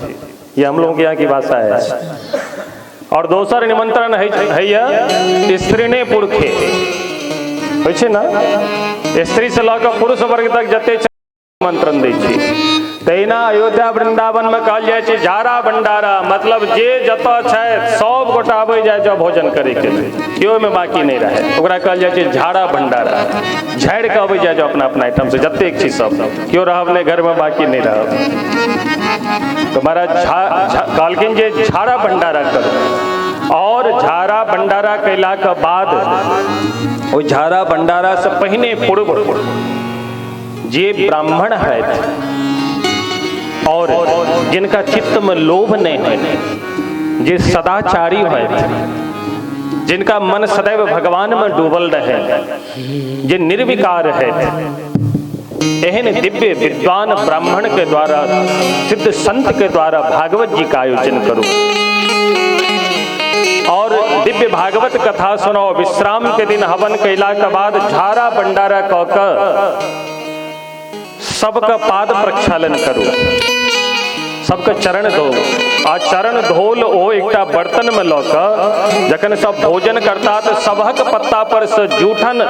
ये हम लोगों के यहाँ की भाषा है। और दोसर निमंत्रण है स्त्रीने पुरखे होइ छै ना, स्त्री से लऽ कऽ पुरुष वर्ग तक जते निमंत्रण दै छी। तहिना अयोध्या वृंदावन में कहल जाइ छै झाड़ा भंडारा, मतलब जे जतऽ छथि सब गोटा आबै जाइ छै भोजन करे के लेल, केओ ओहिमे बाकी नहि रहै, ओकरा कहल जाइ छै झाड़ा भंडारा। झाड़ि कऽ अबै जाइ जाउ अपना अपना एहिठाम से, जतेक छी सब, केओ रहब नहि घरमे, बाकी नहि रहब। तो महाराज कहलखिन जे झाड़ा भंडारा करू। और झाड़ा भंडारा कैला के बाद ओहि झाड़ा भंडारा से पहिने पूर्व जे ब्राह्मण है और जिनका चित्त में लोभ नहीं है, जे सदाचारी है, जिनका मन सदैव भगवान में डूबल रहे, जे निर्विकार है, एहन दिव्य विद्वान ब्राह्मण के द्वारा, सिद्ध संत के द्वारा भागवत जी का आयोजन करो और दिव्य भागवत कथा सुनाओ। विश्राम के दिन हवन कैला के बाद झाड़ा भंडारा कऽ कऽ सबका पाद प्रक्षालन करू, सबके चरण धो, आ चरण धोल ओ एकटा बर्तन में लऽ कऽ जखन सब भोजन करता तऽ सबहक पत्ता पर से जूठन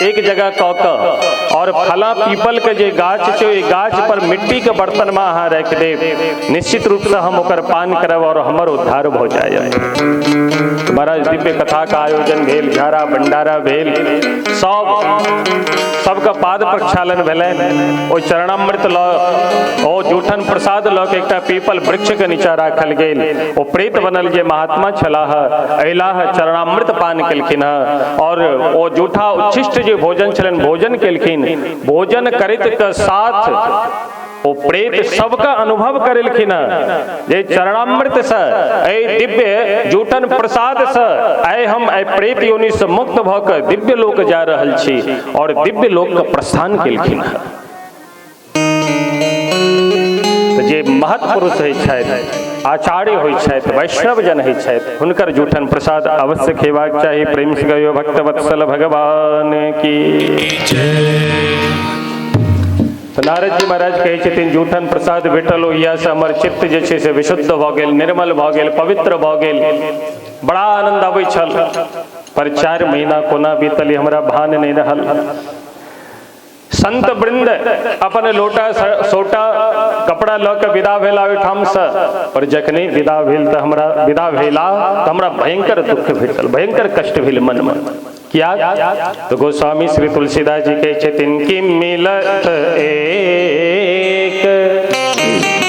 एक जगह कऽ कऽ और फला पीपल के जे गाछ छै ओहि गाछ पर मिट्टी के बर्तन में अहाँ राखि देब, निश्चित रूप से हम ओकर पान करब और हमर उद्धार भऽ जायत। महाराज दिव्य कथा का आयोजन भेल, झाड़ा भंडारा भेल, सब सबके पाद प्रक्षालन भेलनि, ओहि चरणामृत लऽ ओ जूठन प्रसाद लऽ के एकटा पीपल वृक्ष के नीचा राखल गेल। ओ प्रेत बनल जे महात्मा छलाह अयलाह, चरणामृत पान केलखिन हँ और ओ जूठा उच्छिष्ट जे भोजन छलनि भोजन केलखिन। भोजन करैत के साथ ओ प्रेत सबका अनुभव करेलखिन हँ जे चरणामृत से एहि दिव्य जूठन प्रसाद से आइ हम एहि प्रेत योनि से मुक्त भऽ कऽ दिव्य लोक जा रहल छी और दिव्य लोक के प्रस्थान केलखिन हँ। तऽ जे महत पुरुष होइ छथि, आचार्य होइ छथि, वैष्णव जन होइ छथि, हुनकर जूठन प्रसाद अवश्य खेबाक चाही। प्रेम से कहियो भक्त वत्सल भगवान की। तऽ नारद जी महाराज कहै छथिन जूठन प्रसाद भेटल ओहियासँ हमर चित्त जे छै से विशुद्ध भऽ गेल, निर्मल भऽ गेल, पवित्र भऽ गेल, बड़ा आनंद अबै छल। पर 4 महीना कोना बीतल ई हमरा भान नहि रहल। संत वृंद अपन लोटा सोटा कपड़ा लऽ के विदा भेला ओहिठामसँ, पर जखने विदा भेल तऽ हमरा विदा भेला तऽ हमरा भयंकर दुख भेटल, भयंकर कष्ट भेल मनमे। किया? तो गोस्वामी श्री तुलसीदास जी कहै छथिन कि मिलत एक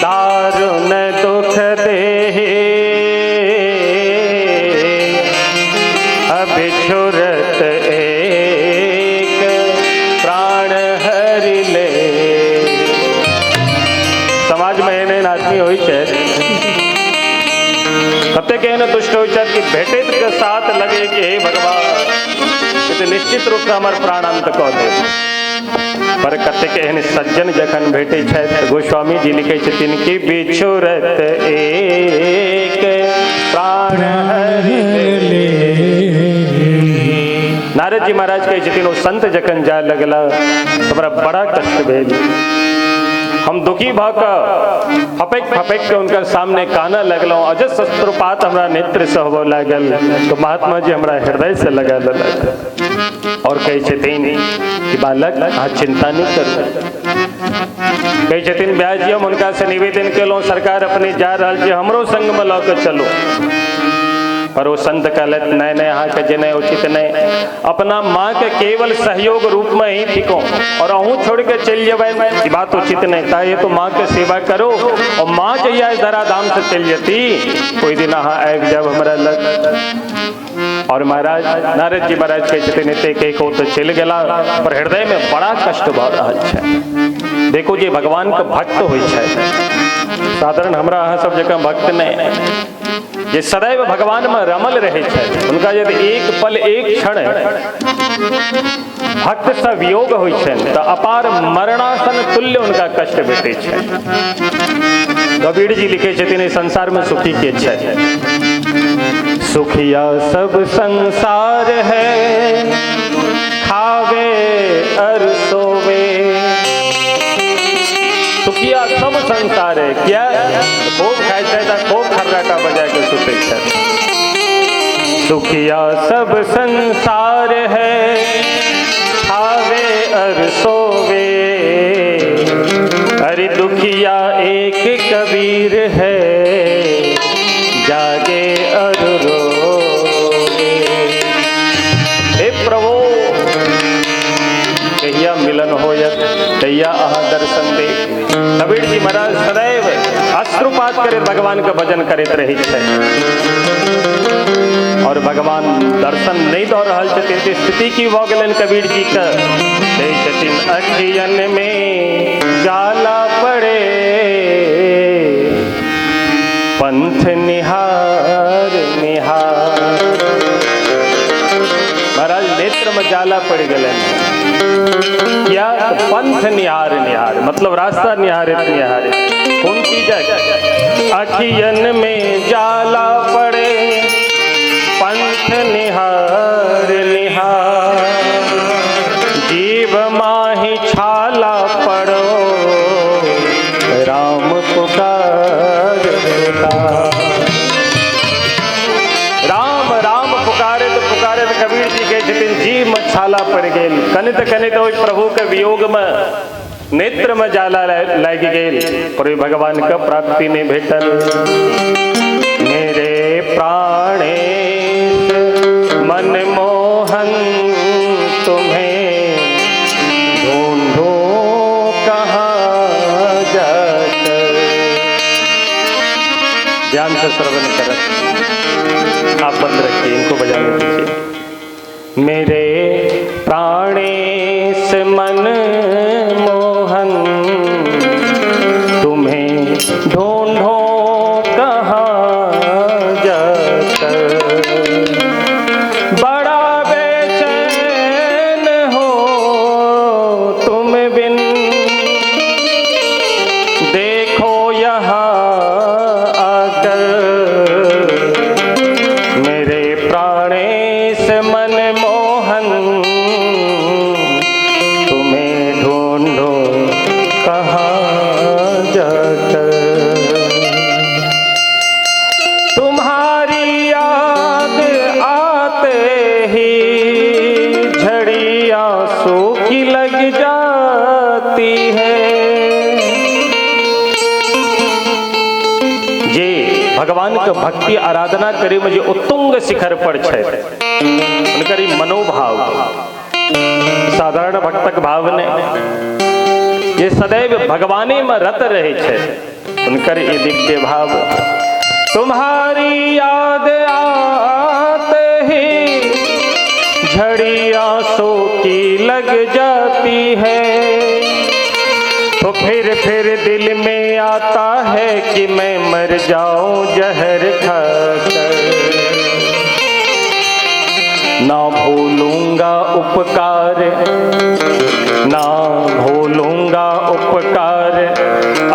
दारुण दुख देहि, अभिछुरत एक प्राण हरि ले। समाज में एहन एहन आदमी होइ छै, कतेक एहन दुष्ट होइ छथि कि भेटैत के साथ लगे कि हे भगवान ई तऽ निश्चित रूपसँ हमर प्राणांत कऽ देत। पर कतेक एहन सज्जन जखन भेटै छथि तऽ गोस्वामी जी लिखै छथिन कि बिछुरत एक प्राण हरि ले। नारद जी महाराज कहै छथिन ओ संत जखन जाय लगला तऽ हमरा बड़ा कष्ट भेल, हम दुखी भऽ कऽ फपकि फपकि के हुनकर सामने कानऽ लगलहुँ, अजस अश्रुपात हमरा नेत्र से होबऽ लागल। तो महात्मा जी हमरा हृदय से लगा लेलक और कहै छथिन कि बालक अहाँ चिंता नहि करू। कहै छथिन व्यास जी हम हुनका से निवेदन केलहुँ, सरकार अपने जा रहल छी, हमरो संगमे लऽ कऽ चलू। पर ओ संत कहलथि नहीं नहीं, अहाँके जेनाइ उचित नहीं। अपना माँ के केवल सहयोग रूप में ही थिको और अहूँ छोड़ के चलि जेबै, ई बात उचित नहीं। ताहि हेतु माँ के सेवा करो और माँ जहिया इस धराधाम से चलि जेती ओहि दिन अहाँ आबि जायब हमरा लग। और महाराज नारद जी महाराज कहै छथिन एते कहि कऽ ओ तऽ चलि गेला, पर हृदय में बड़ा कष्ट भऽ रहल छै। देखू जे भगवान के भक्त होइ छै, साधारण हमरा अहाँ सब जकाँ भक्त नहीं, जे सदैव भगवान में रमल रहे छै, हुनका यदि एक पल एक क्षण भक्त से वियोग होइ छै तऽ अपार मरणासन तुल्य हुनका कष्ट भेटै छै। कबीर जी लिखे छथिन एहि संसार में सुखी के छै। सुखिया सब संसार है, खावे अर सोवे। सुखिया सब संसार है, क्या खूब खाइ छै तऽ खूब खर्राटा बजा के सुतै छै। सुखिया सब संसार है, खावे अर सोवे। अरे दुखिया एक कबीर है, जागे अर रोवे। हे प्रभु कहिया मिलन होयत, तहिया अहाँ दर्शन दे। कबीर जी महाराज सदैव अश्रुपात करे भगवान के भजन करैत रहै छै और भगवान दर्शन नहीं दऽ रहल छथिन तऽ स्थिति की भऽ गेलनि कबीर जी के। कहै छथिन अखियन में जाला पड़े, पंथ निहार निहार। महाराज नेत्र में जाला पड़ गेलनि, क्या पंथ निहार निहार, मतलब रास्ता निहारित निहारित। कौन चीज? अखियन में जाला पड़े, पंथ निहार निहार। जीव माही छाला पड़ो, राम पुकार राम राम पुकारैत पुकारैत कबीर जी कहै छथिन जीव में छाला पड़ि गेल। कनित कनित ओहि प्रभु के वियोग में नेत्र में जाला लागि गेल, पर ओहि भगवान के प्राप्ति नहीं भेटल। मेरे प्राणेश मन मोहन तुम्हें ढूंढो कहाँ जाकर। ध्यान से श्रवण कर, आप बंद रखिए, इनको बजाने दीजिए। मेरे प्राणेश मन मोहन तुम्हें ढूंढो कहाँ जाकर। बड़ा बेचैन हो तुम बिन, देखो यहाँ आकर। मेरे प्राणेश मन मोहन तुम्हें ढूंढो कहाँ जाकर। तुम्हारी याद आते ही झड़ी आंसू की लग जाती है। जे भगवान के भक्ति आराधना करे में जे उत्तुंग शिखर पर छै, हुनकर ई मनोभाव साधारण भक्तक भाव नहीं, जे सदैव भगवाने में रत रहे छै, हुनकर ई दिव्य भाव। तुम्हारी याद आते ही झड़ी आंसू की लग जाती है। तो फिर दिल में आता है कि मैं मर जाऊं जहर खाकर। ना भूलूंगा उपकार, ना भूलूंगा उपकार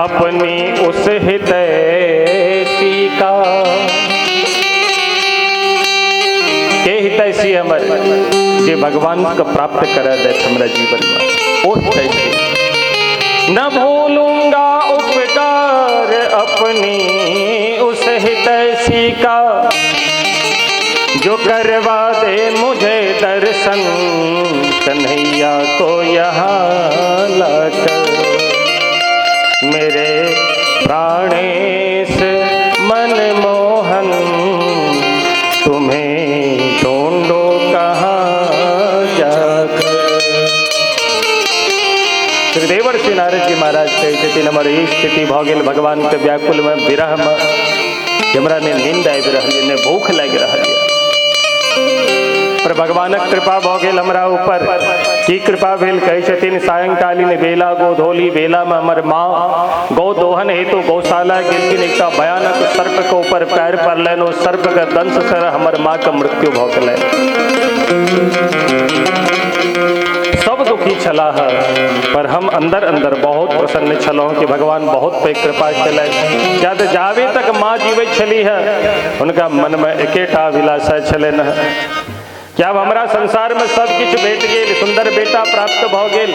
अपनी उस हितैषी का। के हितैषी हमर जे भगवान के प्राप्त करा दे हमरा जीवन में, ओ हितैषी। न भूलूंगा उपकार अपनी उस हितैषी का, जो करवा दे मुझे दर्शन कन्हैया को यहाँ लाकर। मेरे प्राणेश मन मोहन तुम्हें ढूंढो कहाँ जाकर। श्री देवर्षि नारद जी महाराज कहै छथिन हमर ई स्थिति भऽ गेल भगवान के व्याकुल में विरह में, हमरा ने नींद आबि रहल यऽ ने भूख लागि रहल यऽ, पर भगवानक कृपा भऽ गेल हमरा ऊपर। की कृपा भेल? कहै छथिन सायंकालीन बेला गोधोली बेला में हमर माँ गौ दोहन हेतु गौशाला गेलखिन, एकटा भयानक सर्प के ऊपर पैर पड़लनि, ओ सर्प के दंश से हमर माँ के मृत्यु भऽ गेलै। सब दुखी छलाह पर हम अंदर अंदर बहुत प्रसन्न छलहुँ कि भगवान बहुत पैघ कृपा केलनि। किया तऽ जाबे तक माँ जीवैत छलीह हुनका मनमे एकेटा अभिलाषा छलनि कि आब हमरा संसार में सब किछु भेट गेल, सुंदर बेटा प्राप्त भऽ गेल,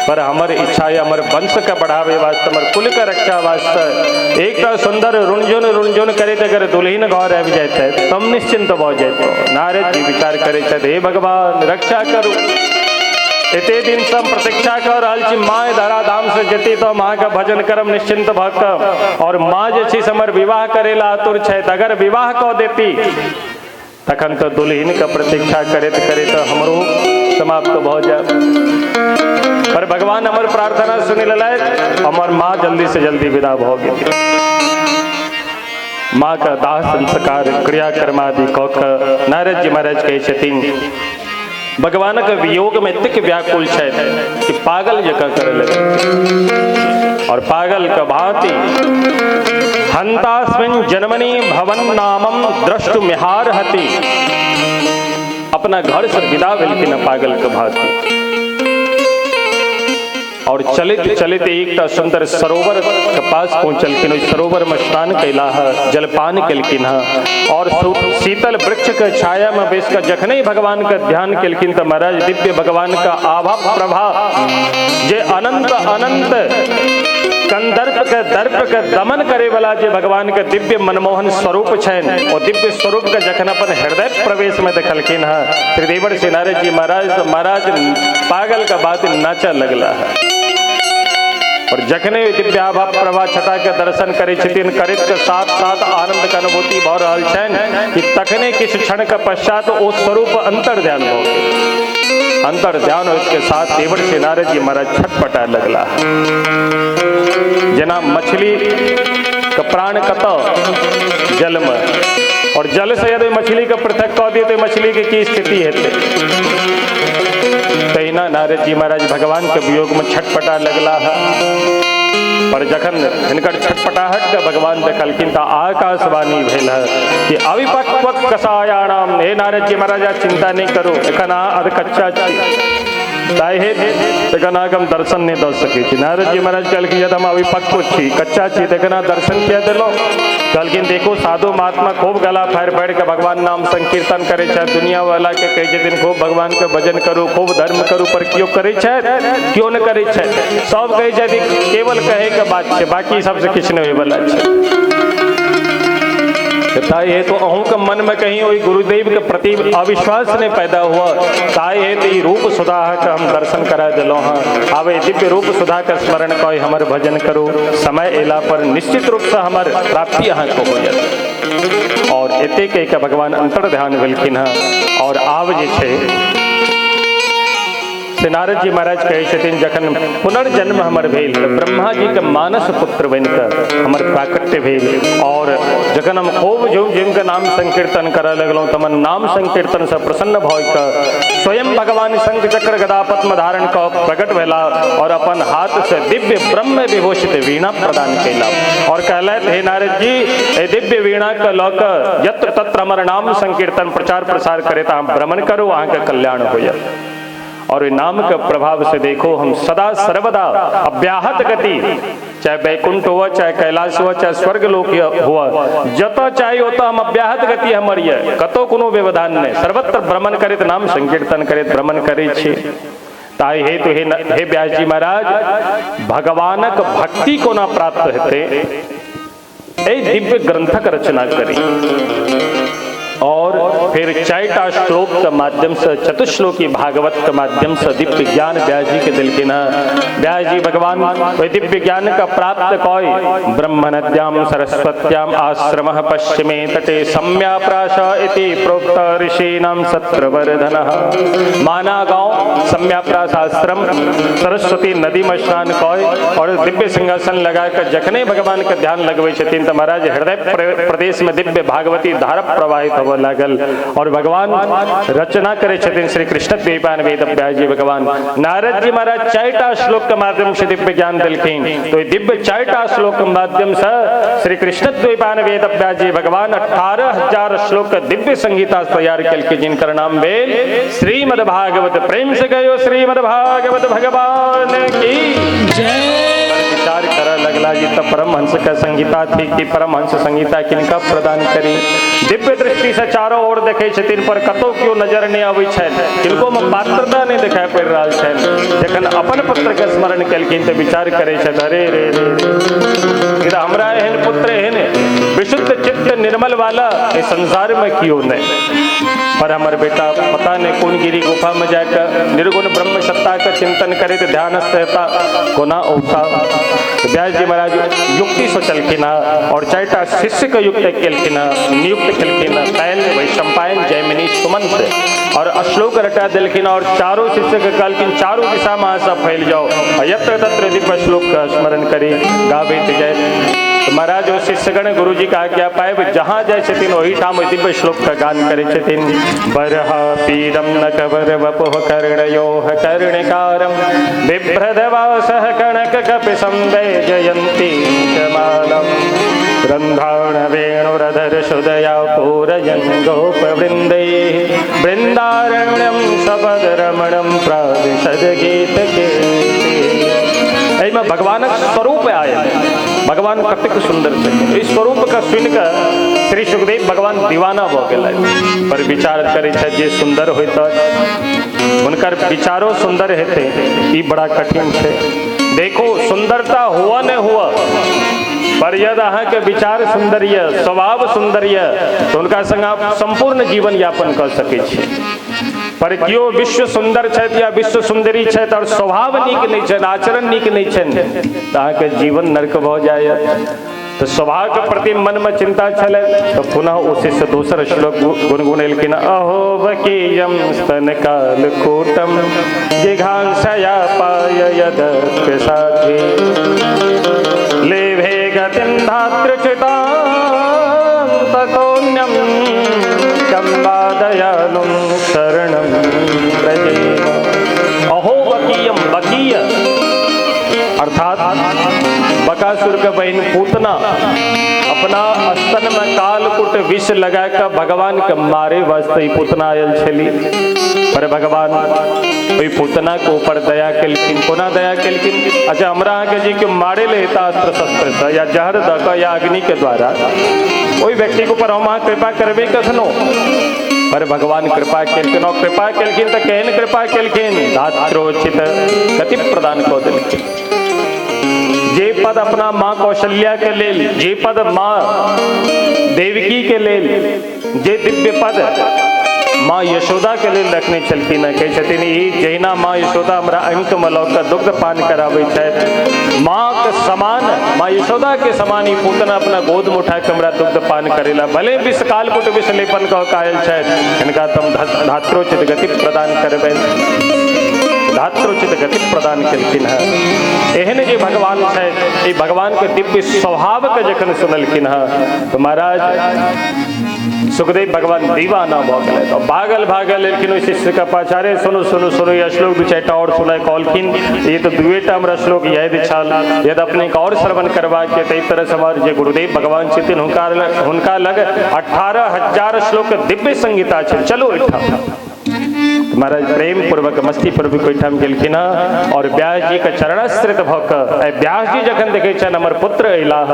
पर हमर इच्छा है हमर वंश के बढ़ावे वास्ते, हमर कुल के रक्षा वास्ते एकटा सुंदर रुणझुन रुणझुन करैत अगर दुल्हिन घर आबि जाइतै तऽ हम निश्चिंत भऽ जैतहुँ। नारद जी विचार करै छथि हे भगवान रक्षा करू, एते दिन से हम प्रतीक्षा कऽ रहल छी माँ धराधाम से जेती तऽ हम अहाँके भजन करब निश्चिंत भऽ कऽ, और माँ जे छै से हमर विवाह करै लए आतुर छथि, अगर विवाह कऽ देती तखन तऽ दुल्हिन के प्रतीक्षा करैत करैत हमरो समाप्त भऽ जायत। पर भगवान हमर प्रार्थना सुनि लेलथि, हमर माँ जल्दी से जल्दी विदा भऽ गेल। माँ के दाह संस्कार क्रियाकर्म आदि कऽ कऽ नारद जी महाराज कहै छथिन भगवानक वियोग में एतेक व्याकुल छथि कि पागल जकाँ करय लगल, और पागल के भांति हंतास्मिन जन्मनि भवन नामम द्रष्टु मिहारहति, अपना घर से विदा भेलखिन पागल के भांति, और चलित चलित एकटा सुंदर सरोवर के पास पहुंचलखिन। ओहि सरोवर में स्नान कैलाह, जलपान केलखिन और शीतल वृक्ष के छाया में बैस कऽ जखने भगवान के ध्यान केलखिन तऽ महाराज दिव्य भगवान का आभा प्रभा जे अनंत अनंत कंदर्प के दर्प के दमन करे वाला जे भगवान के दिव्य मनमोहन स्वरूप छनि, ओ दिव्य स्वरूप के जखन अपन हृदय प्रवेश में देखलखिन हँ श्री देवर्षि नारद जी महाराज, तो महाराज पागल के बात नाचऽ लगला है। और जखने दिव्याभा प्रभा छटा के दर्शन करै छथिन, करैत के साथ साथ आनंद के अनुभूति भऽ रहल छनि कि तखने किछु क्षण के पश्चात ओ स्वरूप अंतर ध्यान भऽ गेल। अंतर ध्यान होइत के साथ देवर्षि नारद जी महाराज छटपटाए लगला, जेना मछली के प्राण कतऽ जल में, और जल से यदि मछली के पृथक कऽ दिए तो मछली के की स्थिति हेतै। तहिना नारद जी महाराज भगवान के वियोग में छटपटा लगला है। पर जखन हिनकर छटपटाहट के भगवान देखलखिन तऽ आकाशवाणी भेल है कि अविपक्व कषायाणाम, हे नारद जी महाराज चिंता नहीं करू, एखन अहाँ अधकच्चा छी, ताहि हेतु एखन अहाँके हम दर्शन नहि दऽ सकै छी। नारद जी महाराज कहलखिन यदि हम अविपक्व छी, कच्चा छी, तऽ एखन अहाँ दर्शन किया देलहुँ? कहलखिन देखो साधु महात्मा खूब गला फाड़ि फाड़ि कऽ भगवान नाम संकीर्तन करै छथि, दुनिया वाला के कहै छथिन खूब भगवान के भजन करू, खूब धर्म करू, पर केओ करै छथि? केओ नहि करै छथि। सब कहै छथि केवल कहै के बात छै, बाकी सबसे किछु नहि होयवला छै। ताहि हेतु अहूँके मनमे कहीं ओहि गुरुदेव के प्रति अविश्वास नहीं पैदा हुआ, ताहि हेतु ई रूप सुधा के हम दर्शन करा देलहुँ हँ। आब एहि दिव्य रूप सुधा के स्मरण कऽ हमर भजन करू, समय अयला पर निश्चित रूपसँ हमर प्राप्ति अहाँके हो जायत। और एते कहि कऽ भगवान अंतर ध्यान भेलखिन हँ। और आब जे छै से नारद जी महाराज कहै छथिन जखन पुनर्जन्म हमर भेल तऽ ब्रह्मा जी के मानस पुत्र बनि कऽ हमर प्राकट्य भेल, और जखन हम खूब झूम झूम के नाम संकीर्तन करऽ लगलहुँ तऽ हमर नाम संकीर्तन से प्रसन्न भऽ कऽ स्वयं भगवान शंख चक्र गदा पद्म धारण कऽ प्रकट भेला और अपन हाथ से दिव्य ब्रह्म विभूषित वीणा प्रदान कयला और कहलथि हे नारद जी, एहि दिव्य वीणा के लऽ कऽ यत्र तत्र हमर नाम संकीर्तन प्रचार प्रसार करैत अहाँ भ्रमण करू, अहाँके कल्याण होयत। और नाम के प्रभाव से देखो हम सदा सर्वदा अव्याहत गति, चाहे वैकुंठ हुआ, चाहे कैलाश हुआ, चाहे स्वर्ग लोक हुआ, जतऽ चाही ओतऽ हम अव्याहत गति हमर ये, कतौ कोनो व्यवधान नहीं, सर्वत्र भ्रमण करैत नाम संकीर्तन करैत भ्रमण करै छी। ताहि हेतु हे व्यास जी महाराज, भगवानक भक्ति कोना प्राप्त हेतै एहि दिव्य ग्रंथक रचना करी। और फिर 4टा श्लोक के माध्यम से चतुश्लोकी भागवत के माध्यम से दिव्य ज्ञान व्यास जी के दिलखिन हँ। व्यास जी भगवान ओहि दिव्य ज्ञान का प्राप्त कय ब्रह्म नद्याम सरस्वत्याम आश्रम पश्चिमे तटे सम्याप्राश इति प्रोक्त ऋषीणाम सत्रवर्धनः। माना गांव सम्याप्रास आश्रम सरस्वती नदी में स्नान कय और दिव्य सिंहासन लगा कर जखने भगवान के ध्यान लगबै छथिन तऽ महाराज हृदय प्रदेश में दिव्य भागवती धारा प्रवाहित होबऽ लागल और भगवान रचना करे छथिन श्री कृष्ण द्वैपायन वेद व्यास जी भगवान। नारद जी महाराज 4टा श्लोक के माध्यम से दिव्य ज्ञान दिलखिन, तो दिव्य 4टा श्लोक के माध्यम से श्री कृष्ण द्वैपायन वेद व्यास जी भगवान 18,000 श्लोक दिव्य संहिता तैयार केलखिन, जिनकर नाम भेल श्रीमद् भागवत। प्रेम से कहियो श्रीमद् भागवत भगवान की जय। विचार कर लगला जी तो परमहंस का संहिता थी कि परमहंस संहिता किनका प्रदान करी। दिव्य दृष्टि से चारों ओर देखे छथिन पर कतौ क्यों नजर नहीं आबै छनि, किनको में पात्रता नहीं दिखाई पड़ि रहल छनि। जखन अपन पुत्र के स्मरण केलखिन तऽ विचार करै छथि, अरे रे रे रे, हमरा एहन पुत्र एहन विशुद्ध चित्त निर्मल वाला इस संसार में क्यों नहीं। पर हमर बेटा पता नहीं कोन गिरी गुफा में जाकर निर्गुण ब्रह्म सत्ता का चिंतन करे तो ध्यानस्थ रहता कोना औता। व्यास जी महाराज युक्ति सोचलखिन और 4टा शिष्य के युक्त केलखिन, नियुक्त केलखिन, पैल वैशंपायन जैमिनी सुमंत, और अश्लोक रटा दिलखिन और चारों शिष्य के कहलखिन चारों दिशा में सब फैल जाओ, यत्र तत्र दिव्य श्लोक का स्मरण करी गाबैत जाए। तो महाराज वो शिष्यगण गुरु जी का आज्ञा पाए जहाँ जाए छथिन वही ठाम दिव्य श्लोक का गान करे छथिन। बरहा पीडम न कबर वपुः कर्णयोः कर्णिकारं बिभ्रदवासः कनक कपिसं वैजयन्ती च मालम् रन्धाण वेणुरधर सुदया पूरयन् गोपवृन्दैः वृन्दारण्यं सपदरमणं प्राविशद गीतकीर्तिः। एहिमे भगवानक स्वरूप आयल, भगवान कतेक सुंदर छथिन। इस स्वरूप का सुनिकऽ श्री सुखदेव भगवान दीवाना भऽ गेलथि। पर विचार करै छथि जे सुंदर होइत हुनकर विचारो सुंदर हेतै, ई बड़ा कठिन छै। देखो सुंदरता हुआ न हुआ, पर यदि अहाँके विचार सुंदर यऽ, स्वभाव सुंदर यऽ, तऽ हुनका संग आप संपूर्ण जीवन यापन कऽ सकै छी। पर केओ विश्व सुंदर छथि या विश्व सुंदरी छथि और स्वभाव नीक नहीं छनि, आचरण नीक नहीं छनि, तऽ अहाँके जीवन नरक भऽ जायत। तो स्वभाव के प्रति मन में चिंता छलै तो पुनः ओ शिष्य दोसर श्लोक गुनगुनेलखिन। अहो वकीयम स्तन कालकूटम जिघांसया पाय यदप्य साध्वी लेभे गतिं धातृचितां ततोऽन्यं कं वा दयालुं शरणं व्रजेम। अहो वकीयम, वकीय अर्थात बकासुर के बहन पूतना अपना स्तन में कालकुट विष लगा के भगवान के मारे वास्ते पूतना आयल छली। पर भगवान ओहि पूतना के ऊपर दया केलखिन। कोना दया केलखिन? अच्छा हमरा अहाँके जे केओ मारे ले हेता अस्त्र शस्त्र से या जहर दऽ कऽ या अग्नि के द्वारा, ओहि व्यक्ति के ऊपर हम अहाँ कृपा करबै कखनो? पर भगवान कृपा केलखिन और कृपा केलखिन तऽ केहन कृपा केलखिन, धात्रोचित गति प्रदान कऽ देलखिन। जे पद अपना माँ कौशल्या के लेल, जे पद माँ देवकी के लेल, जे दिव्य पद माँ यशोदा के लेल रखने छलखिन हँ, कहै छथिन ई जहिना माँ यशोदा हमरा अंक में लऽ कऽ दुग्ध पान कराबै छथि, माँ के समान, माँ यशोदा के समान ई पूतना अपना गोद में उठा के हमरा दुग्ध पान करेला, भले विष कालकुट विष लेपन कऽ के आयल छथि, हिनका तऽ हम धात्रोचित गति प्रदान करबनि। धात्रोचित गति प्रदान केलखिन हँ। एहन जे भगवान छथि, ई भगवान के दिव्य स्वभाव के जखन सुनलखिन हँ तो महाराज सुखदेव भगवान दीवाना भऽ गेलथि। तो भागल भागल एलखिन ओहि शिष्य के पाछा, अरे सुनू सुनू सुनू, ई श्लोक 2-4 टा और सुनाय कहलखिन। ई तऽ 2टा हमरा श्लोक याद छल, यदि अपने के और श्रवण करबाक तऽ एहि तरह से हमर जे गुरुदेव भगवान छथिन हुनका लग 18,000 श्लोक दिव्य संहिता छै, चलू ओहिठाम। महाराज प्रेम पूर्वक मस्ती पूर्वक ओहिठाम गेलखिन हँ और व्यास जी के चरणाश्रित भऽ कऽ व्यास जी जखन देखै छनि हमर पुत्र अयलाह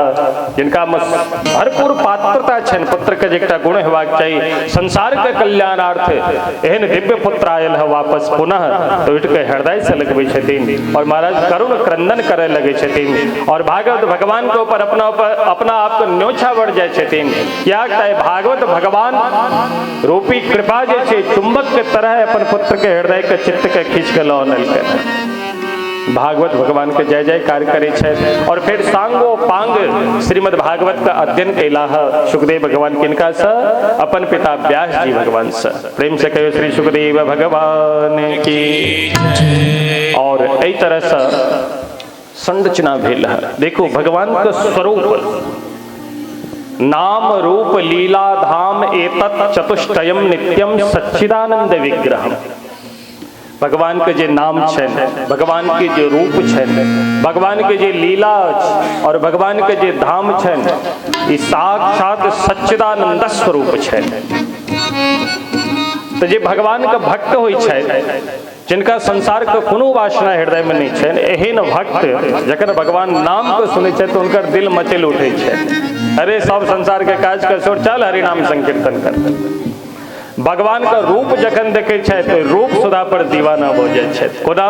जिनकामे भरपूर पात्रता छनि, पुत्र के जे एकटा गुण हेबाक चाही संसार के कल्याणार्थ, एहन दिव्य पुत्र आयल है वापस पुनः, तो उठि कऽ हृदय से लगबै छथिन और महाराज करुण क्रंदन करय लगै छथिन और भागवत भगवान के ऊपर अपना आपके न्योछावर जाइ छथिन। कियाक तऽ भागवत भगवान रूपी कृपा जे छै चुंबक के तरह अपन पुत्र के हृदय के चित्त के खींच के लऽ अनलकै। भागवत भगवान के जय जयकार करै छै और फिर सांगो पांग श्रीमद् भागवत का अध्ययन कैलाह सुखदेव भगवान किनका से, अपन पिता व्यास जी भगवान से। प्रेम से कहियो श्री सुखदेव भगवान की। और एहि तरह से संरचना भेल है। देखो भगवान के स्वरूप नाम रूप लीला धाम एतत् चतुष्टयम नित्यम सच्चिदानंद विग्रहम। भगवान के जे नाम छनि, भगवान के जे रूप छनि, भगवान के जे लीला और भगवान के जे धाम छनि, ई साक्षात सच्चिदानंद स्वरूप छनि। तो जे भगवान के भक्त होइ छथि, जिनका संसार के कोनो वासना हृदय में नहीं छनि, एहन भक्त जखन भगवान नाम के सुनै छथि तो हुनकर दिल मचलि उठै छै, अरे सब संसार के काज के छोड़ चल हरि नाम संकीर्तन कर। भगवान का रूप जखन देखै छथि तो रूप सुधा पर दीवाना भऽ जाइ छथि। कोना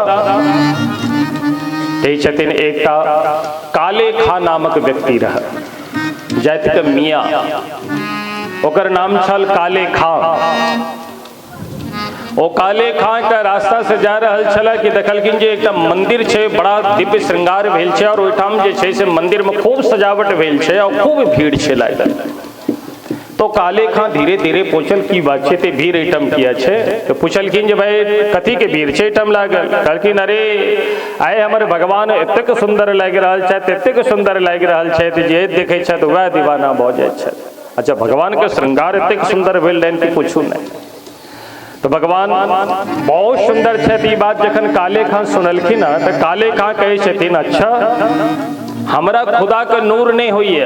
कहै छथिन एकटा काले खां नामक व्यक्ति रह, जाति के मियाँ, ओकर नाम छल काले खां। ओ काले खां के रास्ता से जा रहल छल कि देखलखिन जे एकटा मंदिर छै, बड़ा दिव्य श्रृंगार भेल छै और ओहिठाम जे छै से मंदिर में खूब सजावट भेल छै और खूब भीड़ छै लागल। तो काले खां धीरे धीरे पूछल की बात छै ते भीड़ एहिठाम किया छै। तो पूछलखिन जे भाई कथी के भीड़ छै एहिठाम लागल। कहलखिन अरे आइ हमर भगवान एतेक सुंदर लागि रहल छथि, एतेक सुंदर लागि रहल छथि जे देखै छथि वएह दीवाना भऽ जाइ छथि। अच्छा भगवान के श्रृंगार एतेक सुंदर भेल रहनि कि पूछू नहि। तो भगवान बहुत सुंदर छथि। ई बात जखन काले खां सुनलखिन तऽ काले खां कहै छथिन अच्छा हमरा खुदा के नूर नहीं होइए,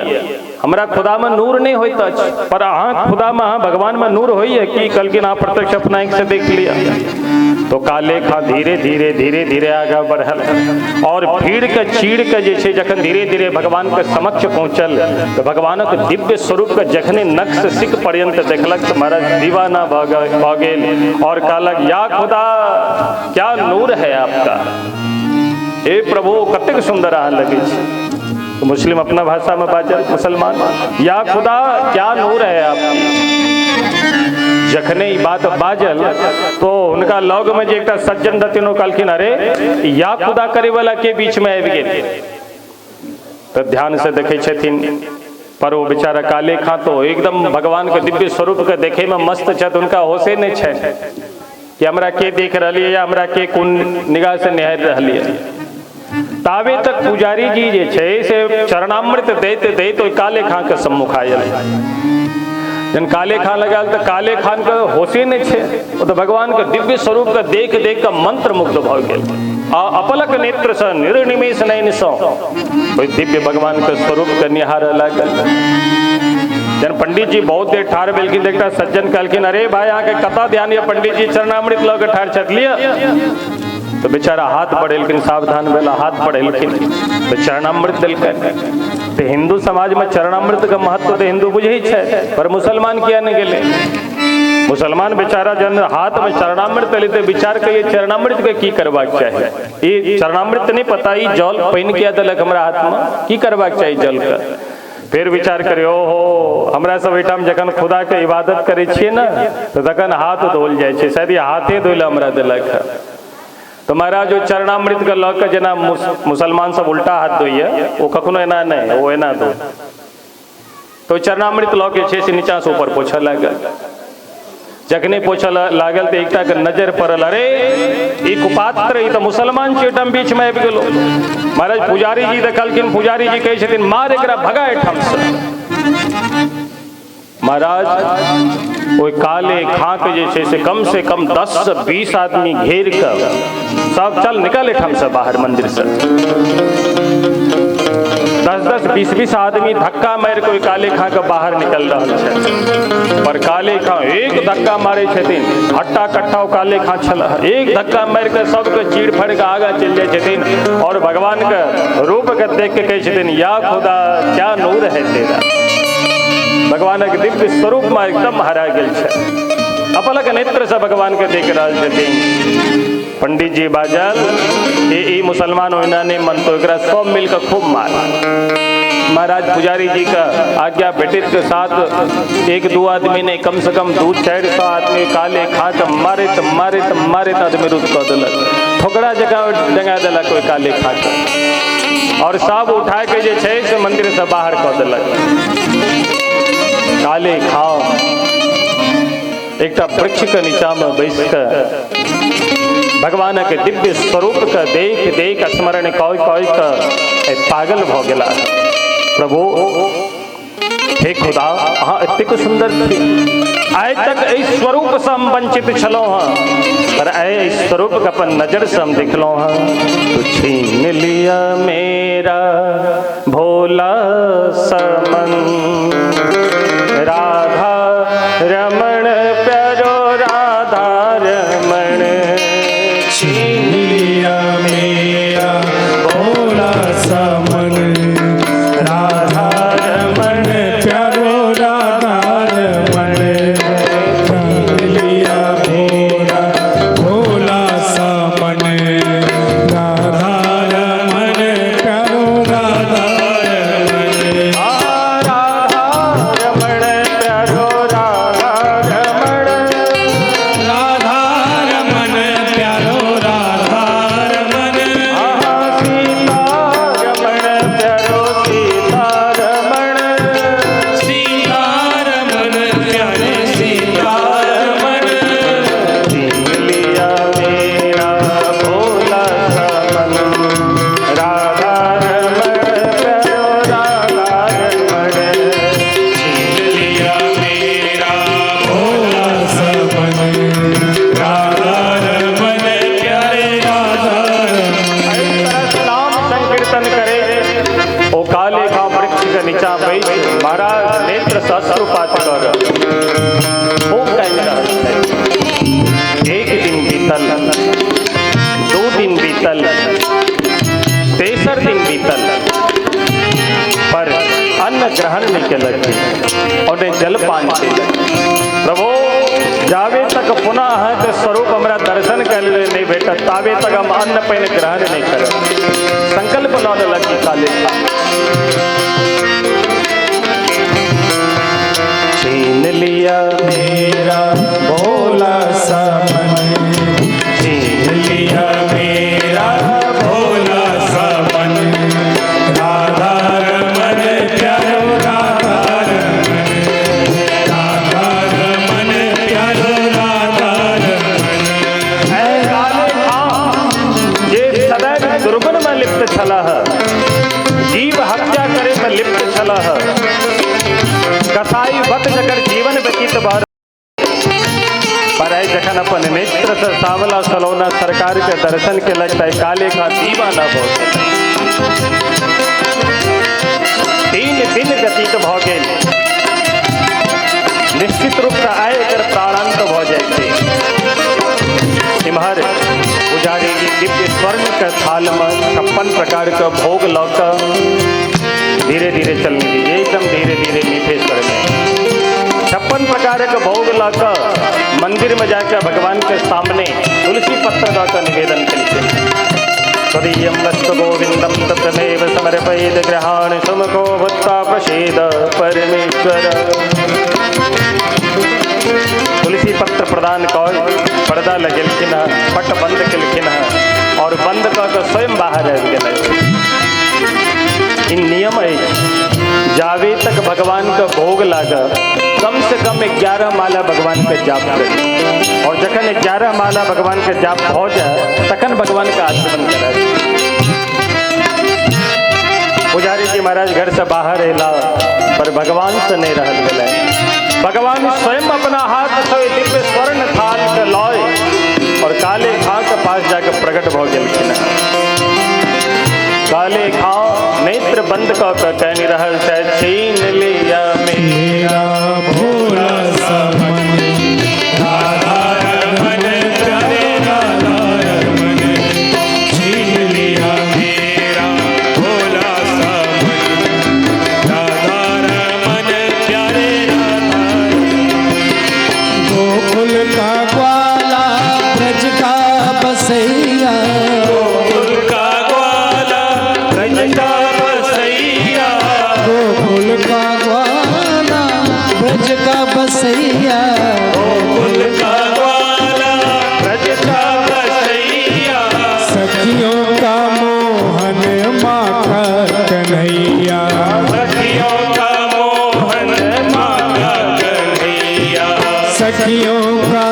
हमरा खुदा में नूर नहीं होइत अछि, पर अहाँ खुदा में, अहाँ भगवान में नूर होइए कि? कहलखिन अहाँ प्रत्यक्ष अपना आँखि से देख लिया। तो काले खां धीरे धीरे धीरे धीरे आगा बढ़ल और भीड़ के चीर के जे छै जखन धीरे धीरे भगवान के समक्ष पहुँचल तो भगवानक दिव्य स्वरूप के जखने नक्श सिख पर्यंत देखलक तो महाराज दीवाना भऽ गेल और कहलक या खुदा क्या नूर है आपका, हे प्रभु कतेक सुंदर अहाँ लगै छी। तो मुस्लिम अपना भाषा में बाजल मुसलमान, या खुदा क्या नूर है आपकी। जखने ई बात बाजल तो हुनका लग में जे एकटा सज्जन रहथिन ओ कहलखिन अरे या खुदा करे वाला के बीच में आबि गेल। तो ध्यान से देखै छथिन पर वो बेचारा काले खां तो एकदम भगवान के दिव्य स्वरूप के देखे में मस्त छथि, हुनका होशे नहीं छै कि हमरा के देख रहलियै या हमरा के कोन निगाह से निहारि रहलियै। ताबे तक पुजारी जी जे छै से चरणामृत दैत दैत ओहि काले खां के सम्मुख आयल। जन काले खां लगाल तऽ काले खान के होशे नहि छै, ओ तऽ भगवान के दिव्य स्वरूप के देख देख के मंत्र मुग्ध भऽ गेल आ अपलक नेत्र सँ निर्निमेष नयन सँ ओहि दिव्य भगवान के स्वरूप के निहारऽ लागल। जन पंडित जी बहुत देर ठाढ़ भेलखिन, एकटा सज्जन कहलखिन अरे भाई अहाँके कतऽ ध्यान यऽ, पंडित जी चरणामृत लऽ के ठाढ़ छथि लिअ। तो बेचारा हाथ बढ़ेलखिन, सावधान भेला, हाथ बढ़ेलखिन तो चरणामृत देलकनि। तो हिंदू समाज में चरणामृत के महत्व तो हिंदू बुझै छै, पर मुसलमान किया नहीं गेलै। मुसलमान बेचारा जन हाथ में चरणामृत लेते विचार करिए चरणामृत के की करबाक चाही, ई चरणामृत नहीं पता ई जल पानि किया देलक हमरा हाथ में, की करबाक चाही जल के। फिर विचार करियो हो हमरा सब एहिठाम जखन खुदा के इबादत करै छियै ने तो तखन हाथ धोल जाइ छै, शायद ई हाथे धोइ लए हमरा देलक है। तो महाराज ओ चरणामृत के लऽ के जेना मुसलमान सब उल्टा हाथ धोइए, ओ कखनो एना नहि, ओ एना धो। तो चरणामृत लऽ के छै से नीचा से ऊपर पोछऽ लागल। जखने पोछऽ लागल तऽ एकटा के नजर पड़ल, अरे ई कुपात्र, ई तऽ मुसलमान छै, एहिठाम बीच में आबि गेलो। महाराज पुजारी जी देखलखिन, पुजारी जी कहै छथिन मार एकरा भगा एहिठाम से। महाराज ओहि काले खां के जे छै से कम 10 से 20 आदमी घेर कऽ सब चल निकल एहिठाम से बाहर मंदिर से। 10-10 20-20 आदमी धक्का मारि के ओहि काले खां के बाहर निकल रहल छै। पर काले खां एक धक्का मारे छथिन, हट्टा कट्ठा ओ काले खां छल, एक धक्का मारि के सबके चीर फाड़ि के आगाँ चलि जाइ छथिन और भगवान के रूप के देख के कहै छथिन, या खुदा क्या नूर है तेरा। भगवानक दिव्य स्वरूप में एकदम हरा गेल छै, अपलक नेत्र से भगवान के देख रहल छथिन। पंडित जी बाजल, ई मुसलमान ओहिना नहि मनतो, एकरा सब मिलकर खूब मार। महाराज पुजारी जी का आज्ञा भेटित के साथ 1-2 आदमी नहीं, कम से कम 200-400 आदमी काले खा के मारित मारित मारित आदमी रुद कऽ देलक, ठोकरा जकाँ डंगा देलक ओहि काले खा के, और सब उठा के जे छै से मंदिर से बाहर कऽ देलक। काले खाओ एकटा वृक्ष के नीचा में बैस के भगवान के दिव्य स्वरूप के देख देख स्मरण कय कय के पागल भ गेला। प्रभु हे खुदा, अहाँ एतेक सुंदर छी, आइ तक एहि स्वरूप से हम वंचित छलहुँ हँ, पर आइ एहि स्वरूप के अपन नजर से हम देखलहुँ हँ। तो छीन लिया मेरा भोला समन, राधा रमण प्यारो राधा रमण,
छीन लिया मेरा भोला समन, राधा रमण प्यारो राधा रमण, छीन लिया मेरा भोला समन, राधा रमण प्यारो राधा रमण,
राधा रमण प्यारो राधा रमण,
राधा रमण प्यारो राधा रमण,
सीता रमण प्यारो सीता रमण,
सीता रमण प्यारे सीता रमण,
छीन लिया मेरा भोला समन, राधा रमण प्यारो राधा रमण,
छीन लिया मेरा भोला समन, राधा रमण प्यारे राधा रमण।
एहि तरह से नाम संकीर्तन करे ओ काले का वृक्ष के नीचा बैठ महाराज नेत्र से अश्रुपात कर खूब कानि रहल छै। एक दिन बीतल, 2 दिन बीतल, तेसर दिन बीतल, पर अन्न ग्रहण नहीं केलक और नहि जलपान केलक। प्रभु जाबे तक पुनः अहाँके स्वरूप हमरा दर्शन के लेल नहि भेटत ताबे तक हम अन्न पानि ग्रहण नहि करब, संकल्प लऽ लेलक ई काले खां। छीन लिया
मेरा भोला समन, छीन लिया मेरा भोला समन, राधा रमण प्यारो राधा रमण, राधा रमण प्यारो राधा रमण।
ऐ काले खां जे सदैव दुर्गुण में लिप्त छलाह, जीव हत्या करे में लिप्त छलाह, कसाई वत जकर जीवन व्यतीत भऽ पर आइ जखन अपन नेत्र से सावला सलौना सरकार के दर्शन केलक तऽ काले खां दीवाना भऽ गेल। 3 दिन व्यतीत भऽ गेल, निश्चित रूप से आइ एकर प्राणांत भऽ जाइते। इम्हर पुजारी जी दिव्य स्वर्ण के थाल में 56 प्रकार के भोग लऽ कऽ धीरे धीरे चलने दीजिए, एकदम धीरे धीरे मीठे स्वर में 56 प्रकार के भोग लऽ कऽ मंदिर में जाकर भगवान के सामने तुलसी पत्र दऽ कऽ निवेदन केलखिन। त्वदीयं वस्तु गोविंदं तत्तमेव समर्पयेत् गृहाण सुमुखो भूत्वा प्रसीद परमेश्वर। तुलसी पत्र प्रदान कऽ पर्दा लगेलखिन हँ, पट बंद केलखिन हँ और बंद कऽ कऽ स्वयं बाहर आबि गेलथि। ई नियम अछि, जाबे तक भगवान के भोग लागत कम से कम 11 माला भगवान के जाप करी, और जखन 11 माला भगवान के जाप भऽ जाए तखन भगवान के आचमन करत। पुजारी जी महाराज घर से बाहर अयला पर भगवान से नहीं रहल गेलै। भगवान स्वयं अपना हाथ से दिव्य स्वर्ण थाल के लय और काले खां के पास जाके प्रकट भऽ गेलखिन। काले खां नेत्र नेत्र बंद कऽ के कानि रहल छथि, छीन लिया
मेरा भोला सा मन,
राधा रमन प्यारे राधा रमन, छीन लिया मेरा भोला सा मन, राधा रमन प्यारे राधा।
गोकुल का ग्वाला ब्रज का बसैया,
गोकुल का ग्वाला ब्रज का बसैया,
गोकुल का ग्वाला ब्रज का बसैया,
गोकुल का ग्वाला ब्रज का बसैया,
सखियों का मोहन माँ का कन्हैया,
सखियों का मोहन माँ का कन्हैया,
सखियों का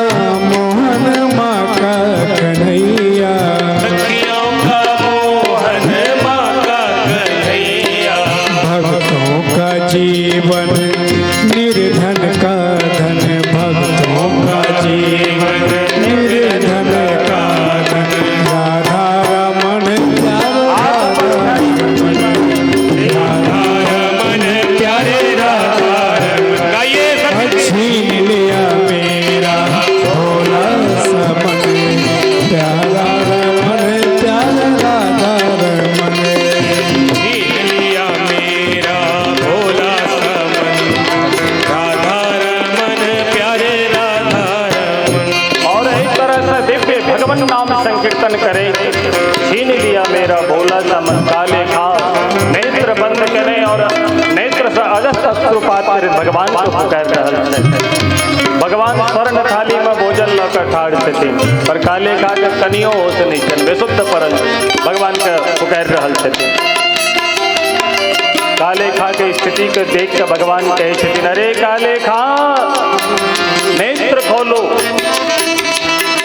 मोहन माँ का कन्हैया,
सखियों का मोहन माँ का कन्हैया,
भक्तों का जीवन निर्धन का धन, भक्तों का जीवन निर्धन का धन, राधा रमन
राधा रमन प्यारे राधा रमन। गाइए सखी।
छीन लिया मेरा भोला सा मन, प्यारा रमन प्यारा राधा रमन,
छीन लिया मेरा भोला सा मन, राधा रमन प्यारे राधा रमन।
और एक तरह से दिव्य भगवान नाम संकीर्तन करे, छीन लिया मेरा भोला सा मन। काले खा नेत्र बंद करे और नेत्र से अजस्त्र अश्रुपात करे भगवान को पुकार रहल छथि। भगवान स्वर्ण थाली में भोजन लऽ कऽ ठाढ़ छथिन, पर काले खा के कनियो होश नहि छनि, बेसुध पड़ल भगवान के पुकारि रहल छथिन। काले खा के स्थिति के देख के भगवान कहै छथिन, अरे काले खा नेत्र खोलो।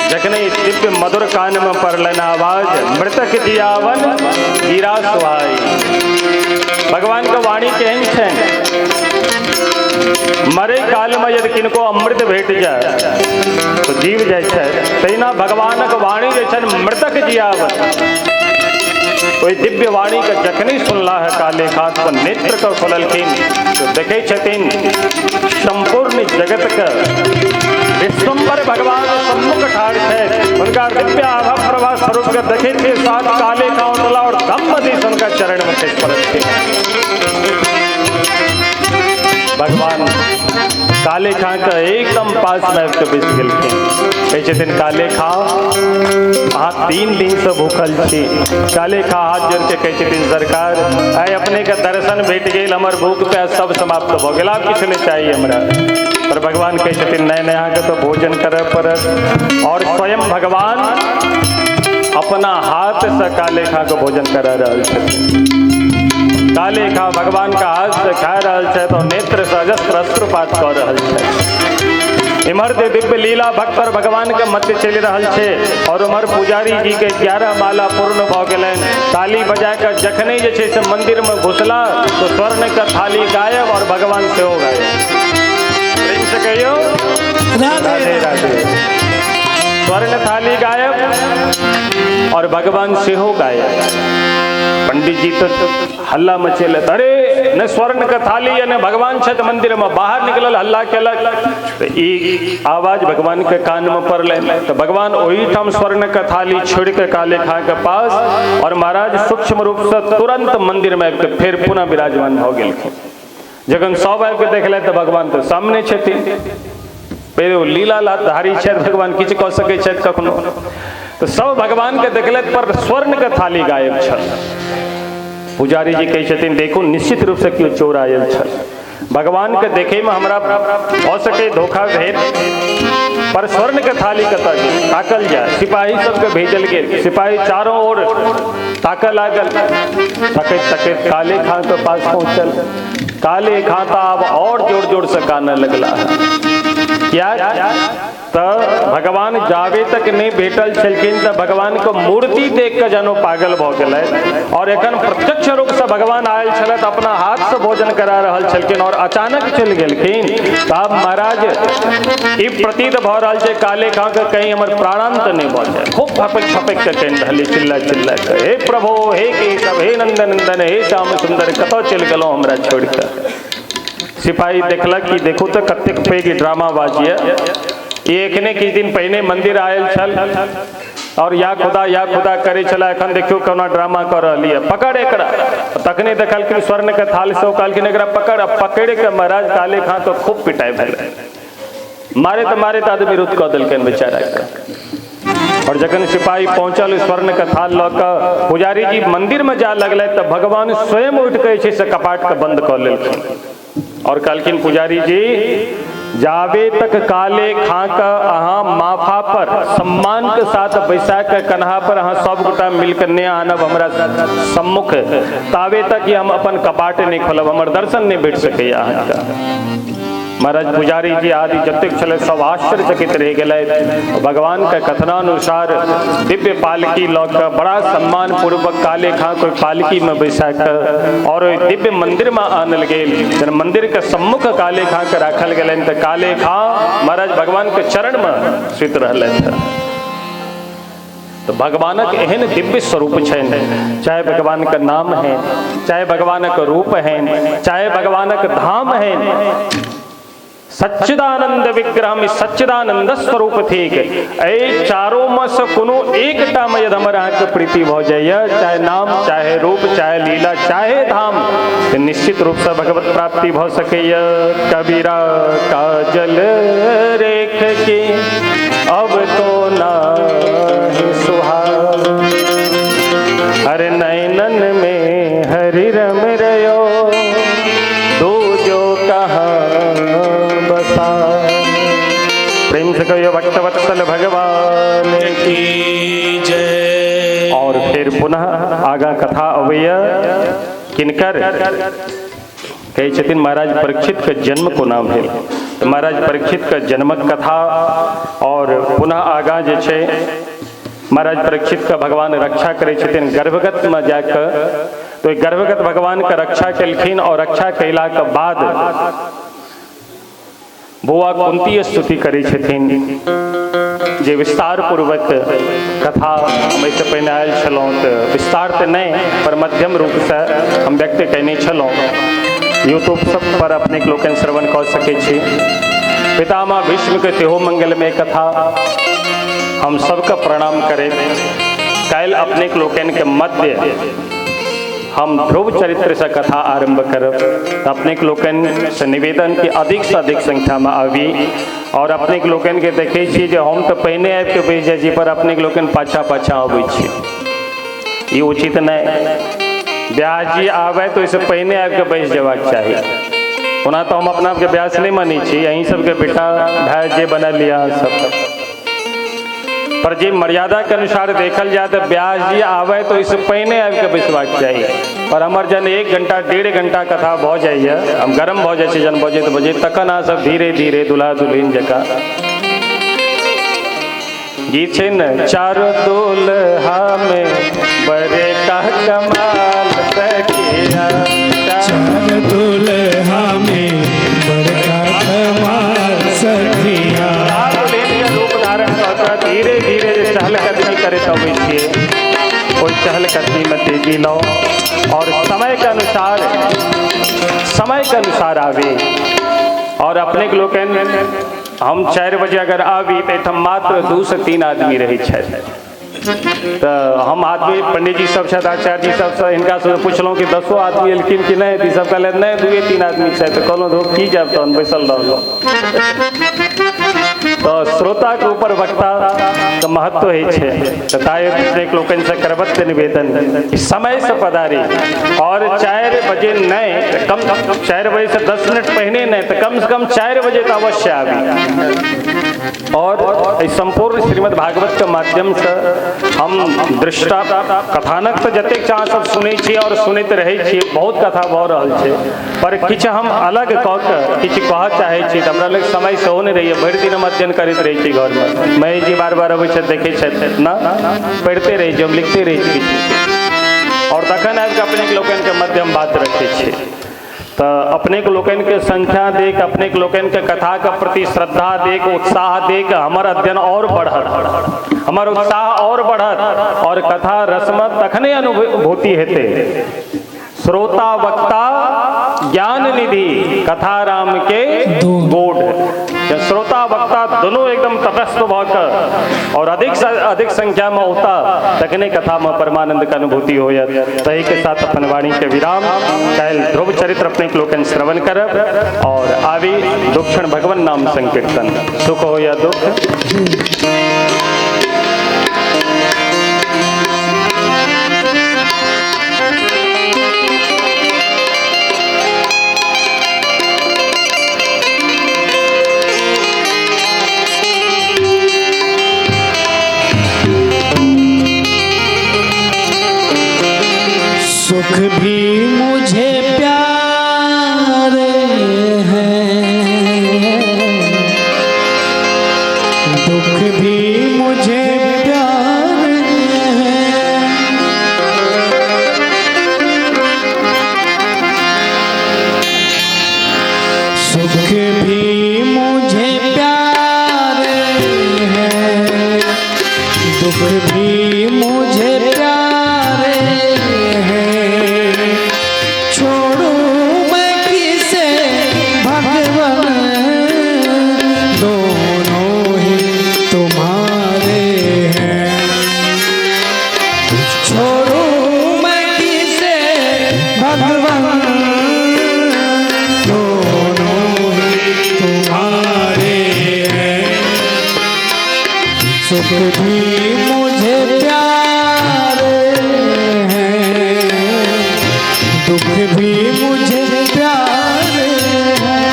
जखने दिव्य मधुर कान में पड़लनि आवाज, मृतक जियावन गिरा सुहाई। भगवान के वाणी केहन छनि, मरे काल में यदि किनको अमृत भेट जाए तो जीव जाइ छै, तहिना भगवानक वाणी जे छनि मृतक जियावन। ओहि दिव्य वाणी के जखनी सुनला है काले खां तो नेत्र के खोललखिन तो देखै छथिन संपूर्ण जगत के विश्वम्बर भगवान सम्मुख ठाढ़ छथि। हुनका दिव्य आभा प्रभा स्वरूप के देखै के साथ काले खां उठला और धम्म दिस हुनका चरण में खसि पड़लखिन। भगवान काले खां के एकदम पास में आबि के बैस गेलखिन। कहै छथिन, काले खां अहाँ 3 दिन से भूखल छी। काले खां हाथ जोड़ के कहै छथिन, सरकार आइ अपने के दर्शन भेट गेल, हमर भूख प्यास सब समाप्त भऽ गेल, आब किछु नहि चाही हमरा। पर भगवान कहै छथिन, नहि नहि, अहाँके तऽ भोजन करय पड़त। और स्वयं भगवान अपना हाथ से काले खां के भोजन करा रहल छथिन। काले खां भगवान का हाथ से खा रहल छथि और नेत्र से अजस्त्र अश्रुपात कऽ रहल छथि। इम्हर जे दिव्य लीला भक्त और भगवान के मध्य चलि रहल छै और उम्हर पुजारी जी के 11 माला पूर्ण भऽ गेलनि। ताली बजा कऽ जखने जे छै से मंदिर में घुसला तो स्वर्ण के थाली गायब और भगवान सेहो गायब। प्रेम से कहियो राधे राधे। स्वर्ण थाली गायब और भगवान सेहो गायब। पंडित जी तो हल्ला मचेलत, अरे न स्वर्ण के थाली या न भगवान छथि मंदिर में। बाहर निकलल हल्ला केलक तो ई आवाज भगवान के कान में पड़लनि। तो भगवान ओहिठाम स्वर्ण के थाली छोड़ के काले खां के पास और महाराज सूक्ष्म रूप से तुरंत मंदिर में आबि के फेर पुनः विराजमान भऽ गेलखिन। जखन सब आबि के देखलथि तऽ भगवान तऽ सामने छथिन। फेर ओ लीला धारी छथि भगवान, किछु कऽ सकै छथि कखनो। तो सब भगवान के देखलथि पर स्वर्ण के थाली गायब छल। पुजारी जी कहै छथिन, देखू निश्चित रूप से केओ चोर आयल छल। भगवान के देखे में हमरा भऽ सके धोखा भेल, पर स्वर्ण के थाली कतऽ गेल ताकल जाय। सिपाही सबके भेजल गेल, सिपाही चारों ओर ताकऽ लागल। तकैत तकैत काले खां के पास पहुँचल। काले खां तऽ आब और जोर जोर से कानऽ लगला। क्या तो भगवान जावे तक नहीं भेटल छलखिन तो भगवान के मूर्ति देख के जनो पागल भ गेलै और एखन प्रत्यक्ष रूप से भगवान आयल छलथि, अपना हाथ से भोजन करा रहल छलखिन और अचानक चलि गेलखिन। तब महाराज ई प्रतीत भ रहल छै काले खां के कहीं हमर प्राणांत नहीं भ जाए। खूब फपक फपक के कहि रहल चिल्ला चिल्ला के, हे प्रभु हे केशव हे नंदन नंदन हे श्याम सुंदर, कतौ चलि गेलहुँ हमरा छोड़ि के। सिपाही देखलक कि देखू तो कतेक पैघ ड्रामाबाजी है, ये एखने किछु दिन पहिने मंदिर आयल छल और या खुदा करे छला, एखन देखियो कोना ड्रामा कर रहली है, पकड़ एकरा। तखने देखलखिन स्वर्ण के थाल से, कहलखिन एकरा पकड़। पकड़ के महाराज काले खां के खूब पिटाई भेल, मारे तो मारे तो आदमी रुत कऽ देलकनि बेचारा के। और जखन सिपाही पहुंचल स्वर्ण के थाल लऽ कऽ पुजारी जी मंदिर में जा लगलै तऽ भगवान स्वयं उठि के जे छै से कपाट के बंद कऽ लेलखिन और कहलखिन पुजारी जी जाबे तक काले खां के अहाँ माफा पर सम्मान के साथ बैसा के कन्हा पर अहाँ सब गोटा मिलकर नहि आनब हमरा सम्मुख, ताबे तक हम अपन कपाट नहीं खोलब, हमर दर्शन नहीं भेट सकैया अहाँके। महाराज पुजारी जी आदि जतेक छलै सब आश्चर्यचकित रहि गेलै। भगवान के कथनानुसार दिव्य पालकी लऽ कऽ बड़ा सम्मान पूर्वक काले खां के पालकी में बैसा कऽ और ओहि दिव्य मंदिर में आनल गेल। जब मंदिर के सम्मुख काले खां के राखल गेलनि तऽ काले खां महाराज भगवान के चरण में सुति रहलथि। तो भगवानक एहन दिव्य स्वरूप छनि, चाहे भगवान के नाम है, चाहे भगवानक रूप है, चाहे भगवानक धाम है, सच्चिदानंद विग्रह सच्चिदानंद स्वरूप थिक। एहि चारों में से कोनो एकटा में यदि हमर अहाँके प्रीति भऽ जाइए, चाहे नाम चाहे रूप चाहे लीला चाहे धाम, तऽ निश्चित रूप से भगवत प्राप्ति भऽ सकैए। कबीरा काजल रेख के अब तो नाही सुहाग, हर नैनन में हरि रम रयो दो जो कहाँ बसा। प्रेम से कहियो भक्तवत्सल भगवान
की जय।
और फिर पुनः आगा कथा अबैया किनकर कहै छथिन महाराज परीक्षित के जन्म कोना भेल। तऽ महाराज परीक्षित के जन्मक कथा और पुनः आगा जे छै महाराज परीक्षित के भगवान रक्षा करै छथिन गर्भगत में जाके, तो गर्भगत भगवान के रक्षा केलखिन और रक्षा कयला के बाद बौआ कुंती स्तुति करै छथिन, जे विस्तार पूर्वक कथा हम एहिसँ पहिने आयल छलहुँ तऽ विस्तार तऽ नहि पर मध्यम रूपसँ हम व्यक्त कयने छलहुँ। यूट्यूब सब पर अपने लोकनि श्रवण कऽ सकै छी। पितामह भीष्मके सेहो मंगलमय कथा हम सबके प्रणाम करैत काल्हि अपने लोकनिके मध्य हम ध्रुव चरित्र से कथा आरंभ करब। तऽ अपने लोकनि से निवेदन कि अधिक से अधिक संख्या में आबी और अपने लोकनि के देखै छी जे हम तऽ पहिने आबि के बैस जाइ छी पर अपने लोकनि पाछा पाछा अबै छी, ई उचित नहि। व्यास जी आबै तऽ ओहिसँ पहिने आबि के बैस जेबाक चाही। ओना तऽ हम अपना आपके व्यास नहि मानै छी, अहीं सबके बेटा भाय जे बनल यऽ सब, पर जे मर्यादा के अनुसार देखल जाए तो व्यास जी आबै तो ओहिसँ पहिने आबि के बैसबाक चाही। पर हमर जन 1 घंटा 1.5 घंटा कथा भऽ जाइए, हम गरम भऽ जाइ छी जन बजैत बजैत, तखन अहाँ सब धीरे धीरे दुल्हा दुल्हिन जकाँ गीत छै ने, चारो दुल्हा में बड़े का कमाल सखिया,
चार दुल्हा में बड़का कमाल सखिया।
रूप धारण कऽ कऽ धीरे धीरे जे चहलकदमी करैत अबै छियै, ओहि चहलकदमीमे तेजी लाउ और समय के अनुसार आबी। और अपने लोकनि हम 4 बजे अगर आबी तऽ एहिठाम मात्र 2 से 3 आदमी रहै छथि। तऽ हम आदमी पंडित जी सब छथि, आचार्य जी सब छथि, हिनका सबसँ पुछलहुँ कि 10 आदमी एलखिन कि नहि, तऽ ई सब कहलथि नहि 2-3 आदमी छथि। तऽ कहलहुँ धो की जायब, तहन बैसल रहलहुँ। तऽ श्रोताके ऊपर वक्ता के महत्व होइ छै। तऽ ताहि अपनेक लोकनिसँ करबद्ध निवेदन कि समयसँ पधारी और 4 बजे नहि तऽ कम 4 बजेसँ 10 मिनट पहिने नहि तऽ कमसँ कम 4 बजे तऽ अवश्य आबी। और एहि सम्पूर्ण श्रीमद् भागवत के माध्यम से हम दृष्टा कथानक तऽ जतेक अहाँ सब सुनै छी और सुनैत रहै छी, बहुत कथा भऽ रहल छै, पर किछु हम अलग कऽ के किछु कहऽ चाहै छी। तऽ हमरा लग समय सेहो नहि रहैए, भरि दिन हम अध्ययन करैत रहै छी घरमे। महेश जी बार बार अबै छथि, देखै छथि ना, पढ़िते रहै छी, हम लिखते रहै छी किछु, और तखन आबि कऽ अपनेके लोकनिके मध्य हम बात रखै छी। तऽ अपनेके लोकनिके संख्या देख, अपनेके लोकनिके कथाके प्रति श्रद्धा देख, उत्साह देख हमर अध्ययन और बढ़त, हमर उत्साह और बढ़त, और कथा रसमे तखने अनुभूति हेतै। श्रोता वक्ता ज्ञान निधि कथा राम के गोढ़। जब श्रोता वक्ता दोनों एकदम तटस्थ भऽ कऽ और अधिक से अधिक संख्या में होता तखने कथा में परमानंद के अनुभूति होयत। तही के साथ अपन वाणी के विराम। काल्हि ध्रुव चरित्र अपने लोकनि श्रवण करब और आबी दक्षिण भगवान नाम संकीर्तन। सुख हो या दुख।
सुख भी मुझे प्यारे हैं, दुख भी मुझे प्यारे हैं, सुख भी मुझे प्यारे हैं, दुख भी मुझे प्यारे हैं। छोड़ूं मैं किसे भगवान, दोनों ही तुम्हारे हैं। छोड़ूं मैं किसे भगवान, दोनों ही तुम्हारे हैं। सुख भी मुझे प्यारे हैं, दुख भी मुझे प्यारे हैं।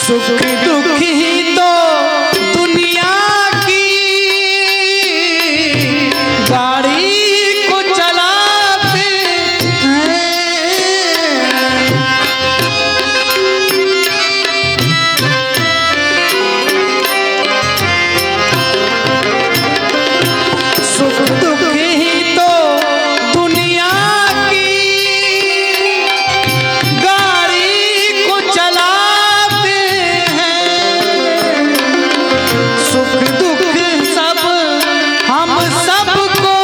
सुख दुख ही तो दुनिया की गाड़ी को चलाते हैं। सुख दुख ही तो दुनिया की गाड़ी को चलाते हैं। सुख दुख सब हम सबको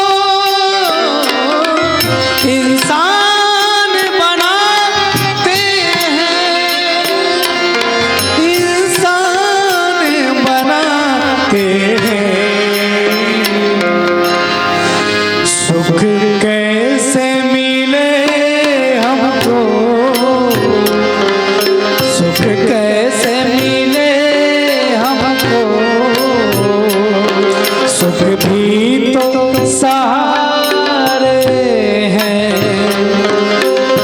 इंसान बनाते हैं, इंसान बनाते हैं। सुख कैसे मिले हमको, सुख कैसे मिले हमको, सुख भी तो सहारे हैं।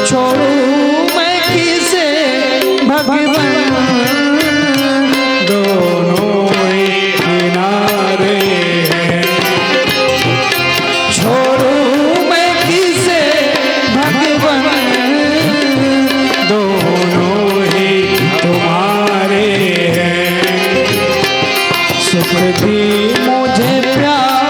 छोड़ूं मैं किसे भगवान, दोनों ही किनारे हैं। छोड़ूं मैं किसे भगवान, दोनों ही तुम्हारे हैं। सुख भी मुझे प्यारे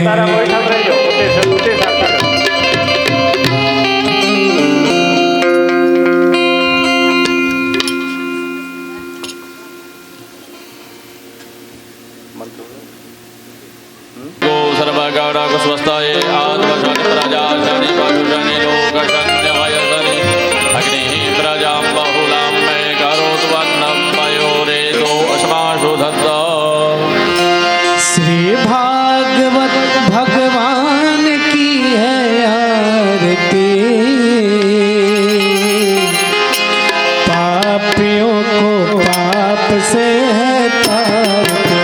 माताराम
है।
ओहिठाम रहि जाउ, ओतहि से आरती करू।
गो सर्वगाढाकुस्वस्ताये आत्मशनि प्रजाशनि पशुशनि लोकशन्यवयसनि अग्निः प्रजां बहुलां मे करोतु वन्नं मयोरेतो अश्माशु धत्त।
श्री भागवत भगवान की है आरती, पापियों को पाप से है तारते।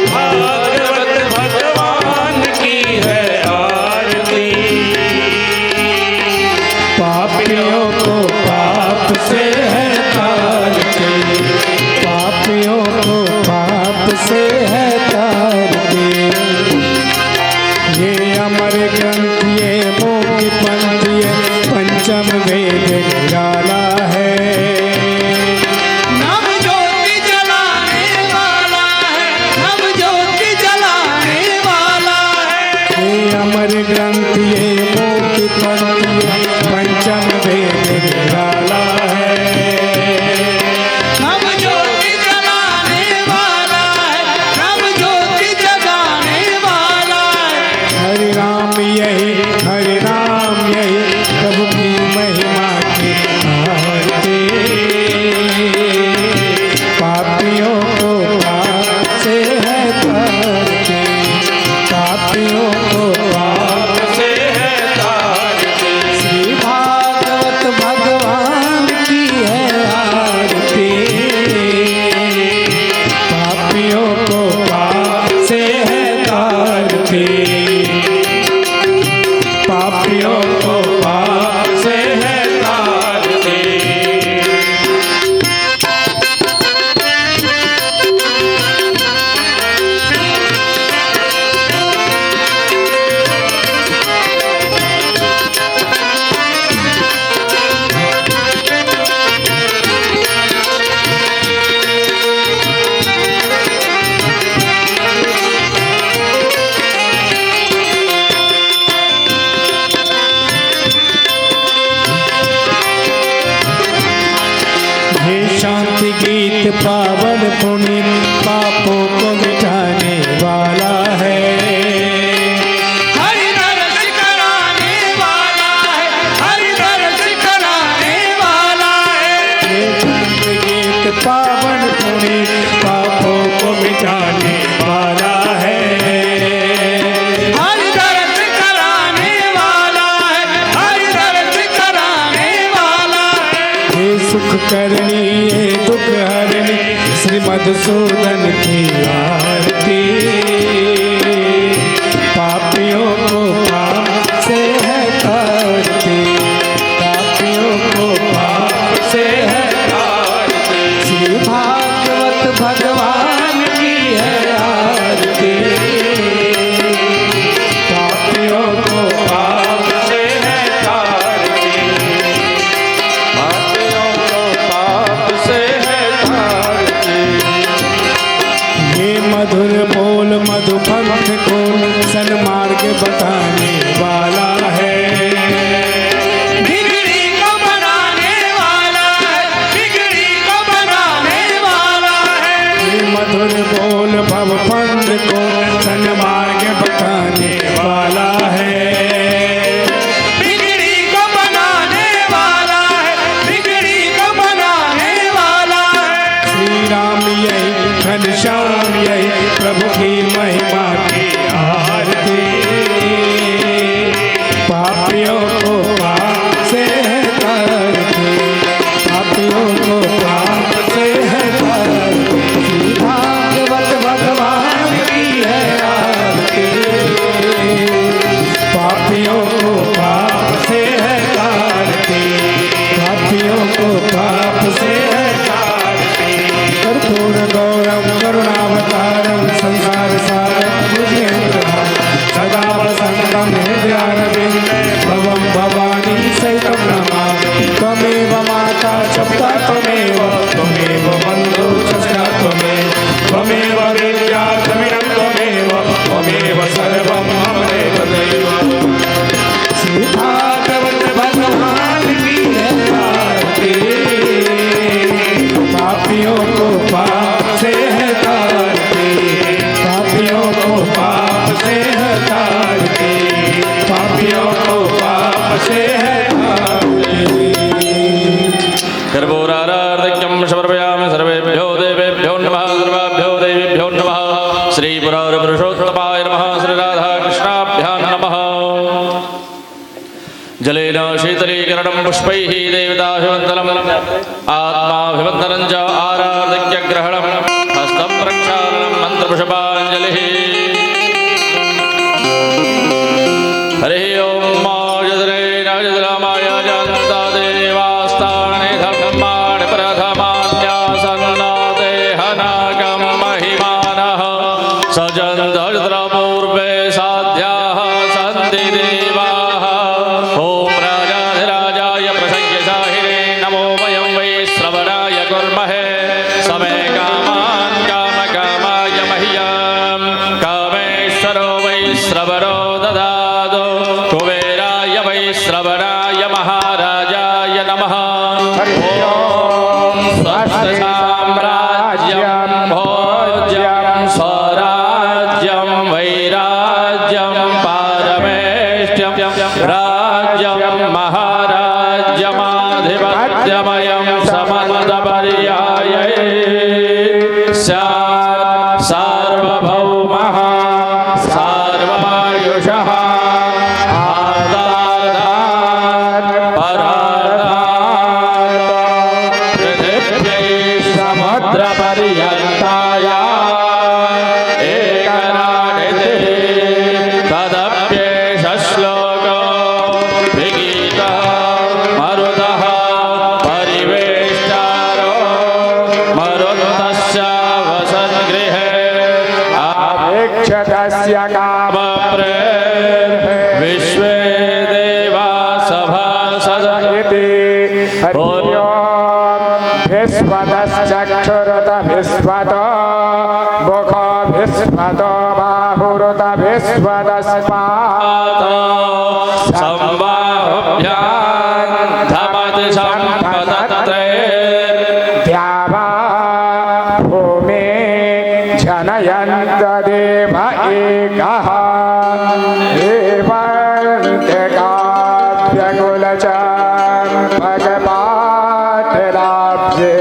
भागवत भगवान की है आरती,
पापियों को पाप से है तारते, पापियों को पाप से है तारते। ये अमर ग्रंथ ये मोक्ष पंथ ये पंचम वेद निराला है।
नव ज्योति जलाने वाला है, नव ज्योति जलाने वाला है।
ये अमर ग्रंथ ये मोक्ष पंथ ये पंचम वेद निराला है।
नव ज्योति जलाने वाला है, नव ज्योति जगाने वाला है।
हरि राम यही हरि राम यही प्रभु की महिमा की आरती, पापियों को पाप से है तारते, पापियों को पाप
से है तारते।
श्री भागवत भगवान की है आरती, पापियों को पाप से है तारते, पापियों को पाप
से है तारते।
हे शांति गीत पावन पुनीत पापों को मिटाने वाला है।
हरि दर्श कराने वाला है, हरि दर्श कराने वाला है।
हे शांति गीत पावन पुनीत पापों को मिटाने वाला है।
हरि दर्श कराने वाला है, हरि दर्श कराने वाला है।
हे सुख करनी हे दुख हरनी श्री मधुसूदन की आरती, पापियों को पाप से है तारते, पापियों को पाप से है
तारते।
श्री भागवत भगवान की है आरती, पापियों को पाप
से है तारते, पापियों को पाप से है तारते।
ये मधुर बोल मधुपंथ को सन्मार्ग बताने वाला है।
बिगड़ी को बनाने वाला है, बिगड़ी को बनाने वाला है।
ये मधुर बोल भव पंथ को सन्मार्ग बताने वाला है।
बिगड़ी को बनाने वाला है, बिगड़ी को बनाने वाला है।
श्री राम यही घनश्याम यही प्रभु की महिमा की आरती, पापियों को पाप से है तारते, पापियों को पाप से है तारते। श्री भागवत भगवान की है आरती, पापियों को पाप से है तारते, पापियों को पाप से है तारते। कर्पूर गौरम करुणावतारम संसार सारम
श्री पुराण पुरुषोत्तमाय नमः। श्री राधा कृष्णाभ्यां नमः। जलेन शीतलीकरणं पुष्पैः देवताभिवन्दनम् आत्माभिवन्दनं च आराध्यग्रहणं हस्तं प्रक्षालनं मन्त्रपुष्पाञ्जलिः। हरिः ओं मा जद्रामाय जनता देवास्तानि धर्माणि प्रथमान्यासन्नो देहनागं महिमानः सजन्तद्रपूर्वे साध्याः सन्ति देवाः। ॐ राजाधिराजाय प्रसह्यसाहिने नमो वयं वै श्रवणाय कुर्महे समे कामान् कामकामाय मह्यं कामेश्वरो वै श्रवणो ददातु। कुबेराय वै श्रवणाय महाराजाय नमः। ॐ स्वस्ति साम्राज्यं भोज्यं स्वराज्यं वैराज्यं पारमेष्ठ्यं राज्यं महाराज्यमाधिपत्यमयं समन्तपर्यायै स्यात् सार्वभौमः सार्वायुषः आदारात् परादात् पृथिव्यै समुद्रपर्यन्ताया एकनाडितिः तदप्येष श्लोको विगीतः मरुतः परिवेष्टारो मरुतस्य वसद्गृहे
अपेक्षतस्य
कामप्रे विश्वे देवा सभासद
इति। हरि ओं विश्वतश्चक्षुरुत विश्वतो मुखो विश्वतो बाहुरुत विश्वतस्पात्
संबाहुभ्यां धमति सम्पतते
द्यावा भूमे जनयन्त देव एकः देवन्त काव्यकुलचम्पकपाटलाब्जे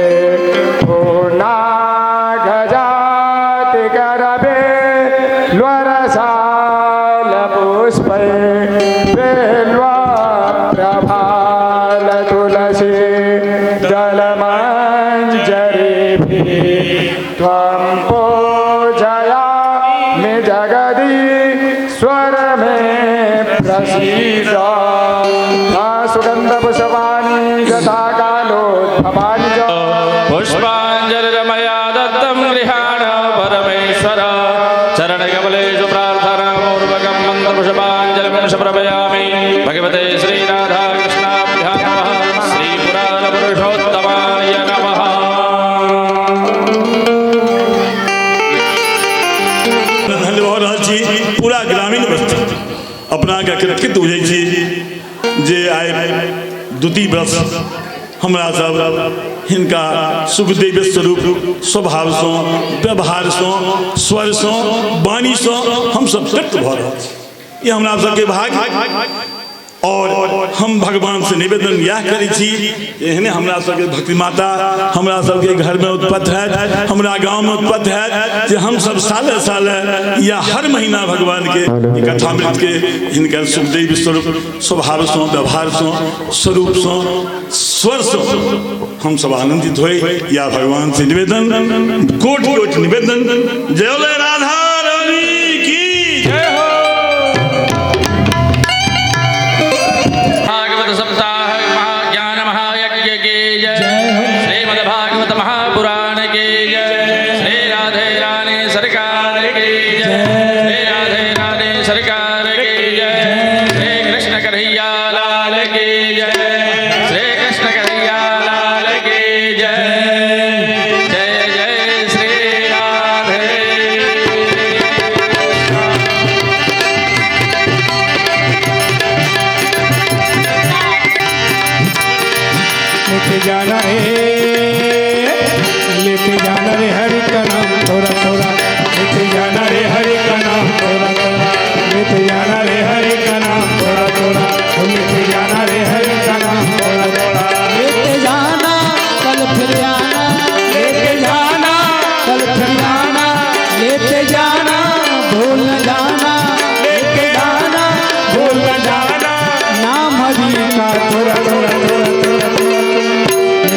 पूर्णागजातिकरवे ल्वरसालपुष्पै बिल्वप्रभालतुलसी दलमञ्जरीभिः त्वं पूजयामि जगदीश्वर मे प्रसीद। सुगन्धपुष्पाणि यथा कालोद्भवानि च
पुष्पाञ्जलिरमया दत्तं गृहाण परमेश्वर चरणकमलेषु प्रार्थनापूर्वकं मन्त्रपुष्पाञ्जलिं समर्पयामि। भगवते श्रीराधाकृष्णाभ्यां नमः। श्रीपुराणपुरुषोत्तमाय नमः।
धन्य भऽ रहल छी। पूरा ग्रामीण बस्ती अपनाके कृतकृत बुझै छी जे आइ द्वितीय वर्ष हमरा सब हिनका सुखदेव स्वरूप स्वभावसँ व्यवहारसँ स्वरसँ वाणीसँ हमसब तृप्त भऽ रहल छी। ई हमरा सबके भाग्य। और हम भगवान से निवेदन यह करै छी एहने हमरा सबके भक्ति माता हमरा सबके घर में उत्पत्ति हैत, हमरा गांव में उत्पत्ति हैत जे हम सब साले साले या हर महीना भगवान के कथामृत के हिनकर सुखदेव स्वरूप स्वभावसँ व्यवहारसँ स्वरूपसँ स्वरसँ हम सब आनंदित होई। या भगवान से निवेदन, कोटि कोटि निवेदन। जय बोले राधा रानी की जय हो।
भागवत सप्ताह महाज्ञान महायज्ञ की जय, श्रीमद् भागवत महापुराण की जय, श्री राधे रानी सरकार की जय, श्री राधे रानी सरकार की जय, श्री कृष्ण कन्हैया लाल की जय, श्री कृष्ण कन्हैया लाल की जय, जय जय श्री राधे।
लेते जाना रे, लेते जाना रे हरि का नाम थोड़ा थोड़ा, लेते जाना रे हरि का नाम थोड़ा थोड़ा, लेते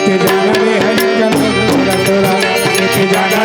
लेते जाना रे हरि का नाम थोड़ा थोड़ा, लेते जाना।